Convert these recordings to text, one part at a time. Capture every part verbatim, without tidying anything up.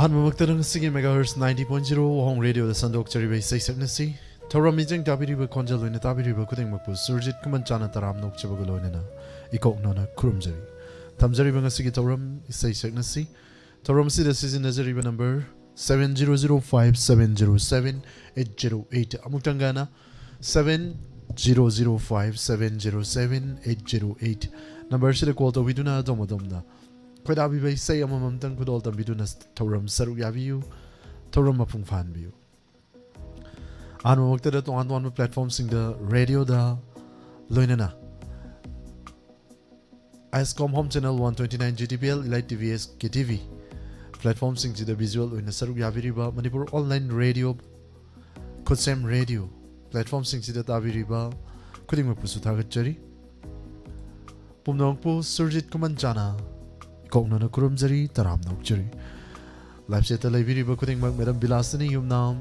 ꯑꯍꯥꯟꯕꯃꯛꯇꯗ ꯉꯁꯤꯒꯤ megahertz ninety point zero ꯋꯥꯍꯣꯡ ꯔꯦꯗꯤꯑꯣꯗ ꯁꯟꯗꯣꯛꯆꯔꯤꯕ ꯏꯁꯩ ꯁꯛꯅꯁꯤ꯫ ꯊꯧꯔꯝ ꯃꯤꯖꯦꯡ ꯇꯥꯕꯤꯔꯤꯕ, ꯈꯣꯟꯖꯦꯜ ꯑꯣꯏꯅ ꯇꯥꯕꯤꯔꯤꯕ ꯈꯨꯗꯤꯡꯃꯛꯄꯨ ꯁꯨꯔꯖꯤꯠ ꯈꯨꯃꯟꯆꯥꯅ ꯇꯔꯥꯝꯅ ꯑꯣꯛꯆꯕꯒ ꯂꯣꯏꯅꯅ ꯏꯀꯣꯛꯅꯅ ꯈꯨꯔꯨꯝꯖꯔꯤ꯫ ꯊꯝꯖꯔꯤꯕ ꯉꯁꯤꯒꯤ ꯊꯧꯔꯝ ꯏꯁꯩ ꯁꯛꯅꯁꯤ꯫ ꯊꯧꯔꯝ ꯑꯁꯤꯗ ꯁꯤꯖꯤꯟꯅꯖꯔꯤꯕ number seven zero zero five seven zero seven eight zero eight꯫ ꯑꯃꯨꯛꯇꯪꯒ ꯍꯟꯅ, seven zero zero five seven zero seven eight zero eight꯫ Number ꯑꯁꯤꯗ call ꯇꯧꯕꯤꯗꯨꯅ ꯑꯗꯣꯝ ꯑꯗꯣꯝꯅ ꯈꯣꯏꯗꯥꯕꯤꯕ ꯏꯁꯩ ꯑꯃꯃꯝꯇꯪ ꯈꯨꯗꯣꯜ ꯇꯝꯕꯤꯗꯨꯅ ꯊꯧꯔꯝ ꯁꯔꯨꯛ ꯌꯥꯕꯤꯌꯨ, ꯊꯧꯔꯝ ꯃꯄꯨꯡ ꯐꯥꯍꯟꯕꯤꯌꯨ꯫ ꯑꯍꯥꯟꯕꯃꯛꯇꯗ ꯇꯣꯉꯥꯟ ꯇꯣꯉꯥꯟꯕ platformꯁꯤꯡꯗ ꯔꯦꯗꯤꯑꯣꯗ ꯂꯣꯏꯅꯅ Ascom Home Channel one twenty nine G T P L, Elite T V S K T V platformꯁꯤꯡꯁꯤꯗ visual ꯑꯣꯏꯅ ꯁꯔꯨꯛ ꯌꯥꯕꯤꯔꯤꯕ ꯃꯅꯤꯄꯨꯔ online radio, ꯈꯨꯠꯁꯦꯝ radio platformꯁꯤꯡꯁꯤꯗ ꯇꯥꯕꯤꯔꯤꯕ ꯈꯨꯗꯤꯡꯃꯛꯄꯨꯁꯨ ꯊꯥꯒꯠꯆꯔꯤ꯫ ꯄꯨꯝꯅꯃꯛꯄꯨ ꯁꯨꯔꯖꯤꯠ ꯈꯨꯃꯟꯆꯥꯅ ꯏꯀꯣꯛꯅꯅ ꯈꯨꯔꯨꯝꯖꯔꯤ, ꯇꯔꯥꯝꯅ ꯑꯣꯛꯆꯔꯤ꯫ Live chatꯇ ꯂꯩꯕꯤꯔꯤꯕ ꯈꯨꯗꯤꯡꯃꯛ, Madam ꯕꯤꯂꯥꯁꯤꯅꯤ ꯌꯨꯝꯅꯥꯝ,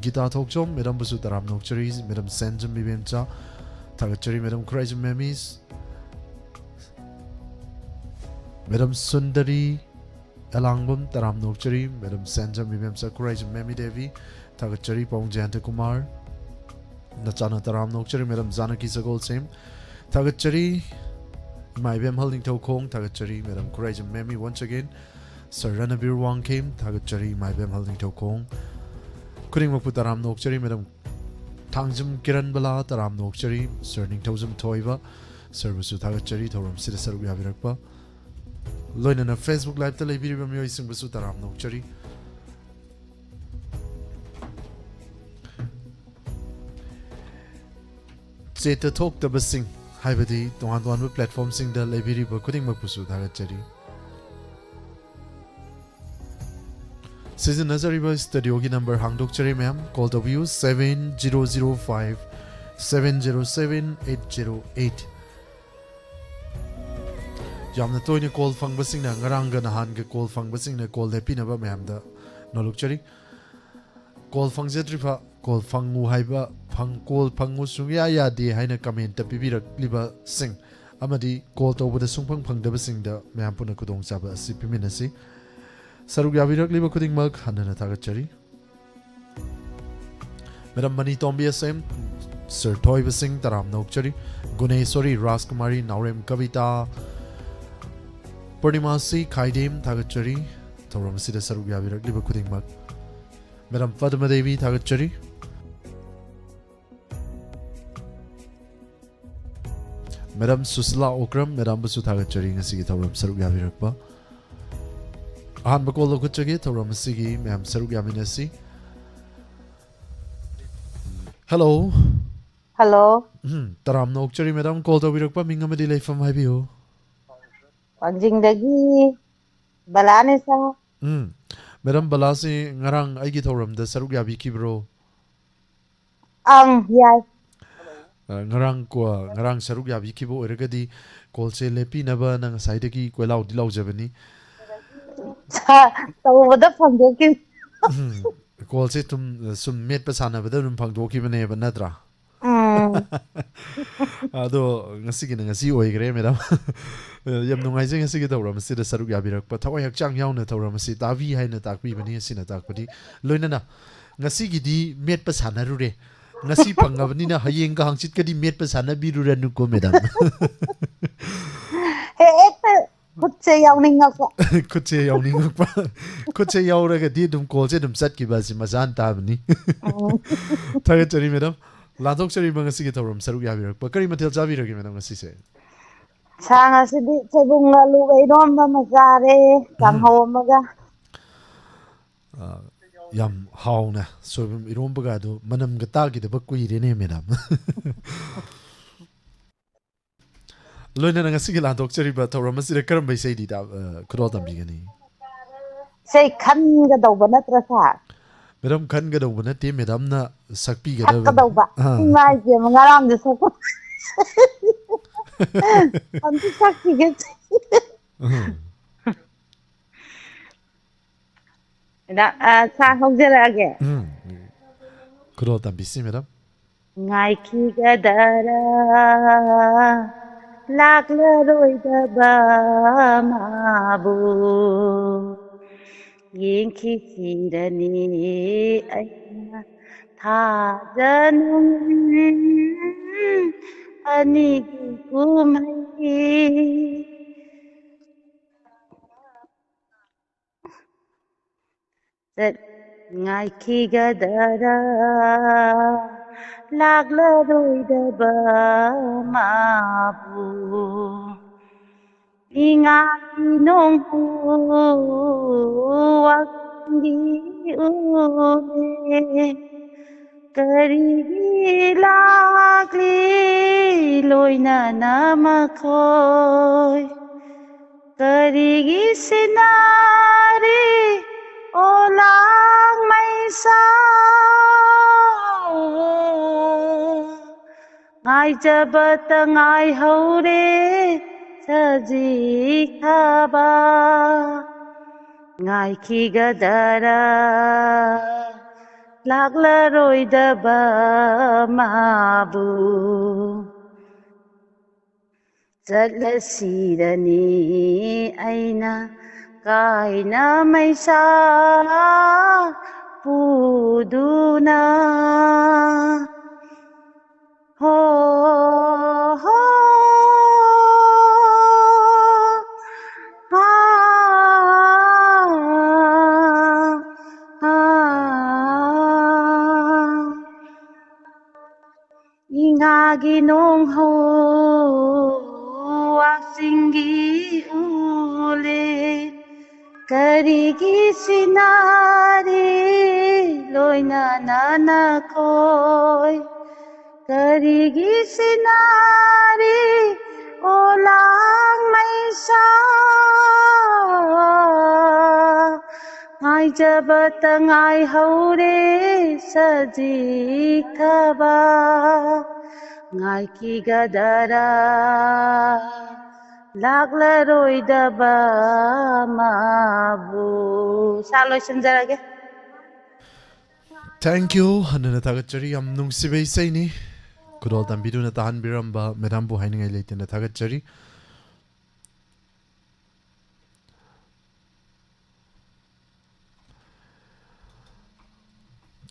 ꯒꯤꯇꯥ ꯊꯣꯛꯆꯣꯝ, Madamꯕꯨꯁꯨ ꯇꯔꯥꯝꯅ ꯑꯣꯛꯆꯔꯤ, Madam ꯁꯦꯟꯖꯝ ꯏꯕꯦꯝꯆꯥ, ꯊꯥꯒꯠꯆꯔꯤ, Madam ꯈꯨꯔꯥꯏꯖꯝ ꯃꯦꯃꯤꯁ, Madam ꯁꯨꯟꯗꯔꯤ ꯑꯦꯂꯥꯡꯕꯝ, ꯇꯔꯥꯝꯅ ꯑꯣꯛꯆꯔꯤ, Madam ꯁꯦꯟꯖꯝ ꯏꯕꯦꯝꯆꯥ, ꯈꯨꯔꯥꯏꯖꯝ ꯃꯦꯃꯤ ꯗꯦꯕꯤ, ꯊꯥꯒꯠꯆꯔꯤ, ꯄꯥꯎꯡ ꯖꯌꯟꯇ ꯀꯨꯃꯥꯔ, ꯅꯆꯥꯅ ꯇꯔꯥꯝꯅ ꯑꯣꯛꯆꯔꯤ, Madam ꯖꯥꯅꯀꯤ ꯁꯒꯣꯜꯁꯦꯝ, ꯊꯥꯒꯠꯆꯔꯤ, ꯏꯃꯥ ꯏꯕꯦꯝꯍꯜ ꯅꯤꯡꯊꯧꯈꯣꯡ, ꯊꯥꯒꯠꯆꯔꯤ, Madam Khuraijam ꯃꯦꯃꯤ once again, Sir ꯔꯅꯕꯤꯔ Wangkhem, ꯊꯥꯒꯠꯆꯔꯤ, ꯏꯃꯥ ꯏꯕꯦꯝꯍꯜ ꯅꯤꯡꯊꯧꯈꯣꯡ꯫ ꯈꯨꯗꯤꯡꯃꯛꯄꯨ ꯇꯔꯥꯝꯅ ꯑꯣꯛꯆꯔꯤ꯫ Madam ꯊꯥꯡꯖꯝ ꯀꯤꯔꯟꯕꯂꯥ, ꯇꯔꯥꯝꯅ ꯑꯣꯛꯆꯔꯤ꯫ Sir ꯅꯤꯡꯊꯧꯖꯝ ꯊꯣꯏꯕ, Sirꯕꯨꯁꯨ ꯊꯥꯒꯠꯆꯔꯤ, ꯊꯧꯔꯝꯁꯤꯗ ꯁꯔꯨꯛ ꯌꯥꯕꯤꯔꯛꯄ꯫ ꯂꯣꯏꯅꯅ Facebook Liveꯇ ꯂꯩꯕꯤꯔꯤꯕ ꯃꯤꯑꯣꯏꯁꯤꯡꯕꯨꯁꯨ ꯇꯔꯥꯝꯅ ꯑꯣꯛꯆꯔꯤ꯫ Chatꯇ ꯊꯣꯛꯇꯕꯁꯤꯡ, ꯍꯥꯏꯕꯗꯤ ꯇꯣꯉꯥꯟ ꯇꯣꯉꯥꯟꯕ platformꯁꯤꯡꯗ ꯂꯩꯕꯤꯔꯤꯕ ꯈꯨꯗꯤꯡꯃꯛꯄꯨꯁꯨ ꯊꯥꯒꯠꯆꯔꯤ꯫ ꯁꯤꯖꯤꯟꯅꯖꯔꯤꯕ studioꯒꯤ number ꯍꯥꯡꯗꯣꯛꯆꯔꯤ ꯃꯌꯥꯝ, call ꯇꯧꯕꯤꯌꯨ, seven zero zero five seven zero seven eight zero eight꯫ ꯌꯥꯝꯅ ꯇꯣꯏꯅ call ꯐꯪꯕꯁꯤꯡꯅ, ꯉꯔꯥꯡꯒ ꯅꯍꯥꯟꯒ call ꯐꯪꯕꯁꯤꯡꯅ call ꯂꯦꯞꯄꯤꯅꯕ ꯃꯌꯥꯝꯗ ꯅꯣꯜꯂꯨꯛꯆꯔꯤ꯫ Call ꯐꯪꯖꯗ꯭ꯔꯤꯕ, call ꯐꯪꯉꯨ ꯍꯥꯏꯕ, ꯐꯪ-, call ꯐꯪꯉꯨ ꯁꯨꯡꯌꯥ ꯌꯥꯗꯦ ꯍꯥꯏꯅ commentꯇ ꯄꯤꯕꯤꯔꯛꯂꯤꯕꯁꯤꯡ ꯑꯃꯗꯤ call ꯇꯧꯕꯗ ꯁꯨꯡꯐꯪ ꯐꯪꯗꯕꯁꯤꯡꯗ ꯃꯌꯥꯝ ꯄꯨꯟꯅ ꯈꯨꯗꯣꯡꯆꯥꯕ ꯑꯁꯤ ꯄꯤꯃꯤꯟꯅꯁꯤ꯫ ꯁꯔꯨꯛ ꯌꯥꯕꯤꯔꯛꯂꯤꯕ ꯈꯨꯗꯤꯡꯃꯛ ꯍꯟꯅ ꯍꯟꯅ ꯊꯥꯒꯠꯆꯔꯤ꯫ ꯃꯦꯗꯥꯝ ꯃꯅꯤ ꯇꯣꯝꯕꯤ ꯑꯁꯦꯝ, ꯁꯤꯔ ꯊꯣꯏꯕ ꯁꯤꯡ, ꯇꯔꯥꯝꯅ ꯑꯣꯛꯆꯔꯤ꯫ ꯒꯨꯅꯦꯁꯣꯔꯤ ꯔꯥꯖꯀꯨꯃꯥꯔꯤ, ꯅꯥꯎꯔꯦꯝ ꯀꯕꯤꯇꯥ, ꯄꯨꯔꯅꯤꯃꯥꯁꯤ ꯈꯥꯏꯗꯦꯝ, ꯊꯥꯒꯠꯆꯔꯤ꯫ ꯊꯧꯔꯝ ꯑꯁꯤꯗ ꯁꯔꯨꯛ ꯌꯥꯕꯤꯔꯛꯂꯤꯕ ꯈꯨꯗꯤꯡꯃꯛ꯫ ꯃꯦꯗꯥꯝ ꯄꯗꯃꯗꯦꯕꯤ, ꯊꯥꯒꯠꯆꯔꯤ꯫ ꯃꯦꯗꯥꯝ ꯁꯨꯁꯤꯂꯥ ꯑꯣꯀ꯭ꯔꯝ, ꯃꯦꯗꯥꯝꯕꯨꯁꯨ ꯊꯥꯒꯠꯆꯔꯤ ꯉꯁꯤꯒꯤ ꯊꯧꯔꯝ ꯁꯔꯨꯛ ꯌꯥꯕꯤꯔꯛꯄ꯫ ꯑꯍꯥꯟꯕ ꯀꯣꯜ ꯂꯧꯈꯠꯆꯒꯦ ꯊꯧꯔꯝ ꯑꯁꯤꯒꯤ, ꯃꯌꯥꯝ ꯁꯔꯨꯛ ꯌꯥꯃꯤꯟꯅꯁꯤ꯫ ꯍꯜꯂꯣ꯫ ꯍꯜꯂꯣ꯫ ꯎꯝ, ꯇꯔꯥꯝꯅ ꯑꯣꯛꯆꯔꯤ ꯃꯦꯗꯥꯝ, ꯀꯣꯜ ꯇꯧꯕꯤꯔꯛꯄ ꯃꯤꯡ ꯑꯃꯗꯤ ꯂꯩꯐꯝ ꯍꯥꯏꯕꯤꯌꯨ꯫ ꯋꯥꯡꯖꯤꯡꯗꯒꯤ ꯕꯂꯥꯅꯦ ꯁꯥꯔ꯫ ꯎꯝ, ꯃꯦꯗꯥꯝ, ꯕꯂꯥꯁꯤ ꯉꯔꯥꯡ ꯑꯩꯒꯤ ꯊꯧꯔꯝꯗ ꯁꯔꯨꯛ ꯌꯥꯕꯤꯈꯤꯕ꯭ꯔꯣ? ꯑꯪ, ꯌꯥꯏ꯫ ꯑ, ꯉꯔꯥꯡ ꯀꯣ-, ꯉꯔꯥꯡ ꯁꯔꯨꯛ ꯌꯥꯕꯤꯈꯤꯕ ꯑꯣꯏꯔꯒꯗꯤ ꯀꯣꯜꯁꯦ ꯂꯦꯞꯄꯤꯅꯕꯅ ꯉꯁꯥꯏꯗꯒꯤ ꯀꯣꯏꯂꯥꯎꯗꯤ ꯂꯥꯎꯖꯕꯅꯤ꯫ ꯁꯥꯔ, ꯇꯧꯕꯗ ꯐꯪꯗꯣꯛꯈꯤꯕ꯫ ꯎꯝ, ꯀꯣꯜꯁꯦ ꯁꯨꯝ, ꯁꯨꯝ ꯃꯦꯠꯄ ꯁꯥꯟꯅꯕꯗ ꯑꯗꯨꯝ ꯐꯪꯗꯣꯛꯈꯤꯕꯅꯦꯕ, ꯅꯠꯇ꯭ꯔꯥ? ꯎꯝ꯫ ꯑꯗꯣ ꯉꯁꯤꯒꯤꯅ ꯉꯁꯤ ꯑꯣꯏꯈ꯭ꯔꯦ, ꯃꯦꯗꯥꯝ꯫ ꯌꯥꯝ ꯅꯨꯡꯉꯥꯏꯖꯩ ꯉꯁꯤꯒꯤ ꯊꯧꯔꯝ ꯑꯁꯤꯗ ꯁꯔꯨꯛ ꯌꯥꯕꯤꯔꯛꯄ꯫ ꯊꯋꯥꯏ ꯍꯛꯆꯥꯡ ꯌꯥꯎꯅ ꯊꯧꯔꯝ ꯑꯁꯤ ꯇꯥꯕꯤ ꯍꯥꯏꯅ ꯇꯥꯛꯄꯤꯕꯅꯤ꯫ ꯑꯁꯤꯅ ꯇꯥꯛꯄꯗꯤ ꯂꯣꯏꯅꯅ ꯉꯁꯤꯒꯤꯗꯤ ꯃꯦꯠꯄ ꯁꯥꯟꯅꯔꯨꯔꯦ꯫ ꯉꯁꯤ ꯐꯪꯉꯕꯅꯤꯅ ꯍꯌꯦꯡꯒ ꯍꯪꯆꯤꯠꯀꯗꯤ ꯃꯦꯠꯄ ꯁꯥꯟꯅꯕꯤꯔꯨꯔꯅꯨꯀꯣ, ꯃꯦꯗꯥꯝ꯫ ꯍꯦꯛꯇ ꯈꯨꯠꯁꯦ ꯌꯥꯎꯅꯤꯡꯉꯛꯄ꯫ ꯈꯨꯠꯁꯦ ꯌꯥꯎꯅꯤꯡꯉꯛꯄ꯫ ꯈꯨꯠꯁꯦ ꯌꯥꯎꯔꯒꯗꯤ ꯑꯗꯨꯝ ꯀꯣꯜꯁꯦ ꯑꯗꯨꯝ ꯆꯠꯈꯤꯕ ꯑꯁꯤ ꯃꯁꯥꯅ ꯇꯥꯕꯅꯤ꯫ ꯎꯝ꯫ ꯊꯥꯒꯠꯆꯔꯤ, ꯃꯦꯗꯥꯝ꯫ ꯂꯥꯟꯊꯣꯛꯆꯔꯤꯕ ꯉꯁꯤꯒꯤ ꯊꯧꯔꯝ ꯁꯔꯨꯛ ꯌꯥꯕꯤꯔꯛꯄ꯫ ꯀꯔꯤ ꯃꯊꯦꯜ ꯆꯥꯕꯤꯔꯒꯦ, ꯃꯦꯗꯥꯝ, ꯉꯁꯤꯁꯦ? ꯁꯥ ꯉꯁꯤꯗꯤ ꯁꯣꯏꯕꯨꯝꯒ ꯑꯂꯨꯒ ꯏꯔꯣꯝꯕ ꯑꯃ ꯆꯥꯔꯦ, ꯎꯝ꯫ ꯀꯥꯡꯍꯧ ꯑꯃꯒ꯫ ꯑ, ꯌꯥꯝ ꯍꯥꯎꯅ ꯁꯣꯏꯕꯨꯝ ꯏꯔꯣꯝꯕꯒ ꯑꯗꯨ ꯃꯅꯝꯒ ꯇꯥꯈꯤꯗꯕ ꯀꯨꯏꯔꯦꯅꯦ, ꯃꯦꯗꯥꯝ꯫ ꯂꯣꯏꯅꯅ ꯉꯁꯤꯒꯤ ꯂꯥꯟꯊꯣꯛꯆꯔꯤꯕ ꯊꯧꯔꯝ ꯑꯁꯤꯗ ꯀꯔꯝꯕ ꯏꯁꯩꯗꯤ ꯇꯥ-, ꯑ, ꯈꯨꯗꯣꯜ ꯇꯝꯕꯤꯒꯅꯤ? ꯏꯁꯩ ꯈꯟꯒꯗꯧꯕ ꯅꯠꯇ꯭ꯔꯥ, ꯁꯥꯔ? ꯃꯦꯗꯥꯝ, ꯈꯟꯒꯗꯧꯕ ꯅꯠꯇꯦ, ꯃꯦꯗꯥꯝꯅ ꯁꯛꯄꯤꯒꯗꯕꯅꯤ꯫ ꯁꯛꯀꯗꯧꯕ꯫ ꯑꯥ꯫ ꯏꯃꯥ ꯏꯕꯦꯝꯃ, ꯉꯔꯥꯡꯗꯤ ꯁꯛꯄ꯫ ꯑꯝꯇ ꯁꯛꯈꯤꯒꯦ꯫ ꯎꯝ꯫ ꯃꯦꯗꯥꯝ, ꯑ, ꯁꯥꯔ ꯍꯧꯖꯔꯛꯑꯒꯦ꯫ ꯎꯝ꯫ ꯈꯨꯗꯣꯜ ꯇꯝꯕꯤꯁꯤ, ꯃꯦꯗꯥꯝ꯫ ꯉꯥꯏꯈꯤꯒꯗꯔꯥ ꯂꯥꯛꯂꯔꯣꯏꯗꯕ ꯃꯥꯕꯨ? ꯌꯦꯡꯈꯤꯁꯤꯔꯅꯤ ꯑꯩꯅ ꯊꯥꯖꯅꯨꯡ ꯑꯅꯤꯒꯤ ꯀꯨꯝꯍꯩ꯫ ꯆꯠ ꯉꯥꯏꯈꯤꯒꯗꯔꯥ ꯂꯥꯛꯂꯔꯣꯏꯗꯕ ꯃꯥꯕꯨ? ꯏꯉꯥꯒꯤ ꯅꯣꯡꯄꯨ ꯋꯥꯛꯆꯤꯡꯒꯤ ꯎꯔꯦ꯫ ꯀꯔꯤꯒꯤ ꯂꯥꯛꯂꯤ ꯂꯣꯏꯅꯅ ꯃꯈꯣꯏ? ꯀꯔꯤꯒꯤ ꯁꯤꯟꯅꯔꯤ ꯑꯣꯂꯥꯡ ꯃꯩꯁꯥ? ꯉꯥꯏꯖꯕꯇ ꯉꯥꯏꯍꯧꯔꯦ ꯁꯖꯤꯛ ꯊꯥꯕ꯫ ꯉꯥꯏꯈꯤꯒꯗꯔꯥ ꯂꯥꯛꯂꯔꯣꯏꯗꯕ ꯃꯥꯕꯨ? ꯆꯠꯂꯁꯤꯔꯅꯤ ꯑꯩꯅ ꯀꯥꯏꯅ ꯃꯩꯁꯥ ꯄꯨꯗꯨꯅ꯫ ꯍꯣ, ꯍꯣ, ꯍꯥ, ꯍꯥ꯫ ꯏꯉꯥꯒꯤ ꯅꯣꯡꯍꯧ ꯋꯥꯛꯆꯤꯡꯒꯤ ꯎꯂꯦ꯫ ꯀꯔꯤꯒꯤ ꯁꯤꯟꯅꯔꯤ ꯂꯣꯏꯅꯅ ꯅꯈꯣꯏ? ꯀꯔꯤꯒꯤ ꯁꯤꯟꯅꯔꯤ ꯑꯣꯂꯥꯡ ꯃꯩꯁꯥ? ꯉꯥꯏꯖꯕꯇ ꯉꯥꯏꯍꯧꯔꯦ ꯁꯖꯤꯛ ꯊꯥꯕ꯫ ꯉꯥꯏꯈꯤꯒꯗꯔꯥ ꯂꯥꯛꯂꯔꯣꯏꯗꯕ ꯃꯥꯕꯨ? ꯁꯥ ꯂꯣꯏꯁꯤꯟꯖꯔꯒꯦ꯫ Thank you. ꯍꯟꯅ ꯊꯥꯒꯠꯆꯔꯤ꯫ ꯌꯥꯝ ꯅꯨꯡꯁꯤꯕ ꯏꯁꯩꯅꯤ꯫ ꯈꯨꯗꯣꯜ ꯇꯝꯕꯤꯗꯨꯅ ꯇꯥꯍꯟꯕꯤꯔꯝꯕ ꯃꯦꯗꯥꯝꯕꯨ ꯍꯥꯏꯅꯤꯡꯉꯥꯏ ꯂꯩꯇꯅ ꯊꯥꯒꯠꯆꯔꯤ꯫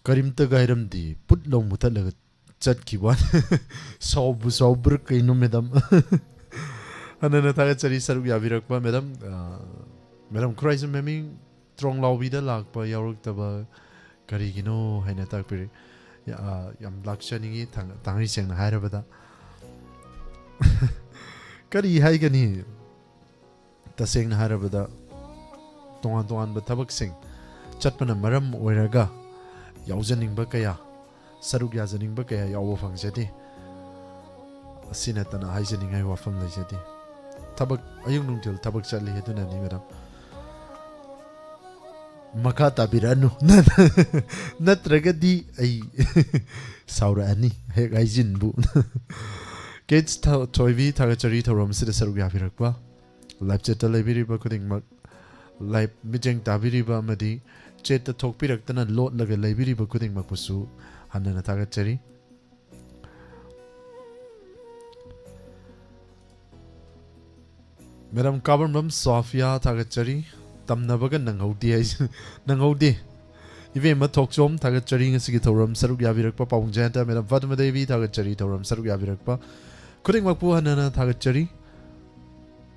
ꯀꯔꯤꯝꯇꯒ ꯍꯥꯏꯔꯝꯗꯦ, ꯄꯨꯠ ꯂꯧ ꯃꯨꯊꯠꯂꯒ ꯆꯠꯈꯤꯕ ꯋꯥꯅꯤ꯫ ꯁꯥꯎꯕꯨ ꯁꯥꯎꯕ꯭ꯔꯥ ꯀꯩꯅꯣ, ꯃꯦꯗꯥꯝ? ꯍꯟꯅꯅ ꯊꯥꯒꯠꯆꯔꯤ ꯁꯔꯨꯛ ꯌꯥꯕꯤꯔꯛꯄ, ꯃꯦꯗꯥꯝ꯫ ꯑ, ꯃꯦꯗꯥꯝ ꯈꯨꯔꯥꯏꯖꯝ ꯃꯃꯤꯡ ꯇ꯭ꯔꯣꯡ ꯂꯥꯎꯕꯤꯗ ꯂꯥꯛꯄ ꯌꯥꯎꯔꯛꯇꯕ ꯀꯔꯤꯒꯤꯅꯣ ꯍꯥꯏꯅ ꯇꯥꯛꯄꯤꯔꯤ꯫ ꯌꯥ-, ꯑ, ꯌꯥꯝ ꯂꯥꯛꯆꯅꯤꯡꯉꯤ, ꯊꯥꯡ-, ꯊꯥꯡꯃꯩ ꯁꯦꯡꯅ ꯍꯥꯏꯔꯕꯗ꯫ ꯀꯔꯤ ꯍꯥꯏꯒꯅꯤ? ꯇꯁꯦꯡꯅ ꯍꯥꯏꯔꯕꯗ, ꯇꯣꯉꯥꯟ ꯇꯣꯉꯥꯟꯕ ꯊꯕꯛꯁꯤꯡ ꯆꯠꯄꯅ ꯃꯔꯝ ꯑꯣꯏꯔꯒ ꯌꯥꯎꯖꯅꯤꯡꯕ ꯀꯌꯥ, ꯁꯔꯨꯛ ꯌꯥꯖꯅꯤꯡꯕ ꯀꯌꯥ ꯌꯥꯎꯕ ꯐꯪꯖꯗꯦ꯫ ꯑꯁꯤ ꯅꯠꯇꯅ ꯍꯥꯏꯖꯅꯤꯡꯉꯥꯏ ꯋꯥꯐꯝ ꯂꯩꯖꯗꯦ꯫ ꯊꯕꯛ, ꯑꯌꯨꯛ ꯅꯨꯡꯊꯤꯜ ꯊꯕꯛ ꯆꯠꯂꯤ ꯑꯗꯨꯅꯅꯤ, ꯃꯦꯗꯥꯝ꯫ ꯃꯈꯥ ꯇꯥꯕꯤꯔꯛꯑꯅꯨ꯫ ꯅꯠꯇ꯭ꯔꯒꯗꯤ ꯑꯩ ꯁꯥꯎꯔꯛꯑꯅꯤ ꯍꯦꯛ ꯍꯥꯏꯖꯤꯟꯕꯨ꯫ ꯀꯦꯠꯁ ꯊ-, ꯊꯣꯏꯕꯤ, ꯊꯥꯒꯠꯆꯔꯤ ꯊꯧꯔꯝ ꯑꯁꯤꯗ ꯁꯔꯨꯛ ꯌꯥꯕꯤꯔꯛꯄ꯫ ꯂꯥꯏꯚ ꯆꯦꯠꯇ ꯂꯩꯕꯤꯔꯤꯕ ꯈꯨꯗꯤꯡꯃꯛ, ꯂꯥꯏꯚ ꯃꯤꯠꯌꯦꯡ ꯇꯥꯕꯤꯔꯤꯕ ꯑꯃꯗꯤ ꯆꯦꯠꯇ ꯊꯣꯛꯄꯤꯔꯛꯇꯅ ꯂꯣꯠꯂꯒ ꯂꯩꯕꯤꯔꯤꯕ ꯈꯨꯗꯤꯡꯃꯛꯄꯨꯁꯨ ꯍꯟꯅꯅ ꯊꯥꯒꯠꯆꯔꯤ꯫ ꯃꯦꯗꯥꯝ ꯀꯥꯕꯝꯕꯝ ꯁꯣꯐꯤꯌꯥ, ꯊꯥꯒꯠꯆꯔꯤ꯫ ꯇꯝꯅꯕꯒ ꯅꯪꯍꯧꯗꯦ ꯍꯥꯏꯁꯤ, ꯅꯪꯍꯧꯗꯦ꯫ ꯏꯕꯦꯝꯃ ꯊꯣꯛꯆꯣꯝ, ꯊꯥꯒꯠꯆꯔꯤ ꯉꯁꯤꯒꯤ ꯊꯧꯔꯝ ꯁꯔꯨꯛ ꯌꯥꯕꯤꯔꯛꯄ꯫ ꯄꯥꯕꯨꯡ ꯖꯌꯟꯇ, ꯃꯦꯗꯥꯝ ꯐꯥꯇꯃ ꯗꯦꯕꯤ, ꯊꯥꯒꯠꯆꯔꯤ ꯊꯧꯔꯝ ꯁꯔꯨꯛ ꯌꯥꯕꯤꯔꯛꯄ꯫ ꯈꯨꯗꯤꯡꯃꯛꯄꯨ ꯍꯟꯅ ꯍꯟꯅ ꯊꯥꯒꯠꯆꯔꯤ꯫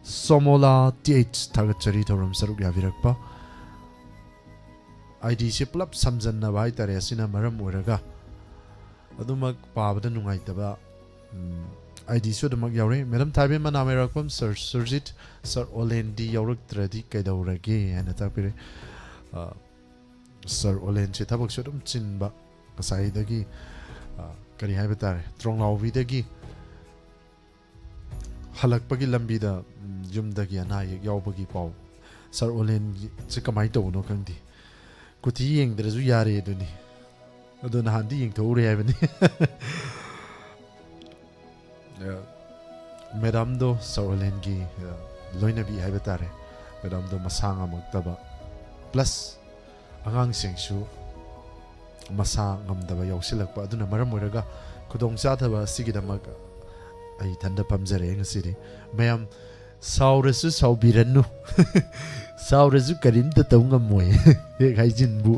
ꯁꯣꯃꯣꯂꯥ ꯇꯤ ꯑꯩꯆ, ꯊꯥꯒꯠꯆꯔꯤ ꯊꯧꯔꯝ ꯁꯔꯨꯛ ꯌꯥꯕꯤꯔꯛꯄ꯫ ꯑꯥꯏ ꯗꯤꯁꯦ ꯄꯨꯂꯞ ꯁꯝꯖꯟꯅꯕ ꯍꯥꯏꯇꯥꯔꯦ, ꯑꯁꯤꯅ ꯃꯔꯝ ꯑꯣꯏꯔꯒ ꯑꯗꯨꯃꯛ ꯄꯥꯕꯗ ꯅꯨꯡꯉꯥꯏꯇꯕ, ꯎꯝ, ꯑꯥꯏ ꯗꯤꯁꯨ ꯑꯗꯨꯃꯛ ꯌꯥꯎꯔꯦ꯫ ꯃꯦꯗꯥꯝ ꯊꯥꯏꯕꯦꯝ ꯃꯅꯥ ꯃꯩꯔꯥꯛꯄꯝ, ꯁꯔ ꯁꯨꯔꯖꯤꯠ, ꯁꯔ ꯑꯣꯂꯦꯟꯗꯤ ꯌꯥꯎꯔꯛꯇ꯭ꯔꯗꯤ ꯀꯩꯗꯧꯔꯒꯦ ꯍꯥꯏꯅ ꯇꯥꯛꯄꯤꯔꯦ꯫ ꯑ, ꯁꯔ ꯑꯣꯂꯦꯟꯁꯦ ꯊꯕꯛꯁꯨ ꯑꯗꯨꯝ ꯆꯤꯟꯕ, ꯉꯁꯥꯏꯗꯒꯤ, ꯑ, ꯀꯔꯤ ꯍꯥꯏꯕ ꯇꯥꯔꯦ, ꯇ꯭ꯔꯣꯡꯂꯥꯎꯕꯤꯗꯒꯤ ꯍꯜꯂꯛꯄꯒꯤ ꯂꯝꯕꯤꯗ, ꯎꯝ, ꯌꯨꯝꯗꯒꯤ ꯑꯅꯥ ꯑꯌꯦꯛ ꯌꯥꯎꯕꯒꯤ ꯄꯥꯎ꯫ ꯁꯥꯔ ꯑꯣꯂꯦꯟꯁꯦ ꯀꯃꯥꯏꯅ ꯇꯧꯕꯅꯣ ꯈꯪꯗꯦ꯫ ꯀꯨꯊꯤ ꯌꯦꯡꯗ꯭ꯔꯁꯨ ꯌꯥꯔꯦ ꯑꯗꯨꯅꯤ꯫ ꯑꯗꯣ ꯅꯍꯥꯟꯗꯤ ꯌꯦꯡꯊꯣꯛꯎꯔꯦ ꯍꯥꯏꯕꯅꯤ꯫ ꯑ, ꯃꯦꯗꯥꯝꯗꯣ, ꯁꯥꯔ ꯑꯣꯂꯦꯟꯒꯤ, ꯑ, ꯂꯣꯏꯅꯕꯤ ꯍꯥꯏꯕ ꯇꯥꯔꯦ꯫ ꯃꯦꯗꯥꯝꯗꯣ ꯃꯁꯥ ꯉꯝꯃꯛꯇꯕ꯫ ꯄ꯭ꯂꯁ ꯑꯉꯥꯡꯁꯤꯡꯁꯨ ꯃꯁꯥ ꯉꯝꯗꯕ ꯌꯥꯎꯁꯤꯜꯂꯛꯄ꯫ ꯑꯗꯨꯅ ꯃꯔꯝ ꯑꯣꯏꯔꯒ ꯈꯨꯗꯣꯡꯆꯥꯗꯕ ꯑꯁꯤꯒꯤꯗꯃꯛ ꯑꯩ ꯏꯊꯟꯗ ꯐꯝꯖꯔꯦ ꯉꯁꯤꯗꯤ꯫ ꯃꯌꯥꯝ ꯁꯥꯎꯔꯁꯨ ꯁꯥꯎꯕꯤꯔꯅꯨ꯫ ꯁꯥꯎꯔꯁꯨ ꯀꯔꯤꯝꯇ ꯇꯧ ꯉꯝꯃꯣꯏ꯫ ꯍꯦꯛ ꯍꯥꯏꯖꯤꯟꯕꯨ꯫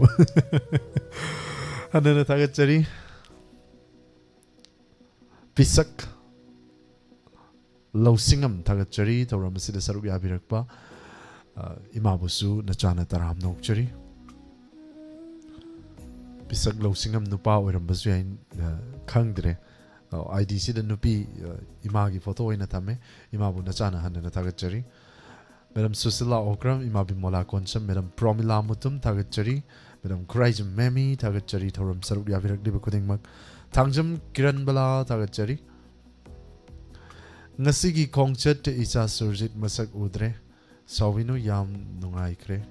ꯍꯟꯅꯅ ꯊꯥꯒꯠꯆꯔꯤ꯫ ꯄꯤꯁꯛ ꯂꯧꯁꯤꯡꯉꯝ ꯊꯥꯒꯠꯆꯔꯤ ꯊꯧꯔꯝ ꯑꯁꯤꯗ ꯁꯔꯨꯛ ꯌꯥꯕꯤꯔꯛꯄ꯫ ꯑ, ꯏꯃꯥꯕꯨꯁꯨ ꯅꯆꯥꯅ ꯇꯔꯥꯝꯅ ꯑꯣꯛꯆꯔꯤ꯫ ꯄꯤꯁꯛ ꯂꯧꯁꯤꯡꯉꯝ ꯅꯨꯄꯥ ꯑꯣꯏꯔꯝꯕꯁꯨ ꯌꯥꯏ, ꯑ, ꯈꯪꯗ꯭ꯔꯦ꯫ ꯑ, ꯑꯥꯏ ꯗꯤꯁꯤꯗ ꯅꯨꯄꯤ, ꯑ, ꯏꯃꯥꯒꯤ ꯐꯣꯇꯣ ꯑꯣꯏꯅ ꯊꯝꯃꯦ꯫ ꯏꯃꯥꯕꯨ ꯅꯆꯥꯅ ꯍꯟꯅꯅ ꯊꯥꯒꯠꯆꯔꯤ꯫ ꯃꯦꯗꯥꯝ ꯁꯨꯁꯤꯂꯥ ꯑꯣꯀ꯭ꯔꯝ, ꯏꯃꯥ ꯕꯤꯃꯣꯂꯥ ꯀꯣꯟꯁꯝ, ꯃꯦꯗꯥꯝ ꯄ꯭ꯔꯣꯃꯤꯂꯥ ꯃꯨꯇꯨꯝ ꯊꯥꯒꯠꯆꯔꯤ꯫ ꯃꯦꯗꯥꯝ ꯈꯨꯔꯥꯏꯖꯝ ꯃꯦꯃꯤ ꯊꯥꯒꯠꯆꯔꯤ ꯊꯧꯔꯝ ꯁꯔꯨꯛ ꯌꯥꯕꯤꯔꯛꯂꯤꯕ ꯈꯨꯗꯤꯡꯃꯛ꯫ ꯊꯥꯡꯖꯝ ꯀꯤꯔꯟꯕꯂꯥ ꯊꯥꯒꯠꯆꯔꯤ꯫ ꯉꯁꯤꯒꯤ ꯈꯣꯡꯆꯠ ꯏꯆꯥ ꯁꯨꯔꯖꯤꯠ ꯃꯁꯛ ꯎꯗ꯭ꯔꯦ꯫ ꯁꯥꯎꯕꯤꯅꯨ, ꯌꯥꯝ ꯅꯨꯡꯉꯥꯏꯈ꯭ꯔꯦ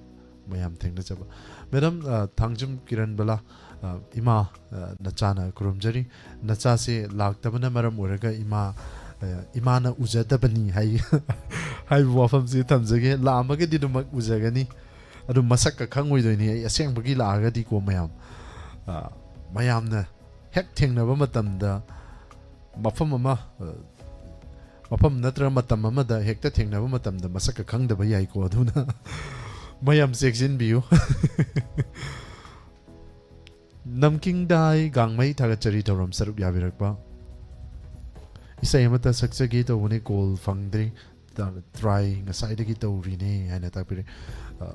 ꯃꯌꯥꯝ ꯊꯦꯡꯅꯖꯕ꯫ ꯃꯦꯗꯥꯝ, ꯑ, ꯊꯥꯡꯖꯝ ꯀꯤꯔꯟꯕꯂꯥ, ꯑ, ꯏꯃꯥ, ꯑ, ꯅꯆꯥꯅ ꯈꯨꯔꯨꯝꯖꯔꯤ꯫ ꯅꯆꯥꯁꯦ ꯂꯥꯛꯇꯕꯅ ꯃꯔꯝ ꯑꯣꯏꯔꯒ ꯏꯃꯥ, ꯑ, ꯏꯃꯥꯅ ꯎꯖꯗꯕꯅꯤ ꯍꯥꯏ-, ꯍꯥꯏꯕ ꯋꯥꯐꯝꯁꯤ ꯊꯝꯖꯒꯦ꯫ ꯂꯥꯛꯑꯝꯃꯒꯗꯤ ꯑꯗꯨꯃꯛ ꯎꯖꯒꯅꯤ꯫ ꯑꯗꯨ ꯃꯁꯛꯀ ꯈꯪꯉꯣꯏꯗꯣꯏꯅꯤ ꯑꯩ ꯑꯁꯦꯡꯕꯒꯤ ꯂꯥꯛꯑꯒꯗꯤꯀꯣ ꯃꯌꯥꯝ꯫ ꯑ, ꯃꯌꯥꯝꯅ ꯍꯦꯛ ꯊꯦꯡꯅꯕ ꯃꯇꯝꯗ ꯃꯐꯝ ꯑꯃ, ꯑ, ꯃꯐꯝ ꯅꯠꯇ꯭ꯔꯒ ꯃꯇꯝ ꯑꯃꯗ ꯍꯦꯛꯇ ꯊꯦꯡꯅꯕ ꯃꯇꯝꯗ ꯃꯁꯛꯀ ꯈꯪꯗꯕ ꯌꯥꯏꯀꯣ꯫ ꯑꯗꯨꯅ ꯃꯌꯥꯝ ꯆꯦꯛꯁꯤꯟꯕꯤꯌꯨ꯫ ꯅꯝꯀꯤꯡꯗꯥꯏ ꯒꯥꯡꯃꯩ ꯊꯥꯒꯠꯆꯔꯤ ꯊꯧꯔꯝ ꯁꯔꯨꯛ ꯌꯥꯕꯤꯔꯛꯄ꯫ ꯏꯁꯩ ꯑꯃꯇ ꯁꯛꯆꯒꯦ ꯇꯧꯕꯅꯤ, ꯀꯣꯜ ꯐꯪꯗ꯭ꯔꯤ꯫ ꯇ-, ꯇ꯭ꯔꯥꯏ ꯉꯁꯥꯏꯗꯒꯤ ꯇꯧꯔꯤꯅꯦ ꯍꯥꯏꯅ ꯇꯥꯛꯄꯤꯔꯦ꯫ ꯑ,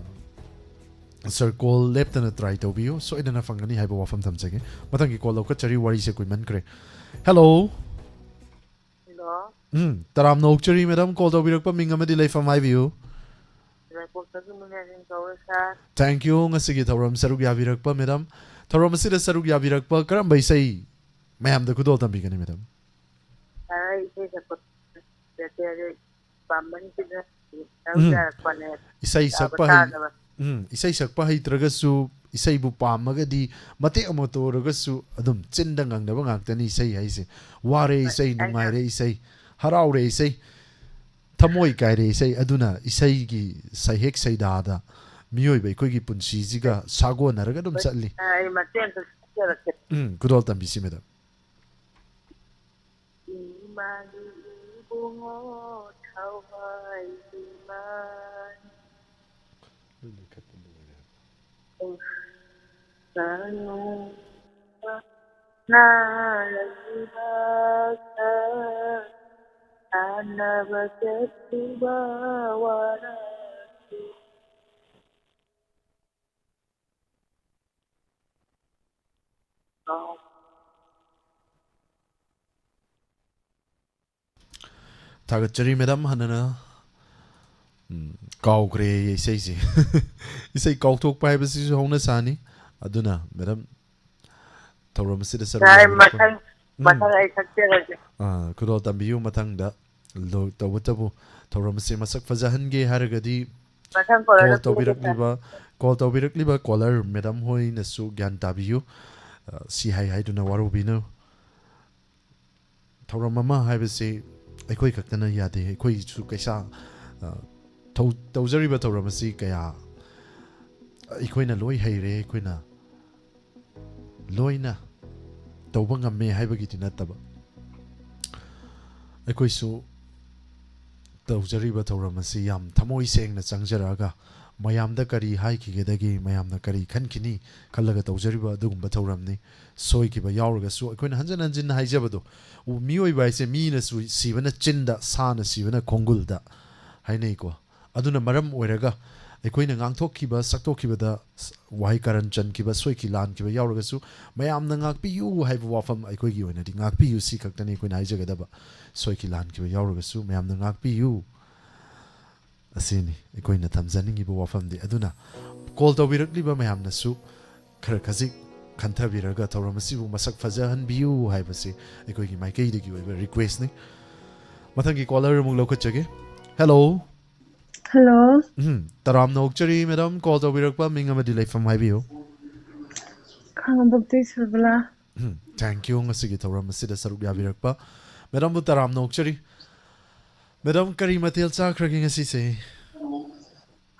ꯁꯔ, ꯀꯣꯜ ꯂꯦꯞꯇꯅ ꯇ꯭ꯔꯥꯏ ꯇꯧꯕꯤꯌꯨ, ꯁꯣꯏꯗꯅ ꯐꯪꯒꯅꯤ ꯍꯥꯏꯕ ꯋꯥꯐꯝ ꯊꯝꯖꯒꯦ꯫ ꯃꯊꯪꯒꯤ ꯀꯣꯜ ꯂꯧꯈꯠꯆꯔꯤ, ꯋꯥꯔꯤꯁꯦ ꯀꯨꯏꯃꯟꯈ꯭ꯔꯦ꯫ ꯍꯦꯜꯂꯣ꯫ ꯍꯜꯂꯣ꯫ ꯎꯝ, ꯇꯔꯥꯝꯅ ꯑꯣꯛꯆꯔꯤ ꯃꯦꯗꯥꯝ, ꯀꯣꯜ ꯇꯧꯕꯤꯔꯛꯄ ꯃꯤꯡ ꯑꯃꯗꯤ ꯂꯩꯐꯝ ꯍꯥꯏꯕꯤꯌꯨ꯫ ꯌꯥꯏꯔꯤꯄꯣꯛꯇꯒꯤ ꯃꯤꯅꯔꯦꯟ ꯀꯧꯋꯦ, ꯁꯥꯔ꯫ Thank you, ꯉꯁꯤꯒꯤ ꯊꯧꯔꯝ ꯁꯔꯨꯛ ꯌꯥꯕꯤꯔꯛꯄ ꯃꯦꯗꯥꯝ꯫ ꯊꯧꯔꯝ ꯑꯁꯤꯗ ꯁꯔꯨꯛ ꯌꯥꯕꯤꯔꯛꯄ ꯀꯔꯝꯕ ꯏꯁꯩ ꯃꯌꯥꯝꯗ ꯈꯨꯗꯣꯜ ꯇꯝꯕꯤꯒꯅꯤ ꯃꯦꯗꯥꯝ? ꯁꯥꯔ, ꯑꯩ ꯏꯁꯩ ꯁꯛꯄ ꯍꯩꯖꯗꯦ, ꯑꯗꯨ ꯄꯥꯝꯃꯟꯈꯤꯗꯅ ꯎꯝ꯫ ꯌꯥꯔꯛꯄꯅꯦ꯫ ꯏꯁꯩ ꯌꯥꯕ ꯁꯛꯄ ꯍꯩ-, ꯇꯥꯗꯕ꯫ ꯎꯝ, ꯏꯁꯩ ꯁꯛꯄ ꯍꯩꯇ꯭ꯔꯒꯁꯨ ꯏꯁꯩꯕꯨ ꯄꯥꯝꯃꯒꯗꯤ ꯃꯇꯦꯛ ꯑꯃ ꯇꯧꯔꯒꯁꯨ ꯑꯗꯨꯝ ꯆꯤꯟꯗ ꯉꯪꯅꯕ ꯉꯥꯛꯇꯅꯤ ꯏꯁꯩ ꯍꯥꯏꯁꯦ꯫ ꯋꯥꯔꯦ ꯍꯣꯏ, ꯏꯁꯩ, ꯑꯩꯅ ꯅꯨꯡꯉꯥꯏꯔꯦ ꯏꯁꯩ, ꯍꯔꯥꯎꯔꯦ ꯏꯁꯩ, ꯊꯃꯣꯏ ꯀꯥꯏꯔꯦ ꯏꯁꯩ꯫ ꯑꯗꯨꯅ ꯏꯁꯩꯒꯤ ꯁꯩꯍꯦꯛ ꯁꯩꯗꯥꯗ ꯃꯤꯑꯣꯏꯕ ꯑꯩꯈꯣꯏꯒꯤ ꯄꯨꯟꯁꯤꯁꯤꯒ ꯁꯥꯒꯣꯟꯅꯔꯒ ꯑꯗꯨꯝ ꯆꯠꯂꯤ꯫ ꯑꯩ ꯃꯇꯦꯛ ꯑꯝꯇ ꯁꯛꯆꯔꯛꯀꯦ꯫ ꯎꯝ, ꯈꯨꯗꯣꯜ ꯇꯝꯕꯤꯁꯤ ꯃꯦꯗꯥꯝ꯫ ꯏꯃꯥꯒꯤ ꯏꯕꯨꯡꯉꯣ ꯊꯋꯥꯏꯒꯤ ꯃꯥ꯫ ꯂꯣꯏ ꯂꯩꯈꯠꯄ ꯂꯣꯏꯔꯦ꯫ ꯁꯅꯨ ꯅꯥꯔꯛꯂꯤꯕ ꯁꯛ ꯇꯥꯟꯅꯕ ꯆꯠꯂꯨꯕ ꯋꯥꯔꯛꯂꯤ꯫ ꯊꯥꯒꯠꯆꯔꯤ ꯃꯦꯗꯥꯝ꯫ ꯍꯥꯟꯅꯅ, ꯎꯝ, ꯀꯥꯎꯈ꯭ꯔꯦ ꯏꯁꯩꯁꯦ꯫ ꯏꯁꯩ ꯀꯥꯎꯊꯣꯛꯄ ꯍꯥꯏꯕꯁꯤꯁꯨ ꯍꯧꯅ ꯁꯥꯅꯤ꯫ ꯑꯗꯨꯅ ꯃꯦꯗꯥꯝ, ꯊꯧꯔꯝ ꯑꯁꯤꯗ ꯁꯔꯨꯛ ꯌꯥꯔꯦ, ꯌꯥꯕꯤꯔꯛꯄ ꯃꯊꯪ ꯎꯝ, ꯃꯊꯪ ꯑꯩ ꯁꯛꯆꯔꯒꯦ꯫ ꯑꯥ, ꯈꯨꯗꯣꯜ ꯇꯝꯕꯤꯌꯨ꯫ ꯃꯊꯪꯗ ꯂꯣ-, ꯇꯧꯕꯇꯕꯨ ꯊꯧꯔꯝ ꯑꯁꯤ ꯃꯁꯛ ꯐꯖꯍꯟꯒꯦ ꯍꯥꯏꯔꯒꯗꯤ ꯃꯊꯪ ꯀꯣꯜ ꯀꯣꯜꯂꯒ ꯄꯤꯒꯦ ꯁꯥꯔ꯫ ꯇꯧꯕꯤꯔꯛꯂꯤꯕ, ꯀꯣꯜ ꯇꯧꯕꯤꯔꯛꯂꯤꯕ ꯀꯣꯂꯔ ꯃꯦꯗꯥꯝ ꯍꯣꯏꯅꯁꯨ ꯒ꯭ꯌꯥꯟ ꯇꯥꯕꯤꯌꯨ꯫ ꯑ, ꯁꯤ ꯍꯥꯏ ꯍꯥꯏꯗꯨꯅ ꯋꯥꯔꯧꯕꯤꯅꯨ꯫ ꯊꯧꯔꯝ ꯑꯃ ꯍꯥꯏꯕꯁꯤ ꯑꯩꯈꯣꯏ ꯈꯛꯇꯅ ꯌꯥꯗꯦ꯫ ꯑꯩꯈꯣꯏꯁꯨ ꯀꯩꯁꯥ, ꯑ, ꯊꯧ-, ꯇꯧꯖꯔꯤꯕ ꯊꯧꯔꯝ ꯑꯁꯤ ꯀꯌꯥ ꯑꯩꯈꯣꯏꯅ ꯂꯣꯏ ꯍꯩꯔꯦ, ꯑꯩꯈꯣꯏꯅ ꯂꯣꯏꯅ ꯇꯧꯕ ꯉꯝꯃꯦ ꯍꯥꯏꯕꯒꯤꯗꯤ ꯅꯠꯇꯕ, ꯑꯩꯈꯣꯏꯁꯨ ꯇꯧꯖꯔꯤꯕ ꯊꯧꯔꯝ ꯑꯁꯤ ꯌꯥꯝ ꯊꯃꯣꯏ ꯁꯦꯡꯅ ꯆꯪꯖꯔꯛꯑꯒ ꯃꯌꯥꯝꯗ ꯀꯔꯤ ꯍꯥꯏꯈꯤꯒꯗꯒꯦ, ꯃꯌꯥꯝꯅ ꯀꯔꯤ ꯈꯟꯈꯤꯅꯤ ꯈꯜꯂꯒ ꯇꯧꯖꯔꯤꯕ ꯑꯗꯨꯒꯨꯝꯕ ꯊꯧꯔꯝꯅꯤ꯫ ꯁꯣꯏꯈꯤꯕ ꯌꯥꯎꯔꯒꯁꯨ ꯑꯩꯈꯣꯏꯅ ꯍꯟꯖꯤꯟ ꯍꯟꯖꯤꯟꯅ ꯍꯥꯏꯖꯕꯗꯣ, ꯎ-, ꯃꯤꯑꯣꯏꯕ ꯍꯥꯏꯁꯦ ꯃꯤꯅꯁꯨ ꯁꯤꯕꯅ ꯆꯤꯟꯗ, ꯁꯥꯅ ꯁꯤꯕꯅ ꯈꯣꯡꯒꯨꯜꯗ ꯍꯥꯏꯅꯩꯀꯣ꯫ ꯑꯗꯨꯅ ꯃꯔꯝ ꯑꯣꯏꯔꯒ ꯑꯩꯈꯣꯏꯅ ꯉꯥꯡꯊꯣꯛꯈꯤꯕ, ꯁꯛꯇꯣꯛꯈꯤꯕꯗ ꯁ-, ꯋꯥꯍꯩ ꯀꯥꯔꯟ ꯆꯟꯈꯤꯕ, ꯁꯣꯏꯈꯤ ꯂꯥꯟꯈꯤꯕ ꯌꯥꯎꯔꯒꯁꯨ ꯃꯌꯥꯝꯅ ꯉꯥꯛꯄꯤꯌꯨ ꯍꯥꯏꯕ ꯋꯥꯐꯝ ꯑꯩꯈꯣꯏꯒꯤ ꯑꯣꯏꯅꯗꯤ ꯉꯥꯛꯄꯤꯌꯨ ꯁꯤ ꯈꯛꯇꯅꯤ ꯑꯩꯈꯣꯏꯅ ꯍꯥꯏꯖꯒꯗꯕ꯫ ꯁꯣꯏꯈꯤ ꯂꯥꯟꯈꯤꯕ ꯌꯥꯎꯔꯒꯁꯨ ꯃꯌꯥꯝꯅ ꯉꯥꯛꯄꯤꯌꯨ꯫ ꯑꯁꯤꯅꯤ ꯑꯩꯈꯣꯏꯅ ꯊꯝꯖꯅꯤꯡꯉꯤꯕ ꯋꯥꯐꯝꯗꯤ꯫ ꯑꯗꯨꯅ ꯀꯣꯜ ꯇꯧꯕꯤꯔꯛꯂꯤꯕ ꯃꯌꯥꯝꯅꯁꯨ ꯈꯔ ꯈꯖꯤꯛ ꯈꯟꯊꯕꯤꯔꯒ ꯊꯧꯔꯝ ꯑꯁꯤꯕꯨ ꯃꯁꯛ ꯐꯖꯍꯟꯕꯤꯌꯨ ꯍꯥꯏꯕꯁꯤ ꯑꯩꯈꯣꯏꯒꯤ ꯃꯥꯏꯀꯩꯗꯒꯤ ꯑꯣꯏꯕ ꯔꯤꯀ꯭ꯋꯦꯁꯅꯤ꯫ ꯃꯊꯪꯒꯤ ꯀꯣꯂꯔ ꯑꯃꯨꯛ ꯂꯧꯈꯠꯆꯒꯦ꯫ ꯍꯦꯜꯂꯣ꯫ ꯍꯜꯂꯣ꯫ ꯎꯝ, ꯇꯔꯥꯝꯅ ꯑꯣꯛꯆꯔꯤ ꯃꯦꯗꯥꯝ, ꯀꯣꯜ ꯇꯧꯕꯤꯔꯛꯄ ꯃꯤꯡ ꯑꯃꯗꯤ ꯂꯩꯐꯝ ꯍꯥꯏꯕꯤꯌꯨ꯫ ꯈꯥꯉꯕꯣꯛꯇꯩ ꯁꯔꯕꯂꯥ꯫ ꯎꯝ, thank you ꯉꯁꯤꯒꯤ ꯊꯧꯔꯝ ꯑꯁꯤꯗ ꯁꯔꯨꯛ ꯌꯥꯕꯤꯔꯛꯄ꯫ ꯃꯦꯗꯥꯝꯕꯨ ꯇꯔꯥꯝꯅ ꯑꯣꯛꯆꯔꯤ꯫ ꯃꯦꯗꯥꯝ, ꯀꯔꯤ ꯃꯊꯦꯜ ꯆꯥꯈ꯭ꯔꯒꯦ ꯉꯁꯤꯁꯦ?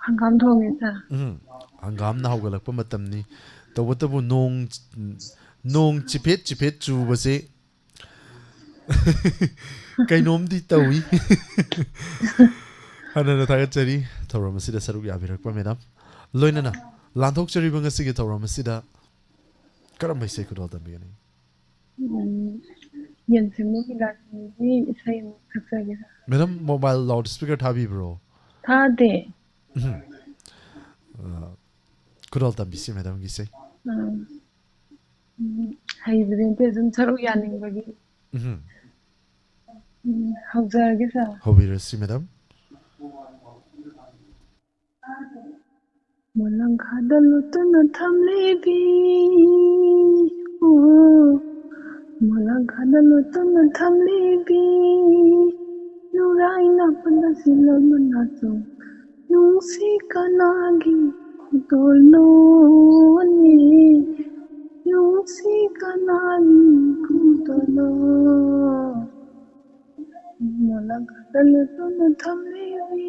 ꯍꯪꯒꯥꯝ ꯊꯣꯡꯉꯦ ꯁꯥꯔ꯫ ꯎꯝ, ꯍꯪꯒꯥꯝꯅ ꯍꯧꯒꯠꯂꯛꯄ ꯃꯇꯝꯅꯤ꯫ ꯇꯧꯕꯇꯕꯨ ꯅꯣꯡ, ꯅꯣꯡ ꯆꯤꯐꯦꯠ ꯆꯤꯐꯦꯠ ꯆꯨꯕꯁꯦ ꯀꯩꯅꯣꯝꯗꯤ ꯇꯧꯏ꯫ ꯍꯥꯟꯅꯅ ꯊꯥꯒꯠꯆꯔꯤ ꯊꯧꯔꯝ ꯑꯁꯤꯗ ꯁꯔꯨꯛ ꯌꯥꯕꯤꯔꯛꯄ ꯃꯦꯗꯥꯝ꯫ ꯂꯣꯏꯅꯅ ꯂꯥꯟꯊꯣꯛꯆꯔꯤꯕ ꯉꯁꯤꯒꯤ ꯊꯧꯔꯝ ꯑꯁꯤꯗ ꯀꯔꯝꯕ ꯏꯁꯩ ꯈꯨꯗꯣꯜ ꯇꯝꯕꯤꯒꯅꯤ? ꯎꯝ, ꯌꯦꯟꯁꯤꯡꯕ ꯕꯤꯂꯥꯁꯤꯅꯤꯒꯤ ꯏꯁꯩ ꯑꯃ ꯁꯛꯆꯒꯦ꯫ ꯃꯦꯗꯥꯝ, ꯃꯣꯕꯥꯏꯜ ꯂꯥꯎꯠ ꯁ꯭ꯄꯤꯀꯔ ꯊꯥꯕꯤꯕ꯭ꯔꯣ? ꯊꯥꯗꯦ꯫ ꯎꯝ꯫ ꯑ, ꯈꯨꯗꯣꯜ ꯇꯝꯕꯤꯁꯤ ꯃꯦꯗꯥꯝꯒꯤ ꯏꯁꯩ꯫ ꯎꯝ, ꯎꯝ, ꯍꯩꯕꯗꯤ ꯅꯠꯇꯦ, ꯁꯨꯝ ꯁꯔꯨꯛ ꯌꯥꯅꯤꯡꯕꯒꯤ꯫ ꯎꯝ꯫ ꯎꯝ, ꯍꯧꯖꯔꯒꯦ ꯁꯥꯔ꯫ ꯍꯧꯕꯤꯔꯁꯤ ꯃꯦꯗꯥꯝ꯫ ꯃꯣꯂꯪꯈꯥꯗ ꯂꯣꯠꯇꯨꯅ ꯊꯝꯂꯤꯕꯤ, ꯑꯣ, ꯃꯣꯂꯪꯈꯥꯗ ꯂꯣꯠꯇꯨꯅ ꯊꯝꯂꯤꯕꯤ, ꯅꯨꯔꯥꯏꯅ ꯄꯨꯟꯅ ꯁꯤꯜꯂꯣ ꯃꯅꯥꯁꯨ, ꯅꯨꯡꯁꯤ ꯀꯅꯥꯒꯤ ꯈꯨꯗꯣꯜꯅꯣꯅꯦ, ꯅꯨꯡꯁꯤ ꯀꯅꯥꯒꯤ ꯈꯨꯗꯣꯜꯅꯣ? ꯃꯣꯂꯪꯈꯥꯗ ꯂꯣꯠꯇꯨꯅ ꯊꯝꯂꯤꯕꯤ꯫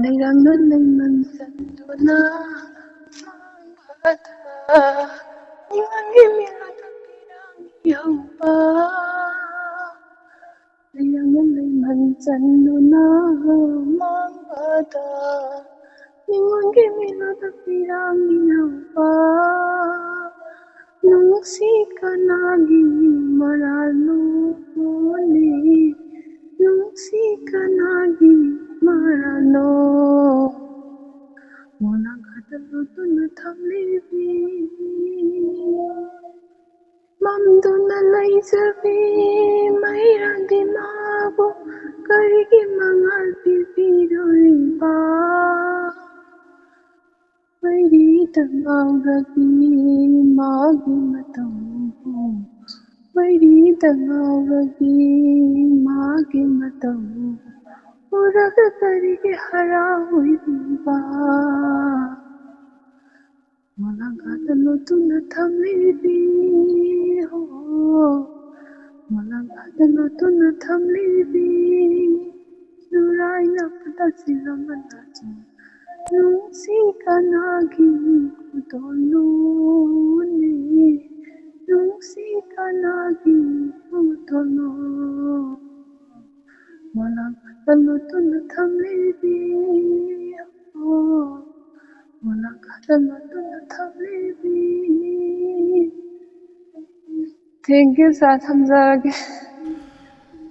ꯂꯩꯔꯥꯡꯅ ꯂꯩꯃꯟ ꯆꯟꯗꯨꯅ ꯃꯥꯡꯕꯗ ꯃꯤꯉꯣꯟꯒꯤ ꯃꯤꯠꯂꯨꯗ ꯄꯤꯔꯥꯡ ꯌꯧꯕ꯫ ꯂꯩꯔꯥꯡꯅ ꯂꯩꯃꯟ ꯆꯟꯗꯨꯅ ꯃꯥꯡꯕꯗ ꯃꯤꯉꯣꯟꯒꯤ ꯃꯤꯠꯂꯨꯗ ꯄꯤꯔꯥꯡ ꯌꯧꯕ꯫ ꯅꯨꯡꯁꯤ ꯀꯅꯥꯒꯤ ꯃꯔꯥꯜꯅꯣꯅꯦ? ꯅꯨꯡꯁꯤ ꯀꯅꯥꯒꯤ ꯃꯔꯥꯜꯅꯣ? ꯃꯣꯂꯪꯈꯥꯗ ꯂꯣꯠꯇꯨꯅ ꯊꯝꯂꯤꯕꯤ꯫ ꯃꯝꯗꯨꯅ ꯂꯩꯖꯕꯤ ꯃꯩꯔꯥꯗꯤ ꯃꯥꯕꯨ ꯀꯔꯤꯒꯤ ꯃꯉꯥꯜ ꯄꯤꯕꯤꯔꯣꯏꯕ? ꯃꯩꯔꯤꯗ ꯉꯥꯎꯔꯕꯤ ꯃꯥꯒꯤ ꯃꯇꯧꯕꯨ, ꯃꯩꯔꯤꯗ ꯉꯥꯎꯔꯕꯤ ꯃꯥꯒꯤ ꯃꯇꯧꯕꯨ ꯎꯔꯒ ꯀꯔꯤꯒꯤ ꯍꯔꯥꯎꯔꯤꯕ? ꯃꯣꯂꯪꯈꯥꯗ ꯂꯣꯠꯇꯨꯅ ꯊꯝꯂꯤꯕꯤ, ꯍꯣ, ꯃꯣꯂꯪꯈꯥꯗ ꯂꯣꯠꯇꯨꯅ ꯊꯝꯂꯤꯕꯤ, ꯅꯨꯔꯥꯏꯅ ꯄꯨꯟꯅ ꯁꯤꯜꯂꯣ ꯃꯅꯥꯁꯨ, ꯅꯨꯡꯁꯤ ꯀꯅꯥꯒꯤ ꯈꯨꯗꯣꯜꯅꯣꯅꯦ? ꯅꯨꯡꯁꯤ ꯀꯅꯥꯒꯤ ꯈꯨꯗꯣꯜꯅꯣ? ꯃꯣꯂꯪꯈꯥꯗ ꯂꯣꯠꯇꯨꯅ ꯊꯝꯂꯤꯕꯤ, ꯑꯣ, ꯃꯣꯂꯪꯈꯥꯗ Thank you, sir. ꯊꯝꯖꯔꯒꯦ꯫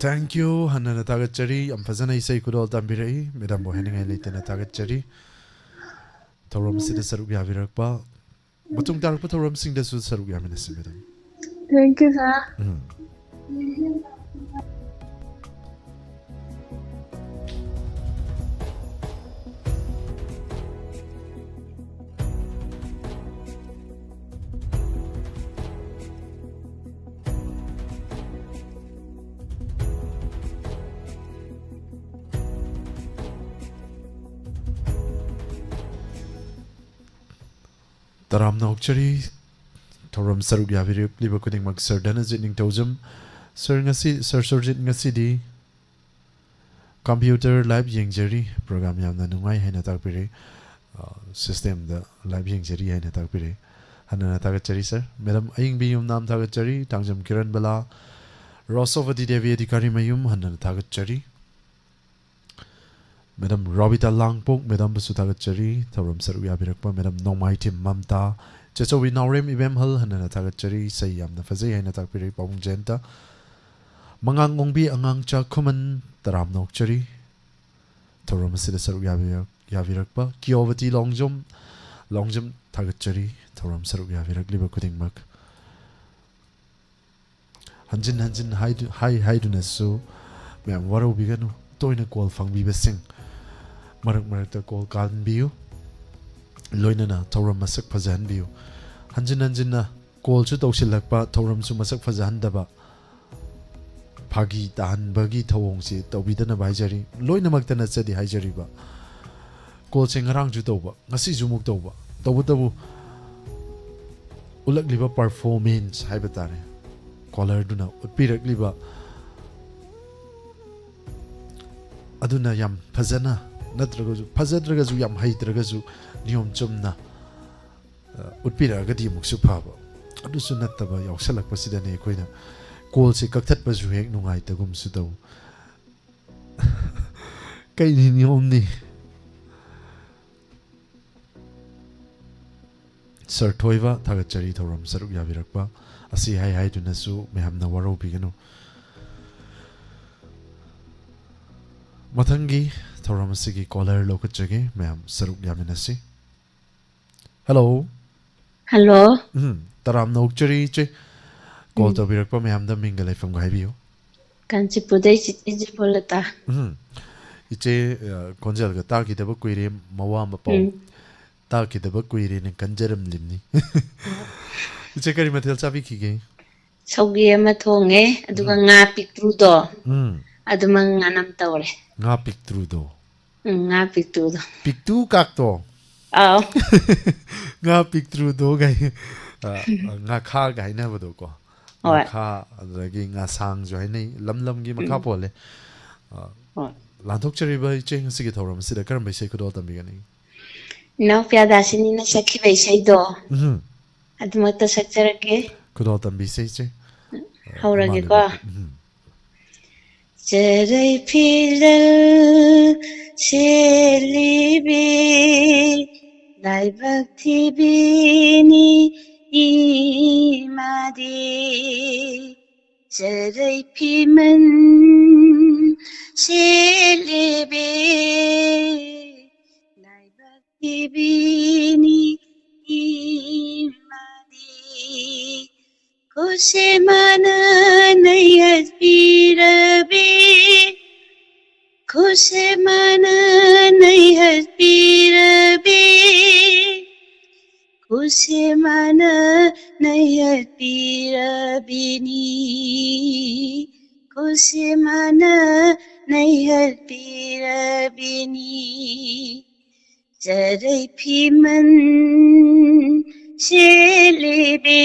Thank you. ꯍꯟꯅ ꯍꯟꯅ ꯊꯥꯒꯠꯆꯔꯤ꯫ ꯌꯥꯝ ꯐꯖꯅ ꯏꯁꯩ ꯈꯨꯗꯣꯜ ꯇꯝꯕꯤꯔꯛꯏ꯫ Madamꯕꯨ ꯍꯥꯏꯅꯤꯡꯉꯥꯏ ꯂꯩꯇꯅ ꯊꯥꯒꯠꯆꯔꯤ꯫ ꯊꯧꯔꯝ ꯑꯁꯤꯗ ꯁꯔꯨꯛ ꯌꯥꯕꯤꯔꯛꯄ, ꯃꯇꯨꯡ ꯇꯥꯔꯛꯄ ꯊꯧꯔꯝꯁꯤꯡꯗꯁꯨ ꯁꯔꯨꯛ ꯌꯥꯃꯤꯟꯅꯁꯤ, madam꯫ Thank you, sir. ꯎꯝ꯫ ꯇꯔꯥꯝꯅ ꯑꯣꯛꯆꯔꯤ꯫ ꯊꯧꯔꯝ ꯁꯔꯨꯛ ꯌꯥꯕꯤꯔꯛꯂꯤꯕ ꯈꯨꯗꯤꯡꯃꯛ꯫ Sir ꯙꯅꯖꯤꯠ ꯅꯤꯡꯊꯧꯖꯝ꯫ Sir, ꯉꯁꯤ, Sir ꯁꯨꯔꯖꯤꯠ, ꯉꯁꯤꯗꯤ computer live ꯌꯦꯡꯖꯔꯤ, program ꯌꯥꯝꯅ ꯅꯨꯡꯉꯥꯏ ꯍꯥꯏꯅ ꯇꯥꯛꯄꯤꯔꯦ꯫ ꯑ, systemꯗ live ꯌꯦꯡꯖꯔꯤ ꯍꯥꯏꯅ ꯇꯥꯛꯄꯤꯔꯦ꯫ ꯍꯟꯅ ꯍꯟꯅ ꯊꯥꯒꯠꯆꯔꯤ, sir꯫ Madam ꯑꯌꯤꯡꯕꯤ ꯌꯨꯝꯅꯥꯝ ꯊꯥꯒꯠꯆꯔꯤ꯫ ꯊꯥꯡꯖꯝ ꯀꯤꯔꯟ ꯕꯂꯥ, ꯔꯣꯁꯣꯕꯇꯤ ꯗꯦꯕꯤ ꯑꯙꯤꯀꯥꯔꯤ ꯃꯌꯨꯝ, ꯍꯟꯅ ꯍꯟꯅ ꯊꯥꯒꯠꯆꯔꯤ꯫ Madam ꯔꯣꯕꯤꯇꯥ ꯂꯥꯡꯄꯣꯛ, madamꯕꯨꯁꯨ ꯊꯥꯒꯠꯆꯔꯤ, ꯊꯧꯔꯝ ꯁꯔꯨꯛ ꯌꯥꯕꯤꯔꯛꯄ꯫ Madam ꯅꯣꯡꯃꯥꯏꯊꯦꯝ ꯃꯝꯇꯥ, ꯆꯦꯆꯧꯕꯤ ꯅꯥꯎꯔꯦꯝ ꯏꯕꯦꯝꯍꯜ, ꯍꯟꯅ ꯍꯟꯅ ꯊꯥꯒꯠꯆꯔꯤ꯫ ꯏꯁꯩ ꯌꯥꯝꯅ ꯐꯖꯩ ꯍꯥꯏꯅ ꯇꯥꯛꯄꯤꯔꯛꯏ ꯄꯥꯕꯨꯡ ꯖꯌꯟꯇ꯫ ꯃꯉꯥꯡ ꯑꯣꯡꯕꯤ ꯑꯉꯥꯡꯆꯥ ꯈꯨꯃꯟ, ꯇꯔꯥꯝꯅ ꯑꯣꯛꯆꯔꯤ꯫ ꯊꯧꯔꯝ ꯑꯁꯤꯗ ꯁꯔꯨꯛ ꯌꯥꯕꯤꯔꯛ-, ꯌꯥꯕꯤꯔꯛꯄ꯫ ꯀꯤꯌꯣꯕꯇꯤ ꯂꯣꯡꯖꯝ, ꯂꯣꯡꯖꯝ ꯊꯥꯒꯠꯆꯔꯤ, ꯊꯧꯔꯝ ꯁꯔꯨꯛ ꯌꯥꯕꯤꯔꯛꯂꯤꯕ ꯈꯨꯗꯤꯡꯃꯛ꯫ ꯍꯟꯖꯤꯟ ꯍꯟꯖꯤꯟ ꯍꯥꯏꯗꯨ-, ꯍꯥꯏ ꯍꯥꯏꯗꯨꯅꯁꯨ ꯃꯌꯥꯝ ꯋꯥꯔꯧꯕꯤꯒꯅꯨ꯫ ꯇꯣꯏꯅ call ꯐꯪꯕꯤꯕꯁꯤꯡ ꯃꯔꯛ ꯃꯔꯛꯇ call ꯀꯥꯟꯕꯤꯌꯨ, ꯂꯣꯏꯅꯅ ꯊꯧꯔꯝ ꯃꯁꯛ ꯐꯖꯍꯟꯕꯤꯌꯨ꯫ ꯍꯟꯖꯤꯟ ꯍꯟꯖꯤꯟꯅ callꯁꯨ ꯇꯧꯁꯤꯜꯂꯛꯄ, ꯊꯧꯔꯝꯁꯨ ꯃꯁꯛ ꯐꯖꯍꯟꯗꯕ, ꯐꯥꯒꯤ ꯇꯥꯍꯟꯕꯒꯤ ꯊꯧꯑꯣꯡꯁꯤ ꯇꯧꯕꯤꯗꯅꯕ ꯍꯥꯏꯖꯔꯤ꯫ ꯂꯣꯏꯅꯃꯛꯇ ꯅꯠꯆꯗꯦ ꯍꯥꯏꯖꯔꯤꯕ꯫ Callꯁꯦ ꯉꯔꯥꯡꯁꯨ ꯇꯧꯕ, ꯉꯁꯤꯁꯨ ꯑꯃꯨꯛ ꯇꯧꯕ, ꯇꯧꯕꯇꯕꯨ ꯎꯠꯂꯛꯂꯤꯕ performance ꯍꯥꯏꯕ ꯇꯥꯔꯦ, callerꯗꯨꯅ ꯎꯠꯄꯤꯔꯛꯂꯤꯕ ꯑꯗꯨꯅ ꯌꯥꯝ ꯐꯖꯅ, ꯅꯠꯇ꯭ꯔꯒꯁꯨ, ꯐꯖꯗ꯭ꯔꯒꯁꯨ, ꯌꯥꯝ ꯍꯩꯇ꯭ꯔꯒꯁꯨ, ꯅꯤꯌꯣꯝ ꯆꯨꯝꯅ, ꯑ, ꯎꯠꯄꯤꯔꯛꯑꯒꯗꯤ ꯑꯃꯨꯛꯁꯨ ꯐꯕ꯫ ꯑꯗꯨꯁꯨ ꯅꯠꯇꯕ ꯌꯥꯎꯁꯜꯂꯛꯄꯁꯤꯗꯅꯦ ꯑꯩꯈꯣꯏꯅ callꯁꯦ ꯀꯛꯊꯠꯄꯁꯨ ꯍꯦꯛ ꯅꯨꯡꯉꯥꯏꯇꯒꯨꯝꯁꯨ ꯇꯧ꯫ ꯀꯩꯅꯤ ꯅꯤꯌꯣꯝꯅꯤ꯫ ꯁꯥꯔ ꯊꯣꯏꯕ, ꯊꯥꯒꯠꯆꯔꯤ ꯊꯧꯔꯝ ꯁꯔꯨꯛ ꯌꯥꯕꯤꯔꯛꯄ꯫ ꯑꯁꯤ ꯍꯥꯏ ꯍꯥꯏꯗꯨꯅꯁꯨ ꯃꯌꯥꯝꯅ ꯋꯥꯔꯧꯕꯤꯒꯅꯨ꯫ ꯃꯊꯪꯒꯤ ꯊꯧꯔꯝ ꯑꯁꯤꯒꯤ ꯀꯣꯂꯔ ꯂꯧꯈꯠꯆꯒꯦ, ꯃꯌꯥꯝ ꯁꯔꯨꯛ ꯌꯥꯃꯤꯟꯅꯁꯤ꯫ ꯍꯜꯂꯣ꯫ ꯍꯜꯂꯣ꯫ ꯎꯝ, ꯇꯔꯥꯝꯅ ꯑꯣꯛꯆꯔꯤ ꯏꯆꯦ꯫ ꯀꯣꯜ ꯎꯝ꯫ ꯇꯧꯕꯤꯔꯛꯄ ꯃꯌꯥꯝꯗ ꯃꯤꯡꯒ ꯂꯩꯐꯝꯒ ꯍꯥꯏꯕꯤꯌꯨ꯫ ꯀꯥꯟꯆꯤꯄꯨꯔꯗꯩ ꯆꯤꯆꯦ ꯖꯤꯕꯣꯂꯇꯥ꯫ ꯎꯝ꯫ ꯏꯆꯦ, ꯑ, ꯈꯣꯟꯖꯦꯜꯒ ꯇꯥꯈꯤꯗꯕ ꯀꯨꯏꯔꯦ, ꯃꯋꯥ ꯃꯄꯥꯎ ꯎꯝ꯫ ꯇꯥꯈꯤꯗꯕ ꯀꯨꯏꯔꯦꯅ ꯈꯟꯖꯔꯝꯂꯤꯕꯅꯤ꯫ ꯏꯆꯦ, ꯀꯔꯤ ꯃꯊꯦꯜ ꯆꯥꯕꯤꯈꯤꯒꯦ? ꯁꯧꯒ꯭ꯔꯤ ꯑꯃ ꯊꯣꯡꯉꯦ, ꯑꯗꯨꯒ ꯎꯝ꯫ ꯉꯥ ꯄꯤꯛꯇ꯭ꯔꯨꯗꯣ, ꯎꯝ꯫ ꯑꯗꯨꯃ ꯉꯥꯅꯝ ꯇꯧꯔꯦ꯫ ꯉꯥ ꯄꯤꯛꯇ꯭ꯔꯨꯗꯣ? ꯎꯝ, ꯉꯥ ꯄꯤꯛꯇ꯭ꯔꯨꯗꯣ꯫ ꯄꯤꯛꯇꯨ ꯀꯥꯛꯇꯣ? ꯑꯥꯎ꯫ ꯉꯥ ꯄꯤꯛꯇ꯭ꯔꯨꯗꯣ ꯒꯥꯏ-, ꯑ, ꯉꯥꯈꯥꯒ ꯍꯥꯏꯅꯕꯗꯣꯀꯣ꯫ ꯍꯣꯏ꯫ ꯉꯥꯈꯥ, ꯑꯗꯨꯗꯒꯤ ꯉꯥꯁꯥꯡꯁꯨ ꯍꯥꯏꯅꯩ, ꯂꯝ ꯂꯝꯒꯤ ꯃꯈꯥ ꯎꯝ꯫ ꯄꯣꯜꯂꯦ꯫ ꯑ, ꯍꯣꯏ꯫ ꯂꯥꯟꯊꯣꯛꯆꯔꯤꯕ ꯏꯆꯦ, ꯉꯁꯤꯒꯤ ꯊꯧꯔꯝ ꯑꯁꯤꯗ ꯀꯔꯝꯕ ꯏꯁꯩ ꯈꯨꯗꯣꯜ ꯇꯝꯕꯤꯒꯅꯤ? ꯏꯅꯥꯎꯄꯤ ꯑꯗꯥꯁꯤꯅꯤꯅ ꯁꯛꯈꯤꯕ ꯏꯁꯩꯗꯣ, ꯎꯝ꯫ ꯑꯗꯨꯃꯛꯇ ꯁꯛꯆꯔꯛꯀꯦ꯫ ꯈꯨꯗꯣꯜ ꯇꯝꯕꯤꯁꯦ ꯏꯆꯦ꯫ ꯍꯧꯔꯒꯦꯀꯣ꯫ ꯏꯃꯥ ꯂꯩꯕꯥꯛꯄꯨ-, ꯎꯝ꯫ ꯆꯔꯩ ꯐꯤꯔꯦꯜ ꯁꯦꯠꯂꯤꯕꯤ ꯂꯥꯏꯕꯛ ꯊꯤꯕꯤꯅꯤ ꯏꯃꯥꯗꯤ꯫ ꯆꯔꯩ ꯐꯤꯃꯟ ꯁꯦꯠꯂꯤꯕꯤ ꯂꯥꯏꯕꯛ ꯊꯤꯕꯤꯅꯤ ꯏꯃꯥꯗꯤ꯫ ꯈꯨꯠꯁꯦꯝꯃꯅ ꯅꯩꯍꯠꯄꯤꯔꯕꯤ, ꯈꯨꯠꯁꯦꯝꯃꯅ ꯅꯩꯍꯠꯄꯤꯔꯕꯤ, ꯈꯨꯠꯁꯦꯝꯃꯅ ꯅꯩꯍꯠꯄꯤꯔꯕꯤꯅꯤ, ꯈꯨꯠꯁꯦꯝꯃꯅ ꯅꯩꯍꯠꯄꯤꯔꯕꯤꯅꯤ꯫ ꯆꯔꯩ ꯐꯤꯃꯟ ꯁꯦꯠꯂꯤꯕꯤ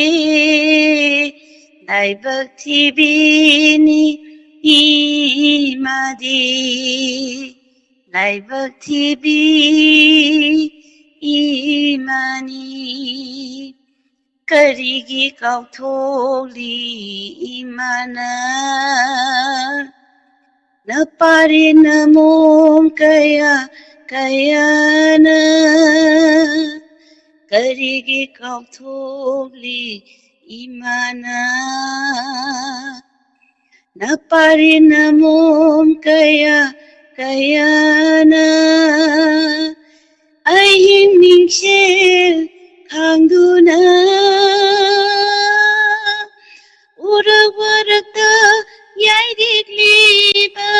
ꯂꯥꯏꯕꯛ ꯊꯤꯕꯤꯅꯤ ꯏꯃꯥꯗꯤ, ꯂꯥꯏꯕꯛ ꯊꯤꯕꯤ ꯏꯃꯥꯅꯤ꯫ ꯀꯔꯤꯒꯤ ꯀꯥꯎꯊꯣꯛꯂꯤ ꯏꯃꯥꯅ ꯅꯄꯥꯔꯤ ꯅꯃꯣꯝ ꯀꯌꯥ ꯀꯌꯥꯅ? ꯀꯔꯤꯒꯤ ꯀꯥꯎꯊꯣꯛꯂꯤ ꯏꯃꯥꯅ? ꯅꯄꯥꯔꯤ ꯅꯃꯣꯝ ꯀꯌꯥ ꯀꯌꯥꯅ ꯑꯍꯤꯡ ꯃꯤꯡꯁꯦꯜ ꯈꯥꯡꯗꯨꯅ ꯎꯔꯛ ꯋꯥꯔꯛꯇ ꯌꯥꯏꯔꯤꯛꯂꯤꯕ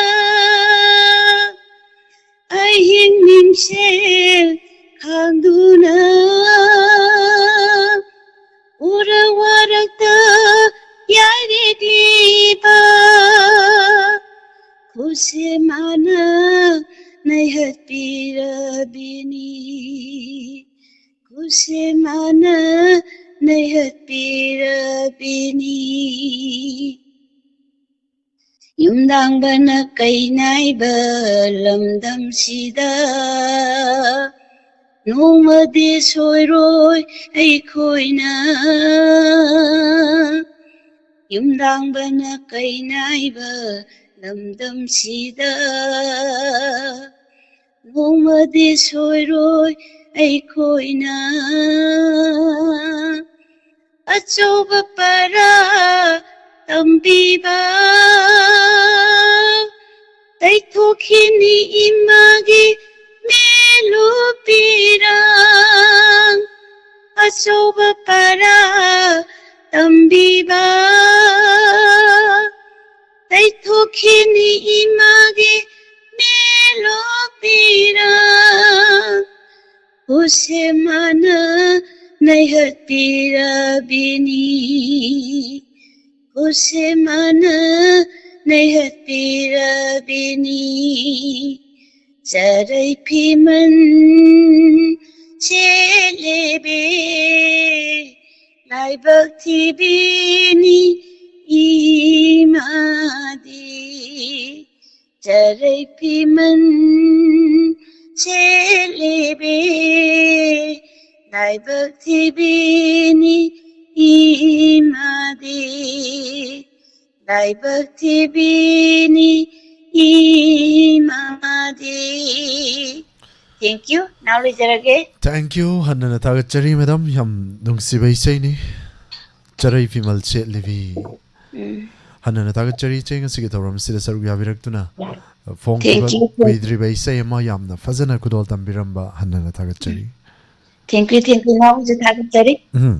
ꯑꯍꯤꯡ ꯃꯤꯡꯁꯦꯜ ꯈꯥꯡꯗꯨꯅ ꯎꯔꯛ ꯋꯥꯔꯛꯇ ꯌꯥꯏꯔꯤꯛꯂꯤꯕ ꯈꯨꯠꯁꯦꯝꯃꯅ ꯅꯩꯍꯠꯄꯤꯔꯕꯤꯅꯤ, ꯈꯨꯠꯁꯦꯝꯃꯅ ꯅꯩꯍꯠꯄꯤꯔꯕꯤꯅꯤ꯫ ꯌꯨꯝꯗꯥꯡꯕꯅ ꯀꯩꯅꯥꯏꯕ ꯂꯝꯗꯝꯁꯤꯗ ꯅꯣꯡꯃꯗꯤ ꯁꯣꯏꯔꯣꯏ ꯑꯩꯈꯣꯏꯅ, ꯌꯨꯝꯗꯥꯡꯕꯅ ꯀꯩꯅꯥꯏꯕ ꯂꯝꯗꯝꯁꯤꯗ ꯅꯣꯡꯃꯗꯤ ꯁꯣꯏꯔꯣꯏ ꯑꯩꯈꯣꯏꯅ ꯑꯆꯧꯕ ꯄꯔꯥ ꯇꯝꯕꯤꯕ ꯇꯩꯊꯣꯛꯈꯤꯅꯤ ꯏꯃꯥꯒꯤ ꯃꯦꯂꯨꯄꯤꯔꯥꯡ꯫ ꯑꯆꯧꯕ ꯄꯔꯥ ꯇꯝꯕꯤꯕ ꯇꯩꯊꯣꯛꯈꯤꯅꯤ ꯏꯃꯥꯒꯤ ꯃꯦꯂꯨꯄꯤꯔꯥꯡ꯫ ꯈꯨꯠꯁꯦꯝꯃꯅ ꯅꯩꯍꯠꯄꯤꯔꯕꯤꯅꯤ, ꯈꯨꯠꯁꯦꯝꯃꯅ ꯅꯩꯍꯠꯄꯤꯔꯕꯤꯅꯤ꯫ ꯆꯔꯩ ꯐꯤꯃꯟ ꯁꯦꯠꯂꯦꯕꯦ ꯂꯥꯏꯕꯛ ꯊꯤꯕꯤꯅꯤ ꯏꯃꯥꯗꯤ꯫ ꯆꯔꯩ ꯐꯤꯃꯟ ꯁꯦꯠꯂꯦꯕꯦ ꯂꯥꯏꯕꯛ ꯊꯤꯕꯤꯅꯤ ꯏꯃꯥꯗꯤ꯫ ꯂꯥꯏꯕꯛ ꯊꯤꯕꯤꯅꯤ ꯏꯃꯥꯗꯤ꯫ Thank you. Now ꯂꯣꯏꯖꯔꯒꯦ꯫ Thank you. ꯍꯟꯅꯅ ꯊꯥꯒꯠꯆꯔꯤ, madam꯫ ꯌꯥꯝ ꯅꯨꯡꯁꯤꯕ ꯏꯁꯩꯅꯤ꯫ ꯆꯔꯩ ꯐꯤꯃꯜ ꯁꯦꯠꯂꯤꯕꯤ꯫ ꯎꯝ꯫ ꯍꯟꯅꯅ ꯊꯥꯒꯠꯆꯔꯤ, ꯏꯆꯦ, ꯉꯁꯤꯒꯤ ꯊꯧꯔꯝ ꯑꯁꯤꯗ ꯁꯔꯨꯛ ꯌꯥꯕꯤꯔꯛꯇꯨꯅ꯫ ꯐꯣꯡꯈꯤꯕ Thank you, thank you꯫ ꯀꯨꯏꯗ꯭ꯔꯤꯕ ꯏꯁꯩ ꯑꯃ ꯌꯥꯝꯅ ꯐꯖꯅ ꯈꯨꯗꯣꯜ ꯇꯝꯕꯤꯔꯝꯕ ꯍꯟꯅꯅ ꯊꯥꯒꯠꯆꯔꯤ꯫ Thank you, thank you꯫ ꯅꯥꯎꯁꯨ ꯊꯥꯒꯠꯆꯔꯤ꯫ ꯎꯝ꯫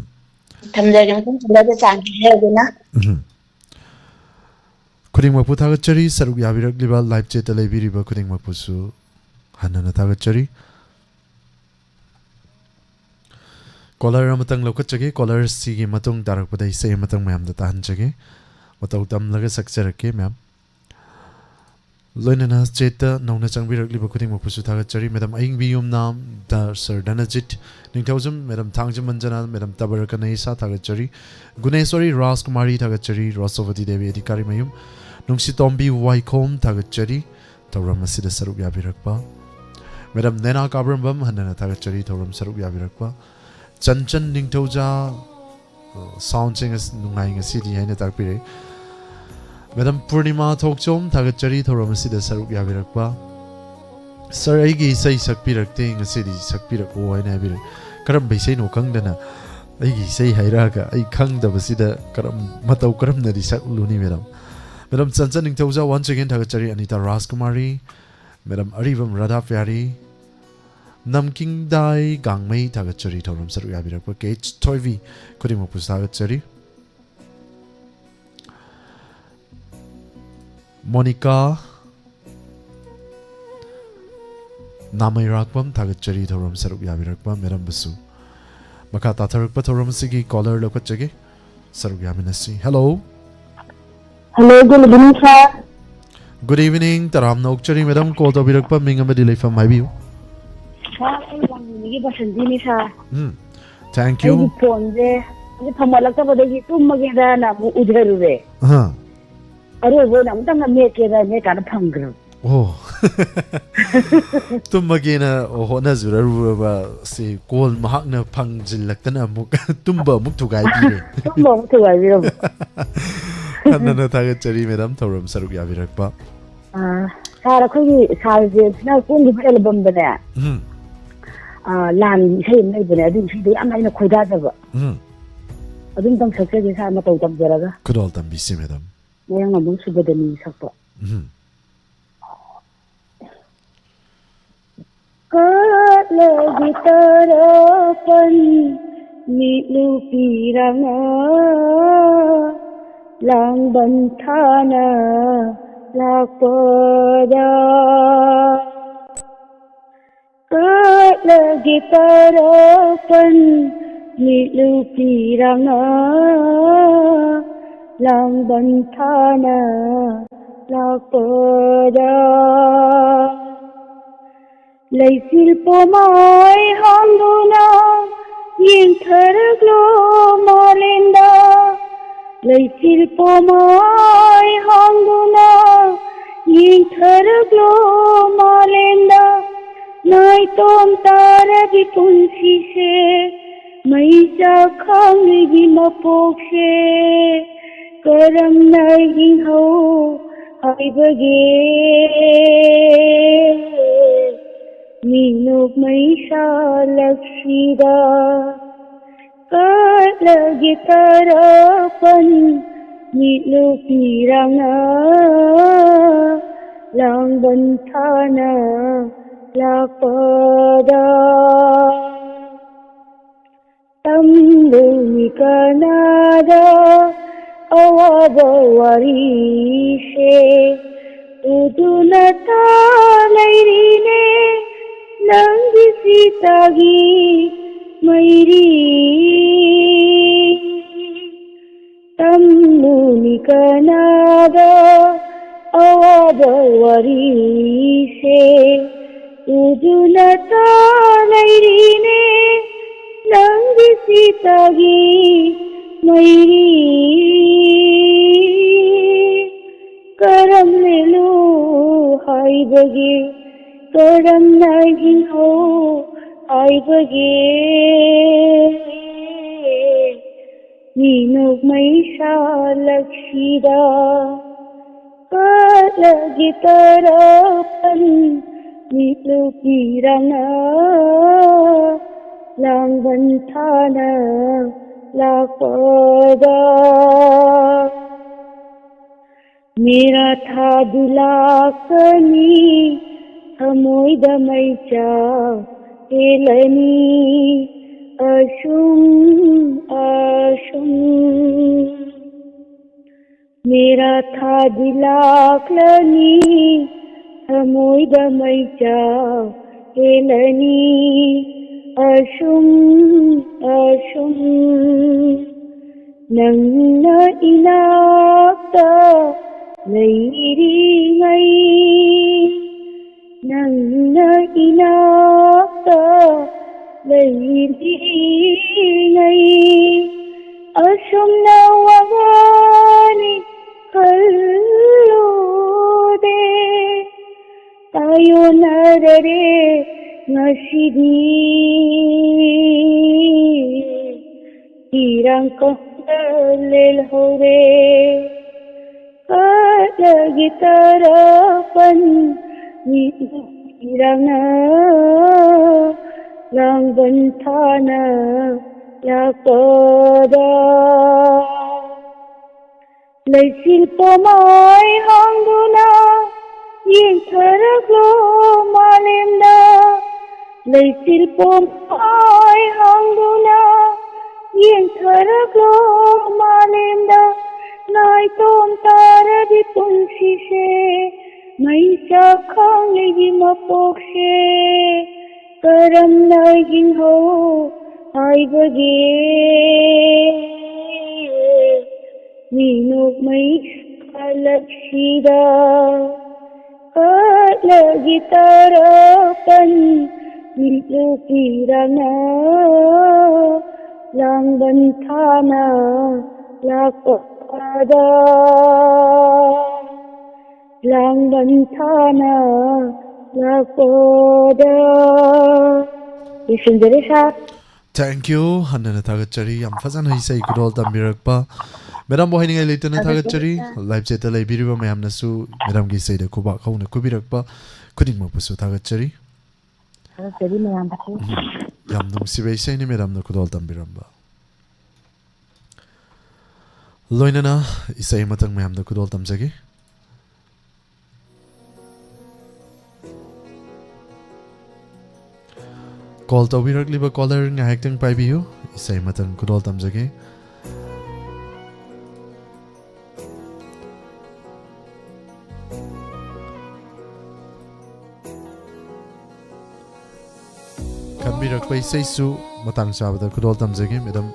ꯊꯝꯖꯔꯒꯦ, ꯃꯊꯪ ꯈꯨꯝꯕꯗ ꯆꯥꯡ ꯍꯥꯏꯔꯗꯨꯅ꯫ ꯎꯝ꯫ ꯈꯨꯗꯤꯡꯃꯛꯄꯨ ꯊꯥꯒꯠꯆꯔꯤ, ꯁꯔꯨꯛ ꯌꯥꯕꯤꯔꯛꯂꯤꯕ live chatꯇ ꯂꯩꯕꯤꯔꯤꯕ ꯈꯨꯗꯤꯡꯃꯛꯄꯨꯁꯨ ꯍꯟꯅꯅ ꯊꯥꯒꯠꯆꯔꯤ꯫ Caller ꯑꯃꯇꯪ ꯂꯧꯈꯠꯆꯒꯦ꯫ Callerꯁꯤꯒꯤ ꯃꯇꯨꯡ ꯇꯥꯔꯛꯄꯗ ꯏꯁꯩ ꯑꯃꯇꯪ ꯃꯌꯥꯝꯗ ꯇꯥꯍꯟꯖꯒꯦ꯫ ꯃꯇꯧ ꯇꯝꯂꯒ ꯁꯛꯆꯔꯛꯀꯦ, ma'am꯫ ꯂꯣꯏꯅꯅ chatꯇ ꯅꯧꯅ ꯆꯪꯕꯤꯔꯛꯂꯤꯕ ꯈꯨꯗꯤꯡꯃꯛꯄꯨꯁꯨ ꯊꯥꯒꯠꯆꯔꯤ꯫ Madam ꯑꯌꯤꯡꯕꯤ ꯌꯨꯝꯅꯥꯝ, ꯗ-, Sir ꯙꯅꯖꯤꯠ ꯅꯤꯡꯊꯧꯖꯝ, Madam ꯊꯥꯡꯖꯝ ꯃꯟꯖꯅꯥ, Madam ꯇꯕꯔ ꯀꯅꯩꯁꯥ ꯊꯥꯒꯠꯆꯔꯤ꯫ ꯒꯨꯅꯦꯁꯣꯔꯤ ꯔꯥꯖꯀꯨꯃꯥꯔꯤ ꯊꯥꯒꯠꯆꯔꯤ꯫ ꯔꯣꯁꯣꯕꯇꯤ ꯗꯦꯕꯤ ꯑꯙꯤꯀꯥꯔꯤ ꯃꯌꯨꯝ, ꯅꯨꯡꯁꯤꯇꯣꯝꯕꯤ ꯋꯥꯏꯈꯣꯝ ꯊꯥꯒꯠꯆꯔꯤ꯫ ꯊꯧꯔꯝ ꯑꯁꯤꯗ ꯁꯔꯨꯛ ꯌꯥꯕꯤꯔꯛꯄ Madam ꯅꯦꯅꯥ ꯀꯥꯕ꯭ꯔꯝꯕꯝ ꯍꯟꯅꯅ ꯊꯥꯒꯠꯆꯔꯤ꯫ ꯊꯧꯔꯝ ꯁꯔꯨꯛ ꯌꯥꯕꯤꯔꯛꯄ ꯆꯟꯆꯟ ꯅꯤꯡꯊꯧꯖꯥ, ꯑ, soundꯁꯦ ꯉꯁ-, ꯅꯨꯡꯉꯥꯏ ꯉꯁꯤꯗꯤ ꯍꯥꯏꯅ ꯇꯥꯛꯄꯤꯔꯛꯏ꯫ Madam ꯄꯨꯔꯅꯤꯃꯥ ꯊꯣꯛꯆꯣꯝ ꯊꯥꯒꯠꯆꯔꯤ ꯊꯧꯔꯝ ꯑꯁꯤꯗ ꯁꯔꯨꯛ ꯌꯥꯕꯤꯔꯛꯄ꯫ Sir, ꯑꯩꯒꯤ ꯏꯁꯩ ꯁꯛꯄꯤꯔꯛꯇꯦ, ꯉꯁꯤꯗꯤ ꯁꯛꯄꯤꯔꯛꯑꯣ ꯍꯥꯏꯅ ꯍꯥꯏꯕꯤꯔꯛꯏ꯫ ꯀꯔꯝꯕ ꯏꯁꯩꯅꯣ ꯈꯪꯗꯅ ꯑꯩꯒꯤ ꯏꯁꯩ ꯍꯥꯏꯔꯛꯑꯒ ꯑꯩ ꯈꯪꯗꯕꯁꯤꯗ ꯀꯔꯝ-, ꯃꯇꯧ ꯀꯔꯝꯅꯗꯤ ꯁꯛꯂꯨꯅꯤ, madam? Madam Chanchan ꯅꯤꯡꯊꯧꯖꯥ once again ꯊꯥꯒꯠꯆꯔꯤ, ꯑꯅꯤꯇꯥ ꯔꯥꯖꯀꯨꯃꯥꯔꯤ, Madam ꯑꯔꯤꯕꯝ ꯔꯥꯙꯥ ꯄ꯭ꯌꯥꯔꯤ, ꯅꯝꯀꯤꯡꯗꯥꯏ ꯒꯥꯡꯃꯩ ꯊꯥꯒꯠꯆꯔꯤ, ꯊꯧꯔꯝ ꯁꯔꯨꯛ ꯌꯥꯕꯤꯔꯛꯄ ꯀꯦ ꯑꯩꯆ ꯊꯣꯏꯕꯤ ꯈꯨꯗꯤꯡꯃꯛꯄꯨꯁꯨ ꯊꯥꯒꯠꯆꯔꯤ꯫ ꯃꯣꯅꯤꯀꯥ ꯅꯥꯃꯩꯔꯥꯛꯄꯝ ꯊꯥꯒꯠꯆꯔꯤ, ꯊꯧꯔꯝ ꯁꯔꯨꯛ ꯌꯥꯕꯤꯔꯛꯄ madamꯕꯨꯁꯨ꯫ ꯃꯈꯥ ꯇꯥꯊꯔꯛꯄ ꯊꯧꯔꯝ ꯑꯁꯤꯒꯤ caller ꯂꯧꯈꯠꯆꯒꯦ, ꯁꯔꯨꯛ ꯌꯥꯃꯤꯟꯅꯁꯤ꯫ Hello꯫ Hello, good evening, sir꯫ Good evening, ꯇꯔꯥꯝꯅ ꯑꯣꯛꯆꯔꯤ madam, call ꯇꯧꯕꯤꯔꯛꯄ ꯃꯤꯡ ꯑꯃꯗꯤ ꯂꯩꯐꯝ ꯍꯥꯏꯕꯤꯌꯨ꯫ Sir, ꯑꯩ ꯋꯥꯡꯖꯤꯡꯗꯒꯤ ꯕꯁꯟꯇꯤꯅꯤ, sir꯫ Um, thank you꯫ ꯑꯩꯒꯤ phoneꯁꯦ ꯍꯧꯖꯤꯛ ꯐꯝꯒꯠꯂꯛꯇꯕꯗꯒꯤ ꯇꯨꯝꯃꯒꯦꯗꯅ ꯑꯃꯨꯛ ꯎꯊꯔꯨꯔꯦ꯫ ꯑꯍ꯫ ꯑꯔꯣꯏꯕ ꯑꯣꯏꯅ ꯑꯃꯨꯛꯇꯪꯒ ꯃꯦꯠꯀꯦꯗ ꯃꯦꯠꯀꯥꯟꯗ ꯐꯪꯈ꯭ꯔꯕ꯫ ꯑꯣ꯫ ꯇꯨꯝꯃꯒꯦꯅ ꯍꯣꯠꯅꯖꯔꯨꯔꯕ ꯁꯤ call ꯃꯍꯥꯛꯅ ꯐꯪꯖꯤꯜꯂꯛꯇꯅ ꯑꯃꯨꯛ ꯇꯨꯝꯕ ꯑꯃꯨꯛ ꯊꯨꯒꯥꯏꯕꯤꯔꯦ꯫ ꯇꯨꯝꯕ ꯑꯃꯨꯛ ꯊꯨꯒꯥꯏꯕꯤꯔꯕ꯫ ꯍꯟꯅꯅ ꯊꯥꯒꯠꯆꯔꯤ madam, ꯊꯧꯔꯝ ꯁꯔꯨꯛ ꯌꯥꯕꯤꯔꯛꯄ꯫ ꯑꯥ꯫ ꯁꯥꯔ, ꯑꯩꯈꯣꯏꯒꯤ ꯁꯥꯔꯁꯦ ꯁꯤꯅ ꯀꯣꯡꯒꯤꯕ ꯑꯦꯜꯕꯝꯗꯅꯦ, ꯎꯝ꯫ ꯑ, ꯂꯥꯟꯒꯤ ꯏꯁꯩ ꯑꯃ ꯂꯩꯕꯅꯦ, ꯑꯗꯨꯒꯤ ꯏꯁꯩꯗꯣ ꯌꯥꯝ ꯑꯩꯅ ꯈꯣꯏꯗꯥꯖꯕ꯫ ꯎꯝ꯫ ꯑꯗꯨꯝꯇꯪ ꯁꯛꯆꯒꯦ ꯁꯥꯔ, ꯃꯇꯧ ꯇꯝꯖꯔꯒ꯫ ꯈꯨꯗꯣꯜ ꯇꯝꯕꯤꯁꯤ, ꯃꯦꯗꯥꯝ꯫ ꯃꯌꯥꯡꯂꯝꯕꯝ ꯁꯨꯕꯗꯅꯤ ꯁꯛꯄ꯫ ꯎꯝ꯫ ꯀꯠꯂꯒꯦ ꯇꯔꯄꯟ ꯃꯤꯠꯂꯨ ꯄꯤꯔꯥꯡꯅ ꯂꯥꯡꯕꯟ ꯊꯥꯅ ꯂꯥꯛꯄꯗ꯫ ꯀꯠꯂꯒꯦ ꯇꯔꯄꯟ ꯃꯤꯠꯂꯨ ꯄꯤꯔꯥꯡꯅ ꯂꯥꯡꯕꯟ ꯊꯥꯅ ꯂꯥꯛꯄꯗ꯫ ꯂꯩꯆꯤꯜ ꯄꯣꯃꯥꯏ ꯍꯥꯡꯗꯨꯅ ꯌꯦꯡꯊꯔꯛꯂꯣ ꯃꯥꯂꯦꯝꯗ꯫ ꯂꯩꯆꯤꯜ ꯄꯣꯃꯥꯏ ꯍꯥꯡꯗꯨꯅ ꯌꯦꯡꯊꯔꯛꯂꯣ ꯃꯥꯂꯦꯝꯗ꯫ ꯅꯥꯏꯇꯣꯝ ꯇꯥꯔꯕꯤ ꯄꯨꯟꯁꯤꯁꯦ, ꯃꯩ ꯆꯥꯛ ꯈꯥꯡꯂꯤꯕꯤ ꯃꯄꯣꯛꯁꯦ, ꯀꯔꯝꯅ ꯍꯤꯡꯍꯧ ꯍꯥꯏꯕꯒꯦ? ꯃꯤꯅꯣꯛ ꯃꯩꯁꯥ ꯂꯛꯁꯤꯗ ꯀꯠꯂꯒꯦ ꯇꯔꯄꯟ ꯃꯤꯠꯂꯨ ꯄꯤꯔꯥꯡꯅ ꯂꯥꯡꯕꯟ ꯊꯥꯅ ꯂꯥꯛꯄꯗ꯫ ꯇꯝꯂꯨꯃꯤ ꯀꯅꯥꯗ ꯑꯋꯥꯕ ꯋꯥꯔꯤꯁꯦ ꯎꯗꯨꯅ ꯇꯥ ꯂꯩꯔꯤꯅꯦ ꯅꯪꯒꯤ ꯁꯤꯇꯥꯒꯤ ꯃꯩꯔꯤ꯫ ꯇꯝꯂꯨꯅꯤ ꯀꯅꯥꯗ ꯑꯋꯥꯕ ꯋꯥꯔꯤꯁꯦ ꯎꯗꯨꯅ ꯇꯥ ꯂꯩꯔꯤꯅꯦ ꯅꯪꯒꯤ ꯁꯤꯇꯥꯒꯤ ꯃꯩꯔꯤ꯫ ꯀꯔꯝ ꯂꯦꯜꯂꯨ ꯍꯥꯏꯕꯒꯦ, ꯀꯔꯝꯅ ꯍꯤꯡꯍꯧ ꯍꯥꯏꯕꯒꯦ? ꯃꯤꯅꯣꯛ ꯃꯩꯁꯥ ꯂꯛꯁꯤꯗ ꯀꯠꯂꯒꯦ ꯇꯔꯥꯄꯟ ꯃꯤꯠꯂꯨ ꯄꯤꯔꯥꯡꯅ ꯂꯥꯡꯕꯟ ꯊꯥꯅ ꯂꯥꯛꯄꯗ꯫ ꯃꯦꯔꯥ ꯊꯥꯗꯨ ꯂꯥꯛꯀꯅꯤ ꯊꯃꯣꯏꯗ ꯃꯩꯆꯥꯛ ꯍꯦꯜꯂꯅꯤ ꯑꯁꯨꯝ ꯑꯁꯨꯝ꯫ ꯃꯦꯔꯥ ꯊꯥꯗꯤ ꯂꯥꯛꯂꯅꯤ ꯊꯃꯣꯏꯗ ꯃꯩꯆꯥꯛ ꯍꯦꯜꯂꯅꯤ ꯑꯁꯨꯝ ꯑꯁꯨꯝ꯫ ꯅꯪꯅ ꯏꯅꯥꯛꯇ ꯂꯩꯔꯤꯉꯩ, ꯅꯪꯅ ꯏꯅꯥꯛꯇ ꯂꯩꯔꯤꯉꯩ ꯑꯁꯨꯝꯅ ꯋꯥꯒꯅꯤ ꯈꯜꯂꯨꯗꯦ꯫ ꯇꯥꯏꯌꯣꯟꯅꯔꯔꯦ ꯉꯁꯤꯗꯤ ꯏꯔꯥꯡ ꯀꯧꯗ ꯂꯦꯜꯍꯧꯔꯦ꯫ ꯀꯠꯂꯒꯦ ꯇꯔꯥꯄꯟ ꯃꯤꯠꯂꯨ ꯄꯤꯔꯥꯡꯅ ꯂꯥꯡꯕꯟ ꯊꯥꯅ ꯂꯥꯛꯄꯗ꯫ ꯂꯩꯆꯤꯜ ꯄꯣꯃꯥꯏ ꯍꯥꯡꯗꯨꯅ ꯌꯦꯡꯊꯔꯛꯂꯣ ꯃꯥꯂꯦꯝꯗ꯫ ꯂꯩꯆꯤꯜ ꯄꯣꯃꯥꯏ ꯍꯥꯡꯗꯨꯅ ꯌꯦꯡꯊꯔꯛꯂꯣ ꯃꯥꯂꯦꯝꯗ꯫ ꯅꯥꯏꯇꯣꯝ ꯇꯥꯔꯗꯤ ꯄꯨꯟꯁꯤꯁꯦ ꯃꯩꯆꯥꯛ ꯈꯥꯡꯂꯤꯒꯤ ꯃꯄꯣꯛꯁꯦ ꯀꯔꯝꯅ ꯍꯤꯡꯍꯧ ꯍꯥꯏꯕꯒꯦ? ꯃꯤꯅꯣꯛ ꯃꯩ ꯈꯜꯂꯛꯁꯤꯗ ꯀꯠꯂꯒꯦ ꯇꯔꯥꯄꯟ ꯃꯤꯠꯂꯨ ꯄꯤꯔꯥꯡꯅ ꯂꯥꯡꯕꯟ ꯊꯥꯅ ꯂꯥꯛꯄꯗ꯫ ꯂꯥꯡꯕꯟ ꯊꯥꯅ ꯂꯥꯛꯄꯗ꯫ ꯂꯣꯏꯁꯤꯟꯖꯔꯦ ꯁꯥꯔ꯫ Thank you꯫ ꯍꯟꯅꯅ ꯊꯥꯒꯠꯆꯔꯤ, ꯌꯥꯝ ꯐꯖꯅ ꯏꯁꯩ ꯈꯨꯗꯣꯜ ꯇꯝꯕꯤꯔꯛꯄ ꯃꯦꯗꯥꯝꯕꯨ ꯍꯥꯏꯅꯤꯡꯉꯥꯏ ꯂꯩꯇꯅ ꯊꯥꯒꯠꯆꯔꯤ꯫ ꯊꯥꯒꯠꯆꯔꯤ꯫ Live chat ꯇ ꯂꯩꯕꯤꯔꯤꯕ ꯃꯌꯥꯝꯅꯁꯨ ꯃꯦꯗꯥꯝꯒꯤ ꯏꯁꯩꯗ ꯈꯨꯕꯥꯛ ꯍꯧꯅ ꯈꯨꯕꯤꯔꯛꯄ ꯈꯨꯗꯤꯡꯃꯛꯄꯨꯁꯨ ꯊꯥꯒꯠꯆꯔꯤ꯫ ꯊꯥꯒꯠꯆꯔꯤ ꯃꯌꯥꯝꯕꯨꯁꯨ꯫ ꯌꯥꯝ ꯅꯨꯡꯁꯤꯕ ꯏꯁꯩꯅꯤ ꯃꯦꯗꯥꯝꯅ ꯈꯨꯗꯣꯜ ꯇꯝꯕꯤꯔꯝꯕ꯫ ꯂꯣꯏꯅꯅ ꯏꯁꯩ ꯑꯃꯇꯪ ꯃꯌꯥꯝꯗ ꯈꯨꯗꯣꯜ ꯇꯝꯖꯒꯦ꯫ Call ꯇꯧꯕꯤꯔꯛꯂꯤꯕ caller ꯉꯥꯏꯍꯥꯛꯇꯪ ꯄꯥꯏꯕꯤꯌꯨ, ꯏꯁꯩ ꯑꯃꯇꯪ ꯈꯨꯗꯣꯜ ꯇꯝꯖꯒꯦ꯫ ꯈꯟꯕꯤꯔꯛꯄ ꯏꯁꯩꯁꯨ ꯃꯇꯥꯡ ꯆꯥꯕꯗ ꯈꯨꯗꯣꯜ ꯇꯝꯖꯒꯦ ꯃꯦꯗꯥꯝ꯫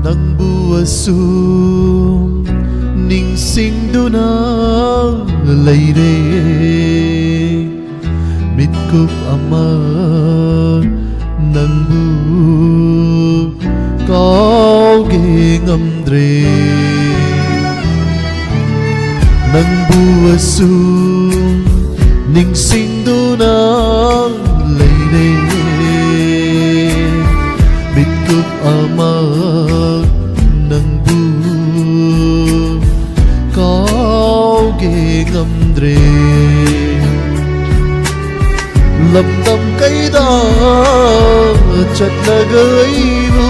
ꯅꯪꯕꯨ ꯑꯁꯨꯝ ꯅꯤꯡꯁꯤꯡꯗꯨꯅ ꯂꯩꯔꯦ꯫ ꯃꯤꯠꯀꯨꯞ ꯑꯃ ꯅꯪꯕꯨ ꯀꯥꯎꯒꯦ ꯉꯝꯗ꯭ꯔꯦ꯫ ꯅꯪꯕꯨ ꯑꯁꯨꯝ ꯅꯤꯡꯁꯤꯡꯗꯨꯅ ꯂꯩꯔꯦ꯫ ꯃꯤꯠꯀꯨꯞ ꯑꯃ ꯅꯪꯕꯨ ꯀꯥꯎꯒꯦ ꯉꯝꯗ꯭ꯔꯦ꯫ ꯂꯝꯗꯝ ꯀꯩꯗ ꯆꯠꯂꯒ ꯑꯩꯕꯨ,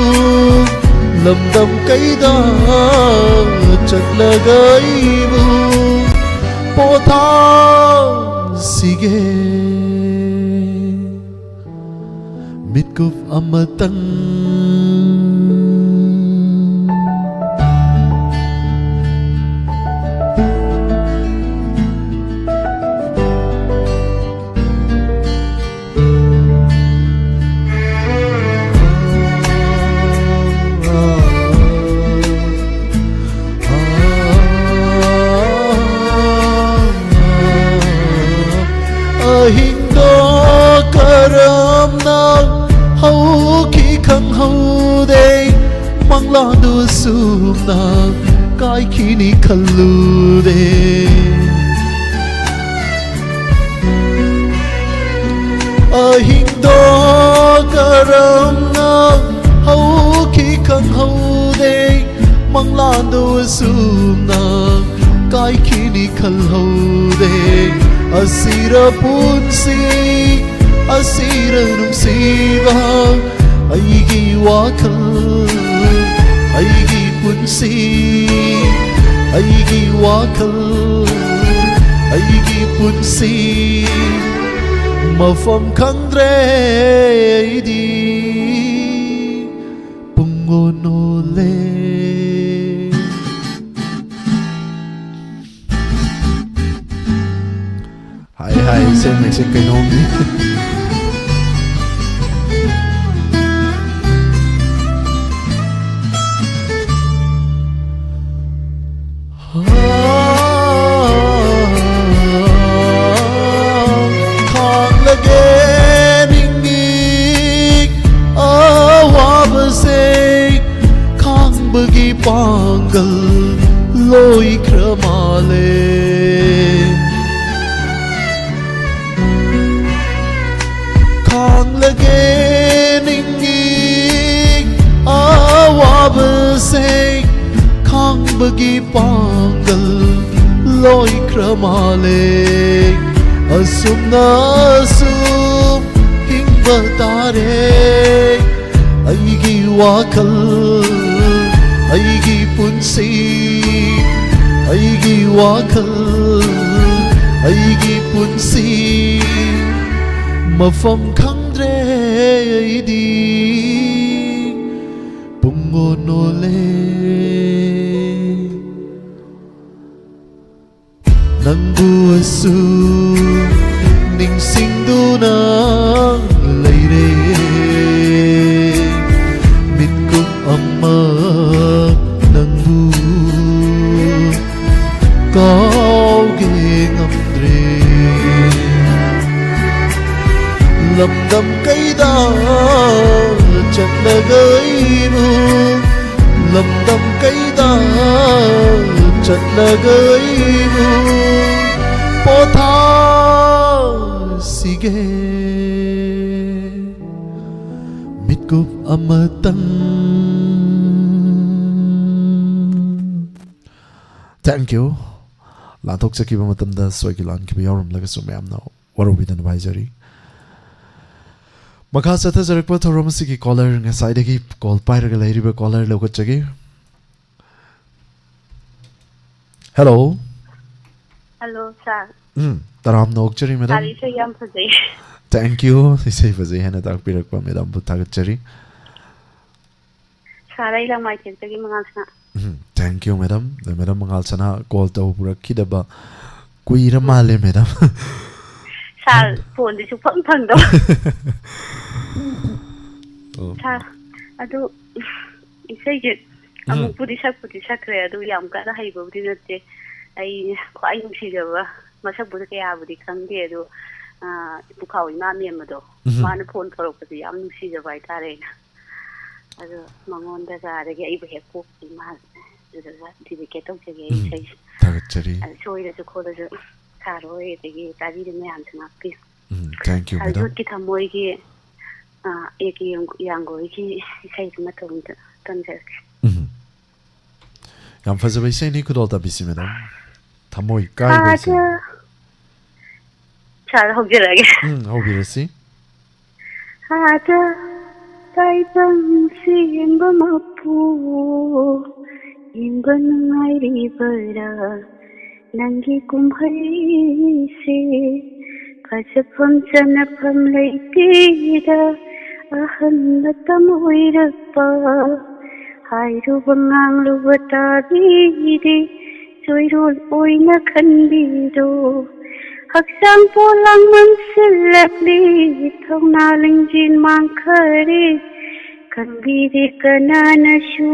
ꯂꯝꯗꯝ ꯀꯩꯗ ꯆꯠꯂꯒ ꯑꯩꯕꯨ ꯄꯣꯊꯥꯁꯤꯒꯦ꯫ ꯃꯤꯠꯀꯨꯞ ꯑꯃꯇꯪ ꯃꯪꯂꯥꯟꯗꯨ ꯑꯁꯨꯝꯅ ꯀꯥꯏꯈꯤꯅꯤ ꯈꯜꯂꯨꯗꯦ꯫ ꯑꯍꯤꯡꯗꯣ ꯀꯔꯝꯅ ꯍꯧꯈꯤ ꯈꯪꯍꯧꯗꯦ꯫ ꯃꯪꯂꯥꯟꯗꯣ ꯑꯁꯨꯝꯅ ꯀꯥꯏꯈꯤꯅꯤ ꯈꯜꯍꯧꯗꯦ꯫ ꯑꯁꯤꯔ ꯄꯨꯟꯁꯤ, ꯑꯁꯤꯔ ꯅꯨꯡꯁꯤꯕ꯫ ꯑꯩꯒꯤ ꯋꯥꯈꯜ, ꯑꯩꯒꯤ ꯄꯨꯟꯁꯤ, ꯑꯩꯒꯤ ꯋꯥꯈꯜ, ꯑꯩꯒꯤ ꯄꯨꯟꯁꯤ꯫ ꯃꯐꯝ ꯈꯪꯗ꯭ꯔꯦ ꯑꯩꯗꯤ, ꯄꯨꯡ ꯑꯣꯟ ꯑꯣꯜꯂꯦ꯫ ꯍꯥꯏ ꯍꯥꯏ, ꯏꯁꯩ ꯃꯌꯦꯛꯁꯦ ꯀꯩꯅꯣꯝꯅꯤ꯫ ꯈꯥꯡꯂꯒꯦ ꯅꯤꯡꯏ ꯑꯋꯥꯕꯁꯦ, ꯈꯥꯡꯕꯒꯤ ꯄꯥꯡꯒꯜ ꯂꯣꯏꯈ꯭ꯔ ꯃꯥꯜꯂꯦ꯫ ꯈꯥꯡꯂꯒꯦ ꯅꯤꯡꯏ ꯑꯋꯥꯕꯁꯦ, ꯈꯥꯡꯕꯒꯤ ꯄꯥꯡꯒꯜ ꯂꯣꯏꯈ꯭ꯔ ꯃꯥꯜꯂꯦ꯫ ꯑꯁꯨꯝꯅ ꯑꯁꯨꯝ ꯍꯤꯡꯕ ꯇꯥꯔꯦ꯫ ꯑꯩꯒꯤ ꯋꯥꯈꯜ, ꯑꯩꯒꯤ ꯄꯨꯟꯁꯤ, ꯑꯩꯒꯤ ꯋꯥꯈꯜ, ꯑꯩꯒꯤ ꯄꯨꯟꯁꯤ꯫ ꯃꯐꯝ ꯈꯪꯗ꯭ꯔꯦ ꯑꯩꯗꯤ, ꯄꯨꯡ ꯑꯣꯟ ꯑꯣꯜꯂꯦ꯫ ꯅꯪꯕꯨ ꯑꯁꯨꯝ ꯅꯤꯡꯁꯤꯡꯗꯨꯅ ꯂꯩꯔꯦ꯫ ꯃꯤꯠꯀꯨꯞ ꯑꯃ ꯅꯪꯕꯨ ꯀꯥꯎꯒꯦ ꯉꯝꯗ꯭ꯔꯦ꯫ ꯂꯝꯗꯝ ꯀꯩꯗ ꯆꯠꯂꯒ ꯑꯩꯕꯨ ꯂꯝꯗꯝ ꯀꯩꯗ ꯆꯠꯂꯒ ꯑꯩꯕꯨ ꯄꯣꯊꯥꯁꯤꯒꯦ? ꯃꯤꯠꯀꯨꯞ ꯑꯃꯇꯪ꯫ Thank you. ꯂꯥꯟꯊꯣꯛꯆꯈꯤꯕ ꯃꯇꯝꯗ ꯁꯣꯏꯈꯤ ꯂꯥꯟꯈꯤꯕ ꯌꯥꯎꯔꯝꯂꯒꯁꯨ ꯃꯌꯥꯝꯅ ꯋꯥꯔꯧꯕꯤꯗꯅꯕ ꯍꯥꯏꯖꯔꯤ꯫ ꯃꯈꯥ ꯆꯠꯊꯖꯔꯛꯄ ꯊꯧꯔꯝ ꯑꯁꯤꯒꯤ caller, ꯉꯁꯥꯏꯗꯒꯤ call ꯄꯥꯏꯔꯒ ꯂꯩꯔꯤꯕ caller ꯂꯧꯈꯠꯆꯒꯦ꯫ Hello꯫ Hello, sir. ꯎꯝ, ꯇꯔꯥꯝꯅ ꯑꯣꯛꯆꯔꯤ, madam꯫ Sir, ꯏꯁꯩ ꯌꯥꯝ ꯐꯖꯩ꯫ Thank you꯫ ꯏꯁꯩ ꯐꯖꯩ ꯍꯥꯏꯅ ꯇꯥꯛꯄꯤꯔꯛꯄ madamꯕꯨ ꯊꯥꯒꯠꯆꯔꯤ꯫ Sir, ꯑꯩ ꯂꯪꯃꯥꯏꯊꯦꯛꯇꯒꯤ ꯃꯉꯥꯜ ꯁꯅꯥ꯫ ꯎꯝ, thank you, madam꯫ Madam ꯃꯉꯥꯜ ꯁꯅꯥ, call ꯇꯧꯕꯤꯔꯛꯈꯤꯗꯕ ꯀꯨꯏꯔ ꯃꯥꯜꯂꯦ, madam꯫ Sir, phoneꯗꯤ ꯁꯨꯡꯐꯪ ꯐꯪꯗꯕ꯫ ꯑꯣ꯫ Sir, ꯑꯗꯨ ꯏꯁꯩꯁꯦ ꯎꯝ꯫ ꯑꯃꯨꯛꯄꯨꯗꯤ ꯁꯛꯄꯨꯗꯤ ꯁꯛꯈ꯭ꯔꯦ, ꯑꯗꯨ ꯌꯥꯝ ꯀꯟꯅ ꯍꯩꯕꯕꯨꯗꯤ ꯅꯠꯇꯦ꯫ ꯑꯩ ꯈ꯭ꯋꯥꯏ ꯅꯨꯡꯁꯤꯖꯕ, ꯃꯁꯛꯄꯨꯗꯤ ꯀꯌꯥꯕꯨꯗꯤ ꯈꯪꯗꯦ, ꯑꯗꯣ, ꯑ, ꯄꯨꯈꯥꯎ ꯏꯃꯥ ꯃꯦꯝꯕꯗꯣ, ꯎꯝ꯫ ꯃꯥꯅ phone ꯇꯧꯔꯛꯄꯁꯦ ꯌꯥꯝ ꯅꯨꯡꯁꯤꯖꯕ ꯍꯥꯏꯇꯥꯔꯦ ꯑꯩꯅ꯫ ꯑꯗꯣ ꯃꯉꯣꯟꯗꯒ, ꯑꯗꯒꯤ ꯑꯩꯕꯨ ꯍꯦꯛ ꯄꯣꯛꯄ ꯏꯃꯥ, ꯑꯗꯨꯗꯒ dedicate ꯇꯧꯖꯒꯦ ꯑꯩ ꯎꯝ, ꯏꯁꯩꯁꯦ꯫ ꯊꯥꯒꯠꯆꯔꯤ꯫ ꯑꯗꯨ ꯁꯣꯏꯔꯁꯨ ꯈꯣꯠꯂꯁꯨ sir ꯍꯣꯏ ꯑꯗꯒꯤ ꯇꯥꯕꯤꯔꯤ ꯃꯌꯥꯝꯁꯦ ꯉꯥꯛꯄꯤꯌꯨ꯫ ꯎꯝ, thank you, sir madam꯫ ꯌꯣꯠꯀꯤ ꯊꯃꯣꯏꯒꯤ, ꯑ, ꯑꯦ ꯀꯦ ꯌꯥꯡꯒꯣꯏꯒꯤ ꯏꯁꯩꯗꯨ ꯃꯇꯧ ꯑꯝꯇ ꯇꯝꯖꯔꯛꯀꯦ꯫ ꯎꯝ꯫ ꯌꯥꯝ ꯐꯖꯕ ꯏꯁꯩꯅꯤ, ꯈꯨꯗꯣꯜ ꯇꯝꯕꯤꯁꯤ, madam꯫ ꯊꯃꯣꯏ ꯀꯥꯏꯕ ꯏꯁꯩ꯫ ꯁꯥꯖ-, sir, ꯍꯧꯖꯔꯛꯑꯒꯦ꯫ ꯎꯝ, ꯍꯧꯕꯤꯔꯁꯤ꯫ ꯁꯥꯖ ꯇꯥꯏꯕꯪ ꯁꯦꯝꯕ ꯃꯄꯨ, ꯌꯦꯡꯕ ꯅꯨꯡꯉꯥꯏꯔꯤꯕꯔꯥ ꯅꯪꯒꯤ ꯀꯨꯝꯍꯩꯁꯦ? ꯐꯖꯐꯝ ꯆꯟꯅꯐꯝ ꯂꯩꯇꯦꯗ ꯑꯍꯟ ꯃꯇꯝ ꯑꯣꯏꯔꯛꯄ꯫ ꯍꯥꯏꯔꯨꯕ ꯉꯥꯡꯂꯨꯕ ꯇꯥꯕꯤꯗꯦ, ꯆꯣꯏꯔꯣꯜ ꯑꯣꯏꯅ ꯈꯟꯕꯤꯔꯣ꯫ ꯍꯛꯆꯥꯡ ꯄꯣꯂꯥꯡ ꯃꯥꯡꯁꯤꯜꯂꯛꯂꯤ, ꯊꯧꯅꯥ ꯂꯤꯡꯖꯦꯜ ꯃꯥꯡꯈꯔꯦ, ꯈꯪꯕꯤꯗꯦ ꯀꯅꯥꯅꯁꯨ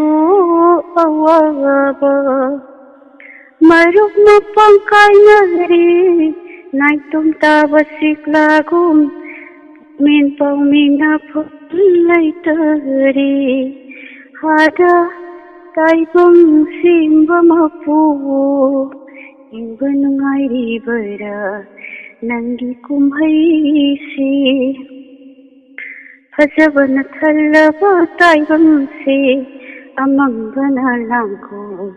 ꯑꯋꯥꯕ꯫ ꯃꯔꯨꯞ ꯃꯄꯥꯡ ꯀꯥꯏꯅꯔꯦ, ꯅꯥꯏꯇꯣꯝ ꯇꯥꯕ ꯁꯤꯛꯂꯥꯒꯨꯝ, ꯃꯦꯟ ꯄꯥꯎꯃꯤꯅ ꯐꯝ ꯂꯩꯇꯔꯦ꯫ ꯍꯥꯗ ꯇꯥꯏꯕꯪ ꯁꯦꯝꯕ ꯃꯄꯨ, ꯌꯦꯡꯕ ꯅꯨꯡꯉꯥꯏꯔꯤꯕꯔꯥ ꯅꯪꯒꯤ ꯀꯨꯝꯍꯩꯁꯤ? ꯐꯖꯕꯅ ꯊꯜꯂꯕ ꯇꯥꯏꯕꯪꯁꯦ, ꯑꯃꯝꯕꯅ ꯂꯥꯡꯒꯣꯜ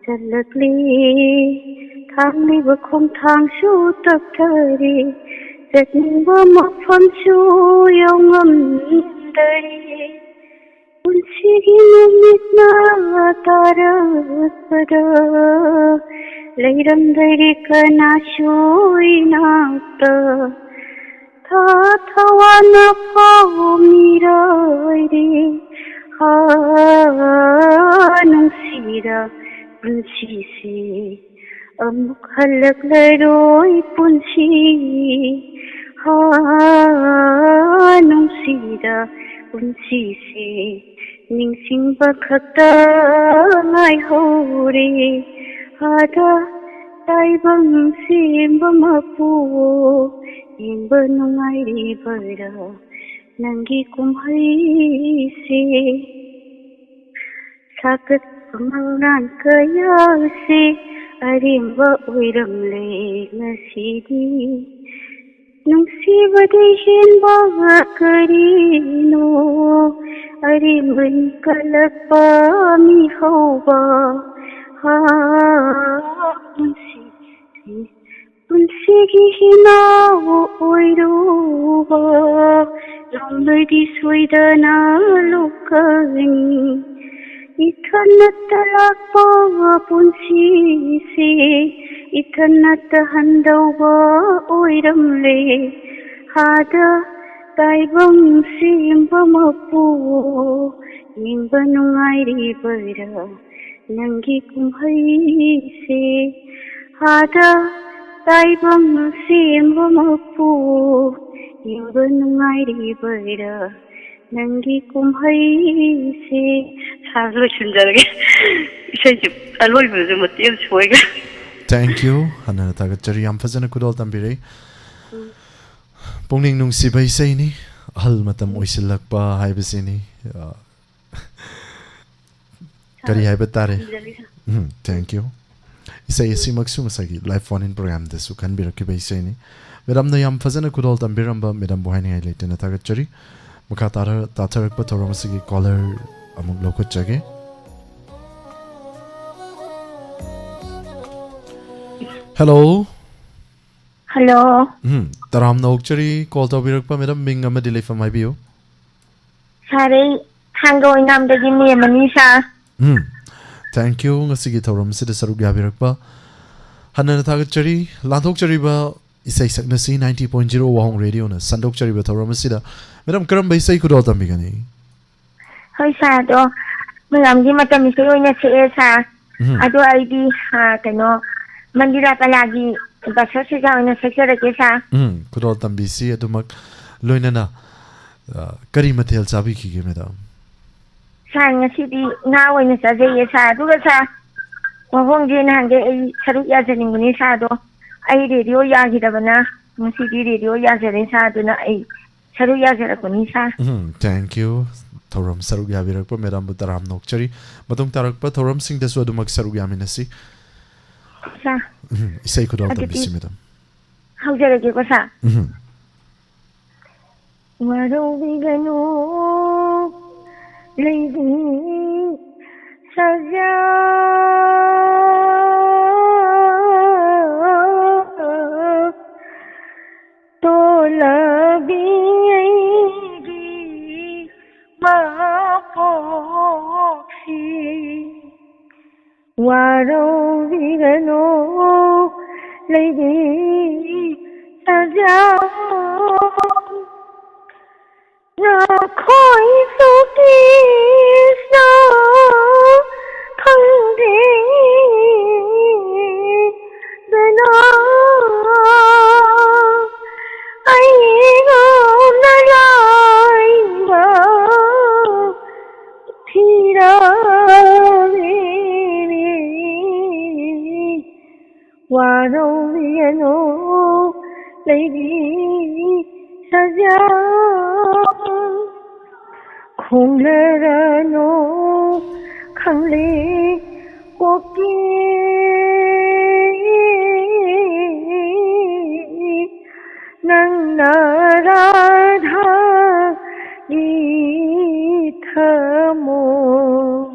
ꯆꯜꯂꯛꯂꯤ꯫ ꯊꯥꯡꯂꯤꯕ ꯈꯣꯡꯊꯥꯡꯁꯨ ꯇꯞꯊꯔꯤ, ꯆꯠꯅꯤꯡꯕ ꯃꯐꯝꯁꯨ ꯌꯧꯉꯝꯗꯔꯤ꯫ ꯄꯨꯟꯁꯤꯒꯤ ꯅꯨꯃꯤꯠꯅ ꯇꯥꯔꯛꯄꯗ, ꯂꯩꯔꯝꯗꯔꯦ ꯀꯅꯥꯁꯨ ꯏꯅꯥꯛꯇ꯫ ꯊꯥ ꯊꯋꯥꯅ ꯐꯥꯎ ꯃꯤꯔꯥꯏꯔꯦ꯫ ꯍꯥ, ꯅꯨꯡꯁꯤꯔ ꯄꯨꯟꯁꯤꯁꯦ, ꯑꯃꯨꯛ ꯍꯜꯂꯛꯂꯔꯣꯏ ꯄꯨꯟꯁꯤ꯫ ꯍꯥ, ꯅꯨꯡꯁꯤꯔ ꯄꯨꯟꯁꯤꯁꯦ, ꯅꯤꯡꯁꯤꯡꯕ ꯈꯛꯇ ꯉꯥꯏꯍꯧꯔꯦ꯫ ꯍꯥꯗ ꯇꯥꯏꯕꯪ ꯁꯦꯝꯕ ꯃꯄꯨ, ꯌꯦꯡꯕ ꯅꯨꯡꯉꯥꯏꯔꯤꯕꯔꯥ ꯅꯪꯒꯤ ꯀꯨꯝꯍꯩꯁꯦ? ꯁꯥꯒꯠꯄ ꯃꯪꯂꯥꯟ ꯀꯌꯥꯁꯦ ꯑꯔꯦꯝꯕ ꯑꯣꯏꯔꯝꯂꯦ ꯉꯁꯤꯗꯤ꯫ ꯅꯨꯡꯁꯤꯕꯗꯤ ꯍꯦꯟꯕ ꯀꯔꯤꯅꯣ? ꯑꯔꯦꯝꯕꯅꯤ ꯀꯜꯂꯛꯄ ꯃꯤꯍꯧꯕ꯫ ꯍꯥ, ꯄꯨꯟꯁꯤ, ꯄꯨꯟꯁꯤꯒꯤ ꯍꯤꯅꯥꯎ ꯑꯣꯏꯔꯨꯕ ꯅꯣꯡꯃꯗꯤ ꯁꯣꯏꯗꯅ ꯂꯣꯛꯀꯅꯤ꯫ ꯏꯊꯟꯅꯇ ꯂꯥꯛꯄ ꯄꯨꯟꯁꯤꯁꯦ, ꯏꯊꯟꯅꯇ ꯍꯟꯗꯧꯕ ꯑꯣꯏꯔꯝꯂꯦ꯫ ꯍꯥꯗ ꯇꯥꯏꯕꯪ ꯁꯦꯝꯕ ꯃꯄꯨ, ꯌꯦꯡꯕ ꯅꯨꯡꯉꯥꯏꯔꯤꯕꯔꯥ ꯅꯪꯒꯤ ꯀꯨꯝꯍꯩꯁꯦ? ꯍꯥꯗ ꯇꯥꯏꯕꯪ ꯁꯦꯝꯕ ꯃꯄꯨ, ꯌꯦꯡꯕ ꯅꯨꯡꯉꯥꯏꯔꯤꯕꯔꯥ ꯅꯪꯒꯤ ꯀꯨꯝꯍꯩꯁꯦ? ꯁꯥꯔ, ꯂꯣꯏꯁꯤꯟꯖꯔꯒꯦ꯫ ꯏꯁꯩꯁꯦ ꯑꯂꯣꯏꯕꯗꯁꯨ ꯃꯇꯦꯛ ꯑꯃ ꯁꯣꯏꯈ꯭ꯔꯦ꯫ Thank you. ꯍꯟꯅ ꯊꯥꯒꯠꯆꯔꯤ꯫ ꯌꯥꯝ ꯐꯖꯅ ꯈꯨꯗꯣꯜ ꯇꯝꯕꯤꯔꯛꯏ꯫ ꯎꯝ꯫ ꯄꯨꯛꯅꯤꯡ ꯅꯨꯡꯁꯤꯕ ꯏꯁꯩꯅꯤ꯫ ꯑꯍꯜ ꯃꯇꯝ ꯎꯝ꯫ ꯑꯣꯏꯁꯤꯜꯂꯛꯄ ꯍꯥꯏꯕꯁꯤꯅꯤ꯫ ꯑ, ꯀꯔꯤ ꯍꯥꯏꯕ ꯇꯥꯔꯦ? ꯊꯝꯖꯔꯒꯦ, ꯁꯥꯔ꯫ ꯎꯝ, thank you. ꯏꯁꯩ ꯑꯁꯤꯃꯛꯁꯨ ꯉꯁꯥꯏꯒꯤ live phone in programꯗꯁꯨ ꯈꯟꯕꯤꯔꯛꯈꯤꯕ ꯏꯁꯩꯅꯤ꯫ Madamꯅ ꯌꯥꯝ ꯐꯖꯅ ꯈꯨꯗꯣꯜ ꯇꯝꯕꯤꯔꯝꯕ Madamꯕꯨ ꯍꯥꯏꯅꯤꯡꯉꯥꯏ ꯂꯩꯇꯅ ꯊꯥꯒꯠꯆꯔꯤ꯫ ꯃꯈꯥ ꯇꯥꯔ-, ꯇꯥꯊꯔꯛꯄ ꯊꯧꯔꯝ ꯑꯁꯤꯒꯤ caller ꯑꯃꯨꯛ ꯂꯧꯈꯠꯆꯒꯦ꯫ Hello꯫ Hello꯫ ꯎꯝ, ꯇꯔꯥꯝꯅ ꯑꯣꯛꯆꯔꯤ꯫ Call ꯇꯧꯕꯤꯔꯛꯄ Madam, ꯃꯤꯡ ꯑꯃꯗꯤ ꯂꯩꯐꯝ ꯍꯥꯏꯕꯤꯌꯨ꯫ ꯁꯥꯔ, ꯑꯩ ꯊꯥꯡꯒ ꯑꯣꯏꯅꯥꯝꯗꯒꯤ ꯃꯦꯝ ꯑꯅꯤ, ꯁꯥꯔ꯫ ꯎꯝ, thank you, ꯉꯁꯤꯒꯤ ꯊꯧꯔꯝ ꯑꯁꯤꯗ ꯁꯔꯨꯛ ꯌꯥꯕꯤꯔꯛꯄ ꯍꯟꯅꯅ ꯊꯥꯒꯠꯆꯔꯤ꯫ ꯂꯥꯟꯊꯣꯛꯆꯔꯤꯕ ꯏꯁꯩ ꯁꯛꯅꯁꯤ ninety point zero ꯋꯥꯍꯣꯡ ꯔꯦꯗꯤꯑꯣꯅ ꯁꯟꯗꯣꯛꯆꯔꯤꯕ ꯊꯧꯔꯝ ꯑꯁꯤꯗ꯫ Madam, ꯀꯔꯝꯕ ꯏꯁꯩ ꯈꯨꯗꯣꯜ ꯇꯝꯕꯤꯒꯅꯤ? ꯍꯣꯏ, ꯁꯥꯔ, ꯑꯗꯣ ꯃꯌꯥꯝꯒꯤ ꯃꯇꯝ ꯏꯁꯩ ꯑꯣꯏꯅ ꯁꯛꯑꯦ, ꯁꯥꯔ꯫ ꯎꯝ꯫ ꯑꯗꯣ ꯑꯩꯗꯤ, ꯑ, ꯀꯩꯅꯣ, ꯃꯟꯗꯤꯔꯥ ꯀꯂꯥꯒꯤ ꯕꯁ ꯁꯤꯗ ꯑꯣꯏꯅ ꯁꯛꯆꯔꯒꯦ, ꯁꯥꯔ꯫ ꯎꯝ, ꯈꯨꯗꯣꯜ ꯇꯝꯕꯤꯁꯤ꯫ ꯑꯗꯨꯃꯛ ꯂꯣꯏꯅꯅ, ꯑ, ꯀꯔꯤ ꯃꯊꯦꯜ ꯆꯥꯕꯤꯈꯤꯒꯦ, Madam? ꯁꯥꯔ, ꯉꯁꯤꯗꯤ ꯉꯥ ꯑꯣꯏꯅ ꯆꯥꯖꯩꯌꯦ, ꯁꯥꯔ꯫ ꯑꯗꯨꯒ, ꯁꯥꯔ, ꯋꯥꯍꯣꯡꯁꯦ ꯅꯍꯥꯟꯒꯩ ꯑꯩ ꯁꯔꯨꯛ ꯌꯥꯖꯅꯤꯡꯕꯅꯤ, ꯁꯥꯔ, ꯑꯗꯣ ꯑꯩ ꯔꯦꯗꯤꯑꯣ ꯌꯥꯈꯤꯗꯕꯅ ꯉꯁꯤꯗꯤ ꯔꯦꯗꯤꯑꯣ ꯌꯥꯖꯔꯦ, ꯁꯥꯔ꯫ ꯑꯗꯨꯅ ꯑꯩ ꯁꯔꯨꯛ ꯌꯥꯖꯔꯛꯄꯅꯤ, ꯁꯥꯔ꯫ ꯎꯝ, thank you꯫ ꯊꯧꯔꯝ ꯁꯔꯨꯛ ꯌꯥꯕꯤꯔꯛꯄ Madamꯕꯨ ꯇꯔꯥꯝꯅ ꯑꯣꯛꯆꯔꯤ꯫ ꯃꯇꯨꯡ ꯇꯥꯔꯛꯄ ꯊꯧꯔꯝꯁꯤꯡꯗꯁꯨ ꯑꯗꯨꯃꯛ ꯁꯔꯨꯛ ꯌꯥꯃꯤꯟꯅꯁꯤ꯫ ꯁꯥꯔ꯫ ꯎꯝ, ꯏꯁꯩ ꯈꯨꯗꯣꯜ ꯑꯗꯨꯗꯤ ꯇꯝꯕꯤꯁꯤ, Madam꯫ ꯍꯧꯖꯔꯒꯦꯀꯣ, ꯁꯥꯔ꯫ ꯎꯝ꯫ ꯋꯥꯔꯧꯕꯤꯒꯅꯨ, ꯂꯩꯕꯤ ꯁꯖꯥ꯫ ꯇꯣꯂꯕꯤ ꯑꯩꯒꯤ ꯃꯄꯣꯛꯁꯤ꯫ ꯋꯥꯔꯧꯕꯤꯒꯅꯨ, ꯂꯩꯕꯤ ꯁꯖꯥ꯫ ꯅꯈꯣꯏꯁꯨ ꯀꯤꯁ ꯈꯪꯗꯦꯗꯅ ꯑꯩꯒꯨꯝꯅ ꯂꯥꯏꯕ ꯊꯤꯔꯕꯤꯅꯤ꯫ ꯋꯥꯔꯧꯕꯤꯒꯅꯨ, ꯂꯩꯕꯤ ꯁꯖꯥ꯫ ꯈꯣꯡꯂꯔꯅꯨ, ꯈꯪꯂꯦ ꯀꯣꯀꯤ ꯅꯪꯅ ꯔꯥꯙꯥꯒꯤ ꯊꯃꯣꯏ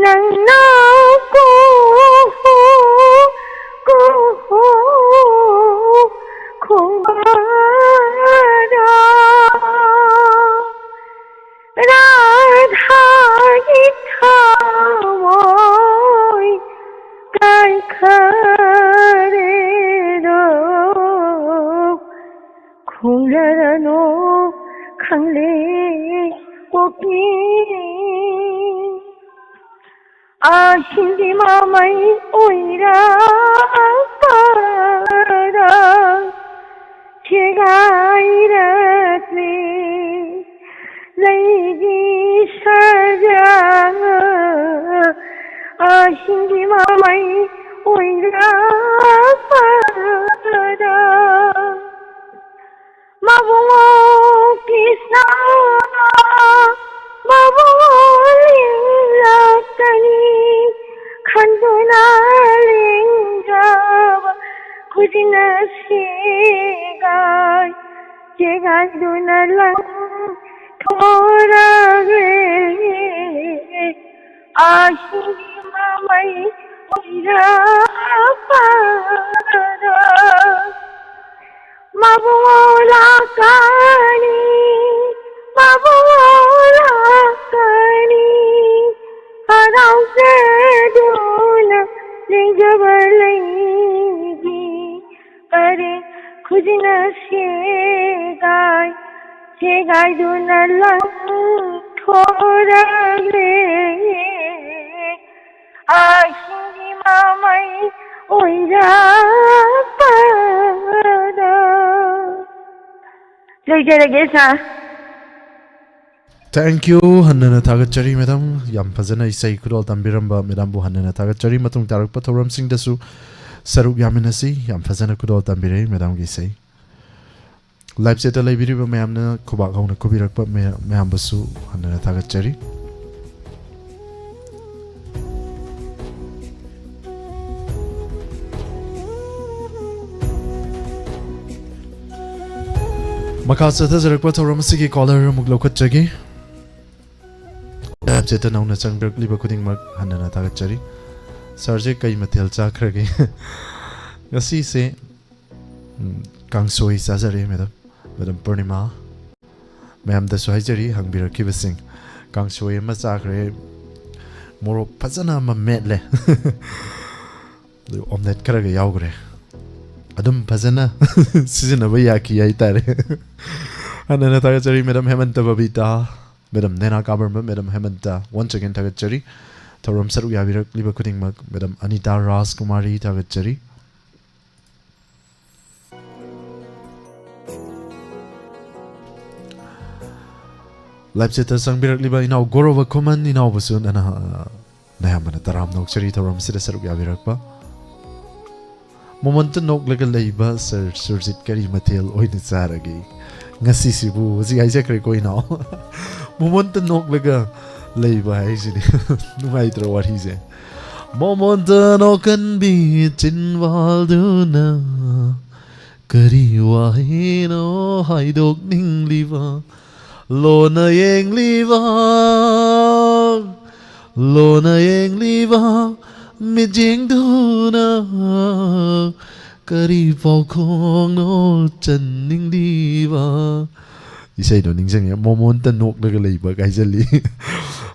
ꯅꯪꯅ ꯀꯣꯍꯣ ꯀꯣꯍꯣ ꯈꯣꯡꯕꯥꯔꯥ ꯔꯥꯙꯥꯒꯤ ꯊꯃꯣꯏ ꯀꯥꯏꯈꯔꯦꯔꯣ ꯈꯣꯡꯂꯔꯅꯣ ꯈꯪꯂꯦ ꯀꯣꯀꯤ ꯑꯍꯤꯡꯒꯤ ꯃꯃꯩ ꯑꯣꯏꯔꯛꯄꯗ ꯁꯦꯒꯥꯏꯔꯛꯂꯦ ꯂꯩꯒꯤ ꯁꯔꯖꯥ ꯑꯍꯤꯡꯒꯤ ꯃꯃꯩ ꯑꯣꯏꯔꯛꯄꯗ ꯃꯕꯨꯡ ꯀ꯭ꯔꯤꯁꯅ ꯃꯕꯨꯡ ꯂꯤꯡꯂꯛꯀꯅꯤ ꯈꯟꯗꯨꯅ ꯂꯦꯡꯖꯕ ꯈꯨꯖꯤꯟ ꯁꯦꯒꯥꯏ ꯁꯦꯒꯥꯏꯗꯨꯅ ꯂꯪ ꯊꯣꯔꯛꯂꯦ ꯑꯍꯤꯡꯒꯤ ꯃꯃꯩ ꯑꯣꯏꯔꯛꯄꯗ ꯃꯕꯨꯡ ꯂꯥꯛꯀꯅꯤ ꯃꯕꯨꯡ ꯂꯥꯛꯀꯅꯤ ꯍꯔꯥꯎꯖꯗꯨꯅ ꯂꯦꯡꯖꯕ ꯂꯩꯒꯤ ꯄꯔꯦꯡ ꯈꯨꯖꯤꯟꯅ ꯁꯦꯒꯥꯏ ꯁꯦꯒꯥꯏꯗꯨꯅ ꯂꯪꯊꯣꯔꯛꯂꯦ ꯑꯍꯤꯡꯒꯤ ꯃꯃꯩ ꯑꯣꯏꯔꯛꯄꯗ ꯂꯣꯏꯖꯔꯒꯦ ꯁꯥꯔ꯫ Thank you. ꯍꯟꯅꯅ ꯊꯥꯒꯠꯆꯔꯤ ꯃꯦꯗꯥꯝ, ꯌꯥꯝ ꯐꯖꯅ ꯏꯁꯩ ꯈꯨꯗꯣꯜ ꯇꯝꯕꯤꯔꯝꯕ ꯃꯦꯗꯥꯝꯕꯨ ꯍꯟꯅꯅ ꯊꯥꯒꯠꯆꯔꯤ꯫ ꯃꯇꯨꯡ ꯇꯥꯔꯛꯄ ꯊꯧꯔꯝꯁꯤꯡꯗꯁꯨ ꯁꯔꯨꯛ ꯌꯥꯃꯤꯟꯅꯁꯤ꯫ ꯌꯥꯝ ꯐꯖꯅ ꯈꯨꯗꯣꯜ ꯇꯝꯕꯤꯔꯛꯏ ꯃꯦꯗꯥꯝꯒꯤ ꯏꯁꯩ꯫ ꯂꯥꯏꯚ ꯆꯦꯠꯇ ꯂꯩꯕꯤꯔꯤꯕ ꯃꯌꯥꯝꯅ ꯈꯨꯕꯥꯛ ꯍꯧꯅ ꯈꯨꯕꯤꯔꯛꯄ ꯃꯌꯥꯝ- ꯃꯌꯥꯝꯕꯨꯁꯨ ꯍꯟꯅꯅ ꯊꯥꯒꯠꯆꯔꯤ꯫ ꯃꯈꯥ ꯆꯠꯊꯖꯔꯛꯄ ꯊꯧꯔꯝ ꯑꯁꯤꯒꯤ ꯀꯣꯂꯔ ꯑꯃꯨꯛ ꯂꯧꯈꯠꯆꯒꯦ꯫ ꯂꯥꯏꯞ ꯆꯦꯠꯇ ꯅꯧꯅ ꯆꯪꯕꯤꯔꯛꯂꯤꯕ ꯈꯨꯗꯤꯡꯃꯛ ꯍꯟꯅꯅ ꯊꯥꯒꯠꯆꯔꯤ꯫ ꯁꯥꯔꯁꯦ ꯀꯩ ꯃꯊꯦꯜ ꯆꯥꯈ꯭ꯔꯒꯦ? ꯉꯁꯤꯁꯦ, ꯎꯝ, ꯀꯥꯡꯁꯣꯏ ꯆꯥꯖꯔꯦ, ꯃꯦꯗꯥꯝ꯫ ꯃꯦꯗꯥꯝ ꯄꯨꯔꯅꯤꯃꯥ, ꯃꯌꯥꯝꯗꯁꯨ ꯍꯥꯏꯖꯔꯤ, ꯍꯪꯕꯤꯔꯛꯈꯤꯕꯁꯤꯡ꯫ ꯀꯥꯡꯁꯣꯏ ꯑꯃ ꯆꯥꯈ꯭ꯔꯦ, ꯃꯣꯔꯣꯛ ꯐꯖꯅ ꯑꯃ ꯃꯦꯠꯂꯦ꯫ ꯑꯗꯨ ꯑꯣꯝꯂꯦꯠ ꯈꯔꯒ ꯌꯥꯎꯈ꯭ꯔꯦ꯫ ꯑꯗꯨꯝ ꯐꯖꯅ ꯁꯤꯖꯤꯟꯅꯕ ꯌꯥꯈꯤ ꯍꯥꯏꯇꯥꯔꯦ꯫ ꯍꯟꯅꯅ ꯊꯥꯒꯠꯆꯔꯤ, ꯃꯦꯗꯥꯝ ꯍꯦꯃꯟꯇ ꯕꯕꯤꯇꯥ, ꯃꯦꯗꯥꯝ ꯅꯦꯅꯥ ꯀꯥꯕꯔꯝꯕ, ꯃꯦꯗꯥꯝ ꯍꯦꯃꯟꯇ, once again ꯊꯥꯒꯠꯆꯔꯤ꯫ ꯊꯧꯔꯝ ꯁꯔꯨꯛ ꯌꯥꯕꯤꯔꯛꯂꯤꯕ ꯈꯨꯗꯤꯡꯃꯛ, ꯃꯦꯗꯥꯝ ꯑꯅꯤꯇꯥ ꯔꯥꯖꯀꯨꯃꯥꯔꯤ ꯊꯥꯒꯠꯆꯔꯤ꯫ ꯂꯥꯏꯞ ꯆꯦꯠꯇ ꯆꯪꯕꯤꯔꯛꯂꯤꯕ ꯏꯅꯥꯎ ꯒꯣꯔꯣꯕ ꯈꯨꯃꯟ ꯏꯅꯥꯎꯕꯁꯨ ꯅꯅ-, ꯅꯌꯥꯝꯕꯅ ꯇꯔꯥꯝꯅ ꯑꯣꯛꯆꯔꯤ ꯊꯧꯔꯝꯁꯤꯗ ꯁꯔꯨꯛ ꯌꯥꯕꯤꯔꯛꯄ꯫ ꯃꯣꯃꯣꯟꯇ ꯅꯣꯛꯂꯒ ꯂꯩꯕ ꯁꯔ ꯁꯨꯔꯖꯤꯠ ꯀꯔꯤ ꯃꯊꯦꯜ ꯑꯣꯏꯅ ꯆꯥꯔꯒꯦ? ꯉꯁꯤꯁꯤꯕꯨ ꯍꯧꯖꯤꯛ ꯍꯥꯏꯖꯈ꯭ꯔꯦꯀꯣ ꯏꯅꯥꯎ꯫ ꯃꯣꯃꯣꯟꯇ ꯅꯣꯛꯂꯒ ꯂꯩꯕ ꯍꯥꯏꯁꯤꯅꯤ꯫ ꯅꯨꯡꯉꯥꯏꯇ꯭ꯔꯣ ꯋꯥꯔꯤꯁꯦ? ꯃꯣꯃꯣꯟꯇ ꯅꯣꯛꯀꯟꯕꯤ ꯆꯤꯟꯕꯥꯜꯗꯨꯅ ꯀꯔꯤ ꯋꯥꯍꯩꯅꯣ ꯍꯥꯏꯗꯣꯛꯅꯤꯡꯂꯤꯕ? ꯂꯣꯟꯅ ꯌꯦꯡꯂꯤꯕ, ꯂꯣꯟꯅ ꯌꯦꯡꯂꯤꯕ ꯃꯤꯠꯌꯦꯡꯗꯨꯅ ꯀꯔꯤ ꯄꯥꯎꯈꯣꯡꯅꯣ ꯆꯟꯅꯤꯡꯂꯤꯕ? ꯏꯁꯩꯗꯣ ꯅꯤꯡꯁꯤꯡꯉꯦ, ꯃꯣꯃꯣꯟꯇ ꯅꯣꯛꯂꯒ ꯂꯩꯕ ꯀꯥꯏꯖꯜꯂꯤ꯫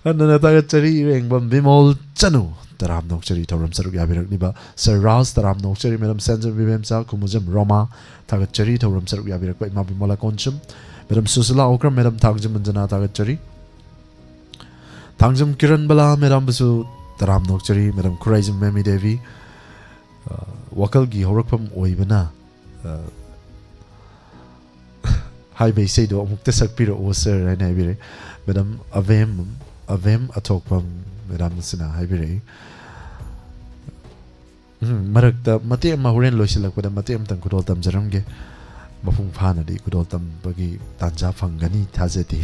ꯍꯟꯅꯅ ꯊꯥꯒꯠꯆꯔꯤ ꯏꯔꯦꯡꯕꯝ ꯕꯤꯃꯣꯜ ꯆꯅꯨ, ꯇꯔꯥꯝꯅ ꯑꯣꯛꯆꯔꯤ ꯊꯧꯔꯝ ꯁꯔꯨꯛ ꯌꯥꯕꯤꯔꯛꯂꯤꯕ ꯁꯔ ꯔꯥꯖ, ꯇꯔꯥꯝꯅ ꯑꯣꯛꯆꯔꯤ ꯃꯦꯗꯥꯝ ꯁꯦꯟꯖꯝ ꯕꯤꯕꯦꯝꯆꯥ, ꯈꯨꯃꯨꯖꯝ ꯔꯣꯃꯥ, ꯊꯥꯒꯠꯆꯔꯤ ꯊꯧꯔꯝ ꯁꯔꯨꯛ ꯌꯥꯕꯤꯔꯛꯄ ꯏꯃꯥ ꯕꯤꯃꯣꯂꯥ ꯀꯣꯟꯁꯨꯝ, ꯃꯦꯗꯥꯝ ꯁꯨꯁꯤꯂꯥ ꯑꯣꯀ꯭ꯔꯝ, ꯃꯦꯗꯥꯝ ꯊꯥꯡꯖꯝ ꯑꯟꯖꯅꯥ ꯊꯥꯒꯠꯆꯔꯤ꯫ ꯊꯥꯡꯖꯝ ꯀꯤꯔꯟ ꯕꯂꯥ ꯃꯦꯗꯥꯝꯕꯨꯁꯨ ꯇꯔꯥꯝꯅ ꯑꯣꯛꯆꯔꯤ, ꯃꯦꯗꯥꯝ ꯈꯨꯔꯥꯏꯖꯝ ꯃꯦꯃꯤ ꯗꯦꯕꯤ, ꯑ, ꯋꯥꯈꯜꯒꯤ ꯍꯧꯔꯛꯐꯝ ꯑꯣꯏꯕꯅ, ꯑ, ꯍꯥꯏꯕ ꯏꯁꯩꯗꯣ ꯑꯃꯨꯛꯇ ꯁꯛꯄꯤꯔꯛꯑꯣ ꯁꯔ ꯍꯥꯏꯅ ꯍꯥꯏꯕꯤꯔꯛꯏ꯫ ꯃꯦꯗꯥꯝ ꯑꯕꯦꯝ, ꯑꯕꯦꯝ ꯑꯊꯣꯛꯄꯝ ꯃꯦꯗꯥꯝ ꯑꯁꯤꯅ ꯍꯥꯏꯕꯤꯔꯛꯏ꯫ ꯎꯝ, ꯃꯔꯛꯇ ꯃꯇꯦꯛ ꯑꯃ ꯍꯣꯔꯦꯟ ꯂꯣꯏꯁꯤꯜꯂꯛꯄꯗ ꯃꯇꯦꯛ ꯑꯃꯇꯪ ꯈꯨꯗꯣꯜ ꯇꯝꯖꯔꯝꯒꯦ꯫ ꯃꯄꯨꯡ ꯐꯥꯅꯗꯤ ꯈꯨꯗꯣꯜ ꯇꯝꯕꯒꯤ ꯇꯥꯟꯖꯥ ꯐꯪꯒꯅꯤ ꯊꯥꯖꯗꯦ꯫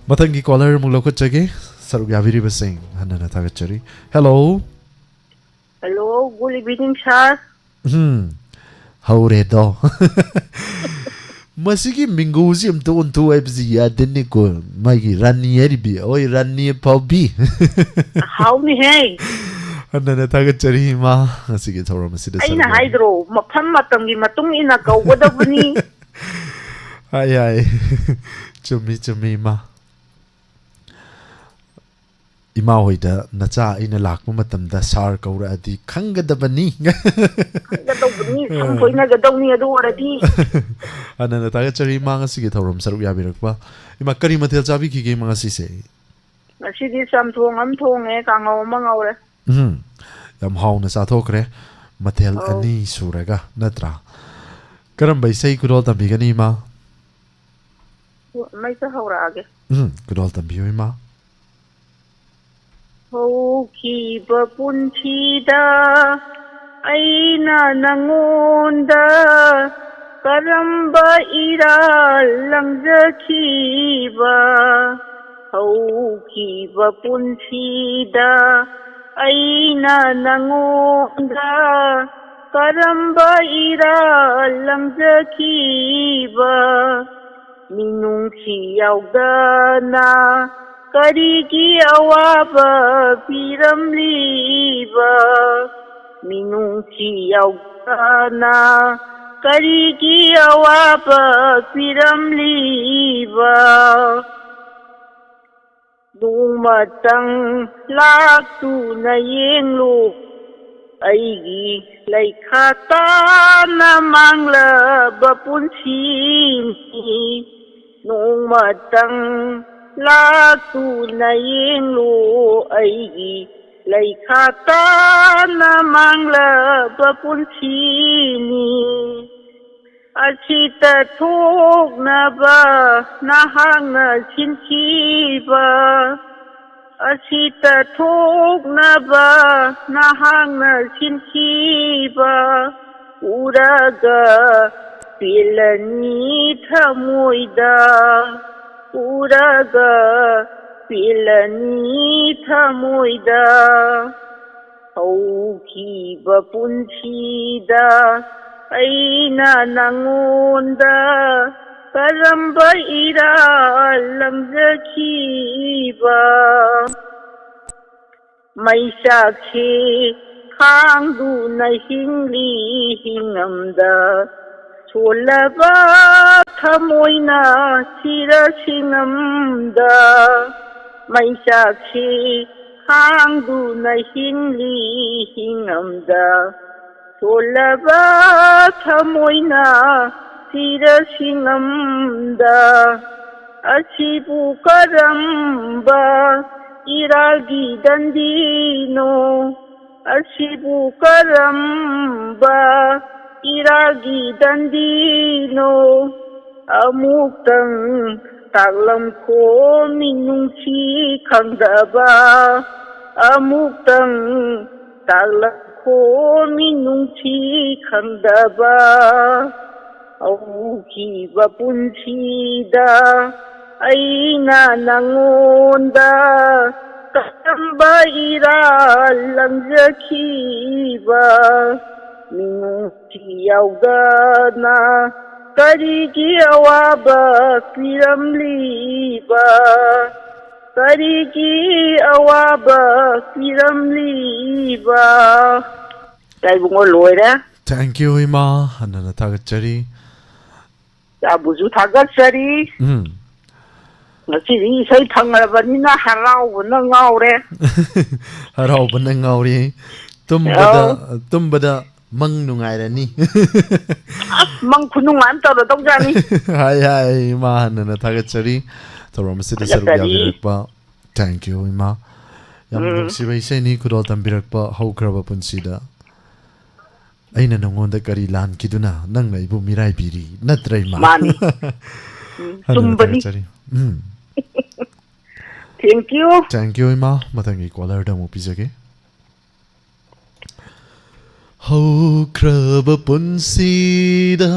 ꯃꯊꯪꯒꯤ ꯀꯣꯂꯔ ꯑꯃꯨꯛ ꯂꯧꯈꯠꯆꯒꯦ꯫ ꯁꯔꯨꯛ ꯌꯥꯕꯤꯔꯤꯕꯁꯤꯡ ꯍꯟꯅꯅ ꯊꯥꯒꯠꯆꯔꯤ꯫ Hello꯫ Hello, good evening, sir. ꯎꯝ, ꯍꯧꯔꯦꯗꯣ꯫ ꯃꯁꯤꯒꯤ ꯃꯤꯡꯒꯧꯁꯤ ꯑꯝꯇ ꯑꯣꯟꯊꯣꯛꯎ ꯍꯥꯏꯕꯁꯤ ꯌꯥꯗꯦꯅꯦꯀꯣ꯫ ꯃꯥꯒꯤ ꯔꯥꯅꯤ ꯍꯥꯏꯔꯤꯕꯤ, ꯍꯣꯏ, ꯔꯥꯅꯤ ꯑꯐꯥꯎꯕꯤ꯫ ꯍꯥꯎꯅꯤꯍꯦ꯫ ꯍꯟꯅꯅ ꯊꯥꯒꯠꯆꯔꯤ ꯏꯃꯥ, ꯉꯁꯤꯒꯤ ꯊꯧꯔꯝ ꯑꯁꯤꯗ ꯑꯩꯅ ꯁꯔꯨꯛ ꯌꯥꯕꯤꯌꯨ꯫ ꯍꯥꯏꯗ꯭ꯔꯣ, ꯃꯐꯝ ꯃꯇꯝꯒꯤ ꯃꯇꯨꯡ ꯏꯟꯅ ꯀꯧꯒꯗꯕꯅꯤ꯫ ꯍꯥꯏ, ꯍꯥꯏ꯫ ꯆꯨꯝꯃꯤ, ꯆꯨꯝꯃꯤ, ꯏꯃꯥ꯫ ꯏꯃꯥ ꯍꯣꯏꯗ ꯅꯆꯥ ꯑꯩꯅ ꯂꯥꯛꯄ ꯃꯇꯝꯗ ꯁꯥꯔ ꯀꯧꯔꯛꯑꯗꯤ ꯈꯪꯒꯗꯕꯅꯤ꯫ ꯈꯪꯒꯗꯧꯕꯅꯤ, ꯁꯝ ꯐꯣꯏꯅꯒꯗꯧꯅꯤ ꯑꯗꯨ ꯑꯣꯏꯔꯗꯤ꯫ ꯍꯥꯟꯅꯅ ꯊꯥꯒꯠꯆꯔꯤ ꯏꯃꯥ, ꯉꯁꯤꯒꯤ ꯊꯧꯔꯝ ꯁꯔꯨꯛ ꯌꯥꯕꯤꯔꯛꯄ꯫ ꯏꯃꯥ, ꯀꯔꯤ ꯃꯊꯦꯜ ꯆꯥꯕꯤꯈꯤꯒꯦ ꯏꯃꯥ ꯉꯁꯤꯁꯦ? ꯉꯁꯤꯗꯤ ꯆꯝꯊꯣꯡ ꯑꯃ ꯊꯣꯡꯉꯦ, ꯀꯥꯡꯍꯧ ꯑꯃ ꯉꯧꯔꯦ꯫ ꯎꯝ, ꯌꯥꯝ ꯍꯥꯎꯅ ꯆꯥꯊꯣꯛꯈ꯭ꯔꯦ, ꯃꯊꯦꯜ ꯑꯧ꯫ ꯑꯅꯤ ꯁꯨꯔꯒ, ꯅꯠꯇ꯭ꯔꯥ? ꯀꯔꯝꯕ ꯏꯁꯩ ꯈꯨꯗꯣꯜ ꯇꯝꯕꯤꯒꯅꯤ ꯏꯃꯥ? ꯑꯃ ꯍꯦꯛꯇ ꯍꯧꯔꯛꯑꯒꯦ꯫ ꯎꯝ, ꯈꯨꯗꯣꯜ ꯇꯝꯕꯤꯌꯨ ꯏꯃꯥ꯫ ꯍꯧꯈꯤꯕ ꯄꯨꯟꯁꯤꯗ ꯑꯩꯅ ꯅꯉꯣꯟꯗ ꯀꯔꯝꯕ ꯏꯔꯥꯜ ꯂꯪꯖꯈꯤꯕ? ꯍꯧꯈꯤꯕ ꯄꯨꯟꯁꯤꯗ ꯑꯩꯅ ꯅꯉꯣꯟꯗ ꯀꯔꯝꯕ ꯏꯔꯥꯜ ꯂꯪꯖꯈꯤꯕ? ꯃꯤꯅꯨꯡꯁꯤ ꯌꯥꯎꯗꯅ ꯀꯔꯤꯒꯤ ꯑꯋꯥꯕ ꯄꯤꯔꯝꯂꯤꯕ? ꯃꯤꯅꯨꯡꯁꯤ ꯌꯥꯎꯗꯅ ꯀꯔꯤꯒꯤ ꯑꯋꯥꯕ ꯄꯤꯔꯝꯂꯤꯕ? ꯅꯣꯡꯃꯇꯪ ꯂꯥꯛꯇꯨꯅ ꯌꯦꯡꯂꯨ, ꯑꯩꯒꯤ ꯂꯩꯈꯥ ꯇꯥꯅ ꯃꯥꯡꯂꯕ ꯄꯨꯟꯁꯤꯅꯤ꯫ ꯅꯣꯡꯃꯇꯪ ꯂꯥꯛꯇꯨꯅ ꯌꯦꯡꯂꯨ, ꯑꯩꯒꯤ ꯂꯩꯈꯥ ꯇꯥꯅ ꯃꯥꯡꯂꯕ ꯄꯨꯟꯁꯤꯅꯤ꯫ ꯑꯁꯤꯇ ꯊꯣꯛꯅꯕ ꯅꯍꯥꯛꯅ ꯁꯤꯟꯈꯤꯕ, ꯑꯁꯤꯇ ꯊꯣꯛꯅꯕ ꯅꯍꯥꯛꯅ ꯁꯤꯟꯈꯤꯕ ꯎꯔꯒ ꯄꯦꯜꯂꯅꯤ ꯊꯃꯣꯏꯗ, ꯎꯔꯒ ꯄꯦꯜꯂꯅꯤ ꯊꯃꯣꯏꯗ꯫ ꯍꯧꯈꯤꯕ ꯄꯨꯟꯁꯤꯗ ꯑꯩꯅ ꯅꯪꯉꯣꯟꯗ ꯀꯔꯝꯕ ꯏꯔꯥꯜ ꯂꯪꯖꯈꯤꯕ? ꯃꯩꯆꯥꯛꯁꯤ ꯈꯥꯡꯗꯨꯅ ꯍꯤꯡꯂꯤ ꯍꯤꯡꯉꯝꯗ, ꯁꯣꯜꯂꯕ ꯊꯃꯣꯏꯅ ꯁꯤꯔ ꯁꯤꯡꯉꯝꯗ, ꯃꯩꯆꯥꯛꯁꯤ ꯈꯥꯡꯗꯨꯅ ꯍꯤꯡꯂꯤ ꯍꯤꯡꯉꯝꯗ, ꯁꯣꯜꯂꯕ ꯊꯃꯣꯏꯅ ꯁꯤꯔ ꯁꯤꯡꯉꯝꯗ, ꯑꯁꯤꯕꯨ ꯀꯔꯝꯕ ꯏꯔꯥꯜꯒꯤ ꯗꯟꯗꯤꯅꯣ? ꯑꯁꯤꯕꯨ ꯀꯔꯝꯕ ꯏꯔꯥꯜꯒꯤ ꯗꯟꯗꯤꯅꯣ? ꯑꯃꯨꯛꯇꯪ ꯇꯥꯛꯂꯝꯈꯣ ꯃꯤꯅꯨꯡꯁꯤ ꯈꯪꯗꯕ, ꯑꯃꯨꯛꯇꯪ ꯇꯥꯛꯂꯝꯈꯣ ꯃꯤꯅꯨꯡꯁꯤ ꯈꯪꯗꯕ꯫ ꯍꯧꯈꯤꯕ ꯄꯨꯟꯁꯤꯗ ꯑꯩꯅ ꯅꯪꯉꯣꯟꯗ ꯀꯔꯝꯕ ꯏꯔꯥꯜ ꯂꯪꯖꯈꯤꯕ? ꯃꯤꯅꯨꯡꯁꯤ ꯌꯥꯎꯗꯅ ꯀꯔꯤꯒꯤ ꯑꯋꯥꯕ ꯄꯤꯔꯝꯂꯤꯕ? ꯀꯔꯤꯒꯤ ꯑꯋꯥꯕ ꯄꯤꯔꯝꯂꯤꯕ? ꯏꯕꯨꯡꯉꯣ, ꯂꯣꯏꯔꯦ꯫ Thank you, ꯏꯃꯥ꯫ ꯍꯟꯅ ꯊꯥꯒꯠꯆꯔꯤ꯫ ꯏꯆꯥꯕꯨꯁꯨ ꯊꯥꯒꯠꯆꯔꯤ꯫ ꯎꯝ꯫ ꯉꯁꯤꯗꯤ ꯏꯁꯩ ꯐꯪꯂꯕꯅꯤꯅ ꯍꯔꯥꯎꯕꯅ ꯉꯥꯎꯔꯦ꯫ ꯍꯔꯥꯎꯕꯅ ꯉꯥꯎꯔꯤ꯫ ꯇꯨꯝꯕꯗ, ꯑꯧ꯫ ꯇꯨꯝꯕꯗ ꯃꯪ ꯅꯨꯡꯉꯥꯏꯔꯅꯤ꯫ ꯑꯁ, ꯃꯪ ꯈꯨꯅꯨꯡꯉꯥꯏ ꯑꯃ ꯇꯧꯔꯗꯧꯖꯥꯠꯅꯤ꯫ ꯍꯥꯏ, ꯍꯥꯏ, ꯏꯃꯥ ꯍꯟꯅꯅ ꯊꯥꯒꯠꯆꯔꯤ꯫ ꯊꯧꯔꯝ ꯑꯁꯤꯗ ꯁꯔꯨꯛ ꯊꯥꯒꯠꯆꯔꯤ꯫ ꯌꯥꯕꯤꯔꯛꯄ꯫ Thank you, ꯏꯃꯥ꯫ ꯌꯥꯝ ꯎꯝ꯫ ꯅꯨꯡꯁꯤꯕ ꯏꯁꯩꯅꯤ, ꯈꯨꯗꯣꯜ ꯇꯝꯕꯤꯔꯛꯄ ꯍꯧꯈ꯭ꯔꯕ ꯄꯨꯟꯁꯤꯗ꯫ ꯑꯩꯅ ꯅꯉꯣꯟꯗ ꯀꯔꯤ ꯂꯥꯟꯈꯤꯗꯨꯅ ꯅꯪꯅ ꯑꯩꯕꯨ ꯃꯤꯔꯥꯏꯕꯤꯔꯤ, ꯅꯠꯇ꯭ꯔ, ꯏꯃꯥ? ꯃꯥꯅꯤ꯫ ꯎꯝ, ꯍꯟꯅ ꯆꯨꯝꯕꯅꯤ꯫ ꯊꯥꯒꯠꯆꯔꯤ꯫ ꯎꯝ꯫ Thank you꯫ Thank you, ꯏꯃꯥ꯫ ꯃꯊꯪꯒꯤ caller ꯗ ꯑꯃꯨꯛ ꯄꯤꯖꯒꯦ꯫ ꯍꯧꯈ꯭ꯔꯕ ꯄꯨꯟꯁꯤꯗ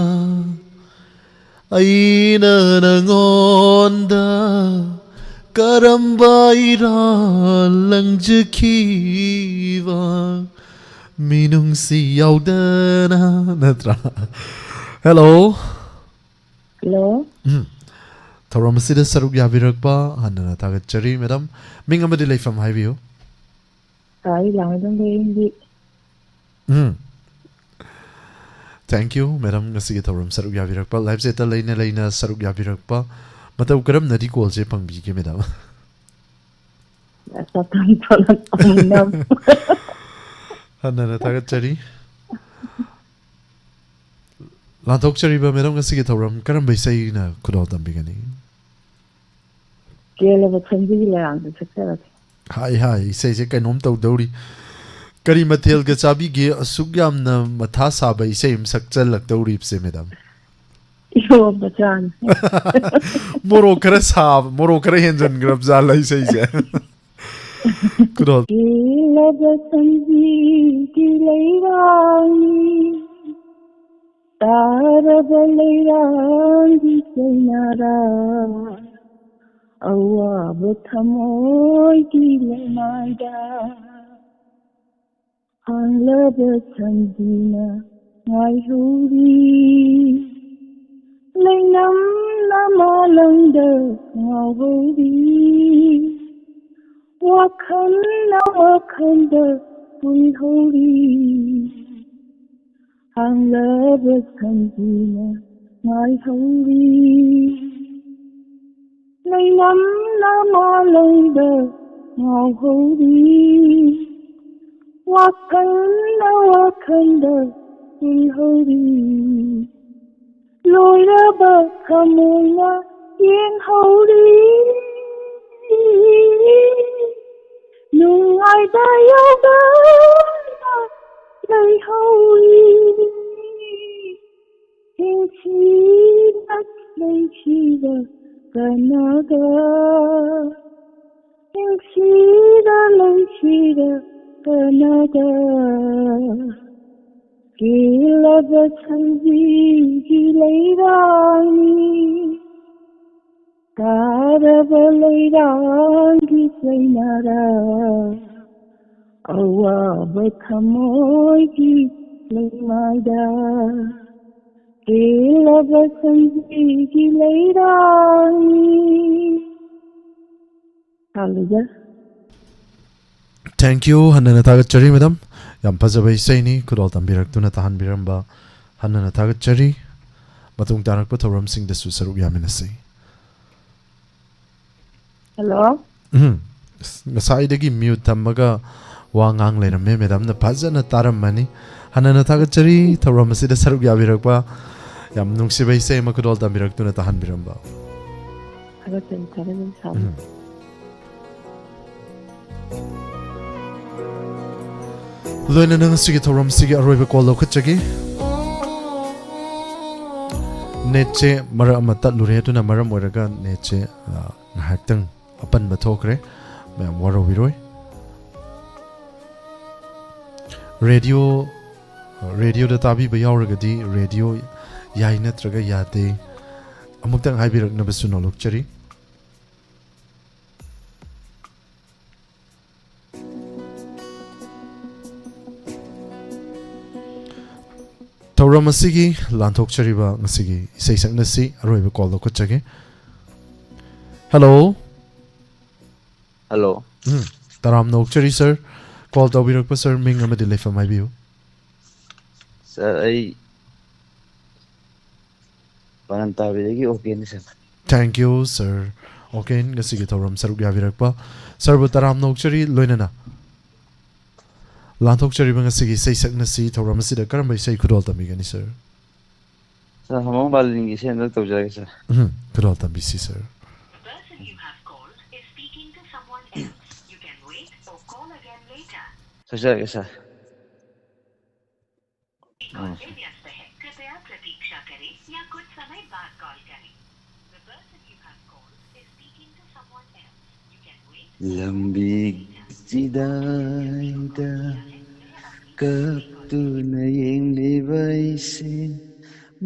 ꯑꯩꯅ ꯅꯉꯣꯟꯗ ꯀꯔꯝꯕ ꯏꯔꯥꯜ ꯂꯪꯖꯈꯤꯕ? ꯃꯤꯅꯨꯡꯁꯤ ꯌꯥꯎꯗꯅ, ꯅꯠꯇ꯭ꯔꯥ? ꯍꯦꯜꯂꯣ꯫ ꯍꯜꯂꯣ꯫ ꯎꯝ꯫ ꯊꯧꯔꯝ ꯑꯁꯤꯗ ꯁꯔꯨꯛ ꯌꯥꯕꯤꯔꯛꯄ ꯍꯟꯅ ꯊꯥꯒꯠꯆꯔꯤ, ꯃꯦꯗꯥꯝ꯫ ꯃꯤꯡ ꯑꯃꯗꯤ ꯂꯩꯐꯝ ꯍꯥꯏꯕꯤꯌꯨ꯫ ꯑꯩ ꯂꯥꯡꯃꯩꯗꯣꯡꯗꯒꯤ꯫ ꯎꯝ꯫ Thank you, ꯃꯦꯗꯥꯝ, ꯉꯁꯤꯒꯤ ꯊꯧꯔꯝ ꯁꯔꯨꯛ ꯌꯥꯕꯤꯔꯛꯄ, live chat ꯇ ꯂꯩꯅ ꯂꯩꯅ ꯁꯔꯨꯛ ꯌꯥꯕꯤꯔꯛꯄ꯫ ꯃꯇꯧ ꯀꯔꯝꯅꯗꯤ call ꯁꯦ ꯐꯪꯕꯤꯒꯦ, ꯃꯦꯗꯥꯝ? ꯆꯇꯝ ꯊꯣꯛꯂꯛꯄꯅꯤꯅ꯫ ꯍꯟꯅꯅ ꯊꯥꯒꯠꯆꯔꯤ꯫ ꯂꯥꯟꯊꯣꯛꯆꯔꯤꯕ ꯃꯦꯗꯥꯝ, ꯉꯁꯤꯒꯤ ꯊꯧꯔꯝ ꯀꯔꯝꯕ ꯏꯁꯩꯅ ꯈꯨꯗꯣꯜ ꯇꯝꯕꯤꯒꯅꯤ? ꯀꯦꯜꯂꯕ ꯁꯟꯖꯤꯒꯤ ꯂꯩꯔꯥꯡꯗꯣ ꯁꯛꯆꯔꯒꯦ꯫ ꯍꯥꯏ ꯍꯥꯏ, ꯏꯁꯩꯁꯦ ꯀꯩꯅꯣꯝ ꯇꯧꯗꯧꯔꯤ꯫ ꯀꯔꯤ ꯃꯊꯦꯜꯒ ꯆꯥꯕꯤꯒꯦ? ꯑꯁꯨꯛ ꯌꯥꯝꯅ ꯃꯊꯥ ꯁꯥꯕ ꯏꯁꯩ ꯑꯃ ꯁꯛꯆꯜꯂꯛꯇꯧꯔꯤꯕꯁꯦ, ꯃꯦꯗꯥꯝ꯫ ꯏꯔꯣꯝꯕ ꯆꯥꯅꯤ꯫ ꯃꯣꯔꯣꯛ ꯈꯔ ꯁꯥꯕ, ꯃꯣꯔꯣꯛ ꯈꯔ ꯍꯦꯟꯖꯟꯈ꯭ꯔꯕ ꯖꯥꯠꯂ ꯏꯁꯩꯁꯦ? ꯈꯨꯗꯣꯜ꯫ ꯀꯦꯜꯂꯕ ꯁꯟꯖꯤꯒꯤ ꯂꯩꯔꯥꯡꯅꯤ, ꯇꯥꯔꯕ ꯂꯩꯔꯥꯡꯒꯤ ꯆꯩꯅꯥꯔ, ꯑꯋꯥꯕ ꯊꯃꯣꯏꯒꯤ ꯂꯩꯃꯥꯏꯗ꯫ ꯍꯥꯡꯂꯕ ꯁꯟꯖꯤꯅ ꯉꯥꯏꯍꯧꯔꯤ, ꯂꯩꯅꯝꯅ ꯃꯥꯂꯪꯗ ꯉꯥꯎꯍꯧꯔꯤ, ꯋꯥꯈꯜꯅ ꯋꯥꯈꯜꯗ ꯄꯨꯏꯍꯧꯔꯤ, ꯍꯥꯡꯂꯕ ꯁꯟꯖꯤꯅ ꯉꯥꯏꯍꯧꯔꯤ꯫ ꯂꯩꯅꯝꯅ ꯃꯥꯂꯪꯗ ꯉꯥꯎꯍꯧꯔꯤ, ꯋꯥꯈꯜꯅ ꯋꯥꯈꯜꯗ ꯄꯨꯏꯍꯧꯔꯤ, ꯂꯣꯏꯔꯕ ꯊꯃꯣꯏꯅ ꯌꯦꯡꯍꯧꯔꯤ, ꯅꯨꯡꯉꯥꯏꯕ ꯌꯥꯎꯗꯅ ꯂꯩꯍꯧꯔꯤ꯫ ꯍꯤꯡꯁꯤꯗ ꯂꯩꯁꯤꯗ ꯀꯅꯥꯒ, ꯍꯤꯡꯁꯤꯗ ꯂꯩꯁꯤꯗ ꯀꯅꯥꯒ, ꯀꯦꯜꯂꯕ ꯁꯟꯖꯤꯒꯤ ꯂꯩꯔꯥꯡꯅꯤ, ꯇꯥꯔꯕ ꯂꯩꯔꯥꯡꯒꯤ ꯆꯩꯅꯥꯔ, ꯑꯋꯥꯕ ꯊꯃꯣꯏꯒꯤ ꯂꯩꯃꯥꯏꯗ ꯀꯦꯜꯂꯕ ꯁꯟꯖꯤꯒꯤ ꯂꯩꯔꯥꯡꯅꯤ꯫ ꯍꯥꯂꯦꯂꯨꯌꯥ꯫ Thank you. ꯍꯟꯅꯅ ꯊꯥꯒꯠꯆꯔꯤ, ꯃꯦꯗꯥꯝ꯫ ꯌꯥꯝ ꯐꯖꯕ ꯏꯁꯩꯅꯤ꯫ ꯈꯨꯗꯣꯜ ꯇꯝꯕꯤꯔꯛꯇꯨꯅ ꯇꯥꯍꯟꯕꯤꯔꯝꯕ ꯍꯟꯅꯅ ꯊꯥꯒꯠꯆꯔꯤ꯫ ꯃꯇꯨꯡ ꯇꯥꯔꯛꯄ ꯊꯧꯔꯝꯁꯤꯡꯗꯁꯨ ꯁꯔꯨꯛ ꯌꯥꯃꯤꯟꯅꯁꯤ꯫ ꯍꯜꯂꯣ꯫ ꯎꯝ꯫ ꯑꯁ, ꯉꯁꯥꯏꯗꯒꯤ mute ꯊꯝꯃꯒ ꯋꯥ ꯉꯥꯡ ꯂꯩꯔꯝꯃꯦ꯫ ꯃꯦꯗꯥꯝꯅ ꯐꯖꯅ ꯇꯥꯔꯝꯃꯅꯤ꯫ ꯍꯟꯅꯅ ꯊꯥꯒꯠꯆꯔꯤ ꯊꯧꯔꯝ ꯑꯁꯤꯗ ꯁꯔꯨꯛ ꯌꯥꯕꯤꯔꯛꯄ꯫ ꯌꯥꯝ ꯅꯨꯡꯁꯤꯕ ꯏꯁꯩ ꯑꯃ ꯈꯨꯗꯣꯜ ꯇꯝꯕꯤꯔꯛꯇꯨꯅ ꯇꯥꯍꯟꯕꯤꯔꯝꯕ꯫ ꯊꯥꯒꯠꯆꯔꯤ, ꯊꯥꯒꯠꯆꯔꯤ, ꯁꯥꯎ꯫ ꯎꯝ꯫ ꯂꯣꯏꯅꯅ ꯉꯁꯤꯒꯤ ꯊꯧꯔꯝꯁꯤꯒꯤ ꯑꯔꯣꯏꯕ call ꯂꯧꯈꯠꯆꯒꯦ꯫ Netꯁꯦ ꯃꯔꯛ ꯑꯃ ꯇꯠꯂꯨꯔꯦ, ꯑꯗꯨꯅ ꯃꯔꯝ ꯑꯣꯏꯔꯒ netꯁꯦ, ꯑ, ꯉꯥꯏꯍꯥꯛꯇꯪ ꯑꯄꯟꯕ ꯊꯣꯛꯈ꯭ꯔꯦ꯫ ꯃꯌꯥꯝ ꯋꯥꯔꯧꯕꯤꯔꯣꯏ꯫ Radio, radioꯗ ꯇꯥꯕꯤꯕ ꯌꯥꯎꯔꯒꯗꯤ radio ꯌꯥꯏ ꯅꯠꯇ꯭ꯔꯒ ꯌꯥꯗꯦ, ꯑꯃꯨꯛꯇꯪ ꯍꯥꯏꯕꯤꯔꯛꯅꯕꯁꯨ ꯅꯣꯜꯂꯨꯛꯆꯔꯤ꯫ ꯊꯧꯔꯝ ꯑꯁꯤꯒꯤ ꯂꯥꯟꯊꯣꯛꯆꯔꯤꯕ ꯉꯁꯤꯒꯤ ꯏꯁꯩ ꯁꯛꯅꯁꯤ ꯑꯔꯣꯏꯕ call ꯂꯧꯈꯠꯆꯒꯦ꯫ Hello꯫ Hello꯫ ꯎꯝ, ꯇꯔꯥꯝꯅ ꯑꯣꯛꯆꯔꯤ sir꯫ Call ꯇꯧꯕꯤꯔꯛꯄ sir, ꯃꯤꯡ ꯑꯃꯗꯤ ꯂꯩꯐꯝ ꯍꯥꯏꯕꯤꯌꯨ꯫ Sir, ꯑꯩ ꯄꯥꯉꯟ ꯇꯥꯕꯤꯗꯒꯤ ꯑꯣꯀꯦꯅꯤ sir꯫ Thank you sir꯫ Okay, ꯉꯁꯤꯒꯤ ꯊꯧꯔꯝ ꯁꯔꯨꯛ ꯌꯥꯕꯤꯔꯛꯄ sirꯕꯨ ꯇꯔꯥꯝꯅ ꯑꯣꯛꯆꯔꯤ꯫ ꯂꯣꯏꯅꯅ ꯂꯥꯟꯊꯣꯛꯆꯔꯤꯕ ꯉꯁꯤꯒꯤ ꯏꯁꯩ ꯁꯛꯅꯁꯤ ꯊꯧꯔꯝ ꯑꯁꯤꯗ ꯀꯔꯝꯕ ꯏꯁꯩ ꯈꯨꯗꯣꯜ ꯇꯝꯕꯤꯒꯅꯤ sir? Sir, ꯍꯃꯥꯎ ꯃꯥꯂꯤꯅꯤꯒꯤ ꯏꯁꯩ ꯑꯝꯇ ꯇꯧꯖꯔꯒꯦ sir꯫ ꯎꯝ, ꯈꯨꯗꯣꯜ ꯇꯝꯕꯤꯁꯤ sir꯫ The person you have called is speaking to someone else. You can wait or call again later. ꯁꯛꯆꯔꯒꯦ sir꯫ Call पे व्यस्त है, कृपया प्रतीक्षा करें या कुछ समय बाद कॉल करें। The person you have called is speaking to someone else. You can wait. ꯂꯝꯕꯤ ꯆꯤꯗꯥꯏꯗ ꯀꯞꯇꯨꯅ ꯌꯦꯡꯂꯤꯕ ꯑꯩꯁꯦ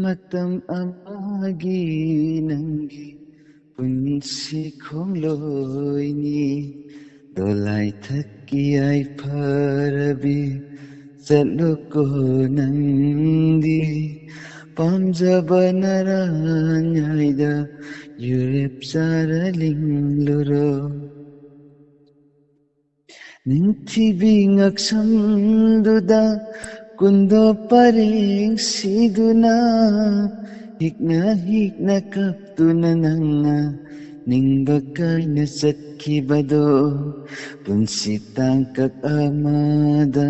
ꯃꯇꯝ ꯑꯃꯒꯤ ꯅꯪꯒꯤ ꯄꯨꯟꯁꯤ ꯈꯣꯡꯂꯣꯏꯅꯤ꯫ ꯂꯥꯏꯊꯛꯀꯤ ꯌꯥꯏꯐꯔꯕꯤ, ꯆꯠꯂꯨꯀꯣ ꯅꯪꯗꯤ, ꯄꯥꯝꯖꯕ ꯅꯔꯥꯟꯌꯥꯏꯗ ꯌꯨꯔꯦꯞ ꯆꯥꯔ ꯂꯤꯡꯂꯨꯔꯣ꯫ ꯅꯤꯡꯊꯤꯕꯤ ꯉꯛꯁꯝꯗꯨꯗ ꯀꯨꯟꯗꯣ ꯄꯔꯦꯡ ꯁꯤꯗꯨꯅ, ꯍꯤꯛꯅ ꯍꯤꯛꯅ ꯀꯞꯇꯨꯅ ꯅꯪꯅ ꯅꯤꯡꯕ ꯀꯥꯏꯅ ꯆꯠꯈꯤꯕꯗꯣ, ꯄꯨꯟꯁꯤ ꯇꯥꯡꯀꯛ ꯑꯃꯗ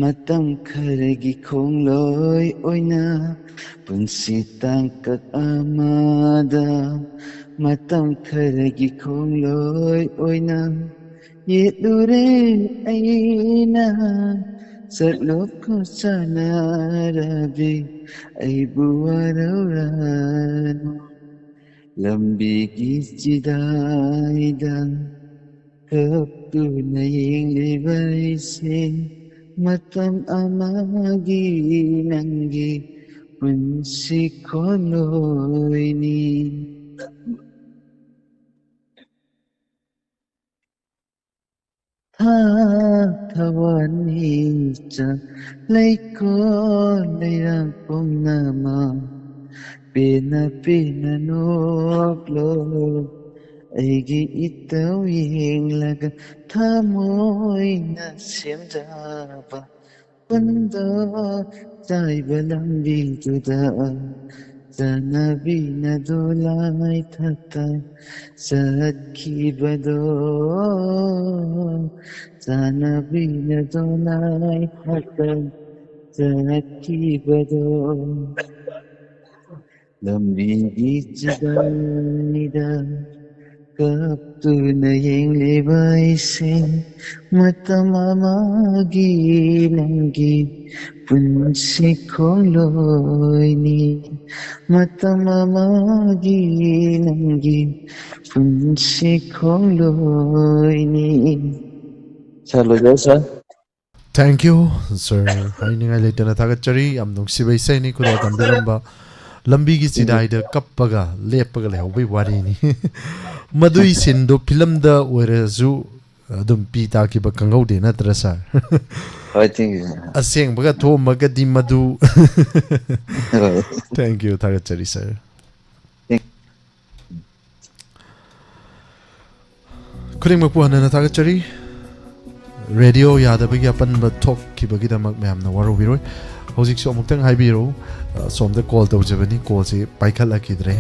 ꯃꯇꯝ ꯈꯔꯒꯤ ꯈꯣꯡꯂꯣꯏ ꯑꯣꯏꯅ, ꯄꯨꯟꯁꯤ ꯇꯥꯡꯀꯛ ꯑꯃꯗ ꯃꯇꯝ ꯈꯔꯒꯤ ꯈꯣꯡꯂꯣꯏ ꯑꯣꯏꯅ ꯌꯦꯠꯂꯨꯔꯦ ꯑꯩꯅ꯫ ꯆꯠꯂꯣꯀꯣ ꯆꯥꯟꯅꯔꯕꯤ, ꯑꯩꯕꯨ ꯋꯥꯔꯧꯔꯅꯨ꯫ ꯂꯝꯕꯤꯒꯤ ꯆꯤꯗꯥꯏꯗ ꯀꯞꯇꯨꯅ ꯌꯦꯡꯂꯤꯕ ꯑꯩꯁꯦ, ꯃꯇꯝ ꯑꯃꯒꯤ ꯅꯪꯒꯤ ꯄꯨꯟꯁꯤ ꯈꯣꯟꯂꯣꯏꯅꯤ꯫ ꯊꯥ ꯊꯋꯥꯟꯃꯤꯆꯥꯛ ꯂꯩꯀꯣꯜ ꯂꯩꯔꯥꯡ ꯄꯨꯝꯅꯃꯛ ꯄꯦꯟꯅ ꯄꯦꯟꯅ ꯅꯣꯛꯂꯣ꯫ ꯑꯩꯒꯤ ꯏꯇꯧ ꯌꯦꯡꯂꯒ ꯊꯃꯣꯏꯅ ꯁꯦꯝꯖꯕ ꯈꯨꯟꯗꯣ ꯆꯥꯏꯕ ꯂꯝꯕꯤꯗꯨꯗ ꯆꯥꯟꯅꯕꯤꯅ ꯗꯣꯂꯥꯏ ꯊꯛꯇ ꯆꯠꯈꯤꯕꯗꯣ, ꯆꯥꯟꯅꯕꯤꯅ ꯗꯣꯂꯥꯏ ꯊꯛꯇ ꯆꯠꯈꯤꯕꯗꯣ꯫ ꯂꯝꯕꯤꯒꯤ ꯆꯤꯗꯥꯏꯗ ꯀꯞꯇꯨꯅ ꯌꯦꯡꯂꯤꯕ ꯑꯩꯁꯦ, ꯃꯇꯝ ꯑꯃꯒꯤ ꯅꯪꯒꯤ ꯄꯨꯟꯁꯤ ꯈꯣꯡꯂꯣꯏꯅꯤ꯫ ꯃꯇꯝ ꯑꯃꯒꯤ ꯅꯪꯒꯤ ꯄꯨꯟꯁꯤ ꯈꯣꯡꯂꯣꯏꯅꯤ꯫ ꯁꯥꯔ, ꯂꯣꯏꯖꯔꯦ, ꯁꯥꯔ꯫ Thank you, sir. ꯍꯥꯏꯅꯤꯡꯉꯥꯏ ꯂꯩꯇꯅ ꯊꯥꯒꯠꯆꯔꯤ꯫ ꯌꯥꯝ ꯅꯨꯡꯁꯤꯕ ꯏꯁꯩꯅꯤ꯫ ꯈꯨꯗꯥ ꯇꯝꯕꯤꯔꯝꯕ ꯂꯝꯕꯤꯒꯤ ꯆꯤꯗꯥꯏꯗ ꯀꯞꯄꯒ ꯂꯦꯞꯄꯒ ꯂꯩꯍꯧꯕꯒꯤ ꯋꯥꯔꯤꯅꯤ꯫ ꯃꯗꯨꯒꯤ ꯁꯤꯟꯗꯣ ꯐꯤꯂꯝꯗ ꯑꯣꯏꯔꯁꯨ ꯑꯗꯨꯝ ꯄꯤ ꯇꯥꯈꯤꯕ ꯈꯪꯍꯧꯗꯦ, ꯅꯠꯇ꯭ꯔꯥ, ꯁꯥꯔ? ꯍꯣꯏ, thank you, sir. ꯑꯁꯦꯡꯕꯒ ꯊꯣꯛꯑꯝꯃꯒꯗꯤ ꯃꯗꯨ꯫ ꯍꯣꯏ. Thank you, ꯊꯥꯒꯠꯆꯔꯤ, ꯁꯥꯔ꯫ ꯈꯨꯗꯤꯡꯃꯛꯄꯨ ꯍꯟꯅ ꯍꯟꯅ ꯊꯥꯒꯠꯆꯔꯤ꯫ ꯔꯦꯗꯤꯑꯣ ꯌꯥꯗꯕꯒꯤ ꯑꯄꯟꯕ ꯊꯣꯛꯈꯤꯕꯒꯤꯗꯃꯛ ꯃꯌꯥꯝꯅ ꯋꯥꯔꯧꯕꯤꯔꯣꯏ꯫ ꯍꯧꯖꯤꯛꯁꯨ ꯑꯃꯨꯛꯇꯪ ꯍꯥꯏꯕꯤꯔꯛꯎ꯫ ꯑ, ꯁꯣꯝꯗ ꯀꯣꯜ ꯇꯧꯖꯕꯅꯤ, ꯀꯣꯜꯁꯤ ꯄꯥꯏꯈꯠꯂꯛꯈꯤꯗ꯭ꯔꯦ꯫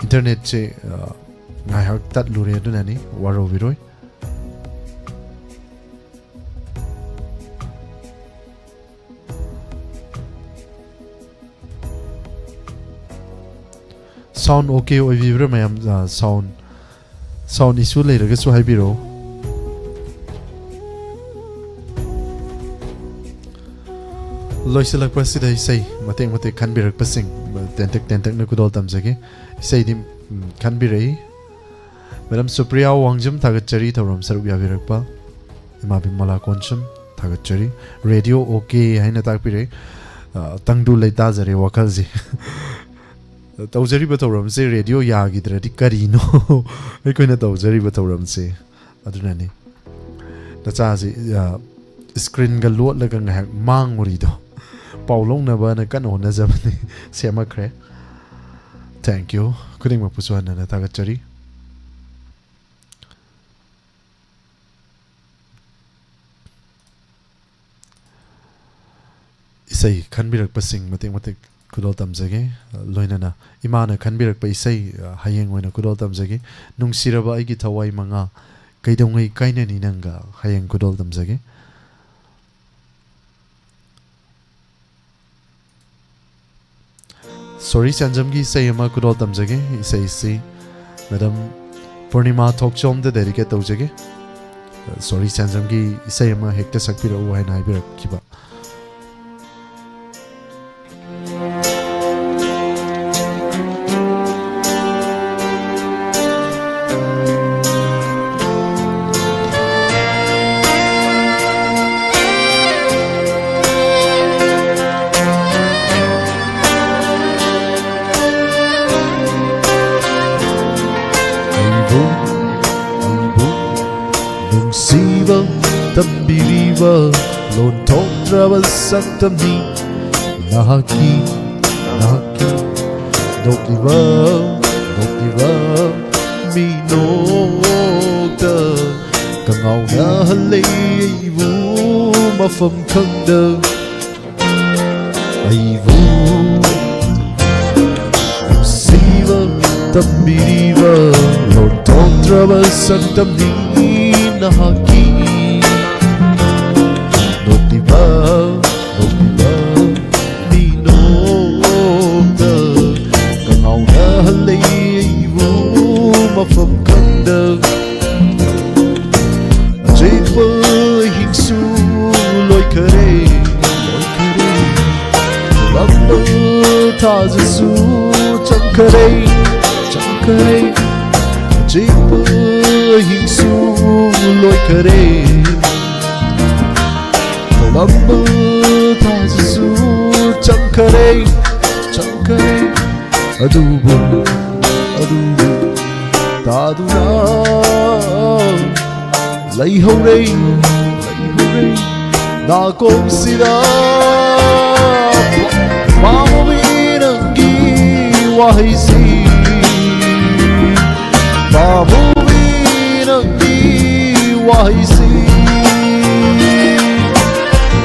ꯏꯟꯇꯔꯅꯦꯠꯁꯦ, ꯑ, ꯉꯥꯏꯍꯥꯛ ꯇꯠꯂꯨꯔꯦ, ꯑꯗꯨꯅꯅꯤ, ꯋꯥꯔꯧꯕꯤꯔꯣꯏ꯫ Sound okay ꯑꯣꯏꯕꯤꯕ꯭ꯔꯥ ꯃꯌꯥꯝ? ꯑ, sound, sound issue ꯂꯩꯔꯒꯁꯨ ꯍꯥꯏꯕꯤꯔꯛꯑꯣ꯫ ꯂꯣꯏꯁꯤꯜꯂꯛꯄ ꯑꯁꯤꯗ ꯏꯁꯩ ꯃꯇꯦꯛ ꯃꯇꯦꯛ ꯈꯟꯕꯤꯔꯛꯄꯁꯤꯡ ꯇꯦꯟꯇꯛ ꯇꯦꯟꯇꯛꯅ ꯈꯨꯗꯣꯜ ꯇꯝꯖꯒꯦ꯫ ꯏꯁꯩꯗꯤ, ꯎꯝ, ꯈꯟꯕꯤꯔꯛꯏ꯫ ꯃꯦꯗꯥꯝ ꯁꯨꯄ꯭ꯔꯤꯌꯥ ꯋꯥꯡꯖꯝ, ꯊꯥꯒꯠꯆꯔꯤ ꯊꯧꯔꯝ ꯁꯔꯨꯛ ꯌꯥꯕꯤꯔꯛꯄ꯫ ꯏꯃꯥ ꯕꯤꯃꯂꯥ ꯀꯣꯟꯁꯝ, ꯊꯥꯒꯠꯆꯔꯤ꯫ ꯔꯦꯗꯤꯑꯣ okay ꯍꯥꯏꯅ ꯇꯥꯛꯄꯤꯔꯛꯏ꯫ ꯑ, ꯇꯪꯗꯨ ꯂꯩꯇꯥꯖꯔꯦ ꯋꯥꯈꯜꯁꯦ꯫ ꯇꯧꯖꯔꯤꯕ ꯊꯧꯔꯝꯁꯦ ꯔꯦꯗꯤꯑꯣ ꯌꯥꯈꯤꯗ꯭ꯔꯗꯤ ꯀꯔꯤꯅꯣ ꯑꯩꯈꯣꯏꯅ ꯇꯧꯖꯔꯤꯕ ꯊꯧꯔꯝꯁꯦ? ꯑꯗꯨꯅꯅꯤ ꯅꯆꯥꯁꯤ, ꯑ, screenꯒ ꯂꯣꯠꯂꯒ ꯉꯥꯏꯍꯥꯛ ꯃꯥꯡꯉꯨꯔꯤꯗꯣ꯫ ꯄꯥꯎ ꯂꯧꯅꯕꯅ ꯀꯟꯅ ꯍꯣꯠꯅꯖꯕꯅꯤ꯫ ꯁꯦꯝꯃꯛꯈ꯭ꯔꯦ꯫ Thank you꯫ ꯈꯨꯗꯤꯡꯃꯛꯄꯨꯁꯨ ꯍꯟꯅ ꯍꯟꯅ ꯊꯥꯒꯠꯆꯔꯤ꯫ ꯏꯁꯩ ꯈꯟꯕꯤꯔꯛꯄꯁꯤꯡ ꯃꯇꯦꯛ ꯃꯇꯦꯛ ꯈꯨꯗꯣꯜ ꯇꯝꯖꯒꯦ꯫ ꯂꯣꯏꯅꯅ ꯏꯃꯥꯅ ꯈꯟꯕꯤꯔꯛꯄ ꯏꯁꯩ, ꯑ, ꯍꯌꯦꯡ ꯑꯣꯏꯅ ꯈꯨꯗꯣꯜ ꯇꯝꯖꯒꯦ꯫ ꯅꯨꯡꯁꯤꯔꯕ ꯑꯩꯒꯤ ꯊꯋꯥꯏ ꯃꯉꯥ, ꯀꯩꯗꯧꯉꯩ ꯀꯥꯏꯅꯅꯤ ꯅꯪꯒ, ꯍꯌꯦꯡ ꯈꯨꯗꯣꯜ ꯇꯝꯖꯒꯦ꯫ ꯁꯣꯔꯤ ꯁꯦꯟꯖꯝꯒꯤ ꯏꯁꯩ ꯑꯃ ꯈꯨꯗꯣꯜ ꯇꯝꯖꯒꯦ꯫ ꯏꯁꯩꯁꯤ ꯃꯦꯗꯥꯝ ꯄꯨꯔꯅꯤꯃꯥ ꯊꯣꯛꯆꯣꯝꯗ dedicate ꯇꯧꯖꯒꯦ꯫ ꯁꯣꯔꯤ ꯁꯦꯟꯖꯝꯒꯤ ꯏꯁꯩ ꯑꯃ ꯍꯦꯛꯇ ꯁꯛꯄꯤꯔꯛꯎ ꯍꯥꯏꯅ ꯍꯥꯏꯕꯤꯔꯛꯈꯤꯕ꯫ ꯇꯝꯕꯤꯔꯤꯕ ꯂꯣꯟ ꯊꯣꯛꯇ꯭ꯔꯕ ꯁꯛꯇꯝꯅꯤ ꯅꯍꯥꯛꯀꯤ, ꯅꯍꯥꯛꯀꯤ ꯅꯣꯛꯂꯤꯕ, ꯅꯣꯛꯂꯤꯕ ꯃꯤꯅꯣꯛꯇ ꯀꯉꯥꯎꯅꯍꯜꯂꯦ ꯑꯩꯕꯨ ꯃꯐꯝ ꯈꯪꯗ꯫ ꯑꯩꯕꯨ ꯅꯨꯡꯁꯤꯕ ꯇꯝꯕꯤꯔꯤꯕ ꯂꯣꯟ ꯊꯣꯛꯇ꯭ꯔꯕ ꯁꯛꯇꯝꯅꯤ ꯅꯍꯥꯛꯀꯤ ꯅꯣꯛꯂꯤꯕ, ꯅꯣꯛꯂꯤꯕ ꯃꯤꯅꯣꯛꯇ ꯀꯉꯥꯎꯅꯍꯜꯂꯦ ꯑꯩꯕꯨ ꯃꯐꯝ ꯈꯪꯗ꯫ ꯑꯆꯦꯠꯄ ꯑꯍꯤꯡꯁꯨ ꯂꯣꯏꯈꯔꯦ, ꯂꯣꯏꯈꯔꯦ꯫ ꯊꯣꯛꯂꯝꯕ ꯊꯥꯖꯁꯨ ꯆꯪꯈꯔꯦ, ꯆꯪꯈꯔꯦ꯫ ꯑꯆꯦꯠꯄ ꯑꯍꯤꯡꯁꯨ ꯂꯣꯏꯈꯔꯦ꯫ ꯊꯣꯛꯂꯝꯕ ꯊꯥꯖꯁꯨ ꯆꯪꯈꯔꯦ, ꯆꯪꯈꯔꯦ꯫ ꯑꯗꯨꯕꯨ, ꯑꯗꯨꯕꯨ ꯇꯥꯗꯨꯅ ꯂꯩꯍꯧꯔꯦ, ꯂꯩꯍꯧꯔꯦ ꯅꯥꯀꯣꯡꯁꯤꯗ꯫ ꯄꯥꯝꯃꯨꯕꯤ ꯅꯪꯒꯤ ꯋꯥꯍꯩꯁꯤ, ꯄꯥꯝꯃꯨꯕꯤ ꯅꯪꯒꯤ ꯋꯥꯍꯩꯁꯤ,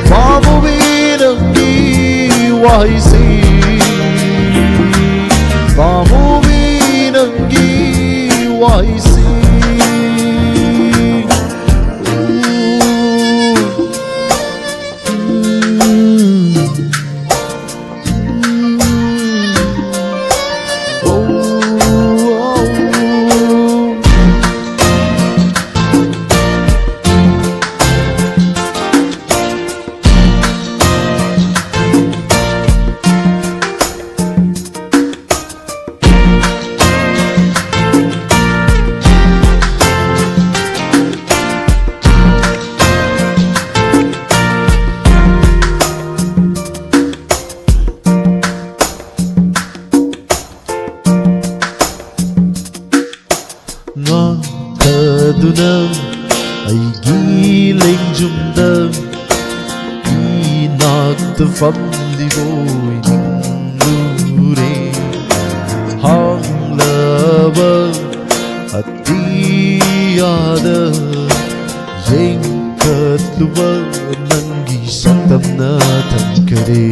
ꯄꯥꯝꯃꯨꯕꯤ ꯅꯪꯒꯤ ꯋꯥꯍꯩꯁꯤ, ꯄꯥꯝꯃꯨꯕꯤ ꯅꯪꯒꯤ ꯋꯥꯍꯩꯁꯤ꯫ ꯉꯥꯡꯊꯗꯨꯅ ꯑꯩꯒꯤ ꯂꯦꯡꯖꯨꯝꯗ ꯏꯅꯥꯛꯇ ꯐꯝꯂꯤꯕꯣꯏ ꯅꯤꯡꯂꯨꯔꯦ꯫ ꯍꯥꯡꯂꯕ ꯑꯇꯤꯌꯥꯗ ꯌꯦꯡꯈꯠꯂꯨꯕ ꯅꯪꯒꯤ ꯁꯛꯇꯝꯅ ꯊꯟꯈꯔꯦ꯫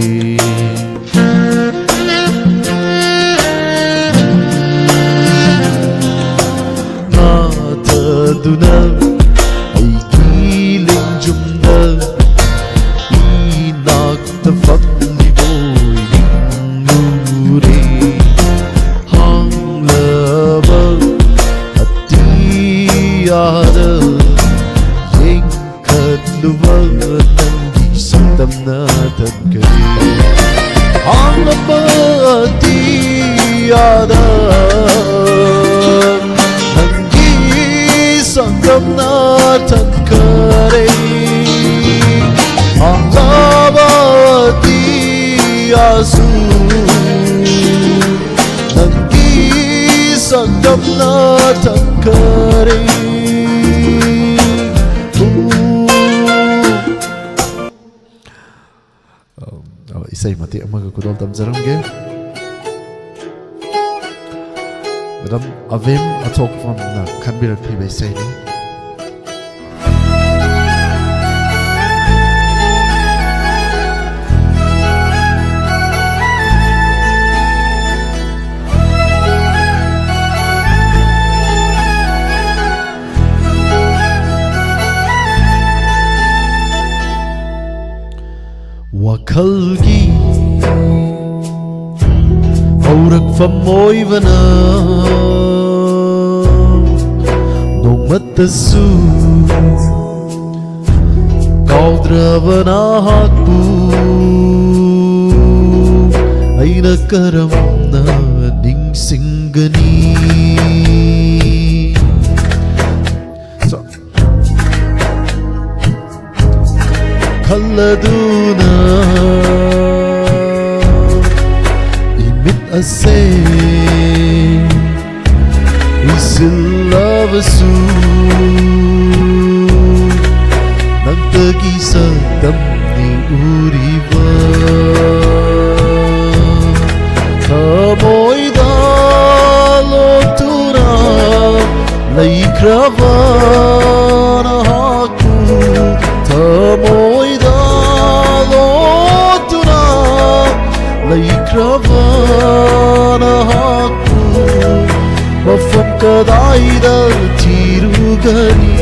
ꯅꯥꯊꯗꯨꯅ ꯑꯩꯒꯤ ꯂꯦꯡꯖꯨꯝꯗ ꯏꯅꯥꯛꯇ ꯐꯝꯂꯤꯕꯣꯏ ꯅꯤꯡꯂꯨꯔꯦ꯫ ꯍꯥꯡꯂꯕ ꯑꯇꯤꯌꯥꯗ ꯌꯦꯡ ꯈꯠꯂꯨꯕ ꯅꯪꯒꯤ ꯁꯛꯇꯝꯅ ꯊꯟꯈꯔꯦ꯫ ꯍꯥꯡꯂꯕ ꯑꯇꯤꯌꯥꯗ ꯅꯪꯒꯤ ꯁꯛꯇꯝꯅ ꯊꯟꯈꯔꯦ꯫ ꯍꯥꯡꯂꯕ ꯑꯇꯤꯌꯥꯁꯨ ꯅꯪꯒꯤ ꯁꯛꯇꯝꯅ ꯊꯟꯈꯔꯦ꯫ ꯑ, ꯏꯁꯩ ꯃꯇꯦꯛ ꯑꯃꯒ ꯈꯨꯗꯣꯜ ꯇꯝꯖꯔꯝꯒꯦ꯫ ꯃꯦꯗꯥꯝ ꯑꯕꯦꯝ ꯑꯊꯣꯛꯄꯝꯅ ꯈꯟꯕꯤꯔꯛꯈꯤꯕ ꯏꯁꯩꯅꯤ꯫ ꯋꯥꯈꯜꯒꯤ ꯍꯧꯔꯛꯐꯝ ꯑꯣꯏꯕꯅ ꯅꯣꯡꯃꯇꯁꯨ ꯀꯥꯎꯗ꯭ꯔꯕ ꯅꯍꯥꯛꯄꯨ ꯑꯩꯅ ꯀꯔꯝꯅ ꯅꯤꯡꯁꯤꯡꯒꯅꯤ? ꯈꯜꯂꯗꯨꯅ ꯏꯃꯤꯠ ꯑꯁꯦ ꯎꯏꯁꯤꯜꯂꯕꯁꯨ ꯂꯩꯈ꯭ꯔꯕ ꯅꯍꯥꯛꯄꯨ ꯊꯃꯣꯏꯗ ꯂꯣꯠꯇꯨꯅ ꯂꯩꯈ꯭ꯔꯕ ꯅꯍꯥꯛꯄꯨ ꯃꯐꯝ ꯀꯗꯥꯏꯗ ꯊꯤꯔꯨꯒꯅꯤ?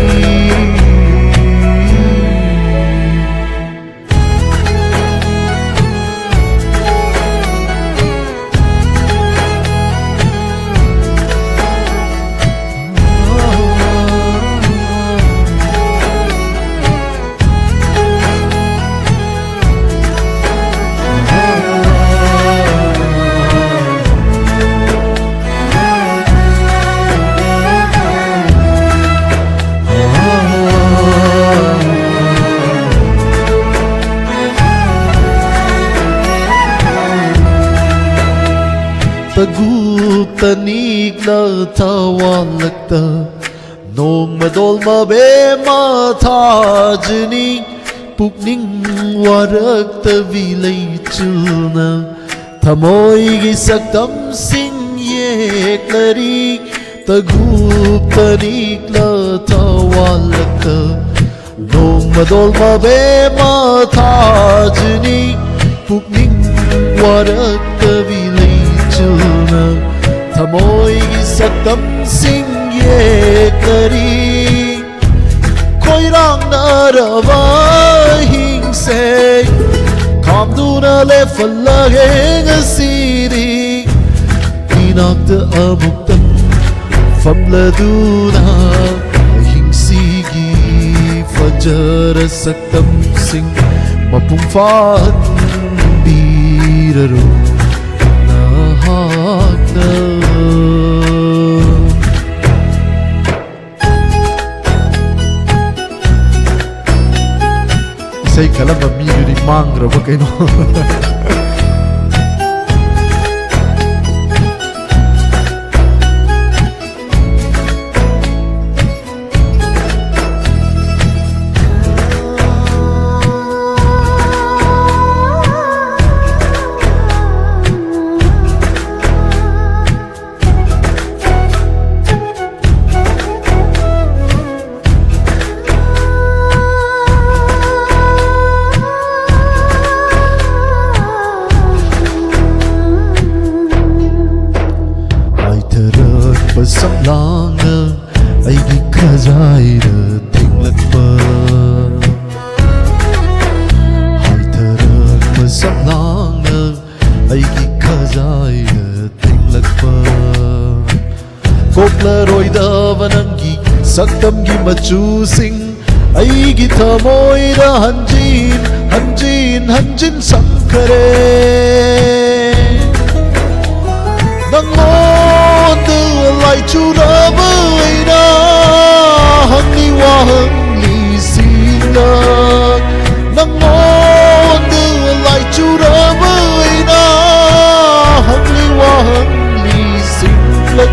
ꯇꯒꯨꯞ ꯇꯅꯤꯛꯂ ꯊꯋꯥꯜꯂꯛꯇ ꯅꯣꯡꯃꯗꯣꯜ ꯃꯕꯦꯝꯃ ꯊꯥꯖꯅꯤ꯫ ꯄꯨꯛꯅꯤꯡ ꯋꯥꯔꯛꯇꯕꯤ ꯂꯩꯆꯨꯜꯅ ꯊꯃꯣꯏꯒꯤ ꯁꯛꯇꯝꯁꯤꯡ ꯌꯦꯛꯂꯔꯤ꯫ ꯇꯒꯨꯞ ꯇꯅꯤꯛꯂ ꯊꯋꯥꯜꯂꯛꯇ ꯅꯣꯡꯃꯗꯣꯜ ꯃꯕꯦꯝꯃ ꯊꯥꯖꯅꯤ꯫ ꯄꯨꯛꯅꯤꯡ ꯋꯥꯔꯛꯇꯕꯤ ꯂꯩꯆꯨꯜꯅ ꯊꯃꯣꯏꯒꯤ ꯁꯛꯇꯝꯁꯤꯡ ꯌꯦꯛꯂꯔꯤ꯫ ꯈꯣꯏꯔꯥꯡꯅꯔꯕ ꯑꯍꯤꯡꯁꯦ ꯈꯥꯝꯗꯨꯅ ꯂꯦꯞꯍꯜꯂꯒꯦ ꯉꯁꯤꯗꯤ꯫ ꯏꯅꯥꯛꯇ ꯑꯃꯨꯛꯇꯪ ꯐꯝꯂꯗꯨꯅ ꯑꯍꯤꯡꯁꯤꯒꯤ ꯐꯖꯔ ꯁꯛꯇꯝꯁꯤꯡ ꯃꯄꯨꯡ ꯐꯥꯍꯟꯕꯤꯔꯔꯣ ꯅꯍꯥꯛꯅ꯫ ꯏꯁꯩ ꯈꯜꯂꯝꯕ ꯃꯤꯗꯨꯗꯤ ꯃꯥꯡꯈ꯭ꯔꯕ ꯀꯩꯅꯣ? ꯁꯝꯂꯥꯡꯅ ꯑꯩꯒꯤ ꯈꯖꯥꯏꯗ ꯊꯦꯡꯂꯛꯄ, ꯍꯥꯏꯊꯔꯛꯄ ꯁꯝꯂꯥꯡꯅ ꯑꯩꯒꯤ ꯈꯖꯥꯏꯗ ꯊꯦꯡꯂꯛꯄ, ꯀꯣꯛꯂꯔꯣꯏꯗꯕ ꯅꯪꯒꯤ ꯁꯛꯇꯝꯒꯤ ꯃꯆꯨꯁꯤꯡ ꯑꯩꯒꯤ ꯊꯃꯣꯏꯗ ꯍꯟꯖꯤꯟ ꯍꯟꯖꯤꯟ ꯍꯟꯖꯤꯟ ꯁꯪꯈꯔꯦ꯫ ꯅꯪꯉꯣꯟꯗ ꯂꯥꯏꯆꯨꯔꯕ ꯑꯩꯅ ꯍꯪꯂꯤ ꯋꯥꯍꯪꯂꯤꯁꯤꯡꯗ, ꯅꯪꯉꯣꯟꯗ ꯂꯥꯏꯆꯨꯔꯕ ꯑꯩꯅ ꯍꯪꯂꯤ ꯋꯥꯍꯪꯂꯤꯁꯤꯡꯗ,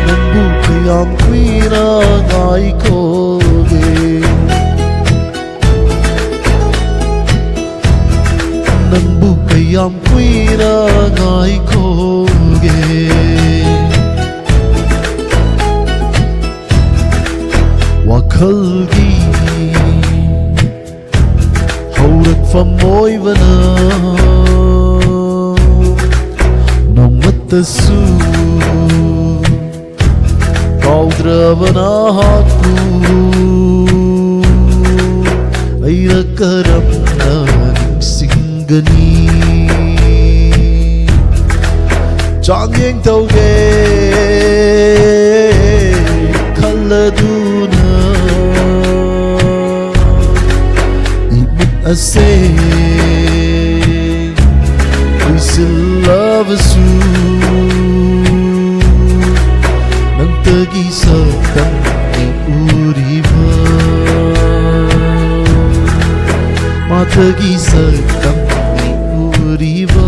ꯅꯪꯕꯨ ꯀꯌꯥꯝ ꯀꯨꯏꯅ ꯉꯥꯏꯈꯣꯒꯦ? ꯅꯪꯕꯨ ꯀꯌꯥꯝ ꯀꯨꯏꯅ ꯉꯥꯏꯈꯣꯒꯦ? ꯋꯥꯈꯜꯒꯤ ꯍꯧꯔꯛꯐꯝ ꯑꯣꯏꯕꯅ ꯅꯣꯡꯃꯠꯇꯁꯨ ꯀꯥꯎꯗ꯭ꯔꯕ ꯅꯍꯥꯛꯄꯨ ꯑꯩꯅ ꯀꯔꯝꯅ ꯅꯤꯡꯁꯤꯡꯒꯅꯤ? ꯆꯥꯡꯌꯦꯡ ꯇꯧꯒꯦ ꯈꯜꯂꯗꯨꯅ ꯏꯃꯤꯠ ꯑꯁꯦ ꯀꯨꯏꯁꯤꯜꯂꯕꯁꯨ ꯅꯪꯇꯒꯤ ꯁꯛꯇꯝ ꯎꯔꯤꯕ, ꯃꯥꯇꯒꯤ ꯁꯛꯇꯝ ꯎꯔꯤꯕ꯫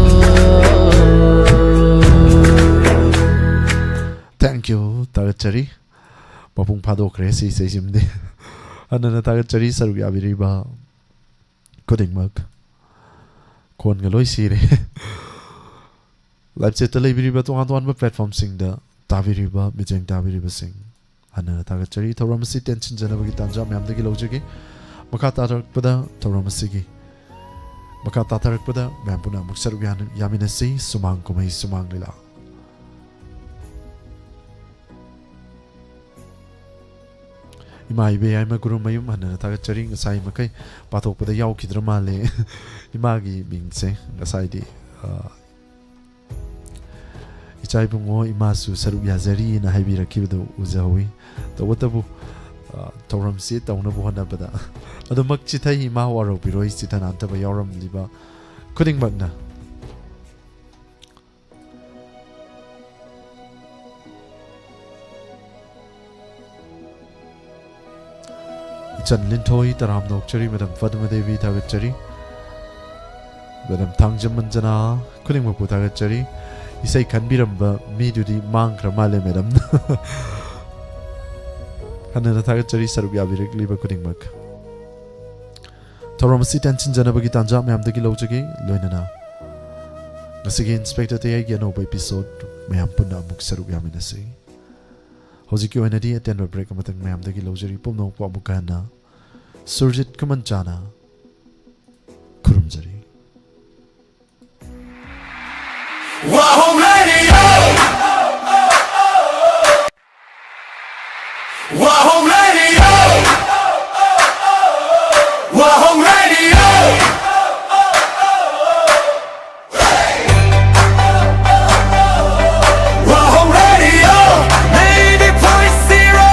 Thank you, ꯊꯥꯒꯠꯆꯔꯤ꯫ ꯃꯄꯨꯡ ꯐꯥꯗꯣꯛꯈ꯭ꯔꯦ ꯁꯤ ꯏꯁꯩꯁꯤꯃꯗꯤ꯫ ꯍꯟꯅꯅ ꯊꯥꯒꯠꯆꯔꯤ ꯁꯔꯨꯛ ꯌꯥꯕꯤꯔꯤꯕ ꯈꯨꯗꯤꯡꯃꯛ꯫ ꯈꯣꯟꯒ ꯂꯣꯏ ꯁꯤꯔꯦ꯫ ꯂꯥꯏꯞ ꯆꯦꯠꯇ ꯂꯩꯕꯤꯔꯤꯕ ꯇꯣꯉꯥꯟ ꯇꯣꯉꯥꯟꯕ ꯄ꯭ꯂꯦꯠꯐꯣꯝꯁꯤꯡꯗ ꯇꯥꯕꯤꯔꯤꯕ ꯃꯤꯠꯌꯦꯡ ꯇꯥꯕꯤꯔꯤꯕꯁꯤꯡ ꯍꯟꯅ ꯊꯥꯒꯠꯆꯔꯤ꯫ ꯊꯧꯔꯝ ꯑꯁꯤ ꯇꯦꯟꯁꯤꯟꯖꯅꯕꯒꯤ ꯇꯥꯟꯖꯥ ꯃꯌꯥꯝꯗꯒꯤ ꯂꯧꯖꯒꯦ꯫ ꯃꯈꯥ ꯇꯥꯔꯛꯄꯗ ꯊꯧꯔꯝ ꯑꯁꯤꯒꯤ ꯃꯈꯥ ꯇꯥꯊꯔꯛꯄꯗ ꯃꯌꯥꯝ ꯄꯨꯟꯅ ꯑꯃꯨꯛ ꯁꯔꯨꯛ ꯌꯥꯅ-, ꯌꯥꯃꯤꯟꯅꯁꯤ꯫ ꯁꯨꯃꯥꯡ ꯀꯨꯝꯍꯩ ꯁꯨꯃꯥꯡ ꯂꯤꯂꯥ꯫ ꯏꯃꯥ ꯏꯕꯦ ꯌꯥꯏꯃ ꯒꯨꯔꯨꯃꯌꯨꯝ, ꯍꯟꯅ ꯊꯥꯒꯠꯆꯔꯤ꯫ ꯉꯁꯥꯏ ꯃꯈꯩ ꯄꯥꯊꯣꯛꯄꯗ ꯌꯥꯎꯈꯤꯗ꯭ꯔ ꯃꯥꯜꯂꯦ ꯏꯃꯥꯒꯤ ꯃꯤꯡꯁꯦ꯫ ꯉꯁꯥꯏꯗꯤ, ꯑ, ꯏꯆꯥ ꯏꯕꯨꯡꯉꯣ, ꯏꯃꯥꯁꯨ ꯁꯔꯨꯛ ꯌꯥꯖꯔꯤꯅ ꯍꯥꯏꯕꯤꯔꯛꯈꯤꯕꯗꯨ ꯎꯖꯍꯧꯋꯤ꯫ ꯇꯧꯕꯇꯕꯨ, ꯑ, ꯊꯧꯔꯝꯁꯤ ꯇꯧꯅꯕ ꯍꯣꯠꯅꯕꯗ ꯑꯗꯨꯃꯛ ꯆꯤꯊꯩ, ꯏꯃꯥ ꯋꯥꯔꯧꯕꯤꯔꯣꯏ, ꯆꯤꯊꯅꯥꯟꯊꯕ ꯌꯥꯎꯔꯝꯂꯤꯕ ꯈꯨꯗꯤꯡꯃꯛꯅ꯫ ꯏꯆꯟ ꯂꯤꯟꯊꯣꯏ ꯇꯔꯥꯝꯅ ꯑꯣꯛꯆꯔꯤ꯫ ꯃꯦꯗꯥꯝ ꯄꯗꯃ ꯗꯦꯕꯤ ꯊꯥꯒꯠꯆꯔꯤ꯫ ꯃꯦꯗꯥꯝ ꯊꯥꯡꯖꯝ ꯃꯟꯖꯅꯥ, ꯈꯨꯗꯤꯡꯃꯛꯄꯨ ꯊꯥꯒꯠꯆꯔꯤ꯫ ꯏꯁꯩ ꯈꯟꯕꯤꯔꯝꯕ ꯃꯤꯗꯨꯗꯤ ꯃꯥꯡꯈ꯭ꯔ ꯃꯥꯜꯂꯦ, ꯃꯦꯗꯥꯝ꯫ ꯍꯟꯅꯅ ꯊꯥꯒꯠꯆꯔꯤ ꯁꯔꯨꯛ ꯌꯥꯕꯤꯔꯛꯂꯤꯕ ꯈꯨꯗꯤꯡꯃꯛ꯫ ꯊꯧꯔꯝ ꯑꯁꯤ ꯇꯦꯟꯁꯤꯟꯖꯅꯕꯒꯤ ꯇꯥꯟꯖꯥ ꯃꯌꯥꯝꯗꯒꯤ ꯂꯧꯖꯒꯦ, ꯂꯣꯏꯅꯅ ꯉꯁꯤꯒꯤ ꯏꯟꯁꯄꯦꯛꯇꯔ ꯇꯌꯥꯏꯒꯤ ꯑꯅꯧꯕ episode ꯃꯌꯥꯝ ꯄꯨꯟꯅ ꯑꯃꯨꯛ ꯁꯔꯨꯛ ꯌꯥꯃꯤꯟꯅꯁꯤ꯫ ꯍꯧꯖꯤꯛꯀꯤ ꯑꯣꯏꯅꯗꯤ ꯑꯇꯦꯟꯕ break ꯑꯃꯇꯪ ꯃꯌꯥꯝꯗꯒꯤ ꯂꯧꯖꯔꯤ꯫ ꯄꯨꯝꯅꯃꯛꯄꯨ ꯑꯃꯨꯛꯀ ꯍꯟꯅ Surjit ꯈꯨꯃꯟꯆꯥꯅ ꯈꯨꯔꯨꯝꯖꯔꯤ꯫ Wahoo Radio! Wahoo Radio! Wahoo Radio! Wahoo Radio, ninety point zero.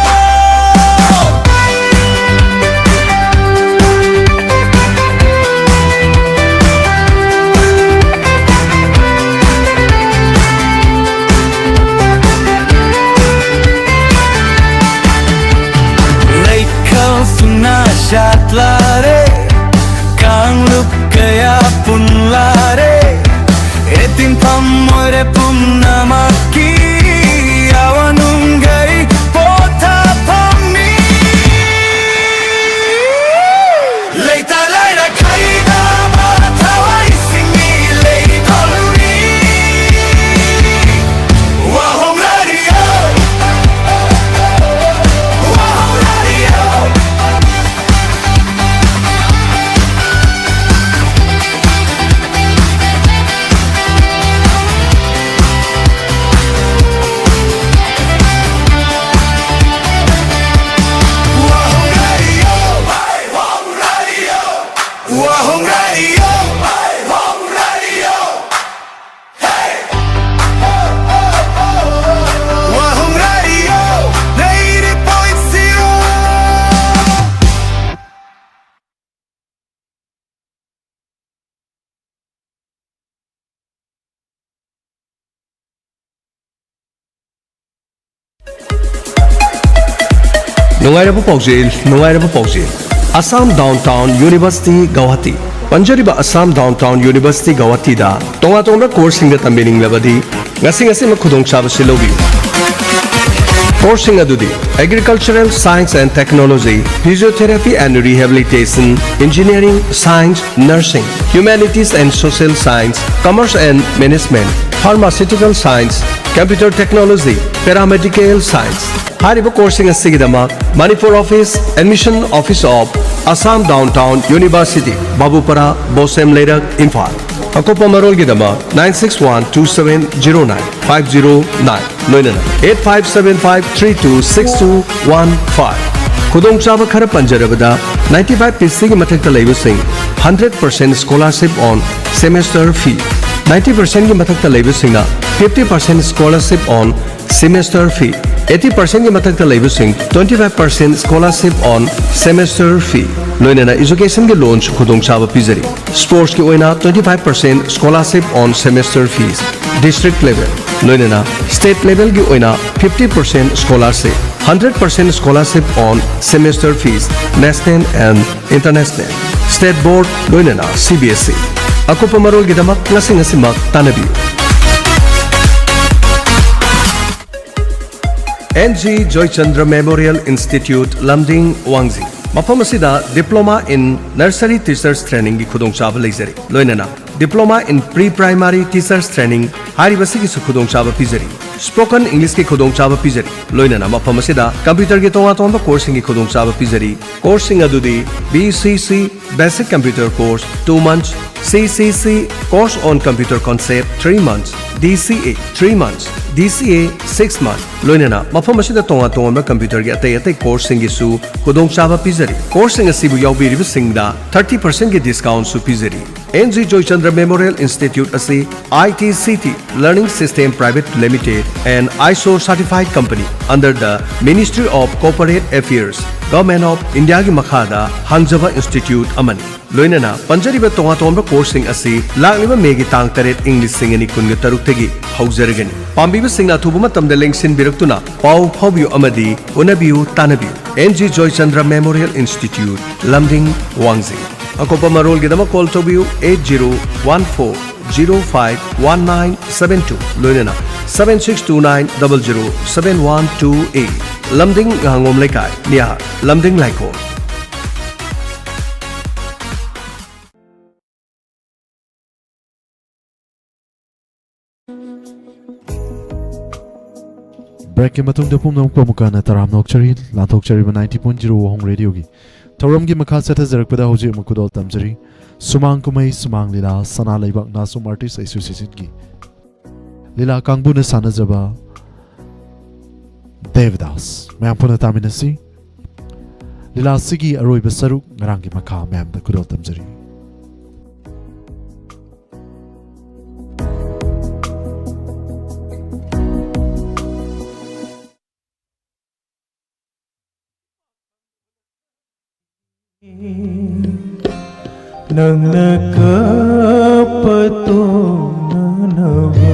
ꯅꯨꯡꯉꯥꯏꯔꯕ ꯄꯥꯎꯖꯦꯜ, ꯅꯨꯡꯉꯥꯏꯔꯕ ꯄꯥꯎꯖꯦꯜ꯫ Assam Downtown University Guwahati꯫ ꯄꯟꯖꯔꯤꯕ Assam Downtown University Guwahatiꯗ ꯇꯣꯉꯥꯟ ꯇꯣꯉꯥꯟꯕ courseꯁꯤꯡꯗ ꯇꯝꯕꯤꯅꯤꯡꯂꯕꯗꯤ ꯉꯁꯤ ꯉꯁꯤꯃꯛ ꯈꯨꯗꯣꯡꯆꯥꯕꯁꯤ ꯂꯧꯕꯤꯌꯨ꯫ Courseꯁꯤꯡ ꯑꯗꯨꯗꯤ Agricultural Science and Technology, Physiotherapy and Rehabilitation, Engineering, Science, Nursing, Humanities and Social Science, Commerce and Management, Pharmaceutical Science, Computer Technology, Paramedical Science꯫ ꯍꯥꯏꯔꯤꯕ courseꯁꯤꯡ ꯑꯁꯤꯒꯤꯗꯃꯛ Manipur Office, Admission Office of Assam Downtown University, ꯕꯥꯕꯨꯄꯥꯔꯥ, ꯕꯣꯁꯦꯝ ꯂꯩꯔꯛ, ꯏꯝꯐꯥꯜ꯫ ꯑꯀꯨꯞꯄ ꯃꯔꯣꯜꯒꯤꯗꯃꯛ nine six one two seven zero nine five zero nine, ꯂꯣꯏꯅꯅ eight five seven five three two six two one five꯫ ꯈꯨꯗꯣꯡꯆꯥꯕ ꯈꯔ ꯄꯟꯖꯔꯕꯗ, ninety five percentꯀꯤ ꯃꯊꯛꯇ ꯂꯩꯕꯁꯤꯡ hundred percent scholarship on semester fee, ninety percentꯀꯤ ꯃꯊꯛꯇ ꯂꯩꯕꯁꯤꯡꯅ fifty percent scholarship on semester fee, eighty percentꯀꯤ ꯃꯊꯛꯇ ꯂꯩꯕꯁꯤꯡ twenty five percent scholarship on semester fee, ꯂꯣꯏꯅꯅ educationꯒꯤ loanꯁꯨ ꯈꯨꯗꯣꯡꯆꯥꯕ ꯄꯤꯖꯔꯤ꯫ Sportsꯀꯤ ꯑꯣꯏꯅ twenty five percent scholarship on semester fees, district level, ꯂꯣꯏꯅꯅ state levelꯒꯤ ꯑꯣꯏꯅ fifty percent scholarship, hundred percent scholarship on semester fees, national and international, state board, ꯂꯣꯏꯅꯅ C B S E꯫ ꯑꯀꯨꯞꯄ ꯃꯔꯣꯜꯒꯤꯗꯃꯛ ꯉꯁꯤ ꯉꯁꯤꯃꯛ ꯇꯥꯟꯅꯕꯤꯌꯨ꯫ N G Joychandra Memorial Institute, Lumding, Wangjing꯫ ꯃꯐꯝ ꯑꯁꯤꯗ Diploma in Nursery Teachers Trainingꯒꯤ ꯈꯨꯗꯣꯡꯆꯥꯕ ꯂꯩꯖꯔꯤ, ꯂꯣꯏꯅꯅ Diploma in Pre-Primary Teachers Training ꯍꯥꯏꯔꯤꯕꯁꯤꯒꯤꯁꯨ ꯈꯨꯗꯣꯡꯆꯥꯕ ꯄꯤꯖꯔꯤ꯫ Spoken Englishꯀꯤ ꯈꯨꯗꯣꯡꯆꯥꯕ ꯄꯤꯖꯔꯤ, ꯂꯣꯏꯅꯅ ꯃꯐꯝ ꯑꯁꯤꯗ computerꯒꯤ ꯇꯣꯉꯥꯟ ꯇꯣꯉꯥꯟꯕ courseꯁꯤꯡꯒꯤ ꯈꯨꯗꯣꯡꯆꯥꯕ ꯄꯤꯖꯔꯤ꯫ Courseꯁꯤꯡ ꯑꯗꯨꯗꯤ B C C Basic Computer Course two months, C C C Course on Computer Concept three months, D C A three months, D C A six months, ꯂꯣꯏꯅꯅ ꯃꯐꯝ ꯑꯁꯤꯗ ꯇꯣꯉꯥꯟ ꯇꯣꯉꯥꯟꯕ computerꯒꯤ ꯑꯇꯩ ꯑꯇꯩ courseꯁꯤꯡꯒꯤꯁꯨ ꯈꯨꯗꯣꯡꯆꯥꯕ ꯄꯤꯖꯔꯤ꯫ Courseꯁꯤꯡ ꯑꯁꯤꯕꯨ ꯌꯥꯎꯕꯤꯔꯤꯕꯁꯤꯡꯗ thirty percentꯀꯤ discountꯁꯨ ꯄꯤꯖꯔꯤ꯫ N G Joychandra Memorial Institute ꯑꯁꯤ I T C T Learning System Private Limited and ISO certified company under the Ministry of Corporate Affairs, Government of Indiaꯒꯤ ꯃꯈꯥꯗ ꯍꯥꯡꯖꯕ institute ꯑꯃꯅꯤ꯫ ꯂꯣꯏꯅꯅ ꯄꯟꯖꯔꯤꯕ ꯇꯣꯉꯥꯟ ꯇꯣꯉꯥꯟꯕ courseꯁꯤꯡ ꯑꯁꯤ ꯂꯥꯛꯂꯤꯕ ꯃꯦꯒꯤ ꯇꯥꯡ ꯇꯔꯦꯠ, ꯏꯪ ꯂꯤꯁꯤꯡ ꯑꯅꯤ ꯀꯨꯟꯒ ꯇꯔꯨꯛꯇꯒꯤ ꯍꯧꯖꯔꯒꯅꯤ꯫ ꯄꯥꯝꯕꯤꯕꯁꯤꯡꯅ ꯑꯊꯨꯕ ꯃꯇꯝꯗ ꯂꯦꯡꯁꯤꯟꯕꯤꯔꯛꯇꯨꯅ ꯄꯥꯎ ꯐꯥꯎꯕꯤꯌꯨ ꯑꯃꯗꯤ ꯎꯅꯕꯤꯌꯨ ꯇꯥꯅꯕꯤꯌꯨ꯫ And G Joychandra Memorial Institute, ꯂꯝꯗꯤꯡ, ꯋꯥꯡꯖꯤꯡ꯫ ꯑꯀꯨꯞꯄ ꯃꯔꯣꯜꯒꯤꯗꯃꯛ call ꯇꯧꯕꯤꯌꯨ eight zero one four zero five one nine seven two, ꯂꯣꯏꯅꯅ seven six two nine double zero seven one two eight꯫ ꯂꯝꯗꯤꯡ ꯉꯥꯉꯣꯝ ꯂꯩꯀꯥꯏ, ꯅꯤꯌꯥ ꯂꯝꯗꯤꯡ ꯂꯥꯏꯀꯣꯜ꯫ Breakꯀꯤ ꯃꯇꯨꯡꯗ ꯄꯨꯝꯅꯃꯛꯄꯨ ꯑꯃꯨꯛꯀ ꯍꯟꯅ ꯇꯔꯥꯝꯅ ꯑꯣꯛꯆꯔꯤ꯫ ꯂꯥꯟꯊꯣꯛꯆꯔꯤꯕ ninety point zero ꯋꯥꯍꯣꯡ radioꯒꯤ ꯊꯧꯔꯝꯒꯤ ꯃꯈꯥ ꯆꯠꯊꯖꯔꯛꯄꯗ ꯍꯧꯖꯤꯛ ꯑꯃꯨꯛ ꯈꯨꯗꯣꯜ ꯇꯝꯖꯔꯤ꯫ ꯁꯨꯃꯥꯡ ꯀꯨꯝꯍꯩ, ꯁꯨꯃꯥꯡ ꯂꯤꯂꯥ, ꯁꯅꯥ ꯂꯩꯕꯥꯛ ꯅꯥꯁꯨꯝ Artist Associationꯒꯤ ꯂꯤꯂꯥ ꯀꯥꯡꯕꯨꯅ ꯁꯥꯟꯅꯖꯕ ꯗꯦꯕꯗꯥꯁ꯫ ꯃꯌꯥꯝ ꯄꯨꯟꯅ ꯇꯥꯃꯤꯟꯅꯁꯤ꯫ ꯂꯤꯂꯥꯁꯤꯒꯤ ꯑꯔꯣꯏꯕ ꯁꯔꯨꯛ ꯉꯔꯥꯡꯒꯤ ꯃꯈꯥ ꯃꯌꯥꯝꯗ ꯈꯨꯗꯣꯜ ꯇꯝꯖꯔꯤ꯫ ꯅꯪꯅ ꯀꯞꯄ ꯇꯣꯛꯅꯅꯕ꯫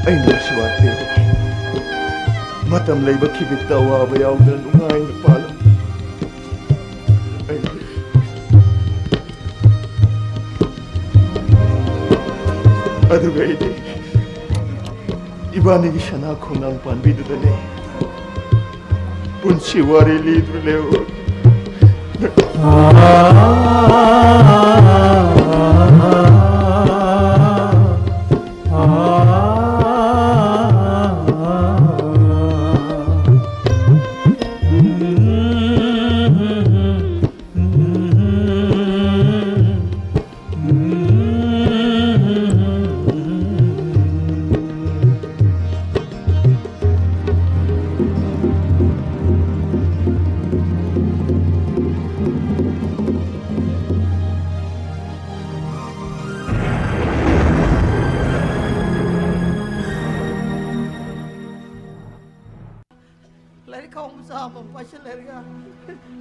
ꯑꯩꯅ ꯃꯁꯤ ꯋꯥꯠꯄꯤꯔꯤꯕ ꯃꯇꯝ ꯂꯩꯕ ꯈꯤꯕꯤꯠꯇ ꯑꯋꯥꯕ ꯌꯥꯎꯗꯅ ꯅꯨꯡꯉꯥꯏꯅ ꯄꯥꯜꯂꯝꯃꯤ꯫ ꯑꯩ-, ꯑꯗꯨꯒ ꯑꯩꯗꯤ ꯏꯕꯥꯅꯤꯒꯤ ꯁꯅꯥ ꯈꯣꯡꯅꯥꯡ ꯄꯥꯟꯕꯤꯗꯨꯗꯅꯦ ꯄꯨꯟꯁꯤ ꯋꯥꯔꯤ ꯂꯤꯗꯨꯅ ꯂꯩꯍꯧꯔꯒꯦ꯫ ꯂꯥꯏꯔꯤꯛ ꯈꯥꯎ ꯃꯆꯥ ꯑꯃ ꯄꯥꯏꯁꯤꯜꯂꯦ ꯍꯥꯏꯔꯒ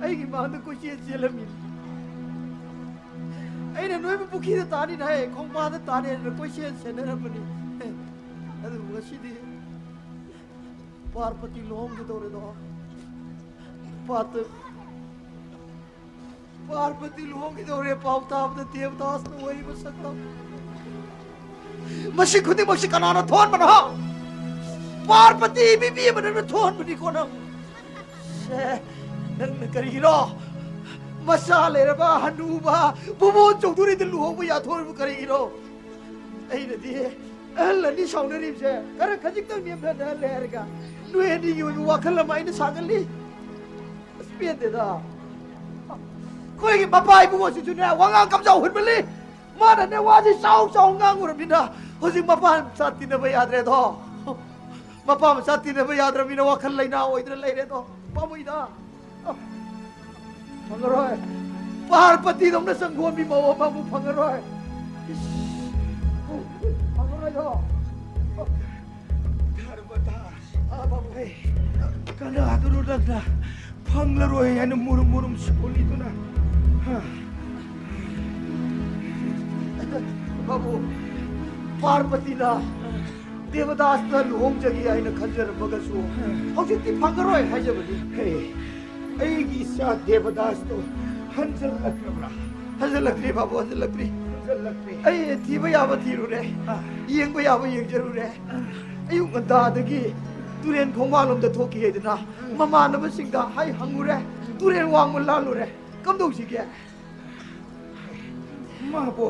ꯑꯩꯒꯤ ꯃꯥꯡꯗ ꯀꯣꯏꯆꯦꯟ ꯆꯦꯜꯂꯝꯃꯤ꯫ ꯑꯩꯅ ꯅꯣꯏꯕꯨ ꯄꯨꯈ꯭ꯔꯤꯗ ꯇꯥꯅꯤꯅ ꯍꯥꯏ, ꯈꯣꯡꯕꯥꯟꯗ ꯇꯥꯅꯤ ꯍꯥꯏꯅ ꯀꯣꯏꯆꯦꯟ ꯆꯦꯟꯅꯔꯝꯕꯅꯤ꯫ ꯑꯗꯨꯕꯨ ꯉꯁꯤꯗꯤ ꯄꯥꯔꯕꯇꯤ ꯂꯨꯍꯣꯡꯒꯗꯧꯔꯦꯗꯣ꯫ ꯄꯥꯔꯕꯇꯤ ꯄꯥꯔꯕꯇꯤ ꯂꯨꯍꯣꯡꯈꯤꯗꯧꯔꯦ ꯄꯥꯎ ꯇꯥꯕꯗ ꯗꯦꯕꯗꯥꯁꯅ ꯋꯥꯔꯤ ꯃꯁꯛꯇ꯫ ꯃꯁꯤ ꯈꯨꯗꯤꯡꯃꯛꯁꯤ ꯀꯅꯥꯅ ꯊꯣꯛꯍꯟꯕꯅꯣ? ꯄꯥꯔꯕꯇꯤ ꯏꯕꯤꯕꯤ ꯑꯃꯅ ꯊꯣꯛꯍꯟꯕꯅꯤꯀꯣ ꯅꯪ꯫ ꯁꯦ, ꯅꯪꯅ ꯀꯔꯤꯒꯤꯅꯣ? ꯃꯆꯥ ꯂꯩꯔꯕ ꯍꯅꯨꯕ ꯕꯨꯕꯣꯟ ꯆꯧꯙꯨꯔꯤꯗ ꯂꯨꯍꯣꯡꯕ ꯌꯥꯊꯣꯛꯏꯕ ꯀꯔꯤꯒꯤꯅꯣ? ꯑꯩꯅꯗꯤ ꯑꯍꯜ ꯑꯅꯤ ꯁꯥꯎꯅꯔꯤꯕꯁꯦ ꯈꯔ ꯈꯖꯤꯛꯇꯪ ꯅꯦꯝꯊꯅꯍꯜꯂꯦ ꯍꯥꯏꯔꯒ ꯅꯣꯏ ꯑꯅꯤꯒꯤ ꯑꯣꯏꯕ ꯋꯥꯈꯜ ꯑꯃ ꯑꯩꯅ ꯁꯥꯒꯠꯂꯤ꯫ ꯑꯁ, ꯄꯦꯟꯗꯦꯗ꯫ ꯑꯩꯈꯣꯏꯒꯤ ꯃꯄꯥ ꯏꯕꯨꯡꯉꯣꯁꯤꯁꯨꯅꯦ, ꯋꯥꯉꯥꯡ ꯀꯝꯖꯥꯎ ꯍꯨꯟꯃꯜꯂꯤ꯫ ꯃꯥꯅꯅꯦ, ꯋꯥꯁꯤ ꯆꯥꯎ ꯆꯥꯎ ꯉꯥꯡꯉꯨꯔꯕꯅꯤꯅ ꯍꯧꯖꯤꯛ ꯃꯄꯥ ꯃꯆꯥ ꯇꯤꯟꯅꯕ ꯌꯥꯗ꯭ꯔꯦꯗꯣ꯫ ꯃꯄꯥ ꯃꯆꯥ ꯇꯤꯟꯅꯕ ꯌꯥꯗ꯭ꯔꯕꯅꯤꯅ ꯋꯥꯈꯜ ꯂꯩꯅꯥ ꯑꯣꯏꯗꯅ ꯂꯩꯔꯦꯗꯣ꯫ ꯄꯥꯝꯃꯨꯏꯗ꯫ ꯐꯪꯉꯔꯣꯏ꯫ ꯄꯥꯔꯕꯇꯤꯗꯧꯅ ꯆꯪꯒꯣꯝ ꯃꯤ ꯃꯧ ꯑꯃ ꯑꯃꯨꯛ ꯐꯪꯉꯔꯣꯏ꯫ ꯏꯁ꯫ ꯐꯪꯉꯔꯣꯏꯗꯣ꯫ ꯙꯔꯃꯗꯥꯁ꯫ ꯑꯥ, ꯕꯥꯕꯨ꯫ ꯍꯦ, ꯀꯅꯥꯗꯨꯅꯣ ꯅꯪꯅ ꯐꯪꯂꯔꯣꯏ ꯍꯥꯏꯅ ꯃꯨꯔꯨꯝ ꯃꯨꯔꯨꯝ ꯁꯣꯜꯂꯤꯗꯨꯅ? ꯍꯥ? ꯕꯥꯕꯨ, ꯄꯥꯔꯕꯇꯤꯅ ꯗꯦꯕꯗꯥꯁꯇ ꯂꯨꯍꯣꯡꯖꯒꯦ ꯍꯥꯏꯅ ꯈꯟꯖꯔꯝꯃꯒꯁꯨ ꯍꯧꯖꯤꯛꯇꯤ ꯐꯪꯉꯔꯣꯏ ꯍꯥꯏꯖꯕꯅꯤ꯫ ꯍꯦ, ꯑꯩꯒꯤ ꯏꯆꯥ ꯗꯦꯕꯗꯥꯁꯇꯣ ꯍꯟꯖꯜꯂꯛꯈ꯭ꯔꯕ꯭ꯔꯥ? ꯍꯟꯖꯜꯂꯛꯇ꯭ꯔꯤ ꯕꯥꯕꯨ, ꯍꯟꯖꯜꯂꯛꯇ꯭ꯔꯤ꯫ ꯍꯟꯖꯜꯂꯛꯇ꯭ꯔꯤ꯫ ꯑꯩ ꯊꯤꯕ ꯌꯥꯕ ꯊꯤꯔꯨꯔꯦ꯫ ꯑꯥ꯫ ꯌꯦꯡꯕ ꯌꯥꯕ ꯌꯦꯡꯖꯔꯨꯔꯦ꯫ ꯑꯥ꯫ ꯑꯌꯨꯛ ꯉꯟꯇꯥꯗꯒꯤ ꯇꯨꯔꯦꯟ ꯈꯣꯡꯕꯥꯜꯂꯣꯝꯗ ꯊꯣꯛꯈꯤ ꯍꯥꯏꯗꯅ ꯃꯃꯥꯟꯅꯕꯁꯤꯡꯗ ꯍꯥꯏ ꯍꯪꯉꯨꯔꯦ꯫ ꯇꯨꯔꯦꯟ ꯋꯥꯡꯃ ꯂꯥꯜꯂꯨꯔꯦ꯫ ꯀꯝꯗꯧꯁꯤꯒꯦ? ꯃꯥꯕꯨ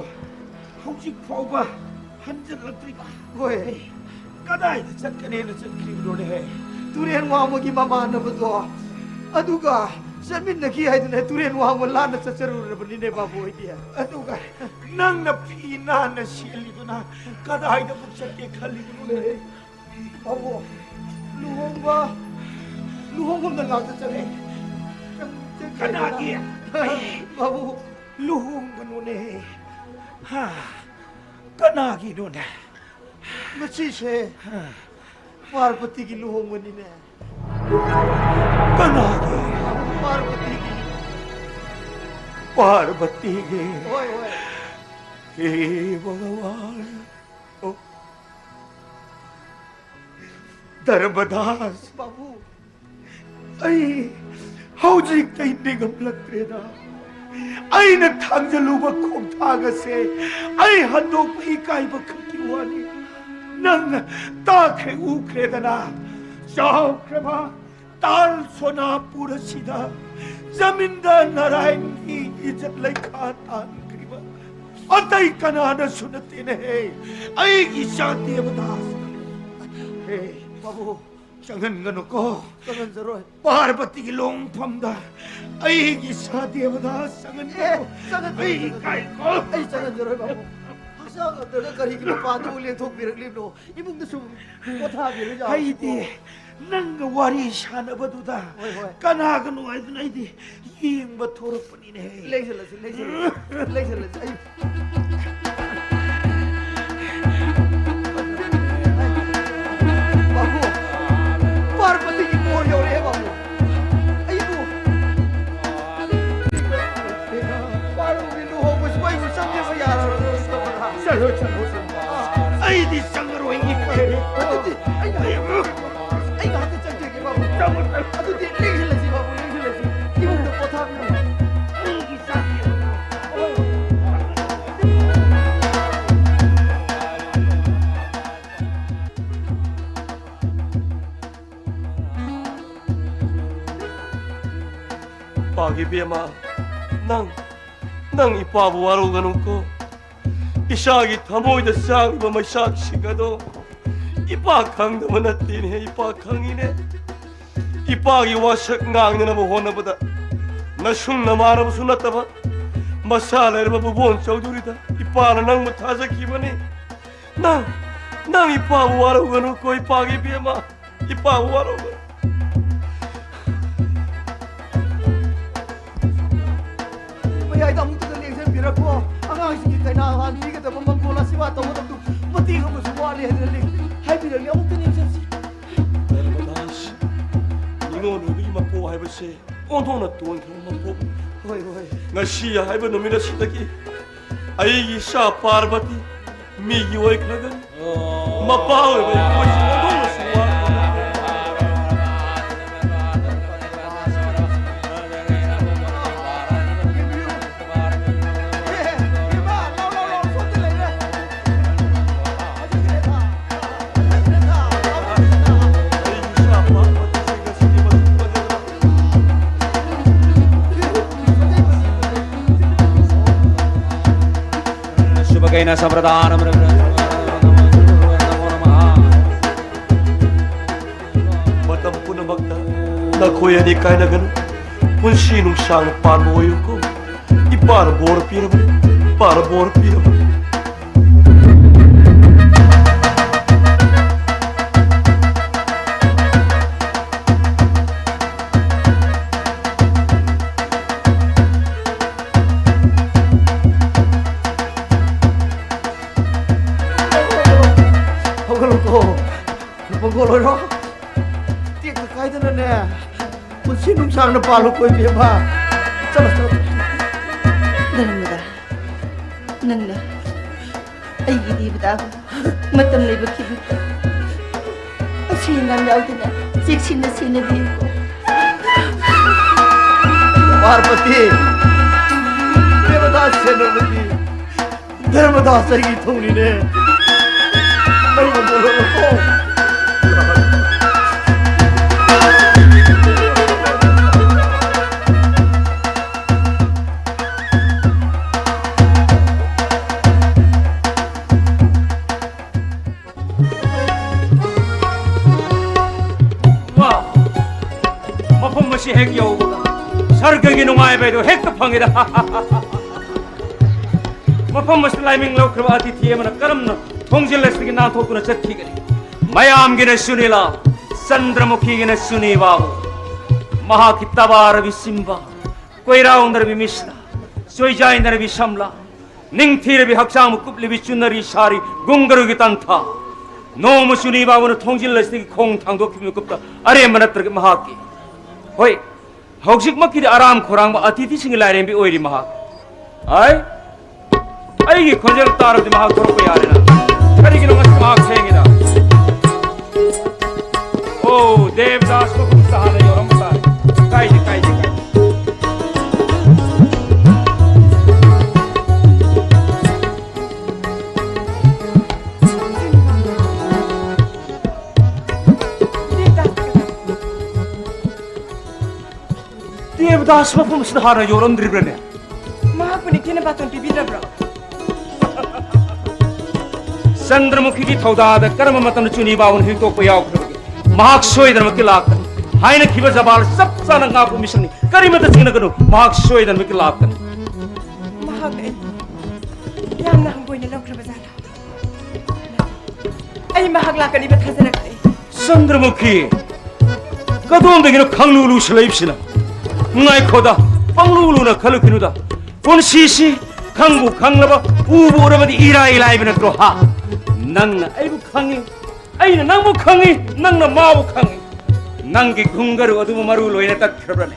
ꯍꯧꯖꯤꯛ ꯐꯥꯎꯕ ꯍꯟꯖꯜꯂꯛꯇ꯭ꯔꯤꯕ? ꯍꯣꯏ꯫ ꯀꯗꯥꯏꯗ ꯆꯠꯀꯅꯦꯅ ꯆꯠꯈ꯭ꯔꯤꯕꯅꯣꯅꯦ? ꯇꯨꯔꯦꯟ ꯋꯥꯡꯃꯒꯤ ꯃꯃꯥꯟꯅꯕꯗꯣ, ꯑꯗꯨꯒ ꯆꯠꯃꯤꯟꯅꯈꯤ ꯍꯥꯏꯗꯨꯅ ꯇꯨꯔꯦꯟ ꯋꯥꯡꯃ ꯂꯥꯟꯅ ꯆꯠꯆꯔꯨꯔꯕꯅꯤꯅꯦ, ꯕꯥꯕꯨ ꯍꯣꯏꯗꯤ꯫ ꯑꯗꯨꯒ ꯅꯪꯅ ꯐꯤ ꯅꯥꯟꯅ ꯁꯦꯠꯂꯤꯗꯨꯅ ꯀꯗꯥꯏꯗ ꯑꯃꯨꯛ ꯆꯠꯀꯦ ꯈꯜꯂꯤꯕꯅꯣꯅꯦ? ꯕꯥꯕꯨ, ꯂꯨꯍꯣꯡꯕ, ꯂꯨꯍꯣꯡꯐꯝꯗ ꯉꯥꯛꯇ ꯆꯠꯂꯦ꯫ ꯆꯠ-, ꯆꯠ-, ꯀꯅꯥꯒꯤ? ꯕꯥꯕꯨ꯫ ꯂꯨꯍꯣꯡꯕꯅꯣꯅꯦ? ꯍꯥ? ꯀꯅꯥꯒꯤꯅꯣꯅꯦ? ꯉꯁꯤꯁꯦ ꯍꯥ? ꯄꯥꯔꯕꯇꯤꯒꯤ ꯂꯨꯍꯣꯡꯕꯅꯤꯅꯦ꯫ ꯀꯅꯥꯒꯤ? ꯄꯥꯔꯕꯇꯤꯒꯤ꯫ ꯄꯥꯔꯕꯇꯤꯒꯤ? ꯍꯣꯏ, ꯍꯣꯏ꯫ ꯍꯦ ꯚꯒꯋꯥꯟ꯫ ꯑꯣ꯫ ꯙꯔꯃꯗꯥꯁ꯫ ꯕꯥꯕꯨ꯫ ꯑꯩ ꯍꯧꯖꯤꯛꯇꯩ ꯅꯤꯡꯉꯝꯂꯛꯇ꯭ꯔꯦꯗ꯫ ꯑꯩꯅ ꯊꯥꯡꯖꯜꯂꯨꯕ ꯈꯣꯡꯊꯥꯡ ꯑꯁꯦ ꯑꯩ ꯍꯟꯗꯣꯛꯄ ꯏꯀꯥꯏꯕ ꯈꯛꯀꯤ ꯋꯥꯅꯤ꯫ ꯅꯪ ꯇꯥꯈ꯭ꯔꯦ ꯎꯈ꯭ꯔꯦꯗꯅ꯫ ꯆꯥꯎꯈ꯭ꯔꯕ ꯇꯥꯜ ꯁꯣꯅꯥꯄꯨꯔ ꯑꯁꯤꯗ ꯖꯃꯤꯟꯗꯥꯔ ꯅꯥꯔꯥꯌꯟꯒꯤ ꯏꯖꯠ ꯂꯩꯈꯥ ꯇꯥꯍꯟꯈ꯭ꯔꯤꯕ ꯑꯇꯩ ꯀꯅꯥꯅꯁꯨ ꯅꯠꯇꯦꯅꯦꯍꯦ, ꯑꯩꯒꯤ ꯏꯆꯥ ꯗꯦꯕꯗꯥꯁ꯫ ꯍꯦ, ꯕꯥꯕꯨ꯫ ꯆꯪꯍꯟꯒꯅꯨꯀꯣ꯫ ꯆꯪꯍꯟꯖꯔꯣꯏ꯫ ꯄꯥꯔꯕꯇꯤꯒꯤ ꯂꯣꯡꯐꯝꯗ ꯑꯩꯒꯤ ꯏꯆꯥ ꯗꯦꯕꯗꯥꯁ ꯑꯦ, ꯆꯪꯍꯟꯒꯅꯨ꯫ ꯆꯪꯍꯟꯖꯔꯣꯏ, ꯑꯩ ꯆꯪꯍꯟꯖꯔꯣꯏ꯫ ꯏꯀꯥꯏꯀꯣ꯫ ꯑꯩ ꯆꯪꯍꯟꯖꯔꯣꯏ, ꯕꯥꯕꯨ꯫ ꯍꯛꯆꯥꯡ ꯉꯝꯗ꯭ꯔꯒ ꯀꯔꯤꯒꯤꯅꯣ ꯃꯄꯥꯟꯗꯕꯨ ꯂꯦꯡꯊꯣꯛꯄꯤꯔꯛꯂꯤꯕꯅꯣ? ꯏꯃꯨꯡꯗ ꯁꯨꯝ ꯄꯣꯊꯥꯕꯤꯔꯨ ꯌꯥꯕꯁꯤꯕꯨ꯫ ꯑꯩꯗꯤ ꯅꯪꯒ ꯋꯥꯔꯤ ꯁꯥꯟꯅꯕꯗꯨꯗ ꯍꯣꯏ, ꯍꯣꯏ꯫ ꯀꯅꯥꯒꯅꯣ ꯍꯥꯏꯗꯨꯅ ꯑꯩꯗꯤ ꯌꯦꯡꯕ ꯊꯣꯔꯛꯄꯅꯤꯅꯦ꯫ ꯂꯩꯁꯜꯂꯁꯤ, ꯂꯩꯁꯜꯂꯁꯤ, ꯂꯩꯁꯜꯂꯁꯤ꯫ ꯑꯩ ꯕꯥꯕꯨ, ꯄꯥꯔꯕꯇꯤꯒꯤ ꯕꯣꯔ ꯌꯧꯔꯛꯑꯦ, ꯕꯥꯕꯨ꯫ ꯑꯩꯕꯨ ꯄꯥꯔꯨꯒꯤ ꯂꯨꯍꯣꯡꯕꯁꯤꯕꯨ ꯑꯩꯕꯨ ꯆꯪꯒꯦꯕ ꯌꯥꯔꯕ꯭ꯔꯣ? ꯆꯠꯂꯣ, ꯆꯠꯂꯣ, ꯆꯠꯂꯣ꯫ ꯑꯩꯗꯤ ꯆꯪꯉꯔꯣꯏ, ꯏꯀꯥꯏꯔꯦ꯫ ꯑꯗꯨꯗꯤ ꯑꯩ ꯉꯥꯏꯍꯥꯛ, ꯑꯩ ꯉꯥꯏꯍꯥꯛꯇ ꯆꯪꯖꯒꯦ, ꯕꯥꯕꯨ꯫ ꯆꯪꯉꯣ, ꯆꯪꯉꯣ꯫ ꯑꯗꯨꯗꯤ ꯂꯦꯡꯁꯤꯜꯂꯁꯤ, ꯕꯥꯕꯨ, ꯂꯦꯡꯁꯤꯜꯂꯁꯤ꯫ ꯏꯃꯨꯡꯗ ꯄꯣꯊꯥꯕꯤꯔꯣ꯫ ꯑꯩꯒꯤ ꯆꯥꯛ ꯌꯦꯡꯉꯣ꯫ ꯄꯥꯛ ꯏꯕꯦꯝꯃ, ꯅꯪ, ꯅꯪ ꯏꯄꯥꯕꯨ ꯋꯥꯔꯧꯒꯅꯨꯀꯣ꯫ ꯏꯆꯥꯒꯤ ꯊꯃꯣꯏꯗ ꯆꯥꯛꯂꯤꯕ ꯃꯩꯆꯥꯛꯁꯤꯡ ꯑꯗꯣ ꯏꯄꯥ ꯈꯪꯗꯕ ꯅꯠꯇꯦꯅꯦ, ꯏꯄꯥ ꯈꯪꯉꯤꯅꯦ꯫ ꯏꯄꯥꯒꯤ ꯋꯥꯁꯛ ꯉꯥꯡꯅꯅꯕ ꯍꯣꯠꯅꯕꯗ ꯅꯁꯨꯡ ꯅꯃꯥꯟꯅꯕꯁꯨ ꯅꯠꯇꯕ ꯃꯁꯥ ꯂꯩꯔꯕ ꯕꯨꯕꯣꯟ ꯆꯧꯙꯨꯔꯤꯗ ꯏꯄꯥꯅ ꯅꯪꯕꯨ ꯊꯥꯖꯈꯤꯕꯅꯤ꯫ ꯅꯪ, ꯅꯪ ꯏꯄꯥꯕꯨ ꯋꯥꯔꯧꯒꯅꯨꯀꯣ, ꯏꯄꯥꯒꯤ ꯏꯕꯦꯝꯃ, ꯏꯄꯥꯕꯨ ꯋꯥꯔꯧꯒꯅꯨ꯫ ꯃꯌꯥꯏꯗ ꯑꯃꯨꯛꯇꯗ ꯂꯦꯡꯁꯤꯟꯕꯤꯔꯛꯈꯣ꯫ ꯑꯉꯥꯡꯁꯤꯡꯒꯤ ꯀꯩꯅꯥ ꯍꯥꯟ ꯄꯤꯒꯗꯕ ꯃꯪꯒꯣꯜ ꯑꯁꯤꯕꯥ ꯇꯧꯒꯗꯕꯗꯨ ꯃꯇꯦꯛ ꯑꯃꯁꯨ ꯋꯥꯠꯂꯤ ꯍꯥꯏꯗꯨꯅ ꯂꯦꯡ-, ꯍꯥꯏꯕꯤꯔꯛꯂꯤ꯫ ꯑꯃꯨꯛꯇ ꯂꯦꯡꯁꯤꯟꯁꯤ꯫ ꯙꯔꯃꯗꯥꯁ, ꯅꯤꯉꯣꯜ ꯑꯣꯏꯕꯒꯤ ꯃꯄꯣꯛ ꯍꯥꯏꯕꯁꯦ ꯑꯣꯟꯊꯣꯛꯅ ꯇꯣꯟꯈ꯭ꯔꯕ ꯃꯄꯣꯛꯅꯤ꯫ ꯍꯣꯏ, ꯍꯣꯏ꯫ ꯉꯁꯤ ꯍꯥꯏꯕ ꯅꯨꯃꯤꯠ ꯑꯁꯤꯗꯒꯤ ꯑꯩꯒꯤ ꯏꯆꯥ ꯄꯥꯔꯕꯇꯤ ꯃꯤꯒꯤ ꯑꯣꯏꯈ꯭ꯔꯒꯅꯤ꯫ ꯃꯄꯥ ꯑꯣꯏꯕ ꯑꯩꯈꯣꯏꯁꯤ ꯑꯣꯟꯊꯣꯛꯅꯁꯨ ꯋꯥ꯫ शुभ कहिना संप्रदान ꯃꯇꯝ ꯄꯨꯝꯅꯃꯛꯇ ꯅꯈꯣꯏ ꯑꯅꯤ ꯀꯥꯏꯅꯒꯅꯨ꯫ ꯄꯨꯟꯁꯤ ꯅꯨꯡꯁꯥꯡꯅ ꯄꯥꯟꯕ ꯑꯣꯏꯌꯨꯀꯣ꯫ ꯏꯄꯥꯅ ꯕꯣꯔ ꯄꯤꯔꯕꯅꯤ, ꯏꯄꯥꯅ ꯕꯣꯔ ꯄꯤꯔꯕꯅꯤ꯫ ꯍꯧꯒꯠꯂꯣꯀꯣ, ꯃꯪꯒꯣꯜ ꯑꯣꯏꯔꯣ꯫ ꯇꯦꯛꯇ ꯀꯥꯏꯗꯅꯅꯦ, ꯄꯨꯟꯁꯤ ꯅꯨꯡꯁꯥꯡꯅ ꯄꯥꯜꯂꯣꯀꯣ ꯏꯕꯦꯝꯃ꯫ ꯆꯠꯂꯣ, ꯆꯠꯂꯣ, ꯆꯠꯂꯣ꯫ ꯙꯔꯃꯗ, ꯅꯪꯅ ꯑꯩꯒꯤ ꯗꯦꯕꯗꯥꯕꯨ ꯃꯇꯝ ꯂꯩꯕ ꯈꯤꯕꯤꯛꯇ ꯑꯁꯣꯏ ꯑꯉꯥꯝ ꯌꯥꯎꯗꯅ ꯆꯦꯛꯁꯤꯟꯅ ꯁꯦꯟꯅꯕꯤꯌꯨꯀꯣ꯫ ꯄꯥꯔꯕꯇꯤ, ꯗꯦꯕꯗꯥ ꯁꯦꯟꯅꯕꯗꯤ ꯙꯔꯃꯗꯥꯁ ꯑꯩꯒꯤ ꯊꯧꯅꯤꯅꯦ꯫ ꯅꯪ ꯃꯪꯒꯣꯜ ꯑꯣꯏꯔꯣꯀꯣ꯫ ꯃꯐꯝ ꯑꯁꯤ ꯍꯦꯛ ꯌꯧꯕꯒ ꯁꯔꯒꯒꯤ ꯅꯨꯡꯉꯥꯏꯕ ꯍꯥꯏꯗꯣ ꯍꯦꯛꯇ ꯐꯪꯉꯤꯗ꯫ ꯃꯐꯝ ꯑꯁꯤꯗ ꯂꯥꯏꯃꯤꯡ ꯂꯧꯈ꯭ꯔꯕ ꯑꯇꯤꯊꯤ ꯑꯃꯅ ꯀꯔꯝꯅ ꯊꯣꯡꯖꯤꯜ ꯑꯁꯤꯗꯒꯤ ꯅꯥꯟꯊꯣꯛꯇꯨꯅ ꯆꯠꯈꯤꯒꯅꯤ? ꯃꯌꯥꯝꯒꯤꯅ ꯁꯨꯅꯤꯂꯥ, ꯆꯟꯗ꯭ꯔꯃꯨꯈꯤꯒꯤꯅ ꯁꯨꯅꯤ ꯕꯥꯕꯨ꯫ ꯃꯍꯥꯛꯀꯤ ꯇꯕꯥꯔꯕꯤ ꯆꯤꯝꯕꯥ, ꯀꯣꯏꯔꯥꯎꯅꯔꯕꯤ ꯃꯤꯠꯁꯅꯥ, ꯆꯣꯏꯖꯥꯏꯅꯔꯕꯤ ꯁꯝꯂꯥ, ꯅꯤꯡꯊꯤꯔꯕꯤ ꯍꯛꯆꯥꯡꯕꯨ ꯀꯨꯞꯂꯤꯕꯤ ꯆꯨꯅꯔꯤ ꯁꯥꯔꯤ ꯒꯨꯡꯒꯔꯨꯒꯤ ꯇꯟꯊꯥ꯫ ꯅꯣꯡꯃ ꯆꯨꯅꯤ ꯕꯥꯕꯨꯅ ꯊꯣꯡꯖꯤꯜ ꯑꯁꯤꯗꯒꯤ ꯈꯣꯡ ꯊꯥꯡꯗꯣꯛꯈꯤꯕ ꯃꯤꯀꯨꯞꯇ ꯑꯔꯦꯝꯕ ꯅꯠꯇ꯭ꯔꯒ ꯃꯍꯥꯛꯀꯤ, ꯍꯣꯏ, ꯍꯧꯖꯤꯛꯃꯛꯀꯤꯗꯤ ꯑꯔꯥꯝ ꯈꯧꯔꯥꯡꯕ ꯑꯇꯤꯊꯤꯁꯤꯡꯒꯤ ꯂꯥꯏꯔꯦꯝꯕꯤ ꯑꯣꯏꯔꯤ ꯃꯍꯥꯛ꯫ ꯑꯩ, ꯑꯩꯒꯤ ꯈꯣꯟꯖꯦꯜ ꯇꯥꯔꯕꯗꯤ ꯃꯍꯥꯛ ꯊꯣꯔꯛꯄ ꯌꯥꯔꯦꯅ꯫ ꯀꯔꯤꯒꯤꯅꯣ ꯉꯁꯤ ꯃꯍꯥꯛ ꯊꯦꯡꯉꯤꯅ? ꯑꯣ, ꯗꯦꯕꯗꯥꯁ ꯃꯐꯝꯁꯤꯗ ꯍꯥꯟꯅ ꯌꯧꯔꯝꯕ ꯇꯥꯔꯦ꯫ ꯀꯥꯏꯗꯦ, ꯀꯥꯏꯗꯦ, ꯀꯥꯏꯗꯦ꯫ ꯗꯦꯕꯗꯥꯁ ꯃꯐꯝꯁꯤꯗ ꯍꯥꯟꯅ ꯌꯧꯔꯝꯗ꯭ꯔꯤꯕ꯭ꯔꯅꯦ? ꯃꯍꯥꯛꯄꯨ ꯅꯤꯡꯊꯤꯅ ꯕꯥꯇꯣꯟ ꯄꯤꯕꯤꯗ꯭ꯔꯕ꯭ꯔꯣ? ꯆꯟꯗ꯭ꯔꯃꯨꯈꯤꯒꯤ ꯊꯧꯗꯥꯗ ꯀꯔꯝꯕ ꯃꯇꯝꯗ ꯆꯨꯅꯤ ꯕꯥꯕꯨꯅ ꯍꯤꯛꯇꯣꯛꯄ ꯌꯥꯎꯈ꯭ꯔꯕꯒꯦ? ꯃꯍꯥꯛ ꯁꯣꯏꯗꯅꯃꯛꯀꯤ ꯂꯥꯛꯀꯅꯤ꯫ ꯍꯥꯏꯅꯈꯤꯕ ꯖꯕꯥꯜ ꯆꯞ ꯆꯥꯅ ꯉꯥꯛꯄ ꯃꯤꯁꯛꯅꯤ꯫ ꯀꯔꯤꯃꯇ ꯆꯤꯡꯅꯒꯅꯨ, ꯃꯍꯥꯛ ꯁꯣꯏꯗꯅꯃꯛꯀꯤ ꯂꯥꯛꯀꯅꯤ꯫ ꯃꯍꯥꯛꯅ ꯑꯩꯕꯨ ꯌꯥꯝꯅ ꯍꯪꯒꯣꯏꯅ ꯂꯧꯈ꯭ꯔꯕ ꯖꯥꯠꯂꯥ? ꯑꯩ ꯃꯍꯥꯛ ꯂꯥꯛꯀꯅꯤꯕ ꯊꯥꯖꯔꯛꯇꯦ꯫ ꯆꯟꯗ꯭ꯔꯃꯨꯈꯤ, ꯀꯗꯣꯝꯗꯒꯤꯅꯣ ꯈꯪꯂꯨ ꯂꯨꯁꯜꯂꯛꯏꯕꯁꯤꯅ? ꯉꯥꯏꯈꯣꯗ, ꯄꯪꯂꯨ ꯂꯨꯅ ꯈꯜꯂꯨꯈꯤꯅꯨꯗ꯫ ꯄꯨꯟꯁꯤꯁꯤ ꯈꯪꯕꯨ ꯈꯪꯂꯕ, ꯎꯕꯨ ꯎꯔꯕꯗꯤ ꯏꯔꯥꯏ ꯂꯥꯏꯕ ꯅꯠꯇ꯭ꯔꯣ, ꯍꯥ? ꯅꯪꯅ ꯑꯩꯕꯨ ꯈꯪꯉꯤ, ꯑꯩꯅ ꯅꯪꯕꯨ ꯈꯪꯉꯤ, ꯅꯪꯅ ꯃꯥꯕꯨ ꯈꯪꯉꯤ꯫ ꯅꯪꯒꯤ ꯘꯨꯡꯒꯔꯨ ꯑꯗꯨꯕꯨ ꯃꯔꯨ ꯂꯣꯏꯅ ꯇꯠꯈ꯭ꯔꯕ꯭ꯔꯅꯦ?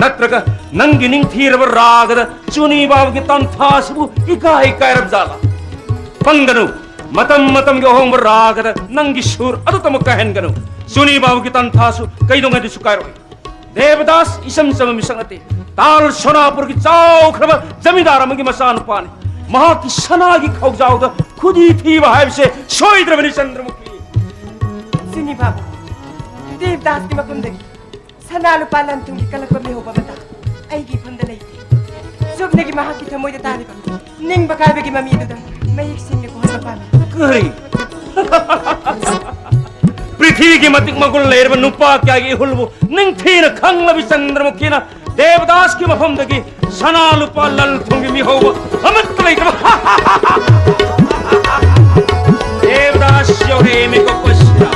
ꯅꯠꯇ꯭ꯔꯒ ꯅꯪꯒꯤ ꯅꯤꯡꯊꯤꯔꯕ ꯔꯥꯒꯗ ꯆꯨꯅꯤ ꯕꯥꯕꯨꯒꯤ ꯇꯟꯊꯥ ꯑꯁꯤꯕꯨ ꯏꯀꯥꯏ ꯀꯥꯏꯔꯕ ꯖꯥꯠꯂꯥ? ꯄꯪꯒꯅꯨ, ꯃꯇꯝ ꯃꯇꯝꯒꯤ ꯑꯍꯣꯡꯕ ꯔꯥꯒꯗ ꯅꯪꯒꯤ ꯁꯨꯔ ꯑꯗꯨꯇꯃꯛ ꯀꯥꯏꯍꯟꯒꯅꯨ꯫ ꯆꯨꯅꯤ ꯕꯥꯕꯨꯒꯤ ꯇꯟꯊꯥꯁꯨ ꯀꯩꯗꯧꯉꯩꯗꯁꯨ ꯀꯥꯏꯔꯣꯏ꯫ ꯗꯦꯕꯗꯥꯁ ꯏꯆꯝ ꯆꯝꯕ ꯃꯤꯁꯛ ꯅꯠꯇꯦ꯫ ꯇꯥꯜ ꯁꯣꯅꯥꯄꯨꯔꯒꯤ ꯆꯥꯎꯈ꯭ꯔꯕ ꯖꯃꯤꯟꯗꯥꯔ ꯑꯃꯒꯤ ꯃꯆꯥꯅꯨꯄꯥꯅꯤ꯫ ꯃꯍꯥꯛꯀꯤ ꯁꯅꯥꯒꯤ ꯈꯧꯖꯥꯎꯗ ꯈꯨꯗꯤ ꯊꯤꯕ ꯍꯥꯏꯕꯁꯦ ꯁꯣꯏꯗ꯭ꯔꯕꯅꯤ, ꯆꯟꯗ꯭ꯔꯃꯨꯈꯤ꯫ ꯆꯨꯅꯤ ꯕꯥꯕꯨ, ꯗꯦꯕꯗꯥꯁꯀꯤ ꯃꯐꯝꯗꯒꯤ ꯁꯅꯥ ꯂꯨꯄꯥ ꯂꯟ ꯊꯨꯝꯒꯤ ꯀꯜꯂꯛꯄ ꯃꯤꯍꯧꯕ ꯑꯃꯇ ꯑꯩꯒꯤ ꯏꯐꯝꯗ ꯂꯩꯇꯦ꯫ ꯆꯨꯝꯅꯒꯤ ꯃꯍꯥꯛꯀꯤ ꯊꯃꯣꯏꯗ ꯇꯥꯔꯤꯕ ꯅꯤꯡꯕ ꯀꯥꯏꯕꯒꯤ ꯃꯃꯤꯗꯨꯗ ꯃꯌꯦꯛ ꯁꯦꯡꯅ ꯎꯍꯟꯕ ꯄꯥꯝꯃꯤ꯫ ꯀꯔꯤ? ꯁꯤꯒꯤ ꯃꯇꯤꯛ ꯃꯒꯨꯟ ꯂꯩꯔꯕ ꯅꯨꯄꯥ ꯀꯌꯥꯒꯤ ꯏꯍꯨꯜꯕꯨ ꯅꯤꯡꯊꯤꯅ ꯈꯪꯂꯕꯤ ꯆꯟꯗ꯭ꯔꯃꯨꯈꯤꯅ ꯗꯦꯕꯗꯥꯁꯀꯤ ꯃꯐꯝꯗꯒꯤ ꯁꯅꯥ ꯂꯨꯄꯥ ꯂꯟ ꯊꯨꯝꯒꯤ ꯃꯤꯍꯧꯕ ꯑꯃꯠꯇ ꯂꯩꯇꯕ ꯗꯦꯕꯗꯥꯁ ꯌꯧꯔꯛꯑꯦ ꯃꯤꯀꯨꯞ ꯑꯁꯤꯗ꯫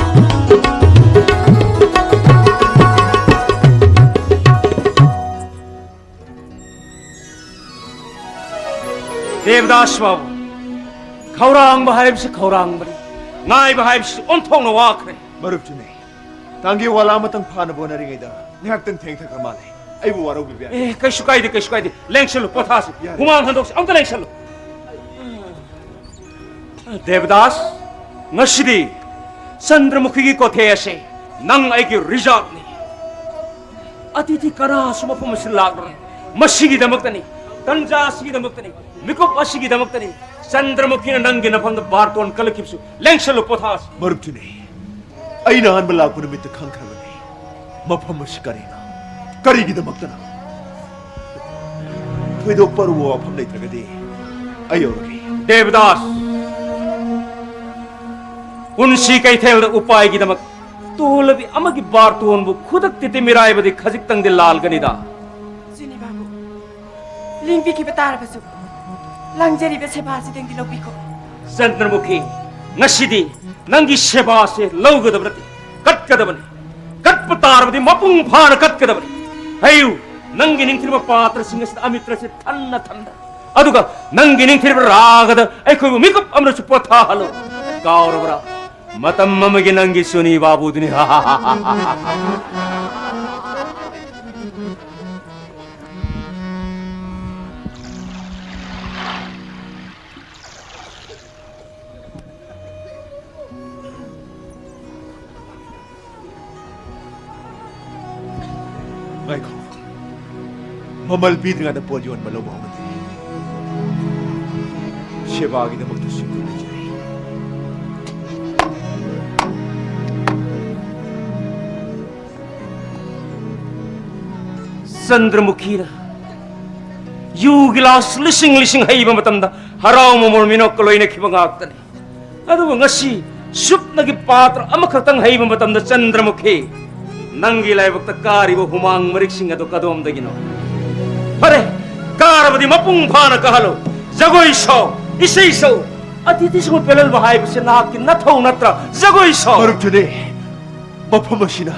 ꯗꯦꯕꯗꯥꯁ ꯕꯥꯕꯨ, ꯈꯧꯔꯥꯡꯕ ꯍꯥꯏꯕꯁꯤ ꯈꯧꯔꯥꯡꯕꯅꯤ, ꯉꯥꯏꯕ ꯍꯥꯏꯕꯁꯤ ꯑꯣꯟꯊꯣꯛꯅ ꯋꯥꯈ꯭ꯔꯦ꯫ ꯃꯔꯨꯞ ꯆꯨꯅꯩ, ꯇꯥꯡꯒꯤ ꯋꯥꯂꯥ ꯑꯃꯇꯪ ꯐꯥꯅꯕ ꯍꯣꯠꯅꯔꯤꯉꯩꯗ ꯉꯥꯏꯍꯥꯛꯇꯪ ꯊꯦꯡꯊꯈ꯭ꯔ ꯃꯥꯜꯂꯦ꯫ ꯑꯩꯕꯨ ꯋꯥꯔꯧꯕꯤꯕ ꯌꯥꯏ꯫ ꯑꯦ, ꯀꯩꯁꯨ ꯀꯥꯏꯗꯦ, ꯀꯩꯁꯨ ꯀꯥꯏꯗꯦ꯫ ꯂꯦꯡꯁꯜꯂꯨ, ꯄꯣꯊꯥꯁꯤ꯫ ꯌꯥꯔꯦ꯫ ꯍꯨꯃꯥꯡ ꯍꯟꯗꯣꯛꯁꯤ, ꯑꯝꯇ ꯂꯦꯡꯁꯜꯂꯨ꯫ ꯗꯦꯕꯗꯥꯁ, ꯉꯁꯤꯗꯤ ꯆꯟꯗ꯭ꯔꯃꯨꯈꯤꯒꯤ ꯀꯣꯊꯦ ꯑꯁꯦ ꯅꯪ ꯑꯩꯒꯤ ꯔꯤꯖꯥꯔꯚꯅꯤ꯫ ꯑꯇꯤꯊꯤ ꯀꯅꯥꯁꯨ ꯃꯐꯝ ꯑꯁꯤꯗ ꯂꯥꯛꯂꯔꯣꯏ꯫ ꯃꯁꯤꯒꯤꯗꯃꯛꯇꯅꯤ, ꯇꯟꯖꯥ ꯑꯁꯤꯒꯤꯗꯃꯛꯇꯅꯤ, ꯃꯤꯀꯨꯞ ꯑꯁꯤꯒꯤꯗꯃꯛꯇꯅꯤ ꯆꯟꯗ꯭ꯔꯃꯨꯈꯤꯅ ꯅꯪꯒꯤ ꯅꯐꯝꯗ ꯕꯥꯔꯇꯣꯟ ꯀꯜꯂꯛꯈꯤꯕꯁꯨ꯫ ꯂꯦꯡꯁꯜꯂꯨ, ꯄꯣꯊꯥꯁꯤ꯫ ꯃꯔꯨꯞ ꯆꯨꯅꯩ, ꯑꯩꯅ ꯑꯍꯥꯟꯕ ꯂꯥꯛꯄ ꯅꯨꯃꯤꯠꯇ ꯈꯪꯈ꯭ꯔꯕꯅꯤ ꯃꯐꯝ ꯑꯁꯤ ꯀꯔꯤꯅꯣ, ꯀꯔꯤꯒꯤꯗꯃꯛꯇꯅꯣ꯫ ꯊꯣꯏꯗꯣꯛꯄ ꯑꯔꯨꯕ ꯋꯥꯐꯝ ꯂꯩꯇ꯭ꯔꯒꯗꯤ ꯑꯩ ꯌꯧꯔꯒꯦ꯫ ꯗꯦꯕꯗꯥꯁ, ꯄꯨꯟꯁꯤ ꯀꯩꯊꯦꯜꯗ ꯎꯄꯥꯏꯒꯤꯗꯃꯛ ꯇꯣꯜꯂꯕꯤ ꯑꯃꯒꯤ ꯕꯥꯔꯇꯣꯟꯕꯨ ꯈꯨꯗꯛꯇꯗꯤ ꯃꯤꯔꯥꯏꯕꯗꯤ ꯈꯖꯤꯛꯇꯪꯗꯤ ꯂꯥꯜꯒꯅꯤꯗ꯫ ꯆꯨꯅꯤ ꯕꯥꯕꯨ, ꯂꯦꯡꯕꯤꯈꯤꯕ ꯇꯥꯔꯕꯁꯨ ꯂꯥꯡꯖꯔꯤꯕ ꯁꯦꯕꯥꯁꯤꯗꯪꯗꯤ ꯂꯧꯕꯤꯈꯣ꯫ ꯆꯟꯗ꯭ꯔꯃꯨꯈꯤ, ꯉꯁꯤꯗꯤ ꯅꯪꯒꯤ ꯁꯦꯕꯥꯁꯦ ꯂꯧꯒꯗꯕ ꯅꯠꯇꯦ, ꯀꯠꯀꯗꯕꯅꯤ꯫ ꯀꯠꯄ ꯇꯥꯔꯕꯗꯤ ꯃꯄꯨꯡ ꯐꯥꯅ ꯀꯠꯀꯗꯕꯅꯤ꯫ ꯍꯩꯌꯨ, ꯅꯪꯒꯤ ꯅꯤꯡꯊꯤꯔꯕ ꯄꯥꯇ꯭ꯔꯁꯤꯡ ꯑꯁꯤꯗ ꯑꯃꯤꯇ꯭ꯔꯁꯦ ꯊꯟꯅ ꯊꯝꯗ, ꯑꯗꯨꯒ ꯅꯪꯒꯤ ꯅꯤꯡꯊꯤꯔꯕ ꯔꯥꯒꯗ ꯑꯩꯈꯣꯏꯕꯨ ꯃꯤꯀꯨꯞ ꯑꯃꯅꯁꯨ ꯄꯣꯊꯥꯍꯜꯂꯨ꯫ ꯀꯥꯎꯔꯕ꯭ꯔꯥ? ꯃꯇꯝ ꯑꯃꯒꯤ ꯅꯪꯒꯤ ꯁꯨꯅꯤ ꯕꯥꯕꯨꯗꯨꯅꯤ꯫ ꯉꯥꯏꯈꯣ꯫ ꯃꯃꯜ ꯄꯤꯗ꯭ꯔꯤꯉꯩꯗ ꯄꯣꯠ ꯌꯣꯟꯕ ꯂꯧꯕ ꯍꯧꯅꯗꯦ꯫ ꯁꯦꯕꯥꯒꯤꯗꯃꯛꯇ ꯁꯤꯡꯗꯨ ꯂꯩꯖꯔꯤ꯫ ꯆꯟꯗ꯭ꯔꯃꯨꯈꯤꯅ ꯌꯨ ꯒꯤꯂꯥꯁ ꯂꯤꯁꯤꯡ ꯂꯤꯁꯤꯡ ꯍꯩꯕ ꯃꯇꯝꯗ ꯍꯔꯥꯎ ꯃꯃꯣꯜ ꯃꯤꯅꯣꯛꯀ ꯂꯣꯏꯅꯈꯤꯕ ꯉꯥꯛꯇꯅꯤ꯫ ꯑꯗꯨꯕꯨ ꯉꯁꯤ ꯁꯨꯞꯅꯒꯤ ꯄꯥꯇ꯭ꯔ ꯑꯃꯈꯛꯇꯪ ꯍꯩꯕ ꯃꯇꯝꯗ, ꯆꯟꯗ꯭ꯔꯃꯨꯈꯤ, ꯅꯪꯒꯤ ꯂꯥꯏꯕꯛꯇ ꯀꯥꯔꯤꯕ ꯍꯨꯃꯥꯡ ꯃꯔꯤꯛꯁꯤꯡ ꯑꯗꯨ ꯀꯗꯣꯝꯗꯒꯤꯅꯣ? ꯐꯔꯦ, ꯀꯥꯔꯕꯗꯤ ꯃꯄꯨꯡ ꯐꯥꯅ ꯀꯥꯍꯜꯂꯨ꯫ ꯖꯒꯣꯏ ꯁꯥꯎ, ꯏꯁꯩ ꯁꯛꯎ꯫ ꯑꯇꯤꯊꯤꯁꯤꯡꯕꯨ ꯄꯦꯜꯍꯟꯕ ꯍꯥꯏꯕꯁꯤ ꯅꯍꯥꯛꯀꯤ ꯅꯊꯧ ꯅꯠꯇ꯭ꯔꯥ? ꯖꯒꯣꯏ ꯁꯥꯎ꯫ ꯃꯔꯨꯞ ꯖꯨꯅꯦ, ꯃꯐꯝ ꯑꯁꯤꯅ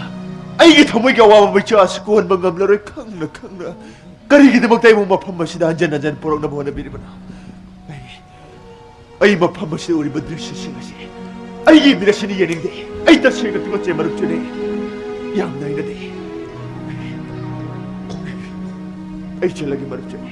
ꯑꯩꯒꯤ ꯊꯃꯣꯏꯒꯤ ꯑꯋꯥꯕ ꯃꯩꯆꯥꯛ ꯑꯁꯤ ꯀꯣꯟꯕ ꯉꯝꯂꯔꯣꯏ꯫ ꯈꯪꯅ ꯈꯪꯅ ꯀꯔꯤꯒꯤꯗꯃꯛꯇ ꯑꯩꯕꯨ ꯃꯐꯝ ꯑꯁꯤꯗ ꯍꯟꯖꯟ ꯍꯟꯖꯟ ꯄꯨꯔꯛꯅꯕ ꯍꯣꯠꯅꯕꯤꯔꯤꯕꯅꯣ? ꯑꯩ, ꯑꯩ ꯃꯐꯝ ꯑꯁꯤꯗ ꯎꯔꯤꯕ ꯗ꯭ꯔꯤꯁ꯭ꯌꯁꯤꯡ ꯑꯁꯤ ꯑꯩꯒꯤ ꯃꯤꯠ ꯑꯁꯤꯅ ꯌꯦꯡꯅꯤꯡꯗꯦ꯫ ꯑꯩ ꯇꯁꯦꯡꯅ ꯇꯨꯀꯠꯆꯩ, ꯃꯔꯨꯞ ꯖꯨꯅꯦ꯫ ꯌꯥꯝꯅ ꯍꯩꯅꯗꯦ꯫ ꯑꯩ ꯆꯠꯂꯒꯦ, ꯃꯔꯨꯞ ꯖꯨꯅꯦ꯫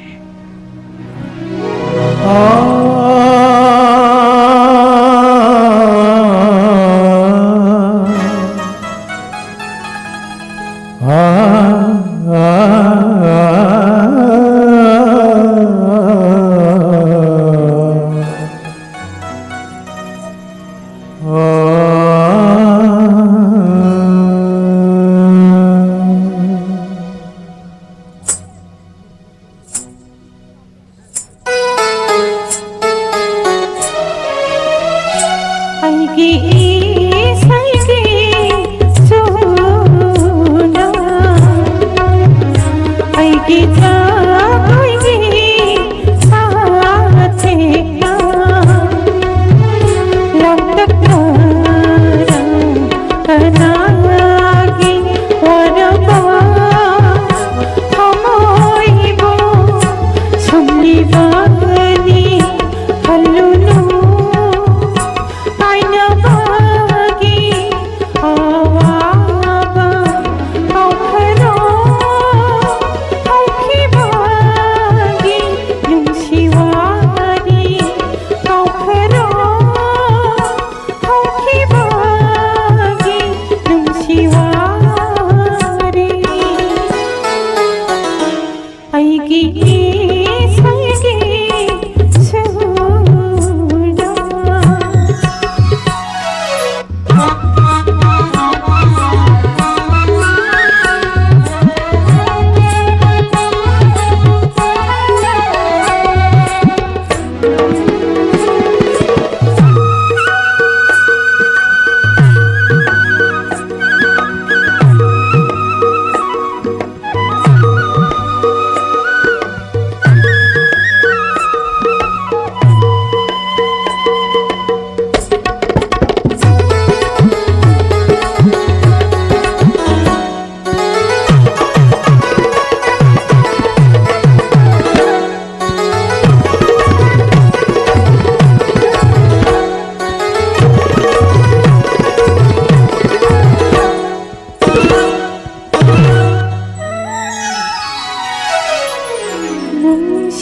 ꯑꯩꯒꯤ ꯏꯁꯩꯒꯤ ꯁꯨꯅ, ꯑꯩꯒꯤ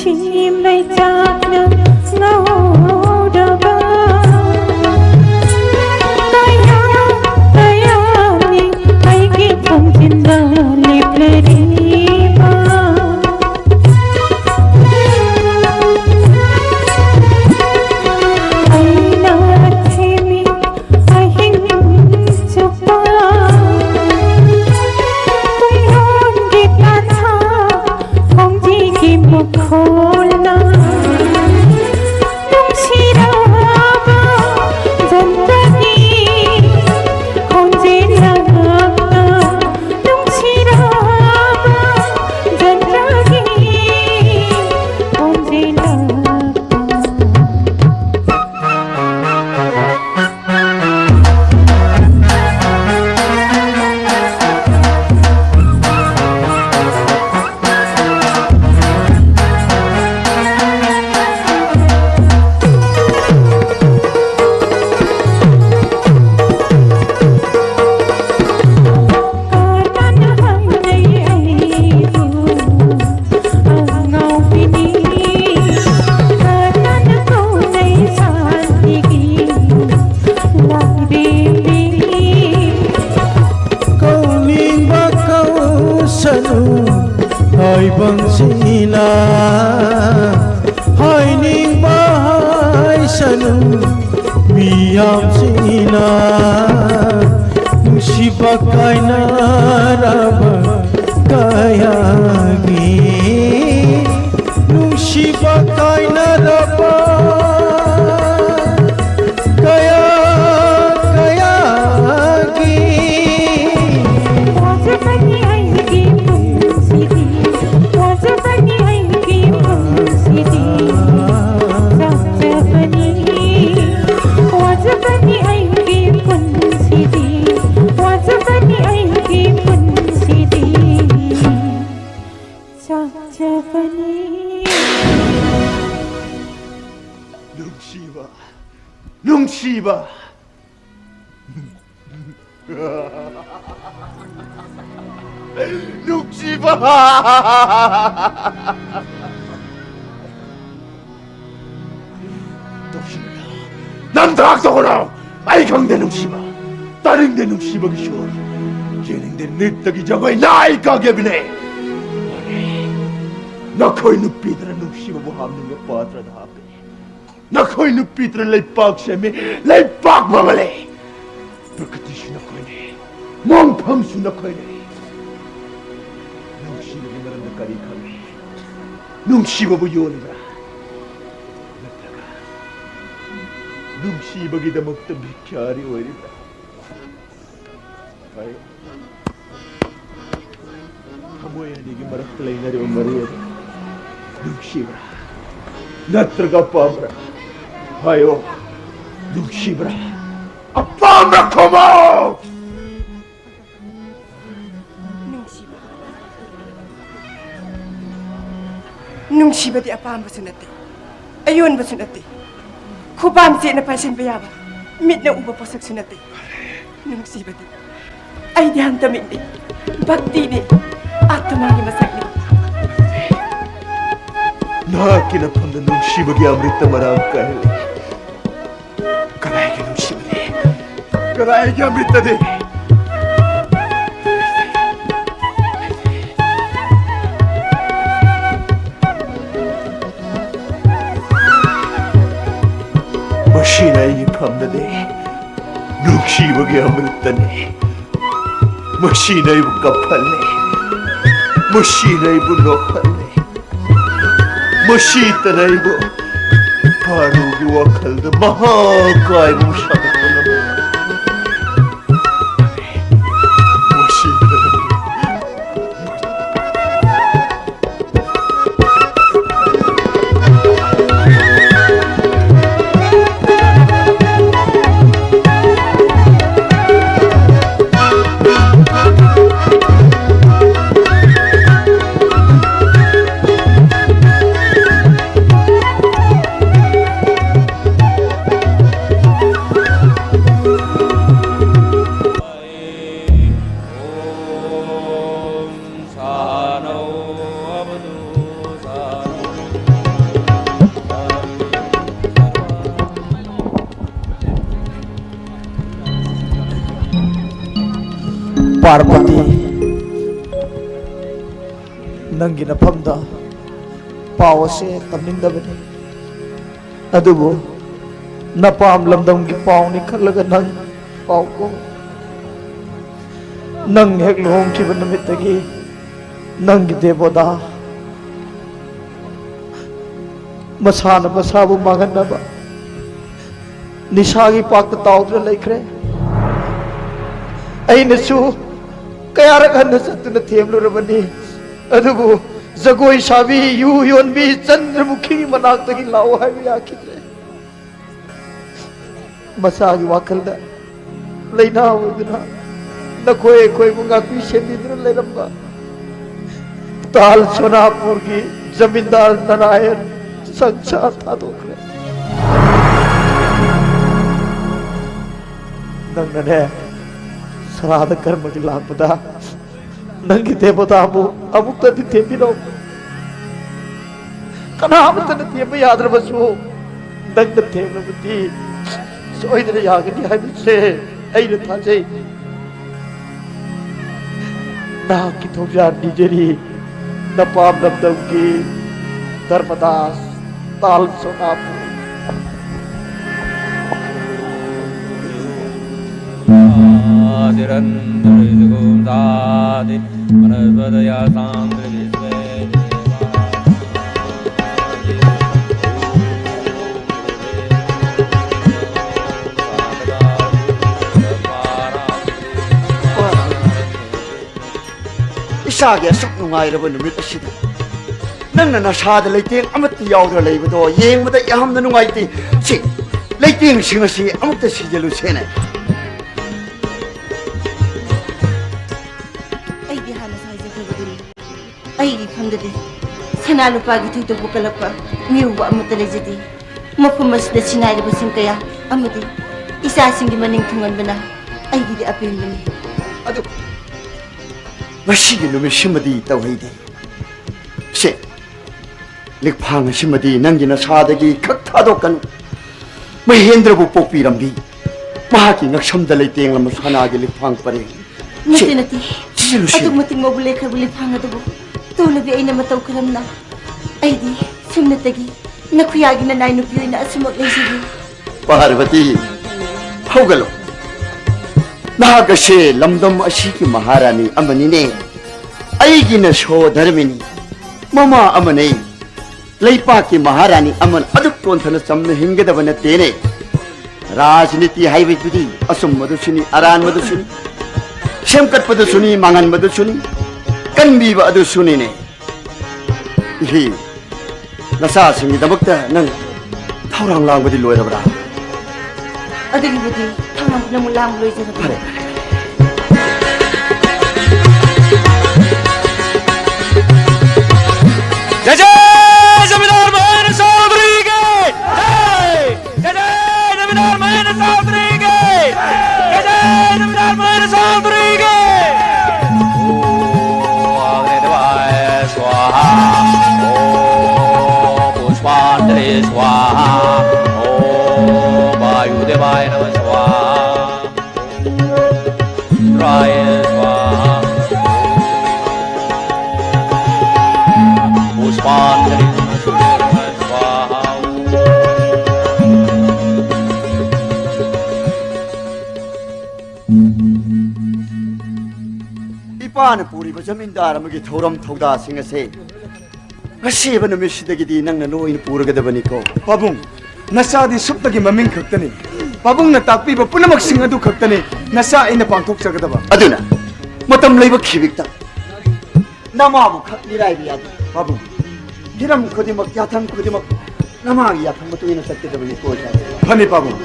ꯁꯤ ꯃꯩꯆꯥꯛꯅ ꯉꯧꯔꯕ ꯀꯌꯥ ꯀꯌꯥꯅꯤ ꯑꯩꯒꯤ ꯊꯣꯡꯖꯤꯟꯗ ꯂꯦꯞꯂꯔꯤꯕ꯫ ꯑꯩꯅ ꯊꯦꯝꯃꯤ ꯑꯍꯤꯡ ꯆꯨꯞꯄ ꯄꯨꯡꯂꯣꯟꯒꯤ ꯇꯥꯟꯖꯥ ꯈꯣꯡꯖꯤꯒꯤ ꯃꯈꯣꯜꯅ ꯅꯨꯡꯁꯤꯔꯕ ꯖꯟꯇ꯭ꯔꯒꯤ ꯈꯣꯟꯖꯦꯜꯅ ꯅꯨꯡꯁꯤꯔꯕ ꯖꯟꯇ꯭ꯔꯒꯤ ꯈꯣꯟꯖꯦꯜꯅ ꯀꯧꯅꯤꯡꯕ ꯀꯧꯁꯅꯨ ꯇꯥꯏꯕꯪꯁꯤꯅ, ꯍꯥꯏꯅꯤꯡꯕ ꯍꯥꯏꯁꯅꯨ ꯃꯤꯌꯥꯝꯁꯤꯅ, ꯅꯨꯡꯁꯤꯕ ꯀꯥꯏꯅꯔꯕ ꯀꯌꯥꯒꯤ, ꯅꯨꯡꯁꯤꯕ ꯀꯥꯏꯅꯔꯕ ꯀꯌꯥ ꯀꯌꯥꯒꯤ꯫ ꯋꯥꯖꯕꯅꯤ ꯑꯩꯒꯤ ꯄꯨꯟꯁꯤꯗꯤ, ꯋꯥꯖꯕꯅꯤ ꯑꯩꯒꯤ ꯄꯨꯟꯁꯤꯗꯤ, ꯆꯥꯛꯆꯕꯅꯤ꯫ ꯋꯥꯖꯕꯅꯤ ꯑꯩꯒꯤ ꯄꯨꯟꯁꯤꯗꯤ, ꯋꯥꯖꯕꯅꯤ ꯑꯩꯒꯤ ꯄꯨꯟꯁꯤꯗꯤ, ꯆꯥꯛꯆꯕꯅꯤ꯫ ꯅꯨꯡꯁꯤꯕ, ꯅꯨꯡꯁꯤꯕ, ꯅꯨꯡꯁꯤꯕ꯫ ꯅꯪ ꯊꯥꯛ ꯇꯧꯒꯅꯣ꯫ ꯑꯩ ꯈꯪꯗꯦ ꯅꯨꯡꯁꯤꯕ꯫ ꯇꯥꯅꯤꯡꯗꯦ ꯅꯨꯡꯁꯤꯕꯒꯤ ꯁꯨꯔ꯫ ꯌꯦꯡꯅꯤꯡꯗꯦ ꯅꯤꯠꯇꯒꯤ ꯖꯒꯣꯏ ꯅꯥꯏꯀꯥꯒꯤ ꯑꯕꯤꯅꯦ꯫ ꯅꯈꯣꯏ ꯅꯨꯄꯤꯗꯅ ꯅꯨꯡꯁꯤꯕꯕꯨ ꯍꯥꯞꯅꯤꯡꯕ ꯄꯥꯇ꯭ꯔꯗ ꯍꯥꯞꯄꯦ꯫ ꯅꯈꯣꯏ ꯅꯨꯄꯤꯗꯅ ꯂꯩꯄꯥꯛ ꯁꯦꯝꯃꯤ, ꯂꯩꯄꯥꯛ ꯃꯥꯡꯍꯜꯂꯦ꯫ ꯄ꯭ꯔꯀ꯭ꯔꯤꯇꯤꯁꯨ ꯅꯈꯣꯏꯅꯦ, ꯃꯣꯡꯐꯝꯁꯨ ꯅꯈꯣꯏꯅꯦ꯫ ꯅꯨꯡꯁꯤꯕꯒꯤ ꯃꯔꯝꯗ ꯀꯔꯤ ꯈꯪꯉꯤ? ꯅꯨꯡꯁꯤꯕꯕꯨ ꯌꯣꯜꯂꯤꯕ꯭ꯔꯥ? ꯅꯠꯇ꯭ꯔꯒ ꯅꯨꯡꯁꯤꯕꯒꯤꯗꯃꯛꯇ ꯚꯤꯈ꯭ꯌꯥꯔꯤ ꯑꯣꯏꯔꯤꯕ꯭ꯔꯥ? ꯍꯥꯏ꯫ ꯊꯃꯣꯏ ꯑꯅꯤꯒꯤ ꯃꯔꯛꯇ ꯂꯩꯅꯔꯤꯕ ꯃꯔꯤ ꯑꯗꯨ ꯅꯨꯡꯁꯤꯕ꯭ꯔꯥ? ꯅꯠꯇ꯭ꯔꯒ ꯑꯄꯥꯝꯕ꯭ꯔꯥ? ꯍꯥꯏꯌꯣ, ꯅꯨꯡꯁꯤꯕ꯭ꯔꯥ? ꯑꯄꯥꯝꯕ꯭ꯔꯥ ꯈꯨꯝꯃꯣ! ꯅꯨꯡꯁꯤꯕ꯫ ꯅꯨꯡꯁꯤꯕꯗꯤ ꯑꯄꯥꯝꯕꯁꯨ ꯅꯠꯇꯦ, ꯑꯌꯣꯟꯕꯁꯨ ꯅꯠꯇꯦ, ꯈꯨꯄꯥꯝ ꯆꯦꯠꯅ ꯄꯥꯏꯁꯤꯟꯕ ꯌꯥꯕ, ꯃꯤꯠꯅ ꯎꯕ ꯄꯣꯠꯁꯛꯁꯨ ꯅꯠꯇꯦ꯫ ꯅꯨꯡꯁꯤꯕꯗꯤ ꯑꯩꯗꯤ ꯍꯟꯇꯃꯛꯅꯤ, ꯚꯛꯇꯤꯅꯤ, ꯑꯥꯇꯃꯥꯒꯤ ꯃꯁꯛꯅꯤ꯫ ꯅꯍꯥꯛꯀꯤ ꯅꯐꯝꯗ ꯅꯨꯡꯁꯤꯕꯒꯤ ꯑꯃ꯭ꯔꯤꯇ ꯃꯔꯥꯡ ꯀꯥꯏꯅ ꯂꯩ꯫ ꯀꯗꯥꯏꯒꯤ ꯅꯨꯡꯁꯤꯕꯅꯤ? ꯀꯗꯥꯏꯒꯤ ꯑꯃ꯭ꯔꯤꯇꯗꯤ? ꯃꯁꯤꯅ ꯑꯩꯒꯤ ꯐꯝꯗꯗꯤ ꯅꯨꯡꯁꯤꯕꯒꯤ ꯑꯃ꯭ꯔꯤꯇꯅꯤ꯫ ꯃꯁꯤꯅ ꯑꯩꯕꯨ ꯀꯞꯍꯜꯂꯤ꯫ ꯃꯁꯤꯅ ꯑꯩꯕꯨ ꯅꯣꯛꯍꯜꯂꯤ꯫ ꯃꯁꯤꯇꯅ ꯑꯩꯕꯨ ꯄꯥꯔꯨꯒꯤ ꯋꯥꯈꯜꯗ ꯃꯍꯥꯀꯥꯏꯕ ꯑꯃ ꯁꯥꯒꯠꯄ ꯉꯝꯃꯤ꯫ ꯃꯁꯤꯇꯅ ꯄꯥꯔꯕꯇꯤ, ꯅꯪꯒꯤ ꯅꯐꯝꯗ ꯄꯥꯎ ꯑꯁꯦ ꯇꯝꯅꯤꯡꯗꯕꯅꯤ, ꯑꯗꯨꯕꯨ ꯅꯄꯥꯝ ꯂꯝꯗꯝꯒꯤ ꯄꯥꯎꯅꯤ ꯈꯜꯂꯒ ꯅꯪ ꯄꯥꯎ ꯀꯣ꯫ ꯅꯪ ꯍꯦꯛ ꯂꯨꯍꯣꯡꯈꯤꯕ ꯅꯨꯃꯤꯠꯇꯒꯤ ꯅꯪꯒꯤ ꯗꯦꯕꯣꯗꯥ ꯃꯁꯥꯅ ꯃꯁꯥꯕꯨ ꯃꯥꯡꯍꯟꯅꯕ ꯅꯤꯁꯥꯒꯤ ꯄꯥꯛꯇ ꯇꯥꯎꯗꯨꯅ ꯂꯩꯈ꯭ꯔꯦ꯫ ꯑꯩꯅꯁꯨ ꯀꯌꯥꯔꯛ ꯍꯟꯅ ꯆꯠꯇꯨꯅ ꯊꯦꯝꯂꯨꯔꯕꯅꯤ, ꯑꯗꯨꯕꯨ ꯖꯒꯣꯏ ꯁꯥꯕꯤ, ꯌꯨ ꯌꯣꯟꯕꯤ ꯆꯟꯗ꯭ꯔꯃꯨꯈꯤ ꯃꯅꯥꯛꯇꯒꯤ ꯂꯥꯛꯑꯣ ꯍꯥꯏꯕ ꯌꯥꯈꯤꯗ꯭ꯔꯦ꯫ ꯃꯁꯥꯒꯤ ꯋꯥꯈꯜꯗ ꯂꯩꯅꯥ ꯑꯣꯏꯗꯨꯅ ꯅꯈꯣꯏ ꯑꯩꯈꯣꯏꯕꯨ ꯉꯥꯛꯄꯤ ꯁꯦꯟꯕꯤꯗꯨꯅ ꯂꯩꯔꯝꯕ ꯇꯥꯜ ꯁꯣꯅꯥꯄꯨꯔꯒꯤ ꯖꯃꯤꯟꯗꯥꯔ ꯅꯥꯔꯥꯌꯟ ꯁꯪꯁꯥꯔ ꯊꯥꯗꯣꯛꯈ꯭ꯔꯦ꯫ ꯅꯪꯅꯅꯦ, ꯁꯔꯥꯗ ꯀꯔꯃꯒꯤ ꯂꯥꯛꯄꯗ ꯅꯪꯒꯤ ꯗꯦꯕꯣꯇꯥꯕꯨ ꯑꯃꯨꯛꯇꯗꯤ ꯊꯦꯝꯕꯤꯔꯣ꯫ ꯀꯅꯥ ꯑꯃꯠꯇꯅ ꯊꯦꯝꯕ ꯌꯥꯗ꯭ꯔꯕꯁꯨ ꯅꯪꯅ ꯊꯦꯝꯂꯕꯗꯤ ꯁꯣꯏꯗꯅ ꯌꯥꯒꯅꯤ ꯍꯥꯏꯕꯁꯦ ꯑꯩꯅ ꯊꯥꯖꯩ꯫ ꯅꯍꯥꯛꯀꯤ ꯊꯧꯖꯥꯜ ꯅꯤꯖꯔꯤ, ꯅꯄꯥꯝ ꯂꯝꯗꯝꯒꯤ ꯙꯔꯃꯗꯥꯁ ꯇꯥꯜ ꯁꯣꯅꯥꯄꯨꯔ꯫ ꯏꯁꯥꯒꯤ ꯑꯁꯨꯛ ꯅꯨꯡꯉꯥꯏꯔꯕ ꯅꯨꯃꯤꯠ ꯑꯁꯤꯗ ꯅꯪꯅ ꯅꯁꯥꯗ ꯂꯩꯇꯦꯡ ꯑꯃꯠꯇ ꯌꯥꯎꯗꯅ ꯂꯩꯕꯗꯣ ꯌꯦꯡꯕꯗ ꯌꯥꯝꯅ ꯅꯨꯡꯉꯥꯏꯇꯦ꯫ ꯁꯤ ꯂꯩꯇꯦꯡꯁꯤꯡ ꯑꯁꯤ ꯑꯃꯨꯛꯇ ꯁꯤꯖꯜꯂꯨꯁꯦꯅꯦ꯫ ꯑꯩꯗꯤ ꯍꯥꯟꯅꯁꯨ ꯍꯥꯏꯖꯈ꯭ꯔꯕꯗꯨꯅꯤ, ꯑꯩꯒꯤ ꯏꯐꯝꯗꯗꯤ ꯁꯅꯥ ꯂꯨꯄꯥꯒꯤ ꯊꯣꯏꯗꯣꯛꯄ ꯀꯜꯂꯛꯄ ꯃꯤꯑꯣꯏꯕ ꯑꯃꯠꯇ ꯂꯩꯖꯗꯦ꯫ ꯃꯐꯝ ꯑꯁꯤꯗ ꯁꯤꯟꯅꯥꯏꯔꯕꯁꯤꯡ ꯀꯌꯥ ꯑꯃꯗꯤ ꯏꯆꯥꯁꯤꯡꯒꯤ ꯃꯅꯤꯡ ꯊꯨꯡꯍꯟꯕꯅ ꯑꯩꯒꯤꯗꯤ ꯑꯄꯦꯟꯕꯅꯤ꯫ ꯑꯗꯨ ꯉꯁꯤꯒꯤ ꯅꯨꯃꯤꯠꯁꯤꯃꯗꯤ ꯇꯧꯍꯩꯗꯦ꯫ ꯁꯦ, ꯂꯤꯛꯐꯥꯡ ꯑꯁꯤꯃꯗꯤ ꯅꯪꯒꯤ ꯅꯁꯥꯗꯒꯤ ꯈꯛ ꯊꯥꯗꯣꯛꯀꯅꯨ꯫ ꯃꯍꯦꯟꯗ꯭ꯔꯕꯨ ꯄꯣꯛꯄꯤꯔꯝꯕꯤ ꯃꯍꯥꯛꯀꯤ ꯉꯛꯁꯝꯗ ꯂꯩꯇꯦꯡꯂꯝꯕ ꯁꯅꯥꯒꯤ ꯂꯤꯛꯐꯥꯡ ꯄꯔꯦꯡ ꯅꯠꯇꯦ, ꯁꯤ, ꯅꯠꯇꯦ꯫ ꯁꯤꯁꯦ ꯂꯨꯁꯤ꯫ ꯑꯗꯨꯛ ꯃꯇꯤꯛ ꯃꯒꯨꯟ ꯂꯩꯈ꯭ꯔꯕ ꯂꯤꯐꯥꯡ ꯑꯗꯨꯕꯨ ꯇꯣꯜꯂꯕꯤ ꯑꯩꯅ ꯃꯇꯧ ꯀꯔꯝꯅ? ꯑꯩꯗꯤ ꯁꯨꯞꯅꯇꯒꯤ ꯅꯈꯨꯌꯥꯒꯤ ꯅꯅꯥꯏ ꯅꯨꯄꯤ ꯑꯣꯏꯅ ꯑꯁꯨꯝꯃꯛ ꯂꯩꯖꯒꯦ꯫ ꯄꯥꯔꯕꯇꯤ, ꯍꯧꯒꯠꯂꯣ꯫ ꯅꯍꯥꯛ ꯑꯁꯦ ꯂꯝꯗꯝ ꯑꯁꯤꯒꯤ ꯃꯍꯥꯔꯥꯅꯤ ꯑꯃꯅꯤꯅꯦ꯫ ꯑꯩꯒꯤꯅ ꯁꯣꯗꯔꯃꯤꯅꯤ, ꯃꯃꯥ ꯑꯃꯅꯦ꯫ ꯂꯩꯄꯥꯛꯀꯤ ꯃꯍꯥꯔꯥꯅꯤ ꯑꯃꯅ ꯑꯗꯨꯛ ꯇꯣꯟꯊꯅ ꯆꯝꯅ ꯍꯤꯡꯒꯗꯕ ꯅꯠꯇꯦꯅꯦ꯫ ꯔꯥꯖꯅꯤꯇꯤ ꯍꯥꯏꯕꯗꯨꯗꯤ ꯑꯆꯨꯝꯕꯗꯨꯁꯨꯅꯤ, ꯑꯔꯥꯟꯕꯗꯨꯁꯨꯅꯤ, ꯁꯦꯝꯒꯠꯄꯗꯨꯁꯨꯅꯤ, ꯃꯥꯡꯍꯟꯕꯗꯨꯁꯨꯅꯤ, ꯀꯟꯕꯤꯕ ꯑꯗꯨꯁꯨꯅꯤꯅꯦ꯫ ꯏꯍꯤ, ꯅꯆꯥꯁꯤꯡꯒꯤꯗꯃꯛꯇ ꯅꯪ ꯊꯧꯔꯥꯡ ꯂꯥꯡꯕꯗꯤ ꯂꯣꯏꯔꯕ꯭ꯔꯥ? ꯑꯗꯨꯒꯤꯕꯨꯗꯤ ꯊꯧꯔꯥꯡ ꯄꯨꯝꯅꯃꯛ ꯂꯥꯡꯕ ꯂꯣꯏꯖꯔꯕꯅꯤ꯫ ꯐꯔꯦ, ꯐꯔꯦ, ꯐꯔꯦ꯫ जय जय जमींदार महेंद्र चौधरी की जय। जय जय जमींदार महेंद्र चौधरी की जय। जय जय जमींदार महेंद्र चौधरी की। ओम अग्निदेवाय स्वाहा। ओम पुष्पांजलि स्वाहा। ओम वायुदेवाय नमः स्वाहा। रुद्राय स्वाहा। पुष्पांजलि स्वाहा। ꯏꯄꯥꯅ ꯄꯨꯔꯤꯕ ꯖꯃꯤꯟꯗꯥꯔ ꯑꯃꯒꯤ ꯊꯧꯔꯝ ꯊꯧꯗꯥꯁꯤꯡ ꯑꯁꯦ ꯉꯁꯤꯕ ꯅꯨꯃꯤꯠꯁꯤꯗꯒꯤꯗꯤ ꯅꯪꯅ ꯂꯣꯏꯅ ꯄꯨꯔꯒꯗꯕꯅꯤꯀꯣ꯫ ꯄꯥꯕꯨꯡ, ꯅꯆꯥꯗꯤ ꯁꯨꯞꯅꯒꯤ ꯃꯃꯤꯡ ꯈꯛꯇꯅꯤ꯫ ꯄꯥꯕꯨꯡꯅ ꯇꯥꯛꯄꯤꯕ ꯄꯨꯝꯅꯃꯛꯁꯤꯡ ꯑꯗꯨ ꯈꯛꯇꯅꯤ ꯅꯆꯥ ꯑꯩꯅ ꯄꯥꯡꯊꯣꯛꯆꯒꯗꯕ꯫ ꯑꯗꯨꯅ ꯃꯇꯝ ꯂꯩꯕ ꯈꯤꯕꯤꯛꯇ ꯅꯃꯥꯕꯨ ꯈꯛ ꯃꯤꯔꯥꯏꯕ ꯌꯥꯗꯦ꯫ ꯄꯥꯕꯨꯡ, ꯍꯤꯔꯝ ꯈꯨꯗꯤꯡꯃꯛ, ꯌꯥꯊꯪ ꯈꯨꯗꯤꯡꯃꯛ ꯅꯃꯥꯒꯤ ꯌꯥꯊꯪ ꯃꯇꯨꯡ ꯏꯟꯅ ꯆꯠꯀꯗꯕꯅꯤꯀꯣ, ꯏꯆꯥ꯫ ꯐꯅꯤ, ꯄꯥꯕꯨꯡ꯫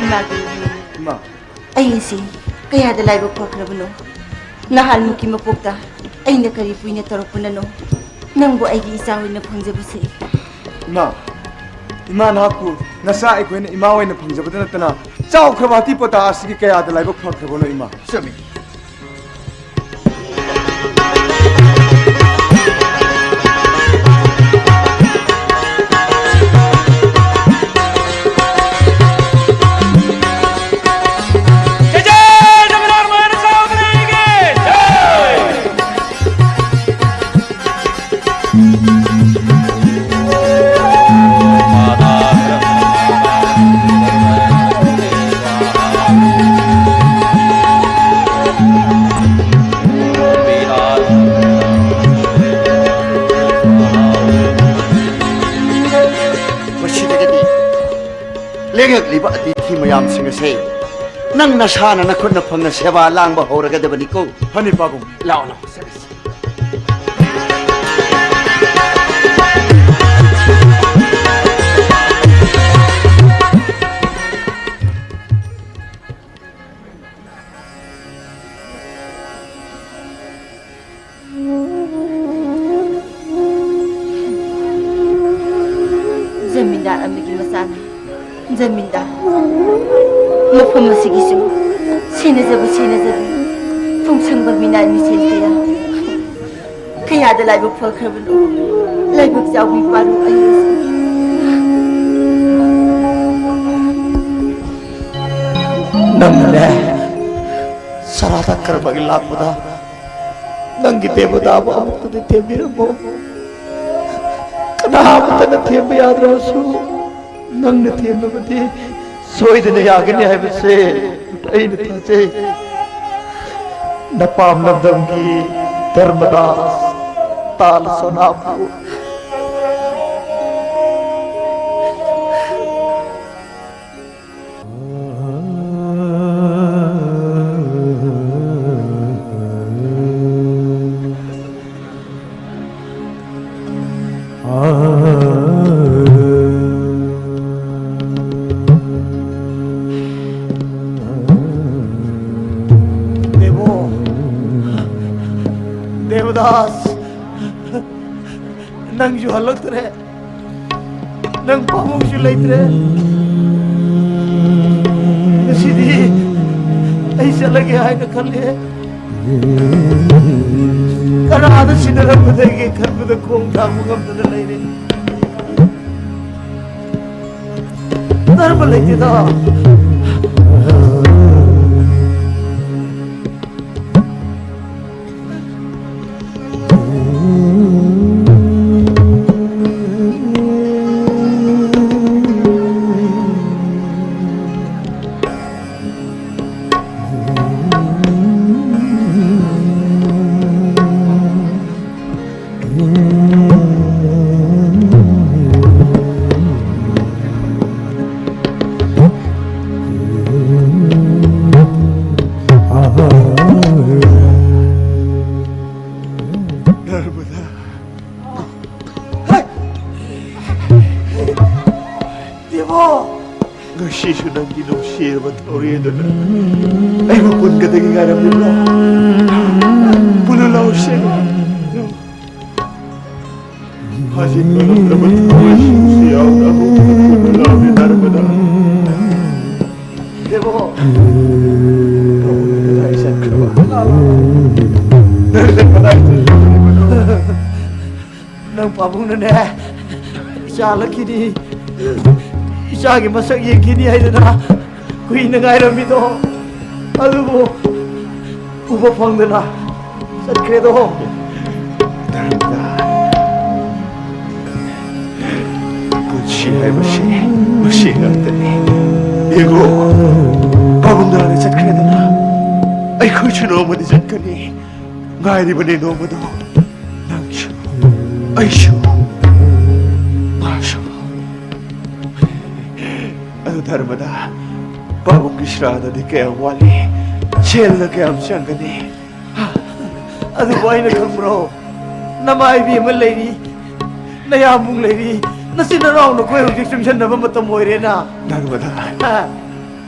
ꯏꯃꯥꯒꯤ ꯏꯃꯥ꯫ ꯑꯩ ꯑꯁꯤ ꯀꯌꯥꯗ ꯂꯥꯏꯕꯛ ꯐꯈ꯭ꯔꯕꯅꯣ? ꯅꯍꯥꯟꯃꯨꯛꯀꯤ ꯃꯄꯣꯛꯇ ꯑꯩꯅ ꯀꯔꯤ ꯄꯨꯏꯅ ꯇꯧꯔꯛꯄꯅꯅꯣ ꯅꯪꯕꯨ ꯑꯩꯒꯤ ꯏꯆꯥ ꯑꯣꯏꯅ ꯐꯪꯖꯕꯁꯦ? ꯏꯃꯥ, ꯏꯃꯥ, ꯅꯍꯥꯛꯄꯨ ꯅꯆꯥ ꯑꯩꯈꯣꯏꯅ ꯏꯃꯥ ꯑꯣꯏꯅ ꯐꯪꯖꯕꯗ ꯅꯠꯇꯅ ꯆꯥꯎꯈ꯭ꯔꯕ ꯍꯥꯇꯤ ꯄꯣꯇꯥ ꯑꯁꯤꯒꯤ ꯀꯌꯥꯗ ꯂꯥꯏꯕꯛ ꯐꯈ꯭ꯔꯕꯅꯣ, ꯏꯃꯥ? ꯆꯨꯝꯃꯤ꯫ ꯃꯁꯤꯗꯒꯤꯗꯤ ꯂꯦꯡꯉꯛꯂꯤꯕ ꯑꯇꯤꯊꯤ ꯃꯌꯥꯝꯁꯤꯡ ꯑꯁꯦ ꯅꯪ ꯅꯁꯥꯅ ꯅꯈꯨꯠꯅ ꯐꯪꯅ ꯁꯦꯕꯥ ꯂꯥꯡꯕ ꯍꯧꯔꯒꯗꯕꯅꯤꯀꯣ꯫ ꯍꯅꯤ ꯄꯥꯕꯨꯡ꯫ ꯂꯥꯛꯑꯣ, ꯂꯥꯛꯑꯣ, ꯆꯠꯂꯁꯤ꯫ ꯖꯃꯤꯟꯗꯥꯔ ꯑꯃꯒꯤ ꯃꯆꯥꯅꯤ꯫ ꯖꯃꯤꯟꯗꯥꯔ, ꯃꯐꯝ ꯑꯁꯤꯒꯤꯁꯨ ꯁꯦꯟꯅꯖꯕ, ꯁꯦꯟꯅꯖꯕ ꯄꯨꯡꯁꯪꯕ ꯃꯤꯅꯥꯏ ꯃꯤꯁꯦꯜ ꯀꯌꯥ, ꯀꯌꯥꯗ ꯂꯥꯏꯕꯛ ꯐꯈ꯭ꯔꯕꯅꯣ, ꯂꯥꯏꯕꯛ ꯆꯥꯎꯕꯤ ꯄꯥꯔꯨ ꯑꯩ ꯑꯁꯤ꯫ ꯅꯪꯅꯅꯦ, ꯁꯔꯥ ꯇꯛꯈ꯭ꯔꯕꯒꯤ ꯂꯥꯛꯄꯗ ꯅꯪꯒꯤ ꯗꯦꯕꯗꯥꯕꯨ ꯑꯃꯨꯛꯇꯗꯤ ꯊꯦꯝꯕꯤꯔꯝꯃꯣ꯫ ꯀꯅꯥꯃꯠꯇꯅ ꯊꯦꯝꯕ ꯌꯥꯗ꯭ꯔꯕꯁꯨ ꯅꯪꯅ ꯊꯦꯝꯕꯕꯨꯗꯤ ꯁꯣꯏꯗꯅ ꯌꯥꯒꯅꯤ ꯍꯥꯏꯕꯁꯦ ꯑꯩꯅ ꯊꯥꯖꯩ꯫ ꯅꯄꯥꯝ ꯂꯝꯗꯝꯒꯤ ꯙꯔꯃꯗꯥꯁ ꯇꯥꯜ ꯁꯣꯅꯥꯄꯨ꯫ ꯗꯦꯕꯣ, ꯗꯦꯕꯗꯥꯁ, ꯅꯪꯁꯨ ꯍꯜꯂꯛꯇ꯭ꯔꯦ꯫ ꯅꯪ ꯄꯥꯕꯨꯡꯁꯨ ꯂꯩꯇ꯭ꯔꯦ꯫ ꯉꯁꯤꯗꯤ ꯑꯩ ꯆꯠꯂꯒꯦ ꯍꯥꯏꯅ ꯈꯜꯂꯦ꯫ ꯀꯅꯥꯗ ꯁꯤꯟꯅꯔꯝꯒꯗꯒꯦ ꯈꯟꯕꯗ ꯈꯣꯡ ꯊꯥꯡꯕ ꯉꯝꯗꯅ ꯂꯩꯔꯦ꯫ ꯙꯔꯃ ꯂꯩꯇꯦꯗ꯫ ꯅꯪꯒꯤ ꯅꯨꯡꯁꯤꯔꯕ ꯊꯧꯔꯤ ꯑꯗꯨꯅ ꯑꯩꯕꯨ ꯄꯨꯟꯒꯗꯒꯤ ꯉꯥꯏꯔꯝꯂꯤꯕ꯭ꯔꯣ? ꯄꯨꯜꯂꯨ ꯂꯥꯎꯁꯦ꯫ ꯐꯥꯖꯤꯟꯕ ꯉꯝꯗ꯭ꯔꯕ ꯊꯋꯥꯏꯁꯤꯡꯁꯤ ꯌꯥꯎꯅ ꯑꯃꯨꯛ ꯄꯨꯜꯂꯨ ꯂꯥꯎꯅꯦ ꯅꯔꯃꯗꯥ꯫ ꯗꯦꯕꯣ꯫ ꯀꯗꯥꯏ ꯆꯠꯈ꯭ꯔꯕ? ꯅꯪꯅ ꯀꯗꯥꯏ ꯆꯠꯈ꯭ꯔꯕꯅꯣ? ꯅꯪ ꯄꯥꯕꯨꯡꯅꯅꯦ, ꯏꯆꯥ ꯍꯜꯂꯛꯈꯤꯅꯤ, ꯏꯆꯥꯒꯤ ꯃꯁꯛ ꯌꯦꯡꯈꯤꯅꯤ ꯍꯥꯏꯗꯅ ꯀꯨꯏꯅ ꯉꯥꯏꯔꯝꯃꯤꯗꯣ, ꯑꯗꯨꯕꯨ ꯎꯕ ꯐꯪꯗꯅ ꯆꯠꯈ꯭ꯔꯦꯗꯣ꯫ ꯗꯔꯃꯗꯥ, ꯄꯨꯟꯁꯤ ꯍꯥꯏꯕꯁꯤ ꯃꯁꯤ ꯉꯥꯛꯇꯅꯤ꯫ ꯌꯦꯡꯉꯣ, ꯄꯥꯕꯨꯡ ꯅꯥꯔꯦ ꯆꯠꯈ꯭ꯔꯦꯗꯅ, ꯑꯩꯈꯣꯏꯁꯨ ꯅꯣꯡꯃꯗꯤ ꯆꯠꯀꯅꯤ꯫ ꯉꯥꯏꯔꯤꯕꯅꯤ ꯅꯣꯡꯃꯗꯣ꯫ ꯅꯪꯁꯨ, ꯑꯩꯁꯨ, ꯃꯥꯁꯨ꯫ ꯑꯗꯨ ꯗꯔꯃꯗꯥ, ꯄꯥꯕꯨꯡꯒꯤ ꯁ꯭ꯔꯥꯗꯗꯤ ꯀꯌꯥꯝ ꯋꯥꯠꯂꯤ? ꯁꯦꯜꯅ ꯀꯌꯥꯝ ꯆꯪꯒꯅꯤ? ꯑꯗꯨꯕꯨ ꯑꯩꯅ ꯈꯪꯕ꯭ꯔꯣ? ꯅꯃꯥ ꯏꯕꯦꯝꯃ ꯂꯩꯔꯤ, ꯅꯌꯥꯝꯕꯨꯡ ꯂꯩꯔꯤ, ꯅꯆꯤꯟ ꯅꯅꯥꯎ ꯅꯈꯣꯏ ꯍꯧꯖꯤꯛ ꯆꯨꯡꯁꯟꯅꯕ ꯃꯇꯝ ꯑꯣꯏꯔꯦꯅ꯫ ꯗꯔꯃꯗꯥ, ꯍꯥ?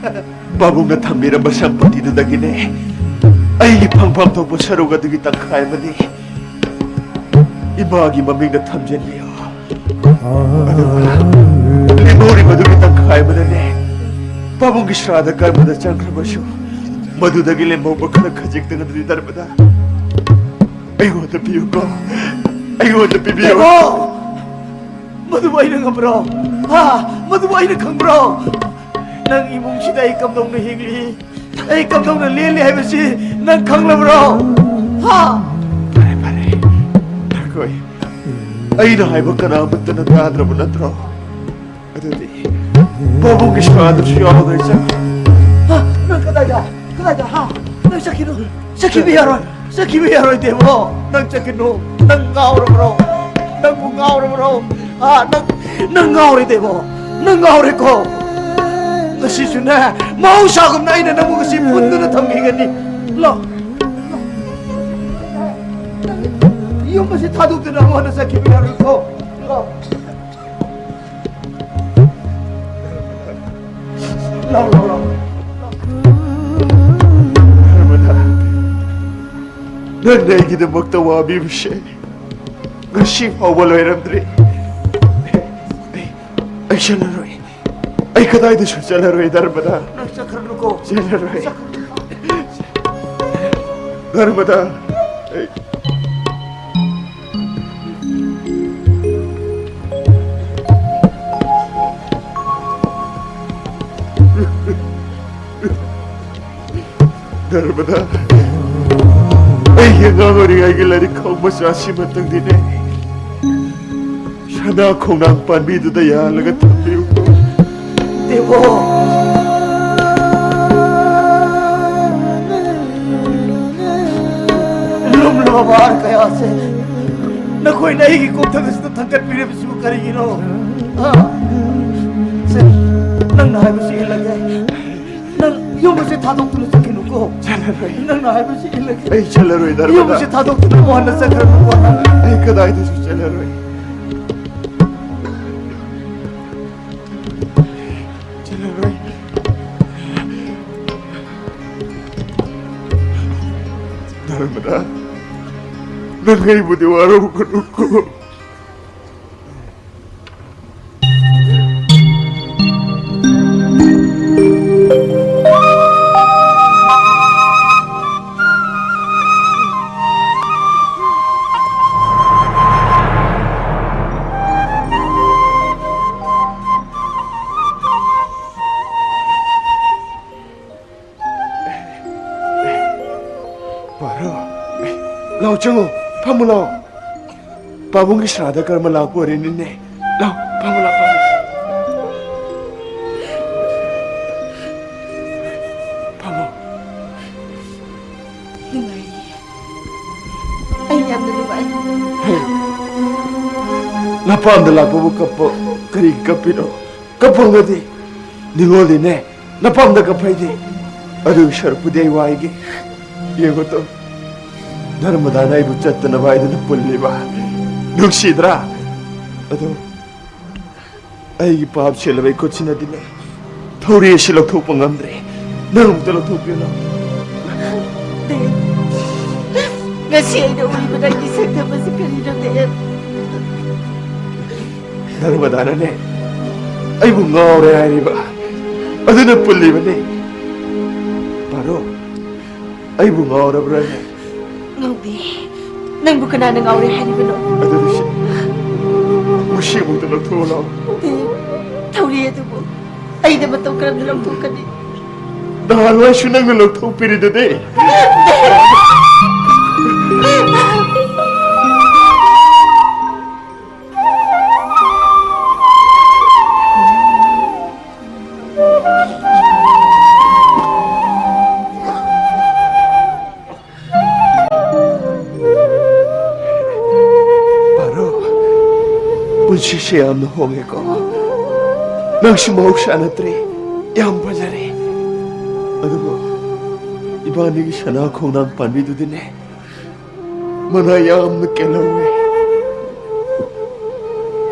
ꯄꯥꯕꯨꯡꯅ ꯊꯝꯕꯤꯔꯝꯕ ꯁꯝꯄꯇꯤꯗꯨꯗꯒꯤꯅꯦ ꯑꯩꯒꯤ ꯐꯪꯐꯝ ꯊꯣꯛꯄ ꯁꯔꯨꯛ ꯑꯗꯨꯒꯤ ꯇꯪꯈꯥꯏ ꯑꯃꯗꯤ ꯏꯃꯥꯒꯤ ꯃꯃꯤꯡꯗ ꯊꯝꯖꯤꯟꯕꯤꯌꯨ꯫ ꯑꯗꯨꯒ ꯂꯦꯝꯍꯧꯔꯤꯕꯗꯨꯒꯤ ꯇꯪꯈꯥꯏ ꯑꯃꯅꯅꯦ ꯄꯥꯕꯨꯡꯒꯤ ꯁ꯭ꯔꯥꯗ ꯀꯔꯃꯗ ꯆꯪꯈ꯭ꯔꯕꯁꯨ, ꯃꯗꯨꯗꯒꯤ ꯂꯦꯝꯍꯧꯕ ꯈꯔ ꯈꯖꯤꯛꯇꯪ ꯑꯗꯨꯗꯤ ꯗꯔꯃꯗꯥ ꯑꯩꯉꯣꯟꯗ ꯄꯤꯌꯨꯀꯣ, ꯑꯩꯉꯣꯟꯗ ꯄꯤꯕꯤꯌꯨ꯫ ꯗꯦꯕꯣ! ꯃꯗꯨꯕꯨ ꯑꯩꯅ ꯉꯝꯕ꯭ꯔꯣ? ꯍꯥ? ꯃꯗꯨꯕꯨ ꯑꯩꯅ ꯈꯪꯕ꯭ꯔꯣ? ꯅꯪ ꯏꯃꯨꯡꯁꯤꯗ ꯑꯩ ꯀꯝꯗꯧꯅ ꯍꯤꯡꯂꯤ, ꯑꯩ ꯀꯝꯗꯧꯅ ꯂꯦꯜꯂꯤ ꯍꯥꯏꯕꯁꯤ ꯅꯪ ꯈꯪꯂꯕ꯭ꯔꯣ? ꯍꯥ? ꯐꯔꯦ, ꯐꯔꯦ, ꯅꯈꯣꯏ ꯑꯩꯅ ꯍꯥꯏꯕ ꯀꯅꯥꯃꯠꯇꯅ ꯇꯥꯗ꯭ꯔꯕ ꯅꯠꯇ꯭ꯔꯣ? ꯑꯗꯨꯗꯤ ꯄꯥꯕꯨꯡꯒꯤ ꯁ꯭ꯔꯥꯗꯁꯨ ꯌꯥꯎꯗꯣꯏ ꯆꯠ꯫ ꯍꯥ? ꯅꯪ ꯀꯗꯥꯏꯗ? ꯀꯗꯥꯏꯗ? ꯍꯥ? ꯅꯪ ꯆꯠꯈꯤꯅꯨ꯫ ꯆꯠꯈꯤꯕ ꯌꯥꯔꯣꯏ꯫ ꯆꯠꯈꯤꯕ ꯌꯥꯔꯣꯏ, ꯗꯦꯕꯣ꯫ ꯅꯪ ꯆꯠꯈꯤꯅꯨ꯫ ꯅꯪ ꯉꯥꯎꯔꯕ꯭ꯔꯣ? ꯅꯪꯕꯨ ꯉꯥꯎꯔꯕ꯭ꯔꯣ? ꯍꯥ? ꯅꯪ, ꯅꯪ ꯉꯥꯎꯔꯦ, ꯗꯦꯕꯣ꯫ ꯅꯪ ꯉꯥꯎꯔꯦꯀꯣ꯫ ꯉꯁꯤꯁꯨꯅꯦ, ꯃꯍꯧꯁꯥꯒꯨꯝꯅ ꯑꯩꯅ ꯅꯪꯕꯨ ꯉꯁꯤ ꯄꯨꯟꯗꯨꯅ ꯊꯝꯈꯤꯒꯅꯤ꯫ ꯂꯥꯛ꯫ ꯌꯨꯝ ꯑꯁꯤ ꯊꯥꯗꯣꯛꯇꯨꯅ ꯑꯃꯨꯛ ꯍꯟꯅ ꯆꯠꯈꯤꯕ ꯌꯥꯔꯣꯏꯀꯣ꯫ ꯂꯥꯛ꯫ ꯂꯥꯎ, ꯂꯥꯎ, ꯂꯥꯎ꯫ ꯅꯔꯃꯗꯥ, ꯅꯪꯅ ꯑꯩꯒꯤꯗꯃꯛꯇ ꯋꯥꯕꯤꯕꯁꯦ ꯉꯁꯤ ꯐꯥꯎꯕ ꯂꯣꯏꯔꯝꯗ꯭ꯔꯤ꯫ ꯑꯩ, ꯑꯩ ꯆꯠꯂꯔꯣꯏ꯫ ꯑꯩ ꯀꯗꯥꯏꯗꯁꯨ ꯆꯠꯂꯔꯣꯏ, ꯅꯔꯃꯗꯥ꯫ ꯅꯪ ꯆꯠꯈ꯭ꯔꯅꯨꯀꯣ꯫ ꯆꯠꯂꯔꯣꯏ꯫ ꯆꯠꯈ꯭ꯔꯅꯨꯀꯣ꯫ ꯅꯔꯃꯗꯥ, ꯑꯩ ꯅꯔꯃꯗꯥ, ꯑꯩꯒꯤ ꯑꯉꯥꯡ ꯑꯣꯏꯔꯤꯉꯩꯒꯤ ꯂꯥꯏꯔꯤꯛ ꯈꯥꯎ ꯃꯆꯥꯁꯤꯃꯇꯪꯗꯤꯅꯦ ꯁꯅꯥ ꯈꯣꯡꯅꯥꯡ ꯄꯥꯟꯕꯤꯗꯨꯗ ꯌꯥꯜꯂꯒ ꯊꯝꯕꯤꯌꯨꯀꯣ꯫ ꯗꯦꯕꯣ! ꯂꯨꯝꯂꯕ ꯚꯥꯔ ꯀꯌꯥꯁꯦ ꯅꯈꯣꯏꯅ ꯑꯩꯒꯤ ꯀꯣꯛꯊꯛ ꯑꯁꯤꯗ ꯊꯥꯡꯒꯠꯄꯤꯔꯤꯕꯁꯤꯕꯨ ꯀꯔꯤꯒꯤꯅꯣ? ꯍꯥ? ꯁꯦ, ꯅꯪꯅ ꯍꯥꯏꯕꯁꯤ ꯏꯜꯂꯒꯦ꯫ ꯅꯪ ꯌꯨꯝ ꯑꯁꯤ ꯊꯥꯗꯣꯛꯇꯨꯅ ꯆꯠꯈꯤꯅꯨꯀꯣ꯫ ꯆꯠꯂꯔꯣꯏ꯫ ꯅꯪꯅ ꯍꯥꯏꯕꯁꯤ ꯏꯜꯂꯒꯦ꯫ ꯑꯩ ꯆꯠꯂꯔꯣꯏ, ꯌꯨꯝ ꯅꯔꯃꯗꯥ꯫ ꯑꯁꯤ ꯊꯥꯗꯣꯛꯇꯨꯅ ꯋꯥꯅ ꯆꯠꯈ꯭ꯔꯅꯨꯀꯣ꯫ ꯑꯩ ꯀꯗꯥꯏꯗꯁꯨ ꯆꯠꯂꯔꯣꯏ꯫ ꯆꯠꯂꯔꯣꯏ꯫ ꯅꯔꯃꯗꯥ, ꯅꯪ ꯑꯩꯕꯨꯗꯤ ꯋꯥꯔꯧꯒꯅꯨꯀꯣ꯫ ꯄꯥꯔꯣ, ꯂꯥꯎ ꯆꯪꯉꯣ, ꯐꯝꯃꯨ ꯂꯥꯎ꯫ ꯄꯥꯕꯨꯡꯒꯤ ꯁ꯭ꯔꯥꯗ ꯀꯔꯃ ꯂꯥꯛꯄ ꯑꯣꯏꯔꯦꯅꯤꯅꯦ꯫ ꯂꯥꯎ, ꯐꯝꯃꯨ ꯂꯥꯎ, ꯐꯝꯃꯨ꯫ ꯐꯝꯃꯨ꯫ ꯅꯨꯡꯉꯥꯏꯔꯤ꯫ ꯑꯩ ꯌꯥꯝꯅ ꯅꯨꯡꯉꯥꯏ꯫ ꯍꯦ, ꯅꯄꯥꯝꯗ ꯂꯥꯛꯄꯕꯨ ꯀꯞꯄ ꯀꯔꯤꯒꯤ ꯀꯞꯄꯤꯅꯣ? ꯀꯞꯄꯝꯒꯗꯤ ꯅꯤꯉꯣꯜꯗꯤꯅꯦ ꯅꯄꯥꯝꯗ ꯀꯞꯐꯩꯗꯤ꯫ ꯑꯗꯨꯒꯤ ꯁꯔꯨꯛꯄꯨꯗꯤ ꯑꯩ ꯋꯥꯏꯒꯦ꯫ ꯌꯦꯡꯉꯨ ꯇꯧ, ꯅꯔꯃꯗꯥꯅ ꯑꯩꯕꯨ ꯆꯠꯇꯅꯕ ꯍꯥꯏꯗꯨꯅ ꯄꯨꯜꯂꯤꯕ꯫ ꯅꯨꯡꯁꯤꯗ꯭ꯔꯥ? ꯑꯗꯣ ꯑꯩꯒꯤ ꯄꯥꯞ ꯁꯦꯜꯂꯕ ꯏꯈꯨꯠꯁꯤꯅꯗꯤꯅꯦ ꯊꯧꯔꯤ ꯑꯁꯤ ꯂꯧꯊꯣꯛꯄ ꯉꯝꯗ꯭ꯔꯦ꯫ ꯅꯪ ꯑꯃꯨꯛꯇ ꯂꯧꯊꯣꯛꯄꯤꯌꯨ ꯂꯥꯎ꯫ ꯗꯦꯕ, ꯉꯁꯤ ꯑꯩꯅ ꯎꯔꯤꯕ ꯅꯪꯒꯤ ꯁꯛꯇꯝ ꯑꯁꯤ ꯀꯔꯤꯅꯣ, ꯗꯦꯕ? ꯅꯔꯃꯗꯥꯅꯅꯦ ꯑꯩꯕꯨ ꯉꯥꯎꯔꯦ ꯍꯥꯏꯔꯤꯕ꯫ ꯑꯗꯨꯅ ꯄꯨꯜꯂꯤꯕꯅꯦ꯫ ꯄꯥꯔꯣ, ꯑꯩꯕꯨ ꯉꯥꯎꯔꯕ꯭ꯔꯥꯅꯦ? ꯉꯥꯎꯗꯦ꯫ ꯅꯪꯕꯨ ꯀꯅꯥꯅ ꯉꯥꯎꯔꯦ ꯍꯥꯏꯔꯤꯕꯅꯣ? ꯑꯗꯨꯗꯤ ꯁꯤ ꯃꯁꯤ ꯑꯃꯨꯛꯇ ꯂꯧꯊꯣꯛꯑꯣ ꯂꯥꯎ꯫ ꯗꯦꯕ, ꯊꯧꯔꯤ ꯑꯗꯨꯕꯨ ꯑꯩꯅ ꯃꯇꯧ ꯀꯔꯝꯅ ꯂꯧꯊꯣꯛꯀꯅꯤ? ꯅꯍꯥꯟꯋꯥꯏꯁꯨ ꯅꯪꯅ ꯂꯧꯊꯣꯛꯄꯤꯔꯤꯗꯨꯗꯤ꯫ ꯄꯥꯔꯣ, ꯄꯨꯟꯁꯤꯁꯦ ꯌꯥꯝꯅ ꯍꯣꯡꯉꯦꯀꯣ꯫ ꯅꯪꯁꯨ ꯃꯍꯧꯁꯥ ꯅꯠꯇ꯭ꯔꯦ, ꯌꯥꯝ ꯐꯖꯔꯦ꯫ ꯑꯗꯨꯕꯨ ꯏꯕꯥꯅꯤꯒꯤ ꯁꯅꯥ ꯈꯣꯡꯅꯥꯡ ꯄꯥꯟꯕꯤꯗꯨꯗꯤꯅꯦ, ꯃꯅꯥ ꯌꯥꯝꯅ ꯀꯦꯜꯍꯧꯋꯦ꯫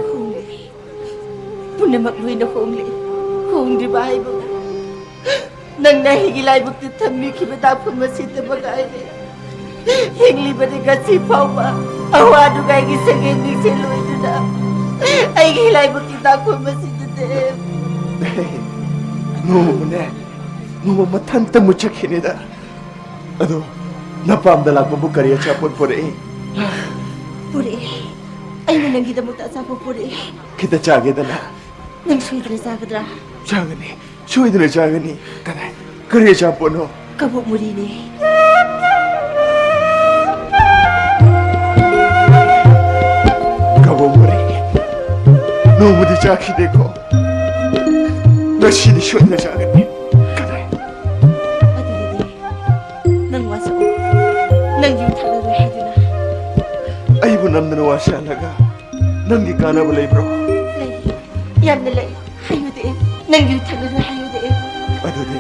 ꯍꯣꯡꯂꯦ꯫ ꯄꯨꯝꯅꯃꯛ ꯂꯣꯏꯅ ꯍꯣꯡꯂꯦ꯫ ꯍꯣꯡꯗ꯭ꯔꯤꯕ ꯍꯥꯏꯕꯕꯨ ꯅꯪꯅ ꯑꯩꯒꯤ ꯂꯥꯏꯕꯛꯇ ꯊꯝꯕꯤꯈꯤꯕ ꯇꯥꯛꯐꯝ ꯑꯁꯤꯇ ꯃꯉꯥꯏꯔꯦ꯫ ꯍꯤꯡꯂꯤꯕꯅꯤ ꯉꯁꯤ ꯐꯥꯎꯕ ꯑꯋꯥ ꯅꯨꯡꯉꯥꯏꯒꯤ ꯁꯒꯦꯟ ꯃꯤꯡꯁꯦꯜ ꯑꯣꯏꯗꯨꯅ ꯑꯩꯒꯤ ꯂꯥꯏꯕꯛꯀꯤ ꯇꯥꯛꯐꯝ ꯑꯁꯤꯗ, ꯗꯦꯕ꯫ ꯅꯣꯡꯃꯅꯦ, ꯅꯣꯡꯃ ꯃꯊꯟꯇ ꯃꯨꯠꯆꯈꯤꯅꯤꯗ꯫ ꯑꯗꯣ ꯅꯄꯥꯝꯗ ꯂꯥꯛꯄꯕꯨ ꯀꯔꯤ ꯑꯆꯥꯄꯣꯠ ꯄꯨꯔꯛꯏ? ꯄꯨꯔꯛꯏ꯫ ꯑꯩꯅ ꯅꯪꯒꯤꯗꯃꯛꯇ ꯑꯆꯥꯄꯣꯠ ꯄꯨꯔꯛꯏ꯫ ꯈꯤꯇ ꯆꯥꯒꯦꯗꯅ꯫ ꯅꯪ ꯁꯣꯏꯗꯅ ꯆꯥꯒꯗ꯭ꯔꯥ? ꯆꯥꯒꯅꯤ, ꯁꯣꯏꯗꯅ ꯆꯥꯒꯅꯤ꯫ ꯀꯗꯥꯏ? ꯀꯔꯤ ꯑꯆꯥꯄꯣꯠꯅꯣ? ꯀꯕꯣꯛ ꯃꯨꯔꯤꯅꯦ꯫ ꯀꯕꯣꯛ ꯃꯨꯔꯤ? ꯅꯣꯡꯃꯗꯤ ꯆꯥꯈꯤꯗꯦꯀꯣ꯫ ꯉꯁꯤꯗꯤ ꯁꯣꯏꯗꯅ ꯆꯥꯒꯅꯤ꯫ ꯀꯗꯥꯏ? ꯑꯗꯨꯗꯤ ꯅꯪ ꯋꯥꯁꯛꯎ꯫ ꯅꯪ ꯌꯨ ꯊꯛꯂꯔꯣꯏ ꯍꯥꯏꯗꯨꯅ꯫ ꯑꯩꯕꯨ ꯅꯝꯗꯅ ꯋꯥꯁꯛꯍꯜꯂꯒ ꯅꯪꯒꯤ ꯀꯥꯟꯅꯕ ꯂꯩꯕ꯭ꯔꯣ? ꯂꯩ꯫ ꯌꯥꯝꯅ ꯂꯩ꯫ ꯍꯥꯏꯌꯨꯗꯦ꯫ ꯅꯪ ꯌꯨ ꯊꯛꯂꯔꯣꯏ ꯍꯥꯏꯌꯨꯗꯦ꯫ ꯑꯗꯨꯗꯤ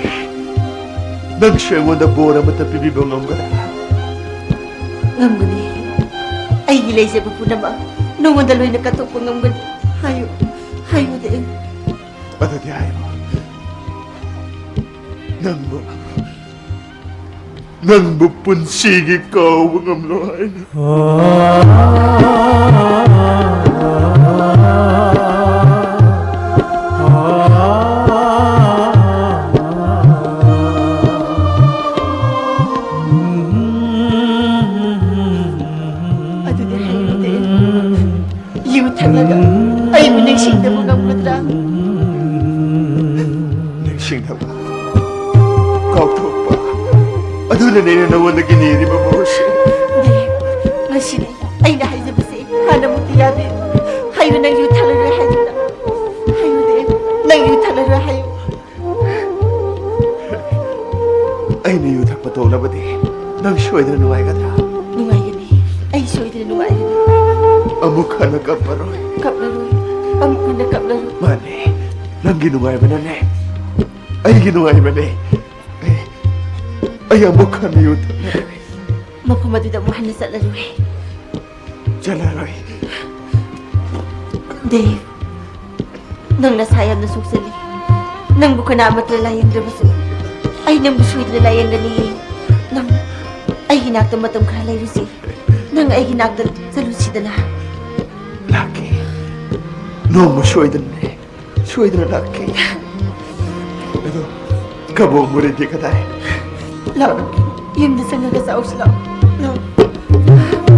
ꯅꯪꯁꯨ ꯑꯩꯉꯣꯟꯗ ꯕꯣꯔ ꯑꯃꯠꯇ ꯄꯤꯕꯤꯕ ꯉꯝꯒꯗ꯭ꯔꯥ? ꯉꯝꯒꯅꯤ꯫ ꯑꯩꯒꯤ ꯂꯩꯖꯕ ꯄꯨꯝꯅꯃꯛ ꯅꯉꯣꯟꯗ ꯂꯣꯏꯅ ꯀꯠꯊꯣꯛꯄ ꯉꯝꯒꯅꯤ꯫ ꯍꯥꯏꯌꯨ꯫ ꯍꯥꯏꯌꯨꯗꯦ꯫ ꯑꯗꯨꯗꯤ ꯍꯥꯏꯌꯨ꯫ ꯅꯪꯕꯨ, ꯅꯪꯕꯨ ꯄꯨꯟꯁꯤꯒꯤ ꯀꯥꯎꯕ ꯉꯝꯂꯣ ꯍꯥꯏꯅ꯫ ꯑꯗꯨꯗꯤ ꯍꯥꯏꯔꯨꯗꯦ꯫ ꯌꯨ ꯊꯛꯂꯒ ꯑꯩꯕꯨ ꯅꯤꯡꯁꯤꯡꯗꯕ ꯉꯝꯒꯗ꯭ꯔꯥ? ꯅꯤꯡꯁꯤꯡꯗꯕ, ꯀꯥꯎꯊꯣꯛꯄ, ꯑꯗꯨꯅꯅꯦ ꯑꯩꯅ ꯅꯉꯣꯟꯗꯒꯤ ꯅꯤꯔꯤꯕ ꯃꯍꯨꯠꯁꯦ꯫ ꯗꯦꯕ, ꯉꯁꯤꯗꯤ ꯑꯩꯅ ꯍꯥꯏꯖꯕꯁꯦ ꯍꯥꯟꯅꯃꯨꯛꯇꯤ ꯌꯥꯗꯦ꯫ ꯍꯥꯏꯌꯨ, ꯅꯪ ꯌꯨ ꯊꯛꯂꯔꯣꯏ ꯍꯥꯏꯗꯨꯅ꯫ ꯍꯥꯏꯌꯨ, ꯗꯦꯕ, ꯅꯪ ꯌꯨ ꯊꯛꯂꯔꯣꯏ ꯍꯥꯏꯌꯨ꯫ ꯑꯩꯅ ꯌꯨ ꯊꯛꯄ ꯇꯣꯛꯂꯕꯗꯤ ꯅꯪ ꯁꯣꯏꯗꯅ ꯅꯨꯡꯉꯥꯏꯒꯗ꯭ꯔꯥ? ꯅꯨꯡꯉꯥꯏꯒꯅꯤ꯫ ꯑꯩ ꯁꯣꯏꯗꯅ ꯅꯨꯡꯉꯥꯏꯒꯅꯤ꯫ ꯑꯃꯨꯛ ꯍꯟꯅ ꯀꯞꯄꯔꯣꯏ꯫ ꯀꯞꯂꯔꯣꯏ꯫ ꯑꯃꯨꯛ ꯍꯟꯅ ꯀꯞꯂꯔꯣꯏ꯫ ꯃꯥꯅꯦ, ꯅꯪꯒꯤ ꯅꯨꯡꯉꯥꯏꯕꯅꯅꯦ ꯑꯩꯒꯤ ꯅꯨꯡꯉꯥꯏꯕꯅꯦ꯫ ꯑꯩ, ꯑꯩ ꯑꯃꯨꯛ ꯍꯟꯅ ꯌꯨ ꯊꯛꯂꯔꯣꯏ꯫ ꯃꯐꯝ ꯑꯗꯨꯗ ꯑꯃꯨꯛ ꯍꯟꯅ ꯆꯠꯂꯔꯣꯏ꯫ ꯆꯠꯂꯔꯣꯏ꯫ ꯗꯦꯕ, ꯅꯪ ꯅꯁꯥ ꯌꯥꯝꯅ ꯁꯣꯛꯆꯜꯂꯤ꯫ ꯅꯪꯕꯨ ꯀꯅꯥ ꯑꯃꯠꯇꯅ ꯂꯥꯌꯦꯡꯗ꯭ꯔꯕꯁꯨ ꯑꯩ ꯅꯪꯕꯨ ꯁꯣꯏꯗꯅ ꯂꯥꯌꯦꯡꯒꯅꯤ꯫ ꯅꯪ ꯑꯩꯒꯤ ꯅꯥꯛꯇ ꯃꯇꯝ ꯈꯔ ꯂꯩꯔꯨꯁꯤ꯫ ꯅꯪ ꯑꯩꯒꯤ ꯅꯥꯛꯇ ꯆꯠꯂꯨꯁꯤꯗꯅ꯫ ꯂꯥꯛꯀꯦ꯫ ꯅꯣꯡꯃ ꯁꯣꯏꯗꯅꯅꯦ꯫ ꯁꯣꯏꯗꯅ ꯂꯥꯛꯀꯦ꯫ ꯑꯗꯣ ꯀꯕꯣꯛ ꯃꯣꯔꯦꯗꯤ ꯀꯗꯥꯏ? ꯂꯥꯛꯑꯣ, ꯌꯨꯝꯗ ꯆꯪꯉꯒ ꯆꯥꯎꯁꯤ ꯂꯥꯛꯑꯣ꯫ ꯂꯥꯛꯑꯣ꯫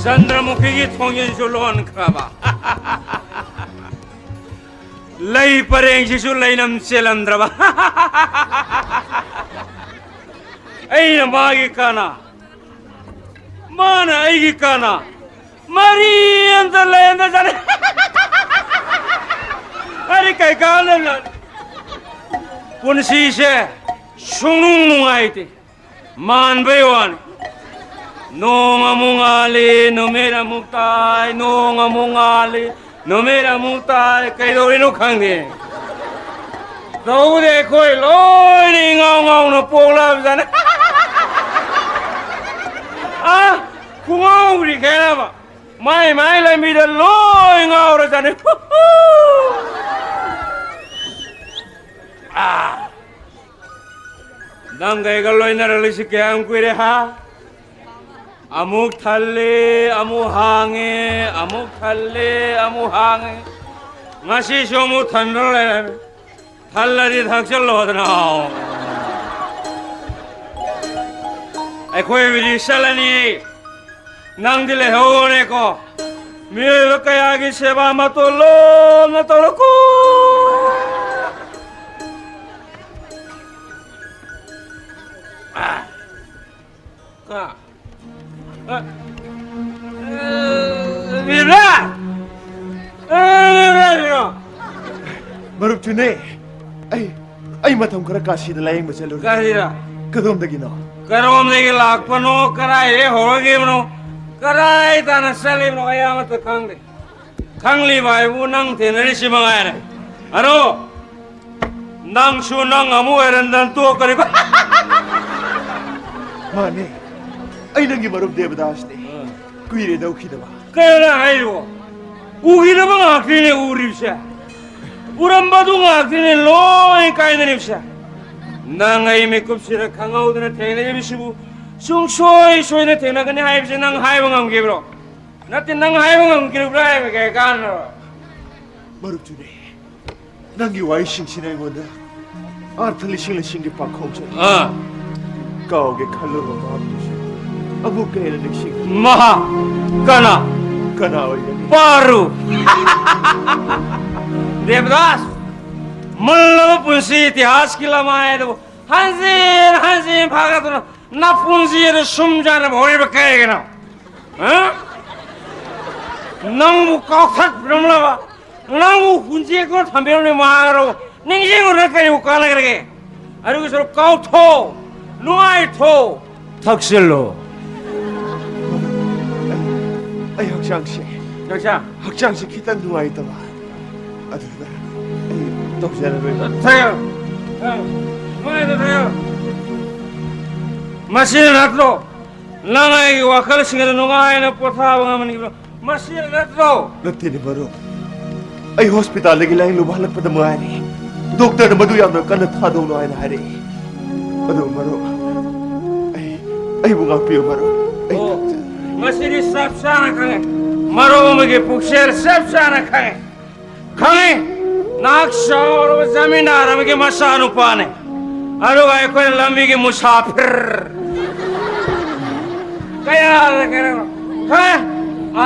ꯆꯟꯗ꯭ꯔꯃꯨꯈꯤꯒꯤ ꯊꯣꯡꯖꯤꯟꯁꯨ ꯂꯣꯟꯈ꯭ꯔꯕ꯫ ꯂꯩ ꯄꯔꯦꯡꯁꯤꯁꯨ ꯂꯩꯅꯝ ꯆꯦꯜꯂꯝꯗ꯭ꯔꯕ꯫ ꯑꯩꯅ ꯃꯥꯒꯤ ꯀꯅꯥ, ꯃꯥꯅ ꯑꯩꯒꯤ ꯀꯅꯥ, ꯃꯔꯤ ꯑꯝꯇ ꯂꯩꯔꯝꯗꯖꯥꯠꯅꯤ꯫ ꯑꯩ ꯀꯩ ꯀꯥꯟꯅꯕ? ꯄꯨꯟꯁꯤꯁꯦ ꯁꯨꯡꯅꯨꯡ ꯅꯨꯡꯉꯥꯏꯇꯦ꯫ ꯃꯥꯟꯕꯩ ꯋꯥꯅꯤ꯫ ꯅꯣꯡ ꯑꯃꯨꯛ ꯉꯥꯜꯂꯤ, ꯅꯨꯃꯤꯠ ꯑꯃꯨꯛ ꯇꯥꯏ, ꯅꯣꯡ ꯑꯃꯨꯛ ꯉꯥꯜꯂꯤ, ꯅꯨꯃꯤꯠ ꯑꯃꯨꯛ ꯇꯥꯔꯦ, ꯀꯩꯗꯧꯔꯤꯅꯣ ꯈꯪꯗꯦ꯫ ꯇꯧꯕꯗꯤ ꯑꯩꯈꯣꯏ ꯂꯣꯏꯅ ꯏꯉꯥꯎ ꯉꯥꯎꯅ ꯄꯣꯛꯂꯕꯖꯥꯠꯅꯤ꯫ ꯑꯥ, ꯈꯨꯉꯥꯎꯔꯤ ꯈꯦꯠꯅꯕ꯫ ꯃꯥꯏ ꯃꯥꯏ ꯂꯝꯕꯤꯗ ꯂꯣꯏ ꯉꯥꯎꯔꯖꯥꯠꯅꯤ꯫ ꯑꯥ, ꯅꯪꯒ ꯑꯩꯒ ꯂꯣꯏꯅꯔꯛꯂꯤꯁꯤ ꯀꯌꯥꯝ ꯀꯨꯏꯔꯦ, ꯍꯥ? ꯑꯃꯨꯛ ꯊꯜꯂꯦ, ꯑꯃꯨꯛ ꯍꯥꯡꯉꯦ, ꯑꯃꯨꯛ ꯊꯜꯂꯦ, ꯑꯃꯨꯛ ꯍꯥꯡꯉꯦ꯫ ꯉꯁꯤꯁꯨ ꯑꯃꯨꯛ ꯊꯟꯗꯨꯅ ꯂꯩꯔꯝꯃꯤ꯫ ꯊꯜꯂꯗꯤ ꯊꯛꯆꯜꯂꯣꯗꯅ꯫ ꯑꯩꯈꯣꯏꯕꯨꯗꯤ ꯆꯠꯂꯅꯤ, ꯅꯪꯗꯤ ꯂꯩꯍꯧꯔꯣꯅꯦꯀꯣ꯫ ꯃꯤꯑꯣꯏꯕ ꯀꯌꯥꯒꯤ ꯁꯦꯕꯥ ꯃꯇꯣꯟ ꯂꯣꯝꯅ ꯇꯧꯔꯛꯀꯣ꯫ ꯑꯥ꯫ ꯑ, ꯑ, ꯑ, ꯕꯤꯕ꯭ꯔꯥ! ꯑ, ꯕꯤꯕ꯭ꯔꯥ, ꯕꯤꯕ꯭ꯔꯥ! ꯃꯔꯨꯞ ꯆꯨꯅꯦ, ꯑꯩ, ꯑꯩ ꯃꯇꯝ ꯈꯔ ꯀꯥꯁꯤꯗ ꯂꯥꯌꯦꯡꯕ ꯆꯠꯂꯨꯔꯦ꯫ ꯀꯔꯤꯔ? ꯀꯗꯣꯝꯗꯒꯤꯅꯣ? ꯀꯔꯣꯝꯗꯒꯤ ꯂꯥꯛꯄꯅꯣ, ꯀꯗꯥꯏꯗꯒꯤ ꯍꯧꯔꯛꯈꯤꯕꯅꯣ, ꯀꯗꯥꯏ ꯇꯥꯟꯅ ꯆꯠꯂꯤꯕꯅꯣ, ꯑꯩ ꯑꯃꯠꯇ ꯈꯪꯗꯦ꯫ ꯈꯪꯂꯤꯕ ꯍꯥꯏꯕꯨ ꯅꯪ ꯊꯦꯡꯅꯔꯤꯁꯤ ꯃꯉꯥꯏꯔꯦ꯫ ꯑꯔꯣ, ꯅꯪꯁꯨ ꯅꯪ ꯑꯃꯨꯛ ꯑꯣꯏꯔꯝꯗꯅ ꯇꯣꯛꯀꯅꯤꯀꯣ꯫ ꯃꯥꯅꯦ, ꯑꯩ ꯅꯪꯒꯤ ꯃꯔꯨꯞ ꯗꯦꯕꯗꯥꯁꯅꯦ꯫ ꯑꯥ꯫ ꯀꯨꯏꯔꯦꯗ ꯎꯈꯤꯗꯕ꯫ ꯀꯩꯅꯣ ꯅꯪ ꯍꯥꯏꯔꯤꯕꯣ? ꯎꯈꯤꯗꯕ ꯉꯥꯛꯇꯅꯤꯅꯦ ꯎꯔꯤꯕꯁꯦ꯫ ꯎꯔꯝꯕꯗꯨ ꯉꯥꯛꯇꯅꯤꯅꯦ ꯂꯣꯏ ꯀꯥꯏꯅꯔꯤꯕꯁꯦ꯫ ꯅꯪ ꯑꯩ ꯃꯤꯀꯨꯞꯁꯤꯗ ꯈꯪꯍꯧꯗꯅ ꯊꯦꯡꯅꯔꯤꯕꯁꯤꯕꯨ ꯁꯨꯡꯁꯣꯏ ꯁꯣꯏꯗꯅ ꯊꯦꯡꯅꯒꯅꯤ ꯍꯥꯏꯕꯁꯦ ꯅꯪ ꯍꯥꯏꯕ ꯉꯝꯈꯤꯕ꯭ꯔꯣ? ꯅꯠꯇꯦ, ꯅꯪ ꯍꯥꯏꯕ ꯉꯝꯈꯤꯕ꯭ꯔꯥ ꯍꯥꯏꯕ ꯀꯩ ꯀꯥꯟꯅꯕ? ꯃꯔꯨꯞꯇꯨꯅꯦ, ꯅꯪꯒꯤ ꯋꯥꯍꯩꯁꯤꯡꯁꯤꯅ ꯑꯩꯉꯣꯟꯗ ꯑꯥꯔꯊ ꯂꯤꯁꯤꯡ ꯂꯤꯁꯤꯡꯒꯤ ꯄꯥꯈꯣꯡ ꯆꯠꯂꯤ꯫ ꯑꯥ꯫ ꯀꯥꯎꯒꯦ ꯈꯜꯂꯨꯔꯕ ꯚꯥꯕꯗꯨꯁꯨ ꯑꯃꯨꯛꯀ ꯍꯦꯟꯅ ꯅꯤꯡꯁꯤꯡꯉꯤ꯫ ꯃꯍꯥ ꯀꯅꯥ? ꯀꯅꯥ ꯑꯣꯏꯒꯅꯤ? ꯄꯥꯔꯨ꯫ ꯗꯦꯕꯗꯥꯁ, ꯃꯨꯜꯂꯕ ꯄꯨꯟꯁꯤ ꯏꯇꯤꯍꯥꯁꯀꯤ ꯂꯃꯥꯏ ꯑꯗꯨꯕꯨ ꯍꯟꯖꯤꯟ ꯍꯟꯖꯤꯟ ꯐꯥꯒꯠꯇꯨꯅ ꯅꯄꯨꯟꯁꯤ ꯑꯗꯨ ꯁꯨꯝ ꯆꯥꯅꯕ ꯍꯧꯔꯤꯕ ꯀꯩꯒꯤꯅꯣ? ꯍꯥ? ꯅꯪꯕꯨ ꯀꯥꯎꯊꯠꯄꯤꯔꯝꯂꯕ, ꯅꯪꯕꯨ ꯍꯨꯟꯖꯦꯛꯇꯨꯅ ꯊꯝꯕꯤꯔꯝꯂꯕ ꯃꯍꯥꯛ ꯑꯗꯨ ꯅꯤꯡꯁꯤꯡꯉꯨꯗꯅ ꯀꯔꯤꯕꯨ ꯀꯥꯟꯅꯒꯗꯒꯦ? ꯑꯗꯨꯒꯤ ꯁꯔꯨꯛ ꯀꯥꯎꯊꯣꯛ, ꯅꯨꯡꯉꯥꯏꯊꯣꯛ, ꯊꯛꯆꯤꯜꯂꯣ꯫ ꯑꯩ, ꯑꯩ ꯍꯛꯆꯥꯡꯁꯦ ꯍꯛꯆꯥꯡ? ꯍꯛꯆꯥꯡꯁꯤ ꯈꯤꯇꯪ ꯅꯨꯡꯉꯥꯏꯇꯕ, ꯑꯗꯨꯅ ꯑꯩ ꯇꯧꯖꯔꯔꯣꯏ꯫ ꯊꯌꯣ, ꯊꯌꯣ, ꯅꯨꯡꯉꯥꯏꯅ ꯊꯌꯣ꯫ ꯃꯁꯤꯅ ꯅꯠꯇ꯭ꯔꯣ ꯅꯪ ꯑꯩꯒꯤ ꯋꯥꯈꯜꯁꯤꯡ ꯑꯗꯨ ꯅꯨꯡꯉꯥꯏꯅ ꯄꯣꯊꯥꯕ ꯉꯝꯍꯟꯈꯤꯕ? ꯃꯁꯤꯅ ꯅꯠꯇ꯭ꯔꯣ? ꯅꯠꯇꯦꯅꯦ ꯃꯔꯨꯞ, ꯑꯩ ꯍꯣꯁꯄꯤꯇꯥꯜꯗꯒꯤ ꯂꯥꯏꯌꯦꯡꯂꯨꯕ ꯍꯜꯂꯛꯄꯗ ꯉꯥꯏꯔꯤ꯫ ꯗꯣꯛꯇꯔꯅ ꯃꯗꯨ ꯌꯥꯝꯅ ꯀꯟꯅ ꯊꯥꯗꯧꯅꯣ ꯍꯥꯏꯅ ꯍꯥꯏꯔꯛꯏ꯫ ꯑꯗꯨ ꯃꯔꯨꯞ, ꯑꯩ, ꯑꯩꯕꯨ ꯉꯥꯛꯄꯤꯌꯨ ꯃꯔꯨꯞ꯫ ꯑꯩ ꯑꯣ, ꯉꯁꯤꯗꯤ ꯆꯞ ꯆꯥꯅ ꯈꯪꯉꯦ꯫ ꯃꯔꯨꯞ ꯑꯃꯒꯤ ꯄꯨꯛꯆꯦꯜ ꯆꯞ ꯆꯥꯅ ꯈꯪꯉꯦ꯫ ꯈꯪꯉꯤ꯫ ꯅꯍꯥꯛ ꯆꯥꯎꯔꯕ ꯖꯃꯤꯟꯗꯥꯔ ꯑꯃꯒꯤ ꯃꯆꯥꯅꯨꯄꯥꯅꯦ꯫ ꯑꯗꯨꯒ ꯑꯩꯈꯣꯏꯅ ꯂꯝꯕꯤꯒꯤ ꯃꯨꯁꯥꯐꯤꯔ꯫ ꯀꯌꯥꯗ ꯀꯩꯅꯣ? ꯍꯥ?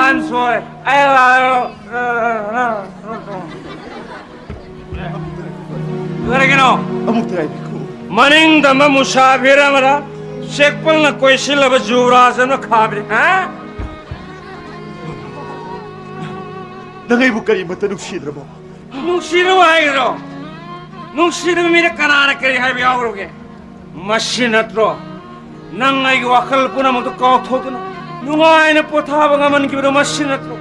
I'm sorry. ꯑꯩ ꯂꯥꯛꯑꯔꯣꯏ꯫ ꯀꯔꯤꯒꯤꯅꯣ? ꯑꯃꯨꯛꯇ ꯉꯥꯏꯕꯤꯈꯣ꯫ ꯃꯅꯤꯡ ꯇꯝꯕ ꯃꯨꯁꯥꯐꯤꯔ ꯑꯃꯗ ꯆꯦꯛꯄꯜꯅ ꯀꯣꯏꯁꯤꯜꯂꯕ ꯖꯨꯕꯔꯥꯖ ꯑꯃꯅ ꯈꯥꯕꯤꯔꯤ꯫ ꯍꯥ? ꯅꯪ ꯑꯩꯕꯨ ꯀꯔꯤꯃꯠꯇ ꯅꯨꯡꯁꯤꯗ꯭ꯔꯕꯣ? ꯅꯨꯡꯁꯤꯗꯕ ꯍꯥꯏꯒꯗ꯭ꯔꯣ? ꯅꯨꯡꯁꯤꯗꯕ ꯃꯤꯗ ꯀꯅꯥꯅ ꯀꯔꯤ ꯍꯥꯏꯕ ꯌꯥꯎꯈ꯭ꯔꯒꯦ? ꯃꯁꯤ ꯅꯠꯇ꯭ꯔꯣ ꯅꯪ ꯑꯩꯒꯤ ꯋꯥꯈꯜ ꯄꯨꯝꯅꯃꯛꯇ ꯀꯥꯎꯊꯣꯛꯇꯨꯅ ꯅꯨꯡꯉꯥꯏꯅ ꯄꯣꯊꯥꯕ ꯉꯝꯍꯟꯈꯤꯕꯗꯣ? ꯃꯁꯤ ꯅꯠꯇ꯭ꯔꯣ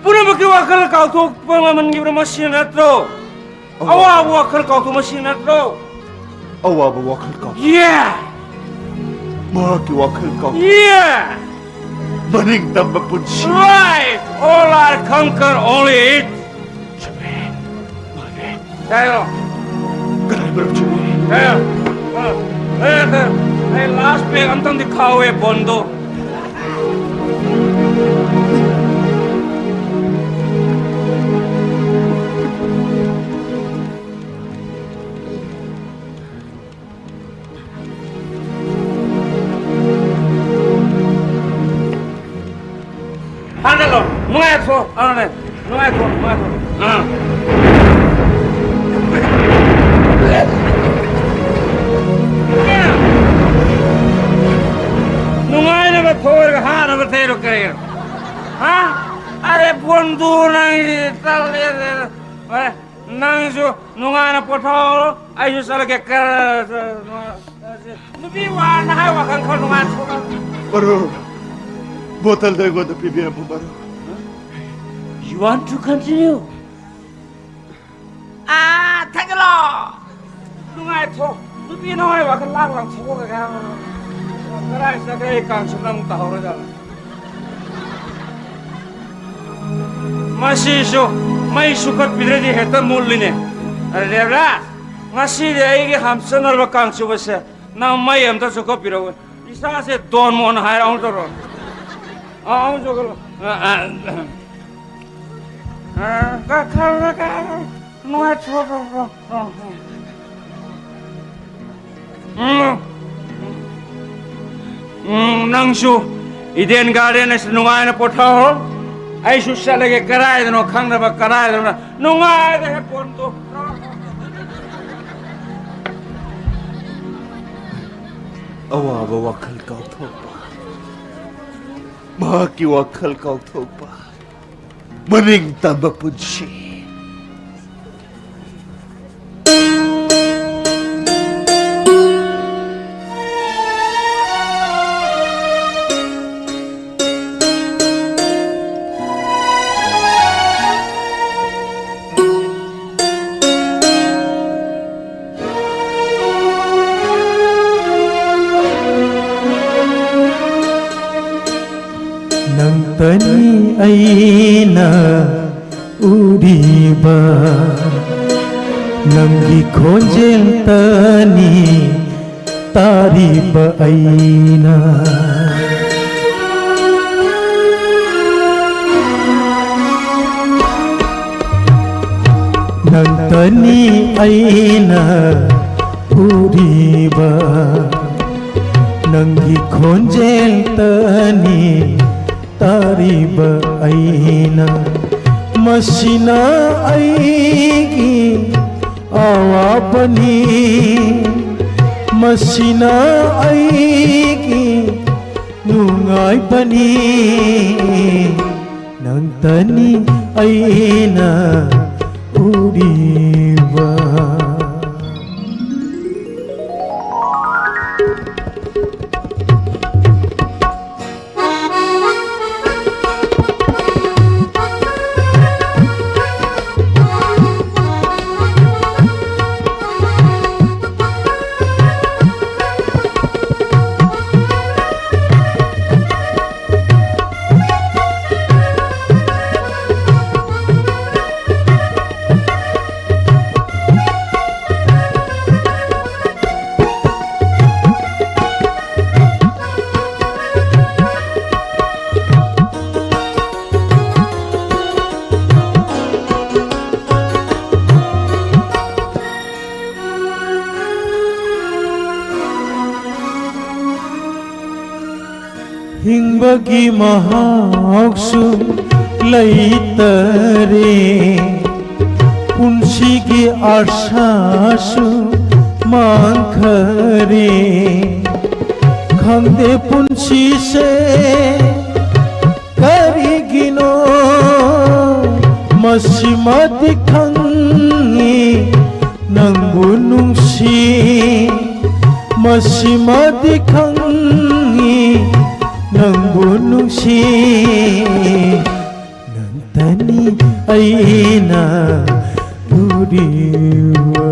ꯄꯨꯝꯅꯃꯛꯀꯤ ꯋꯥꯈꯜ ꯀꯥꯎꯊꯣꯛꯄ ꯉꯝꯍꯟꯈꯤꯕꯗꯣ? ꯃꯁꯤ ꯅꯠꯇ꯭ꯔꯣ ꯑꯋꯥꯕ ꯋꯥꯈꯜ ꯀꯥꯎꯊꯣꯛꯄ? ꯃꯁꯤ ꯅꯠꯇ꯭ꯔꯣ? ꯑꯋꯥꯕ ꯋꯥꯈꯜ ꯀꯥꯎ꯫ Yeah! ꯃꯍꯥꯛꯀꯤ ꯋꯥꯈꯜ ꯀꯥꯎ꯫ Yeah! ꯃꯅꯤꯡ ꯇꯝꯕ ꯄꯨꯟꯁꯤ꯫ Right! All are conquer, only it. ꯆꯨꯝꯃꯦ꯫ ꯃꯥꯅꯦ꯫ ꯀꯩꯅꯣ? ꯀꯗꯥꯏ ꯃꯔꯨꯞ ꯆꯨꯝꯃꯦ? ꯀꯩꯅꯣ? ꯑ, ꯑ, ꯑ, ꯑꯩ ꯂꯥꯁ ꯄꯦꯛ ꯑꯝꯇꯪꯗꯤ ꯈꯥꯎꯋꯦ, ꯕꯣꯟꯗꯣ꯫ ꯍꯥꯟꯅ ꯂꯧ꯫ ꯅꯨꯡꯉꯥꯏꯊꯣꯛ꯫ ꯑꯗꯨꯅꯦ꯫ ꯅꯨꯡꯉꯥꯏꯊꯣꯛ, ꯅꯨꯡꯉꯥꯏꯊꯣꯛ꯫ ꯑꯥ꯫ ꯅꯨꯡꯉꯥꯏꯅꯕ ꯊꯣꯛꯑꯒ ꯍꯥꯟꯅꯕ ꯊꯩꯔꯣ ꯀꯔꯤꯅꯣ? ꯍꯥ? ꯑꯔꯦ, ꯕꯣꯟꯗꯨ ꯅꯪꯒꯤ ꯇꯜꯂꯦ꯫ ꯑꯦ, ꯅꯪꯁꯨ ꯅꯨꯡꯉꯥꯏꯅ ꯄꯣꯊꯥꯍꯧꯔꯣ, ꯑꯩꯁꯨ ꯆꯠꯂꯒꯦ꯫ ꯀ-, ꯅꯨꯄꯤ ꯋꯥꯅ ꯍꯥꯏ ꯋꯥꯈꯜ ꯈꯔ ꯅꯨꯡꯉꯥꯏꯅ ꯊꯣꯛꯑꯣ꯫ ꯃꯔꯨꯞ, ꯕꯣꯇꯜꯗꯣ ꯑꯩꯉꯣꯟꯗ ꯄꯤꯕꯤꯔꯝꯃꯨ, ꯃꯔꯨꯞ꯫ Want to continue? ꯑꯥ, ꯊꯥꯡꯒꯠꯂꯣ꯫ ꯅꯨꯡꯉꯥꯏꯊꯣꯛ꯫ ꯅꯨꯄꯤ ꯅꯨꯡꯉꯥꯏꯕ ꯈꯔ ꯂꯥꯡ ꯂꯥꯡ ꯊꯣꯛꯑꯒ ꯀꯗꯥꯏ ꯆꯠꯈ꯭ꯔꯦ? ꯑꯩ ꯀꯥꯡꯁꯨ ꯅꯪ ꯇꯥꯍꯧꯔꯖꯥꯠꯂꯣ? ꯃꯁꯤꯁꯨ ꯃꯩ ꯁꯨꯡꯀꯠꯄꯤꯗ꯭ꯔꯗꯤ ꯍꯦꯛꯇ ꯃꯨꯠꯂꯤꯅꯦ꯫ ꯔꯦꯕꯔꯥ, ꯉꯁꯤꯗꯤ ꯑꯩꯒꯤ ꯍꯥꯝꯆꯠꯅꯔꯕ ꯀꯥꯡ ꯆꯨꯕꯁꯦ ꯅꯪ ꯃꯩ ꯑꯝꯇ ꯁꯨꯡꯀꯠꯄꯤꯔꯛꯑꯣ꯫ ꯏꯁꯥꯁꯦ ꯗꯣꯟ ꯃꯣꯟ ꯍꯥꯏꯔ ꯑꯃꯨꯛ ꯇꯧꯔꯣ꯫ ꯑꯥ, ꯑꯃꯨꯛ ꯁꯨꯡꯀꯠꯂꯣ꯫ ꯑꯥ, ꯑꯥ, ꯑꯥ, ꯀꯥ-, ꯀꯥ-, ꯀꯥ-, ꯀꯥ-, ꯅꯨꯡꯉꯥꯏꯊꯣꯛ-, ꯎꯝ꯫ ꯎꯝ, ꯅꯪꯁꯨ ꯏꯗꯦꯟ ꯒꯥꯔꯗꯦꯟ ꯑꯁꯤꯗ ꯅꯨꯡꯉꯥꯏꯅ ꯄꯣꯊꯥꯍꯧꯔꯣ꯫ ꯑꯩꯁꯨ ꯆꯠꯂꯒꯦ, ꯀꯗꯥꯏꯗꯅꯣ ꯈꯪꯗꯕ, ꯀꯗꯥꯏꯗꯅꯣ ꯅꯨꯡꯉꯥꯏꯅ ꯍꯦꯛ ꯄꯣꯟꯗꯣ꯫ ꯑꯋꯥꯕ ꯋꯥꯈꯜ ꯀꯥꯎꯊꯣꯛꯄ, ꯃꯍꯥꯛꯀꯤ ꯋꯥꯈꯜ ꯀꯥꯎꯊꯣꯛꯄ, ꯃꯅꯤꯡ ꯇꯝꯕ ꯄꯨꯟꯁꯤ꯫ ꯅꯪꯇꯅꯤ ꯑꯩꯅ ꯎꯔꯤꯕ, ꯅꯪꯒꯤ ꯈꯣꯟꯖꯦꯜꯇꯅꯤ ꯇꯥꯔꯤꯕ ꯑꯩꯅ꯫ ꯅꯪꯇꯅꯤ ꯑꯩꯅ ꯎꯔꯤꯕ, ꯅꯪꯒꯤ ꯈꯣꯟꯖꯦꯜꯇꯅꯤ ꯇꯥꯔꯤꯕ ꯑꯩꯅ꯫ ꯃꯁꯤꯅ ꯑꯩꯒꯤ ꯑꯋꯥꯕꯅꯤ, ꯃꯁꯤꯅ ꯑꯩꯒꯤ ꯅꯨꯡꯉꯥꯏꯕꯅꯤ, ꯅꯪꯇꯅꯤ ꯑꯩꯅ ꯎꯔꯤꯕ꯫ ꯍꯤꯡꯕꯒꯤ ꯃꯍꯥꯎꯁꯨ ꯂꯩꯇꯔꯦ, ꯄꯨꯟꯁꯤꯒꯤ ꯑꯥꯁꯥꯁꯨ ꯃꯥꯡꯈꯔꯦ꯫ ꯈꯪꯗꯦ ꯄꯨꯟꯁꯤꯁꯦ ꯀꯔꯤꯒꯤꯅꯣ ꯃꯁꯤꯃꯗꯤ ꯈꯪꯉꯤ ꯅꯪꯕꯨ ꯅꯨꯡꯁꯤ, ꯃꯁꯤꯃꯗꯤ ꯈꯪꯉꯤ ꯅꯪꯕꯨ ꯅꯨꯡꯁꯤ꯫ ꯅꯪꯇꯅꯤ ꯑꯩꯅ ꯂꯨꯔꯤꯕ꯫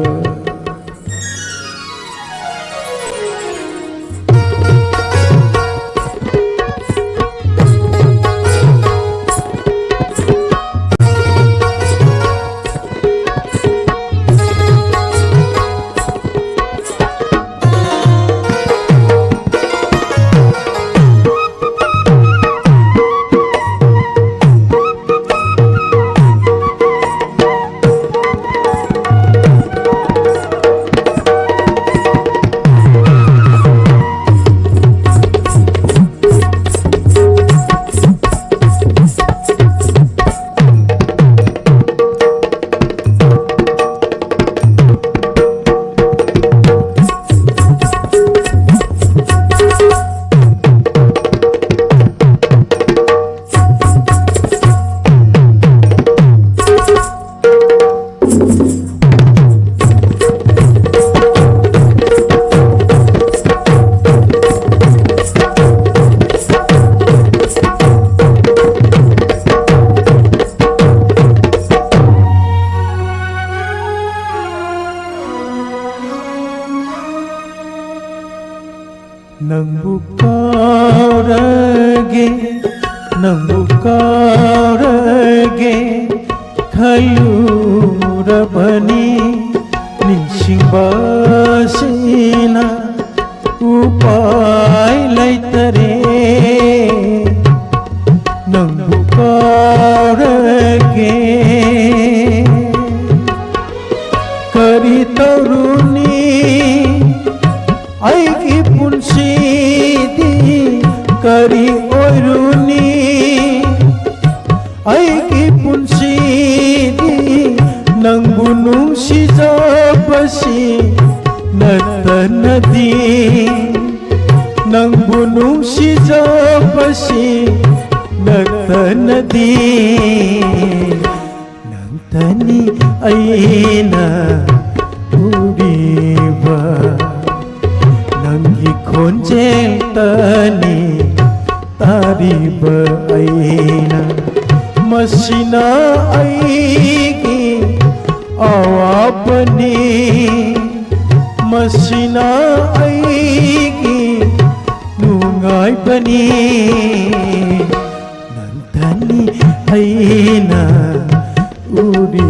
ꯅꯪꯕꯨ ꯀꯥꯎꯔꯒꯦ, ꯅꯪꯕꯨ ꯀꯥꯎꯔꯒꯦ ꯈꯜꯂꯨꯔꯕꯅꯤ꯫ ꯅꯤꯡꯁꯤꯡꯕꯁꯤꯅ ꯎꯄꯥꯏ ꯂꯩꯇꯔꯦ꯫ ꯅꯪꯕꯨ ꯀꯥꯎꯔꯒꯦ ꯀꯔꯤ ꯇꯧꯔꯨꯅꯤ? ꯑꯩꯒꯤ ꯄꯨꯟꯁꯤꯗꯤ ꯀꯔꯤ ꯀꯔꯤ ꯑꯣꯏꯔꯨꯅꯤ? ꯑꯩꯒꯤ ꯄꯨꯟꯁꯤꯗꯤ ꯅꯪꯕꯨ ꯅꯨꯡꯁꯤꯖꯕꯁꯤ ꯅꯠꯇꯅꯗꯤ, ꯅꯪꯕꯨ ꯅꯨꯡꯁꯤꯖꯕꯁꯤ ꯅꯠꯇꯅꯗꯤ꯫ ꯅꯪꯇꯅꯤ ꯑꯩꯅ ꯎꯔꯤꯕ, ꯅꯪꯒꯤ ꯈꯣꯟꯖꯦꯜꯇꯅꯤ ꯇꯥꯔꯤꯕ ꯑꯩꯅ꯫ ꯃꯁꯤꯅ ꯑꯩꯒꯤ ꯑꯋꯥꯕꯅꯤ, ꯃꯁꯤꯅ ꯑꯩꯒꯤ ꯅꯨꯡꯉꯥꯏꯕꯅꯤ꯫ ꯅꯪꯇꯅꯤ ꯑꯩꯅ ꯎꯔꯤꯕ꯫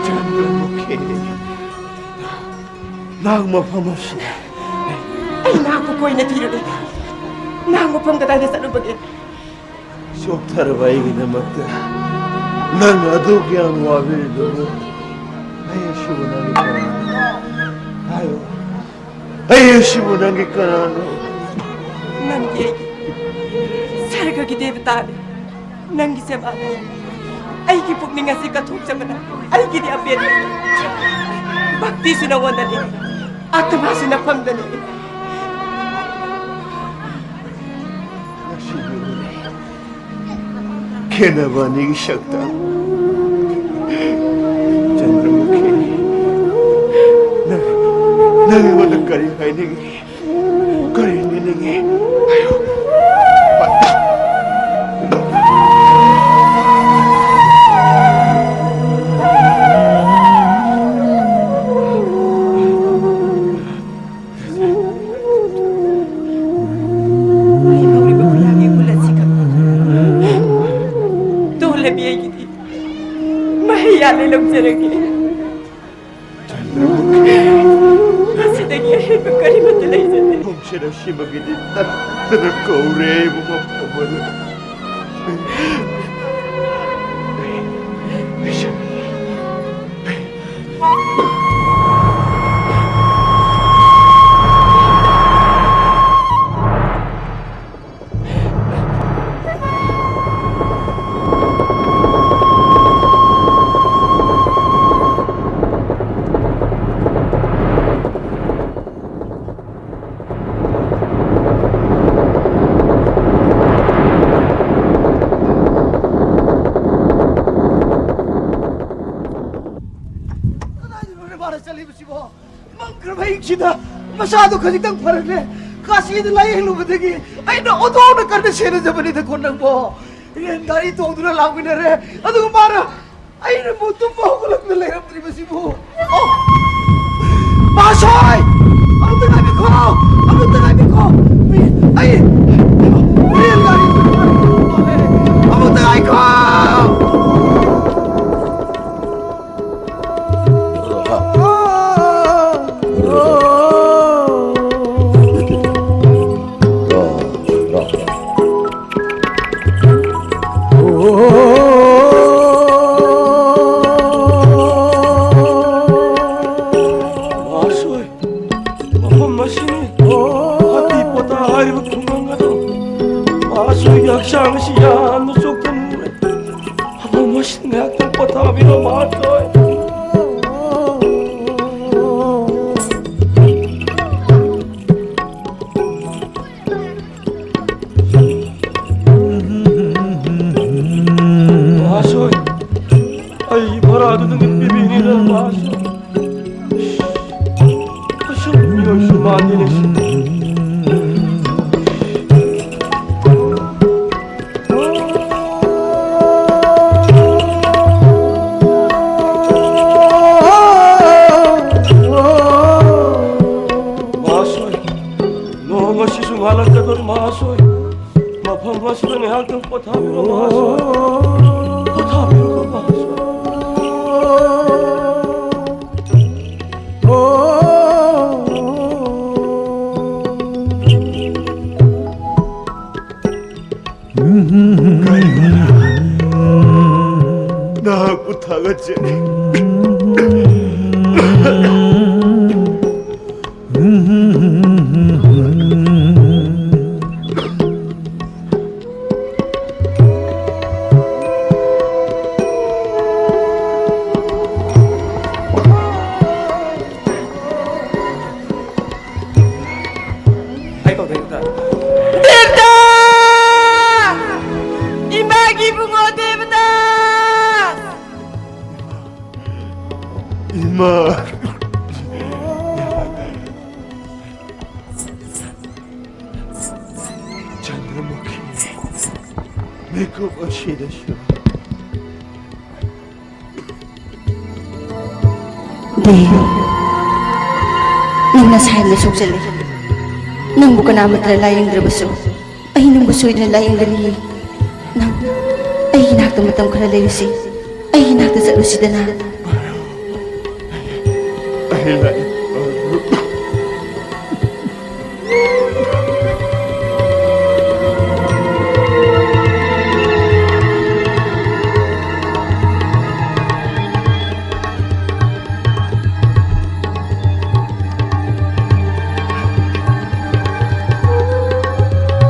ꯆꯟꯗ꯭ꯔꯃꯨꯈꯤ, ꯅꯍꯥꯛ ꯃꯐꯝ ꯑꯁꯤꯗ꯫ ꯑꯩ ꯅꯍꯥꯛꯄꯨ ꯀꯣꯏꯅ ꯊꯤꯔꯨꯔꯦ꯫ ꯅꯍꯥꯛ ꯃꯐꯝ ꯀꯗꯥꯏꯗ ꯆꯠꯂꯨꯕꯒꯦ? ꯆꯣꯛꯊꯔꯕ ꯑꯩꯒꯤꯗꯃꯛꯇ ꯅꯪ ꯑꯗꯨꯛ ꯌꯥꯝ ꯋꯥꯕꯤꯔꯤꯗꯨꯕꯨ, ꯑꯩ ꯑꯁꯤꯕꯨ ꯅꯪꯒꯤ ꯀꯅꯥꯅꯣ? ꯍꯥꯏꯌꯨ, ꯑꯩ ꯑꯁꯤꯕꯨ ꯅꯪꯒꯤ ꯀꯅꯥꯅꯣ? ꯅꯪꯗꯤ ꯑꯩꯒꯤ ꯁꯔꯒꯒꯤ ꯗꯦꯕꯇꯥꯅꯤ꯫ ꯅꯪꯒꯤ ꯁꯦꯕꯥꯅ ꯑꯩꯒꯤ ꯄꯨꯛꯅꯤꯡ ꯑꯁꯤ ꯀꯠꯊꯣꯛꯆꯕꯅ ꯑꯩꯒꯤꯗꯤ ꯑꯄꯦꯟꯕꯅꯤ꯫ ꯚꯛꯇꯤꯁꯨ ꯅꯉꯣꯟꯗꯅꯤ, ꯑꯥꯇꯃꯥꯁꯨ ꯅꯐꯝꯗꯅꯤ꯫ ꯉꯁꯤꯗꯤ ꯎꯔꯦ ꯈꯦꯠꯅꯕ ꯑꯅꯤꯒꯤ ꯁꯛꯇꯝ꯫ ꯆꯟꯗ꯭ꯔꯃꯨꯈꯤ, ꯅꯪ, ꯅꯪ ꯑꯩꯉꯣꯟꯗ ꯀꯔꯤ ꯍꯥꯏꯅꯤꯡꯏ? ꯂꯩꯖꯔꯒꯦ꯫ ꯃꯁꯤꯗꯒꯤ ꯑꯍꯦꯟꯕ ꯀꯔꯤꯃꯠꯇ ꯂꯩꯖꯗꯦ꯫ ꯈꯣꯡꯁꯤꯔ ꯁꯤꯃꯒꯤꯗꯤ ꯇꯠꯇꯅ ꯀꯧꯔꯦ, ꯏꯕꯨꯡꯉꯣ ꯐꯃꯨꯗ꯫ ꯀꯗꯥꯏꯗꯅꯣꯅꯦ ꯃꯥꯅ ꯆꯠꯂꯤꯕꯁꯤꯕꯣ? ꯃꯝꯈ꯭ꯔꯕ ꯑꯍꯤꯡꯁꯤꯗ ꯃꯁꯥꯗꯣ ꯈꯖꯤꯛꯇꯪ ꯐꯔꯛꯂꯦ꯫ ꯀꯥꯁꯤꯗ ꯂꯥꯌꯦꯡꯂꯨꯕꯗꯒꯤ ꯑꯩꯅ ꯑꯣꯟꯊꯣꯛꯅ ꯀꯟꯅ ꯁꯦꯟꯅꯖꯕꯅꯤꯗꯀꯣ ꯅꯪꯕꯣ꯫ ꯔꯦꯜ ꯒꯥꯔꯤ ꯇꯣꯡꯗꯨꯅ ꯂꯥꯛꯃꯤꯟꯅꯔꯦ꯫ ꯑꯗꯨꯒ ꯃꯥꯅ ꯑꯩꯅꯕꯨ ꯇꯨꯝꯕ ꯍꯧꯒꯠꯂꯛꯇ ꯂꯩꯔꯝꯗ꯭ꯔꯤꯕꯁꯤꯕꯨ꯫ ꯑꯣ! ꯃꯍꯥꯁꯣꯏ! ꯑꯃꯨꯛꯇ ꯉꯥꯏꯕꯤꯈꯣ! ꯑꯃꯨꯛꯇ ꯉꯥꯏꯕꯤꯈꯣ! ꯃꯤ, ꯑꯩ, ꯔꯦꯜ ꯒꯥꯔꯤ ꯑꯃꯨꯛꯇ ꯉꯥꯏꯈꯣ! ꯃꯍꯥꯁꯣꯏ, ꯃꯐꯝ ꯑꯁꯤꯅꯤ꯫ ꯍꯥꯇꯤ ꯄꯣꯇꯥ ꯍꯥꯏꯔꯤꯕ ꯈꯨꯡꯒꯪ ꯑꯗꯨ꯫ ꯃꯍꯥꯁꯣꯏꯒꯤ ꯍꯛꯆꯥꯡ ꯑꯁꯤ ꯌꯥꯝꯅ ꯆꯣꯛꯊꯅ ꯎꯔꯦ꯫ ꯃꯐꯝ ꯑꯁꯤꯗ ꯉꯥꯏꯍꯥꯛꯇꯪ ꯄꯣꯊꯥꯕꯤꯔꯣ, ꯃꯍꯥꯁꯣꯏ꯫ ꯃꯍꯥꯁꯣꯏ, ꯑꯩ ꯚꯔꯥꯗꯨꯗꯒꯤ ꯄꯤꯕꯤꯅꯤꯗ, ꯃꯍꯥꯁꯣꯏ꯫ ꯑꯁꯨꯝ ꯃꯤꯑꯣꯏꯁꯨ ꯃꯥꯟꯗꯦꯅꯦ ꯁꯤ꯫ ꯃꯍꯥꯁꯣꯏ, ꯅꯣꯡ ꯑꯁꯤꯁꯨ ꯉꯥꯜꯂꯛꯀꯗꯧꯔꯤ, ꯃꯍꯥꯁꯣꯏ꯫ ꯃꯐꯝ ꯑꯁꯤꯗ ꯉꯥꯏꯍꯥꯛꯇꯪ ꯄꯣꯊꯥꯕꯤꯔꯣ, ꯃꯍꯥꯁꯣꯏ꯫ ꯄꯣꯊꯥꯕꯤꯔꯣ, ꯃꯍꯥꯁꯣꯏ꯫ ꯗꯦꯕꯗꯥ! ꯏꯃꯥꯒꯤ ꯏꯕꯨꯡꯉꯣ ꯗꯦꯕꯗꯥ! ꯏꯃꯥ! ꯆꯟꯗ꯭ꯔꯃꯨꯈꯤ, ꯃꯤꯀꯨꯞ ꯑꯁꯤꯗꯁꯨ꯫ ꯗꯦꯕ, ꯅꯪ ꯅꯁꯥ ꯌꯥꯝꯅ ꯁꯣꯛꯆꯜꯂꯦ꯫ ꯅꯪꯕꯨ ꯀꯅꯥꯃꯠꯇꯅ ꯂꯥꯌꯦꯡꯗ꯭ꯔꯕꯁꯨ, ꯑꯩ ꯅꯪꯕꯨ ꯁꯣꯏꯗꯅ ꯂꯥꯌꯦꯡꯒꯅꯤ꯫ ꯅꯪ ꯑꯩꯒꯤ ꯅꯥꯛꯇ ꯃꯇꯝ ꯈꯔ ꯂꯩꯔꯨꯁꯤ꯫ ꯑꯩꯒꯤ ꯅꯥꯛꯇ ꯆꯠꯂꯨꯁꯤꯗꯅ꯫ ꯑꯩ ꯂꯥꯛꯑꯦ꯫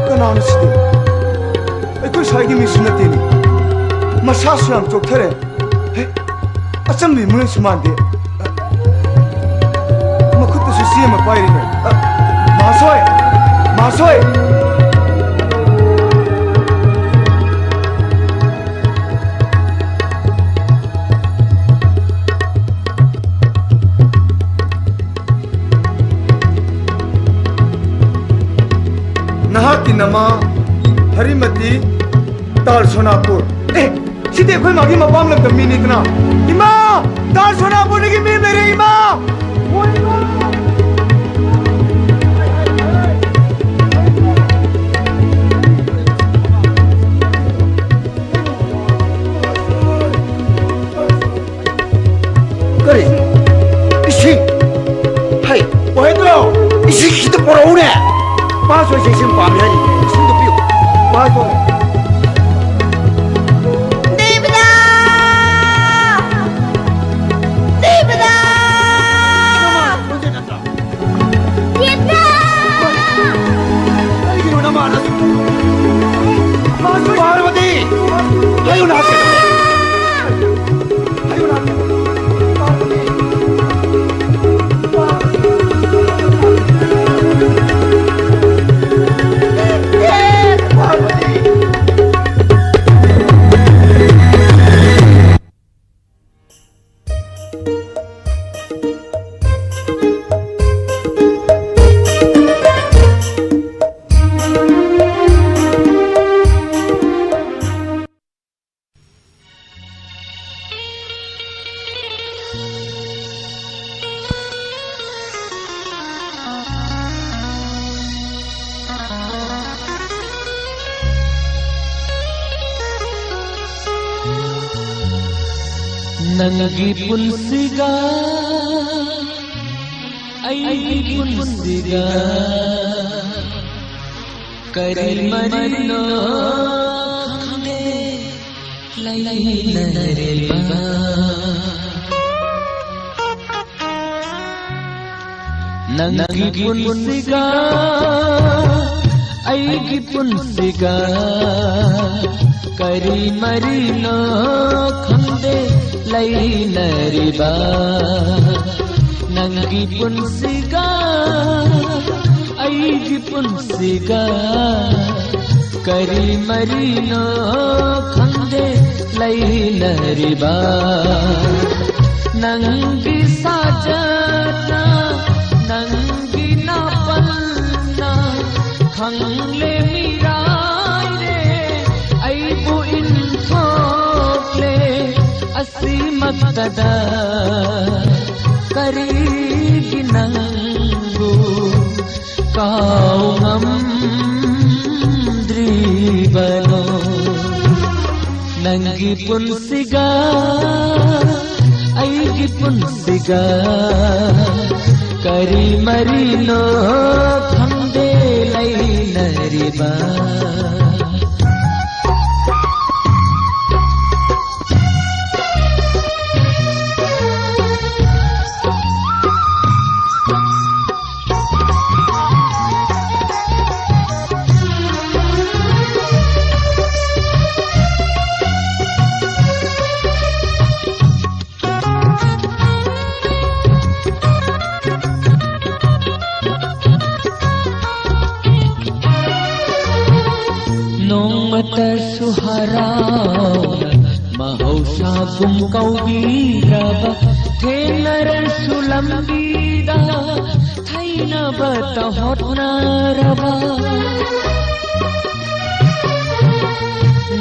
ꯀꯅꯥꯅꯣ ꯁꯤꯗꯤ? ꯑꯩꯈꯣꯏ ꯁ꯭ꯋꯥꯏꯒꯤ ꯃꯤꯁꯨ ꯅꯠꯇꯦꯅꯦ꯫ ꯃꯁꯥꯁꯨ ꯌꯥꯝ ꯆꯣꯛꯊꯔꯦ꯫ ꯍꯦ, ꯑꯆꯝꯕ ꯏꯃꯨꯡꯁꯨ ꯃꯥꯟꯗꯦ꯫ ꯃꯈꯨꯠꯇꯁꯨ ꯆꯦ ꯑꯃ ꯄꯥꯏꯔꯤꯅꯦ꯫ ꯑ, ꯃꯍꯥꯁꯣꯏ! ꯃꯍꯥꯁꯣꯏ! ꯅꯍꯥꯛꯀꯤ ꯅꯃꯥ ꯍꯔꯤꯃꯇꯤ ꯇꯥꯜ ꯁꯣꯅꯥꯄꯨꯔ꯫ ꯑꯦ, ꯁꯤꯗꯤ ꯑꯩꯈꯣꯏ ꯃꯥꯒꯤ ꯃꯄꯥꯝ ꯂꯝꯗꯝ ꯃꯤꯅꯤꯗꯅ꯫ ꯏꯃꯥ! ꯇꯥꯜ ꯁꯣꯅꯥꯄꯨꯔꯗꯒꯤ ꯃꯤ ꯑꯃ ꯂꯩꯔꯦ, ꯏꯃꯥ! ꯀꯔꯤ? ꯏꯁꯤꯡ? ꯍꯩ, ꯃꯍꯦꯟꯗ꯭ꯔꯣ! ꯏꯁꯤꯡ ꯈꯤꯇ ꯄꯨꯔꯛꯎꯅꯦ! ꯄꯥꯁ ꯑꯣꯏꯁꯦ, ꯏꯁꯤꯡ ꯄꯥꯝꯃꯤ ꯍꯥꯏꯅꯤ꯫ ꯏꯁꯤꯡꯗꯣ ꯄꯤꯌꯨ꯫ ꯄꯥꯁ ꯑꯣꯏ꯫ ꯗꯦꯕꯗꯥ! ꯅꯪꯒꯤ ꯄꯨꯟꯁꯤꯒ ꯑꯩꯒꯤ ꯄꯨꯟꯁꯤꯒ ꯀꯔꯤ ꯃꯔꯤꯅꯣ ꯈꯪꯗꯦ ꯂꯩꯅꯔꯤꯕ꯫ ꯅꯪꯒꯤ ꯄꯨꯟꯁꯤꯒ ꯑꯩꯒꯤ ꯄꯨꯟꯁꯤꯒ ꯀꯔꯤ ꯃꯔꯤꯅꯣ ꯈꯪꯗꯦ ꯂꯩꯅꯔꯤꯕ꯫ ꯅꯪꯒꯤ ꯄꯨꯟꯁꯤꯒ ꯑꯩꯒꯤ ꯄꯨꯟꯁꯤꯒ ꯀꯔꯤ ꯃꯔꯤꯅꯣ ꯈꯪꯗꯦ ꯂꯩꯅꯔꯤꯕ꯫ ꯅꯪꯒꯤ ꯁꯥꯖꯠꯅ ꯅꯪꯒꯤ ꯅꯥꯄꯜꯅ ꯈꯪꯂꯦ ꯃꯤꯔꯥꯏꯔꯦ ꯑꯩꯕꯨ ꯏꯟꯊꯣꯛꯂꯦ꯫ ꯑꯁꯤꯃꯛꯇꯗ ꯀꯔꯤꯒꯤ ꯅꯪꯕꯨ ꯀꯥꯎ ꯉꯝꯗ꯭ꯔꯤꯕꯅꯣ? ꯅꯪꯒꯤ ꯄꯨꯟꯁꯤꯒ ꯑꯩꯒꯤ ꯄꯨꯟꯁꯤꯒ ꯀꯔꯤ ꯃꯔꯤꯅꯣ ꯈꯪꯗꯦ ꯂꯩꯅꯔꯤꯕ꯫ ꯅꯣꯡꯃꯇꯁꯨ ꯍꯔꯥꯎꯅ ꯃꯍꯧꯁꯥꯒꯨꯝ ꯀꯧꯕꯤꯔꯕ, ꯊꯦꯡꯅꯔꯁꯨ ꯂꯝꯕꯤꯗ ꯊꯩꯅꯕꯇ ꯍꯣꯠꯅꯔꯕ꯫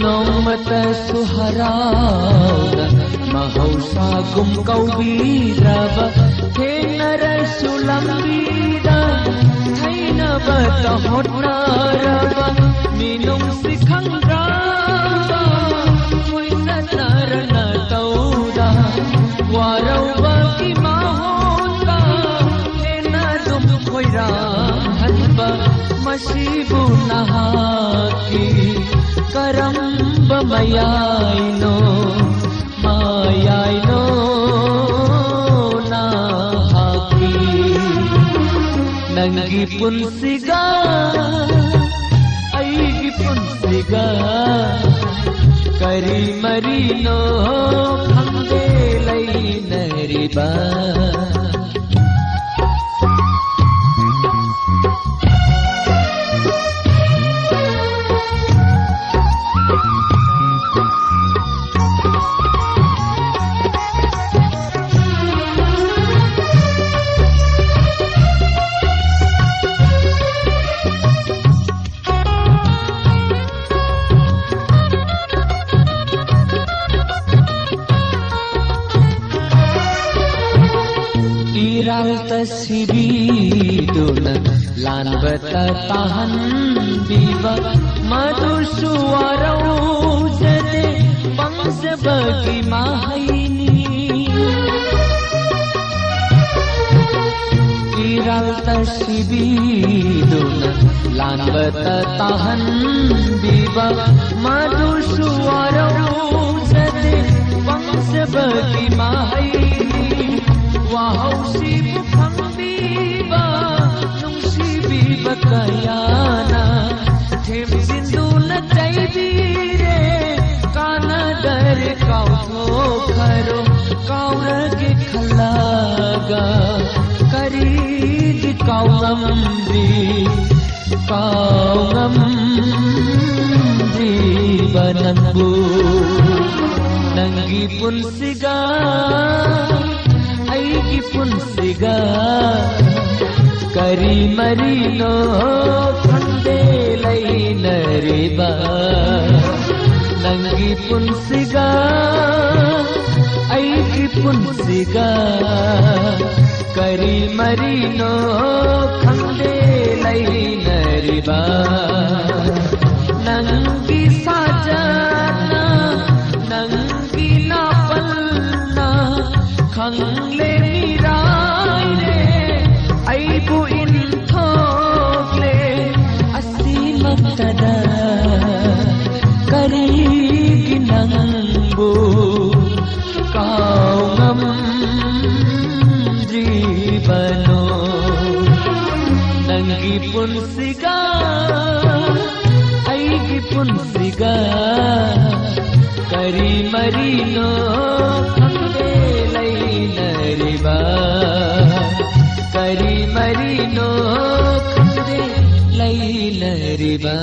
ꯅꯣꯡꯃꯇꯁꯨ ꯍꯔꯥꯎꯅ ꯃꯍꯧꯁꯥꯒꯨꯝ ꯀꯧꯕꯤꯔꯕ, ꯊꯦꯡꯅꯔꯁꯨ ꯂꯝꯕꯤꯗ ꯊꯩꯅꯕꯇ ꯍꯣꯠꯅꯔꯕ, ꯃꯤꯅꯨꯡꯁꯤ ꯈꯪꯗ꯭ꯔꯕ ꯀꯣꯏꯆꯠꯅꯔꯅ ꯇꯧꯗ꯫ ꯋꯥꯔꯧꯕꯒꯤ ꯃꯍꯨꯠꯇ ꯍꯦꯟꯅ ꯑꯗꯨꯝ ꯈꯣꯏꯔꯥꯡꯍꯟꯕ, ꯃꯁꯤꯕꯨ ꯅꯍꯥꯛꯀꯤ ꯀꯔꯝꯕ ꯃꯌꯥꯏꯅꯣ? ꯃꯌꯥꯏꯅꯣ ꯅꯍꯥꯛꯀꯤ? ꯅꯪꯒꯤ ꯄꯨꯟꯁꯤꯒ ꯑꯩꯒꯤ ꯄꯨꯟꯁꯤꯒ ꯀꯔꯤ ꯃꯔꯤꯅꯣ ꯈꯪꯗꯦ ꯂꯩꯅꯔꯤꯕ꯫ ꯏꯔꯥꯜ ꯇꯁꯤꯕꯤꯗꯨꯅ ꯂꯥꯟꯕꯇ ꯇꯥꯍꯟꯕꯤꯕ, ꯃꯗꯨꯁꯨ ꯋꯥꯔꯧꯖꯗꯦ, ꯄꯪꯖꯕꯒꯤ ꯃꯍꯩꯅꯤ꯫ ꯏꯔꯥꯜ ꯇꯁꯤꯕꯤꯗꯨꯅ ꯂꯥꯟꯕꯇ ꯇꯥꯍꯟꯕꯤꯕ, ꯃꯗꯨꯁꯨ ꯋꯥꯔꯧꯖꯗꯦ, ꯄꯪꯖꯕꯒꯤ ꯃꯍꯩꯅꯤ꯫ ꯋꯥꯍꯧꯁꯤꯕꯨ ꯈꯪꯕꯤꯕ, ꯅꯨꯡꯁꯤꯕꯤꯕ ꯀꯌꯥꯅ ꯊꯦꯝꯖꯤꯟꯗꯨꯅ ꯆꯩꯕꯤꯔꯦ꯫ ꯀꯥꯟꯅꯗꯔꯦ, ꯀꯥꯎꯊꯣꯛꯈ꯭ꯔꯣ, ꯀꯥꯎꯔꯒꯦ ꯈꯜꯂꯒ ꯀꯔꯤꯒꯤ ꯀꯥꯎꯉꯝꯗ꯭ꯔꯤ? ꯀꯥꯎꯉꯝꯗ꯭ꯔꯤꯕ ꯅꯪꯕꯨ, ꯅꯪꯒꯤ ꯄꯨꯟꯁꯤꯒ ꯑꯩꯒꯤ ꯄꯨꯟꯁꯤꯒ ꯀꯔꯤ ꯃꯔꯤꯅꯣ ꯈꯪꯗꯦ ꯂꯩꯅꯔꯤꯕ? ꯅꯪꯒꯤ ꯄꯨꯟꯁꯤꯒ ꯑꯩꯒꯤ ꯄꯨꯟꯁꯤꯒ ꯀꯔꯤ ꯃꯔꯤꯅꯣ ꯈꯪꯗꯦ ꯂꯩꯅꯔꯤꯕ? ꯅꯪꯒꯤ ꯁꯥꯖꯅ, ꯅꯪꯒꯤ ꯅꯥꯄꯜꯅ, ꯅꯪꯂꯦ ꯃꯤꯔꯥꯏꯔꯦ, ꯑꯩꯕꯨ ꯏꯟꯊꯣꯛꯂꯦ꯫ ꯑꯁꯤꯃꯛꯇꯗ ꯀꯔꯤꯒꯤ ꯅꯪꯕꯨ ꯀꯥꯎ ꯉꯝꯗ꯭ꯔꯤꯕꯅꯣ? ꯅꯪꯒꯤ ꯄꯨꯟꯁꯤꯒ ꯑꯩꯒꯤ ꯄꯨꯟꯁꯤꯒ ꯀꯔꯤ ꯃꯔꯤꯅꯣ ꯈꯪꯗꯦ ꯂꯩꯅꯔꯤꯕ, ꯀꯔꯤ ꯃꯔꯤꯅꯣ ꯈꯪꯗꯦ ꯂꯩꯅꯔꯤꯕ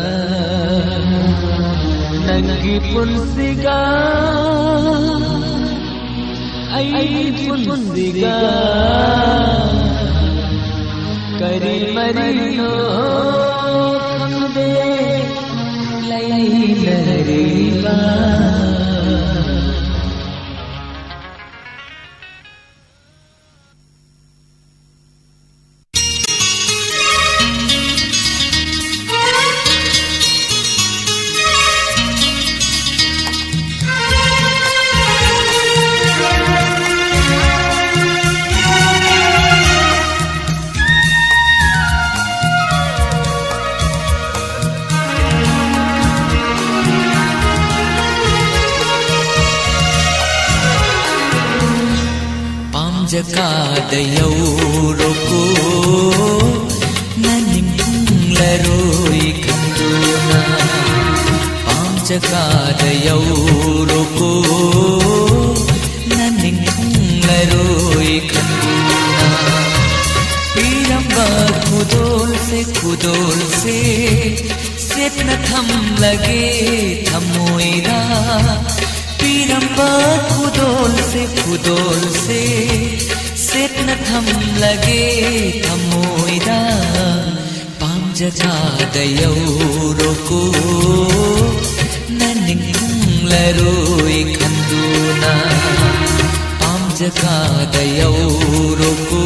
ꯅꯪꯒꯤ ꯄꯨꯟꯁꯤꯒ ꯑꯩꯒꯤ ꯄꯨꯟꯁꯤꯒ ꯀꯔꯤ ꯃꯔꯤꯅꯣ ꯈꯪꯗꯦ ꯂꯩꯅꯔꯤꯕ꯫ ꯄꯥꯝꯖꯀꯥꯗ ꯌꯧꯔꯣꯀꯣ, ꯅꯅꯤꯡꯂꯔꯣꯏ ꯈꯪꯗꯨꯅ꯫ ꯄꯥꯝꯖꯀꯥꯗ ꯌꯧꯔꯣꯀꯣ, ꯅꯅꯤꯡꯂꯔꯣꯏ ꯈꯪꯗꯨꯅ꯫ ꯄꯤꯔꯝꯕ ꯈꯨꯗꯣꯜꯁꯦ, ꯈꯨꯗꯣꯜꯁꯦ ꯁꯦꯠꯅ ꯊꯝꯂꯒꯦ ꯊꯃꯣꯏꯗ꯫ ꯄꯤꯔꯝꯕ ꯈꯨꯗꯣꯜꯁꯦ, ꯈꯨꯗꯣꯜꯁꯦ ꯁꯦꯠꯅ ꯊꯝꯂꯒꯦ ꯊꯃꯣꯏꯗ꯫ ꯄꯥꯝꯖꯀꯥꯗ ꯌꯧꯔꯣꯀꯣ, ꯅꯅꯤꯡꯂꯔꯣꯏ ꯈꯪꯗꯨꯅ꯫ ꯄꯥꯝꯖꯀꯥꯗ ꯌꯧꯔꯣꯀꯣ,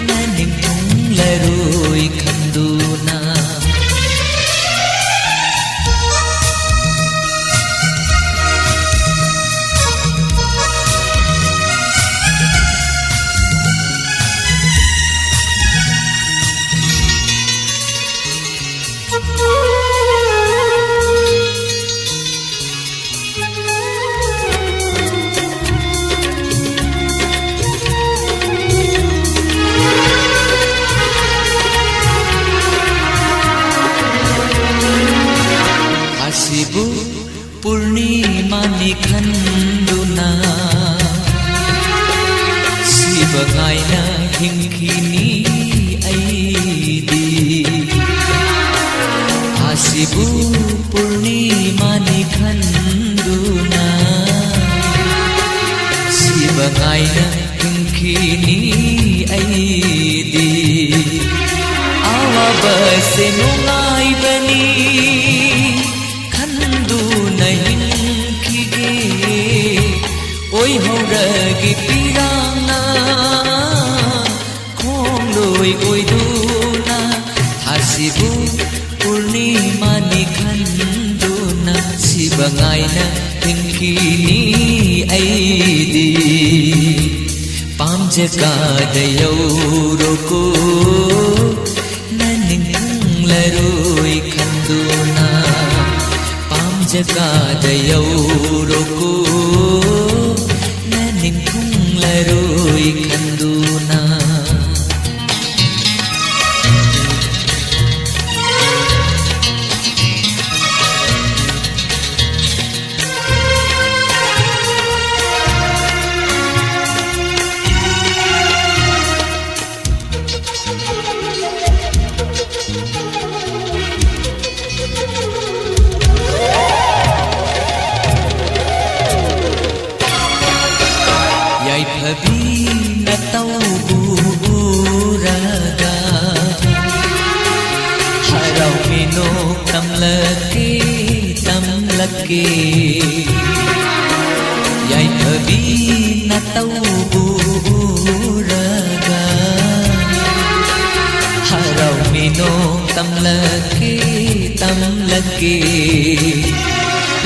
ꯅꯅꯤꯡꯂꯔꯣꯏ ꯈꯪꯗꯨꯅ꯫ ꯍꯤꯡꯈꯤꯅꯤ ꯑꯩꯗꯤ꯫ ꯊꯥꯁꯤꯕꯨ ꯄꯨꯔꯅꯤꯃꯥꯅꯤ ꯈꯟꯗꯨꯅ ꯁꯤꯕ ꯉꯥꯏꯅ ꯍꯤꯡꯈꯤꯅꯤ ꯑꯩꯗꯤ꯫ ꯑꯋꯥꯕꯁꯦ ꯅꯨꯡꯉꯥꯏꯕꯅꯤ ꯈꯟꯗꯨꯅ ꯍꯤꯡꯈꯤꯒꯦ꯫ ꯑꯣꯏꯍꯧꯔꯒꯦ ꯄꯤꯔꯥꯡꯅ ꯈꯣꯡꯂꯣꯏ ꯑꯣꯏꯗꯨꯅ꯫ ꯊꯥꯁꯤꯕꯨ ꯄꯨꯔꯅꯤꯃꯥꯅꯤ ꯈꯟꯗꯨꯅ ꯁꯤꯕ ꯉꯥꯏꯅ ꯍꯤꯡꯈꯤꯅꯤ ꯑꯩꯗꯤ꯫ ꯄꯥꯝꯖꯀꯥꯗ ꯌꯧꯔꯣꯀꯣ ꯅ ꯅꯤꯡꯈꯨꯡꯂꯔꯣꯏ ꯈꯟꯗꯨꯅ꯫ ꯄꯥꯝꯖꯀꯥꯗ ꯌꯧꯔꯣꯀꯣ ꯅ ꯅꯤꯡꯈꯨꯡꯂꯔꯣꯏ ꯈꯟꯗꯨꯅ꯫ ꯌꯥꯏꯐꯕꯤꯅ ꯇꯧꯕ ꯎꯔꯒ ꯍꯔꯥꯎꯃꯤꯅꯣ ꯇꯝꯂꯛꯀꯦ, ꯇꯝꯂꯛꯀꯦ꯫ ꯌꯥꯏꯐꯕꯤꯅ ꯇꯧꯕ ꯎꯔꯒ ꯍꯔꯥꯎꯃꯤꯅꯣ ꯇꯝꯂꯛꯀꯦ, ꯇꯝꯂꯛꯀꯦ꯫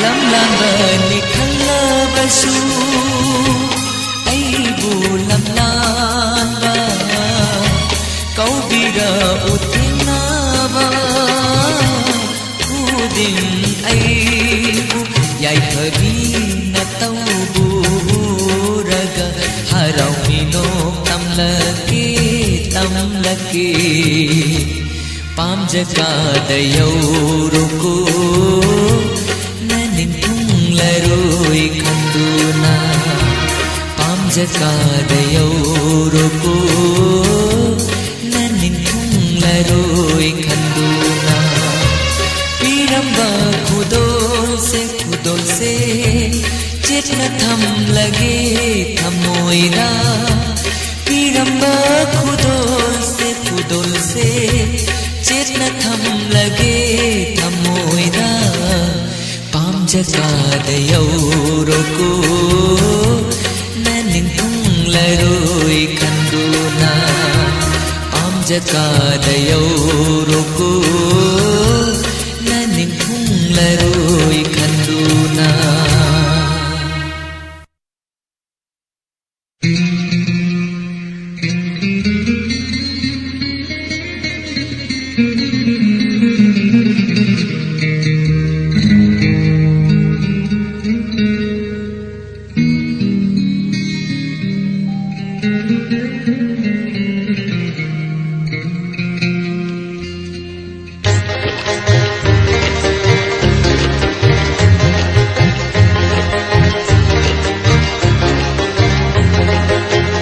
ꯂꯝꯂꯥꯟꯕꯅꯤ ꯈꯜꯂꯕꯁꯨ ꯑꯩꯕꯨ ꯂꯝꯂꯥꯟꯕ ꯀꯧꯕꯤꯔꯛꯎ ꯊꯦꯡꯅꯕ ꯈꯨꯗꯤꯡ꯫ ꯑꯩꯕꯨ ꯌꯥꯏꯐꯕꯤꯅ ꯇꯧꯕ ꯎꯔꯒ ꯍꯔꯥꯎꯃꯤꯅꯣ ꯇꯝꯂꯛꯀꯦ, ꯇꯝꯂꯛꯀꯦ꯫ ꯄꯥꯝꯖꯀꯥꯗ ꯌꯧꯔꯣꯀꯣ ꯅ ꯅꯤꯡꯊꯨꯡꯂꯔꯣꯏ ꯈꯟꯗꯨꯅ꯫ ꯄꯥꯝꯖꯀꯥꯗ ꯌꯧꯔꯣꯀꯣ ꯆꯣꯜꯁꯦ ꯆꯦꯠꯅ ꯊꯝꯂꯒꯦ ꯊꯃꯣꯏꯗ꯫ ꯄꯥꯝꯖꯀꯥꯗ ꯌꯧꯔꯣꯀꯣ, ꯅꯅꯤꯡ ꯊꯨꯡꯂꯔꯣꯏ ꯈꯟꯗꯨꯅ꯫ ꯄꯥꯝꯖꯀꯥꯗ ꯌꯧꯔꯣꯀꯣ, ꯅꯅꯤꯡ ꯊꯨꯡꯂꯔꯣꯏ ꯈꯟꯗꯨꯅ꯫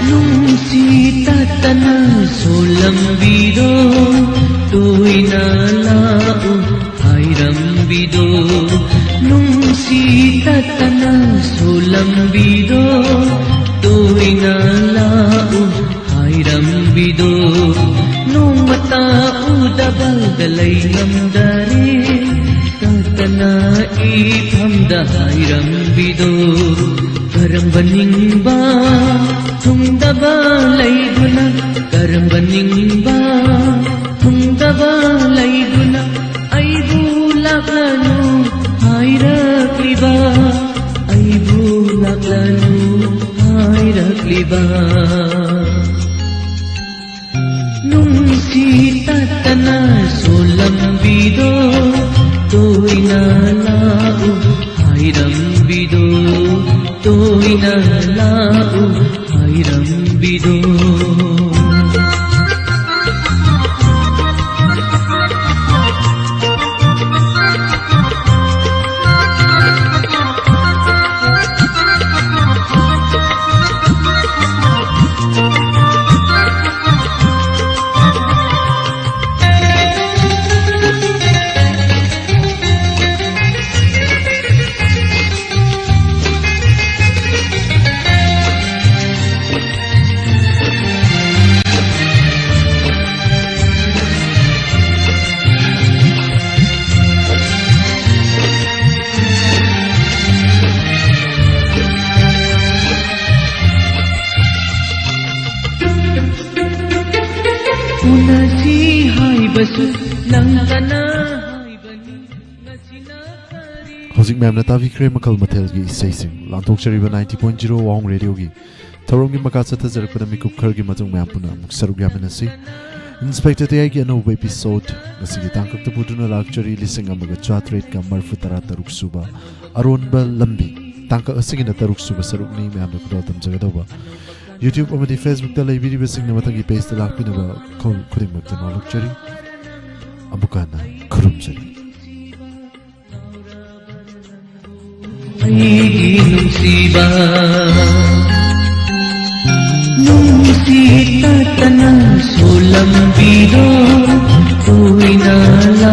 ꯅꯨꯡꯁꯤ ꯇꯠꯇꯅ ꯁꯣꯜꯂꯝꯕꯤꯗꯣ, ꯇꯣꯏꯅ ꯂꯥꯛꯎ ꯍꯥꯏꯔꯝꯕꯤꯗꯣ꯫ ꯅꯨꯡꯁꯤ ꯇꯠꯇꯅ ꯁꯣꯜꯂꯝꯕꯤꯗꯣ, ꯇꯣꯏꯅ ꯂꯥꯛꯎ ꯍꯥꯏꯔꯝꯕꯤꯗꯣ꯫ ꯅꯣꯡꯃꯇ ꯎꯗꯕꯗ ꯂꯩ ꯉꯝꯗꯔꯦ, ꯇꯠꯇꯅ ꯏꯐꯝꯗ ꯍꯥꯏꯔꯝꯕꯤꯗꯣ꯫ ꯀꯔꯝꯕ ꯅꯤꯡꯕ ꯊꯨꯡꯗꯕ ꯂꯩꯗꯨꯅ, ꯀꯔꯝꯕ ꯅꯤꯡꯕ ꯊꯨꯡꯗꯕ ꯂꯩꯗꯨꯅ ꯑꯩꯕꯨ ꯂꯥꯛꯂꯅꯨ ꯍꯥꯏꯔꯛꯂꯤꯕ, ꯑꯩꯕꯨ ꯂꯥꯛꯂꯅꯨ ꯍꯥꯏꯔꯛꯂꯤꯕ꯫ ꯅꯨꯡꯁꯤ ꯇꯠꯇꯅ ꯁꯣꯜꯂꯝꯕꯤꯗꯣ, ꯇꯣꯏꯅ ꯂꯥꯛꯎ ꯍꯥꯏꯔꯝꯕꯤꯗꯣ, ꯇꯣꯏꯅ ꯂꯥꯛꯎ ꯍꯥꯏꯔꯝꯕꯤꯗꯣ꯫ ꯉꯁꯤ ꯍꯥꯏꯕꯁꯨ ꯅꯪ ꯀꯅꯥ ꯍꯥꯏꯕꯅꯤ? ꯉꯁꯤꯅ ꯀꯔꯤ? ꯍꯧꯖꯤꯛ ꯃꯌꯥꯝꯅ ꯇꯥꯕꯤꯈ꯭ꯔꯦ ꯃꯈꯜ ꯃꯊꯦꯜꯒꯤ ꯏꯁꯩꯁꯤꯡ꯫ ꯂꯥꯟꯊꯣꯛꯆꯔꯤꯕ ninety point zero ꯋꯥꯍꯣꯡ ꯔꯦꯗꯤꯑꯣꯒꯤ ꯊꯧꯔꯝꯒꯤ ꯃꯈꯥ ꯆꯠꯊꯖꯔꯛꯄꯗ ꯃꯤꯀꯨꯞ ꯈꯔꯒꯤ ꯃꯇꯨꯡ ꯃꯌꯥꯝ ꯄꯨꯟꯅ ꯑꯃꯨꯛ ꯁꯔꯨꯛ ꯌꯥꯃꯤꯟꯅꯁꯤ꯫ ꯏꯟꯁꯄꯦꯛꯇꯔ ꯇꯌꯥꯏꯒꯤ ꯑꯅꯧꯕ episode ꯉꯁꯤꯒꯤ ꯇꯥꯡꯀꯛꯇ ꯄꯨꯗꯨꯅ ꯂꯥꯛꯆꯔꯤ, ꯂꯤꯁꯤꯡ ꯑꯃꯒ ꯆꯥꯇ꯭ꯔꯦꯠꯀ ꯃꯔꯤꯐꯨ ꯇꯔꯥ ꯇꯔꯨꯛ ꯁꯨꯕ ꯑꯔꯣꯟꯕ ꯂꯝꯕꯤ꯫ ꯇꯥꯡꯀꯛ ꯑꯁꯤꯒꯤꯅ ꯇꯔꯨꯛ ꯁꯨꯕ ꯁꯔꯨꯛꯅꯤ꯫ ꯃꯌꯥꯝꯅ ꯈꯨꯗꯣꯜ ꯇꯝꯖꯒꯗꯧꯕ YouTube ꯑꯃꯗꯤ Facebookꯇ ꯂꯩꯕꯤꯔꯤꯕꯁꯤꯡꯅ ꯃꯊꯪꯒꯤ pageꯇ ꯂꯥꯛꯄꯤꯅꯕ ꯈꯨ-, ꯈꯨꯗꯤꯡꯃꯛꯇ ꯅꯣꯂꯛꯆꯔꯤ꯫ ꯑꯃꯨꯛꯀ ꯍꯟꯅ ꯈꯨꯔꯨꯝꯖꯔꯤ꯫ ꯑꯩꯒꯤ ꯅꯨꯡꯁꯤꯕ, ꯅꯨꯡꯁꯤ ꯇꯠꯇꯅ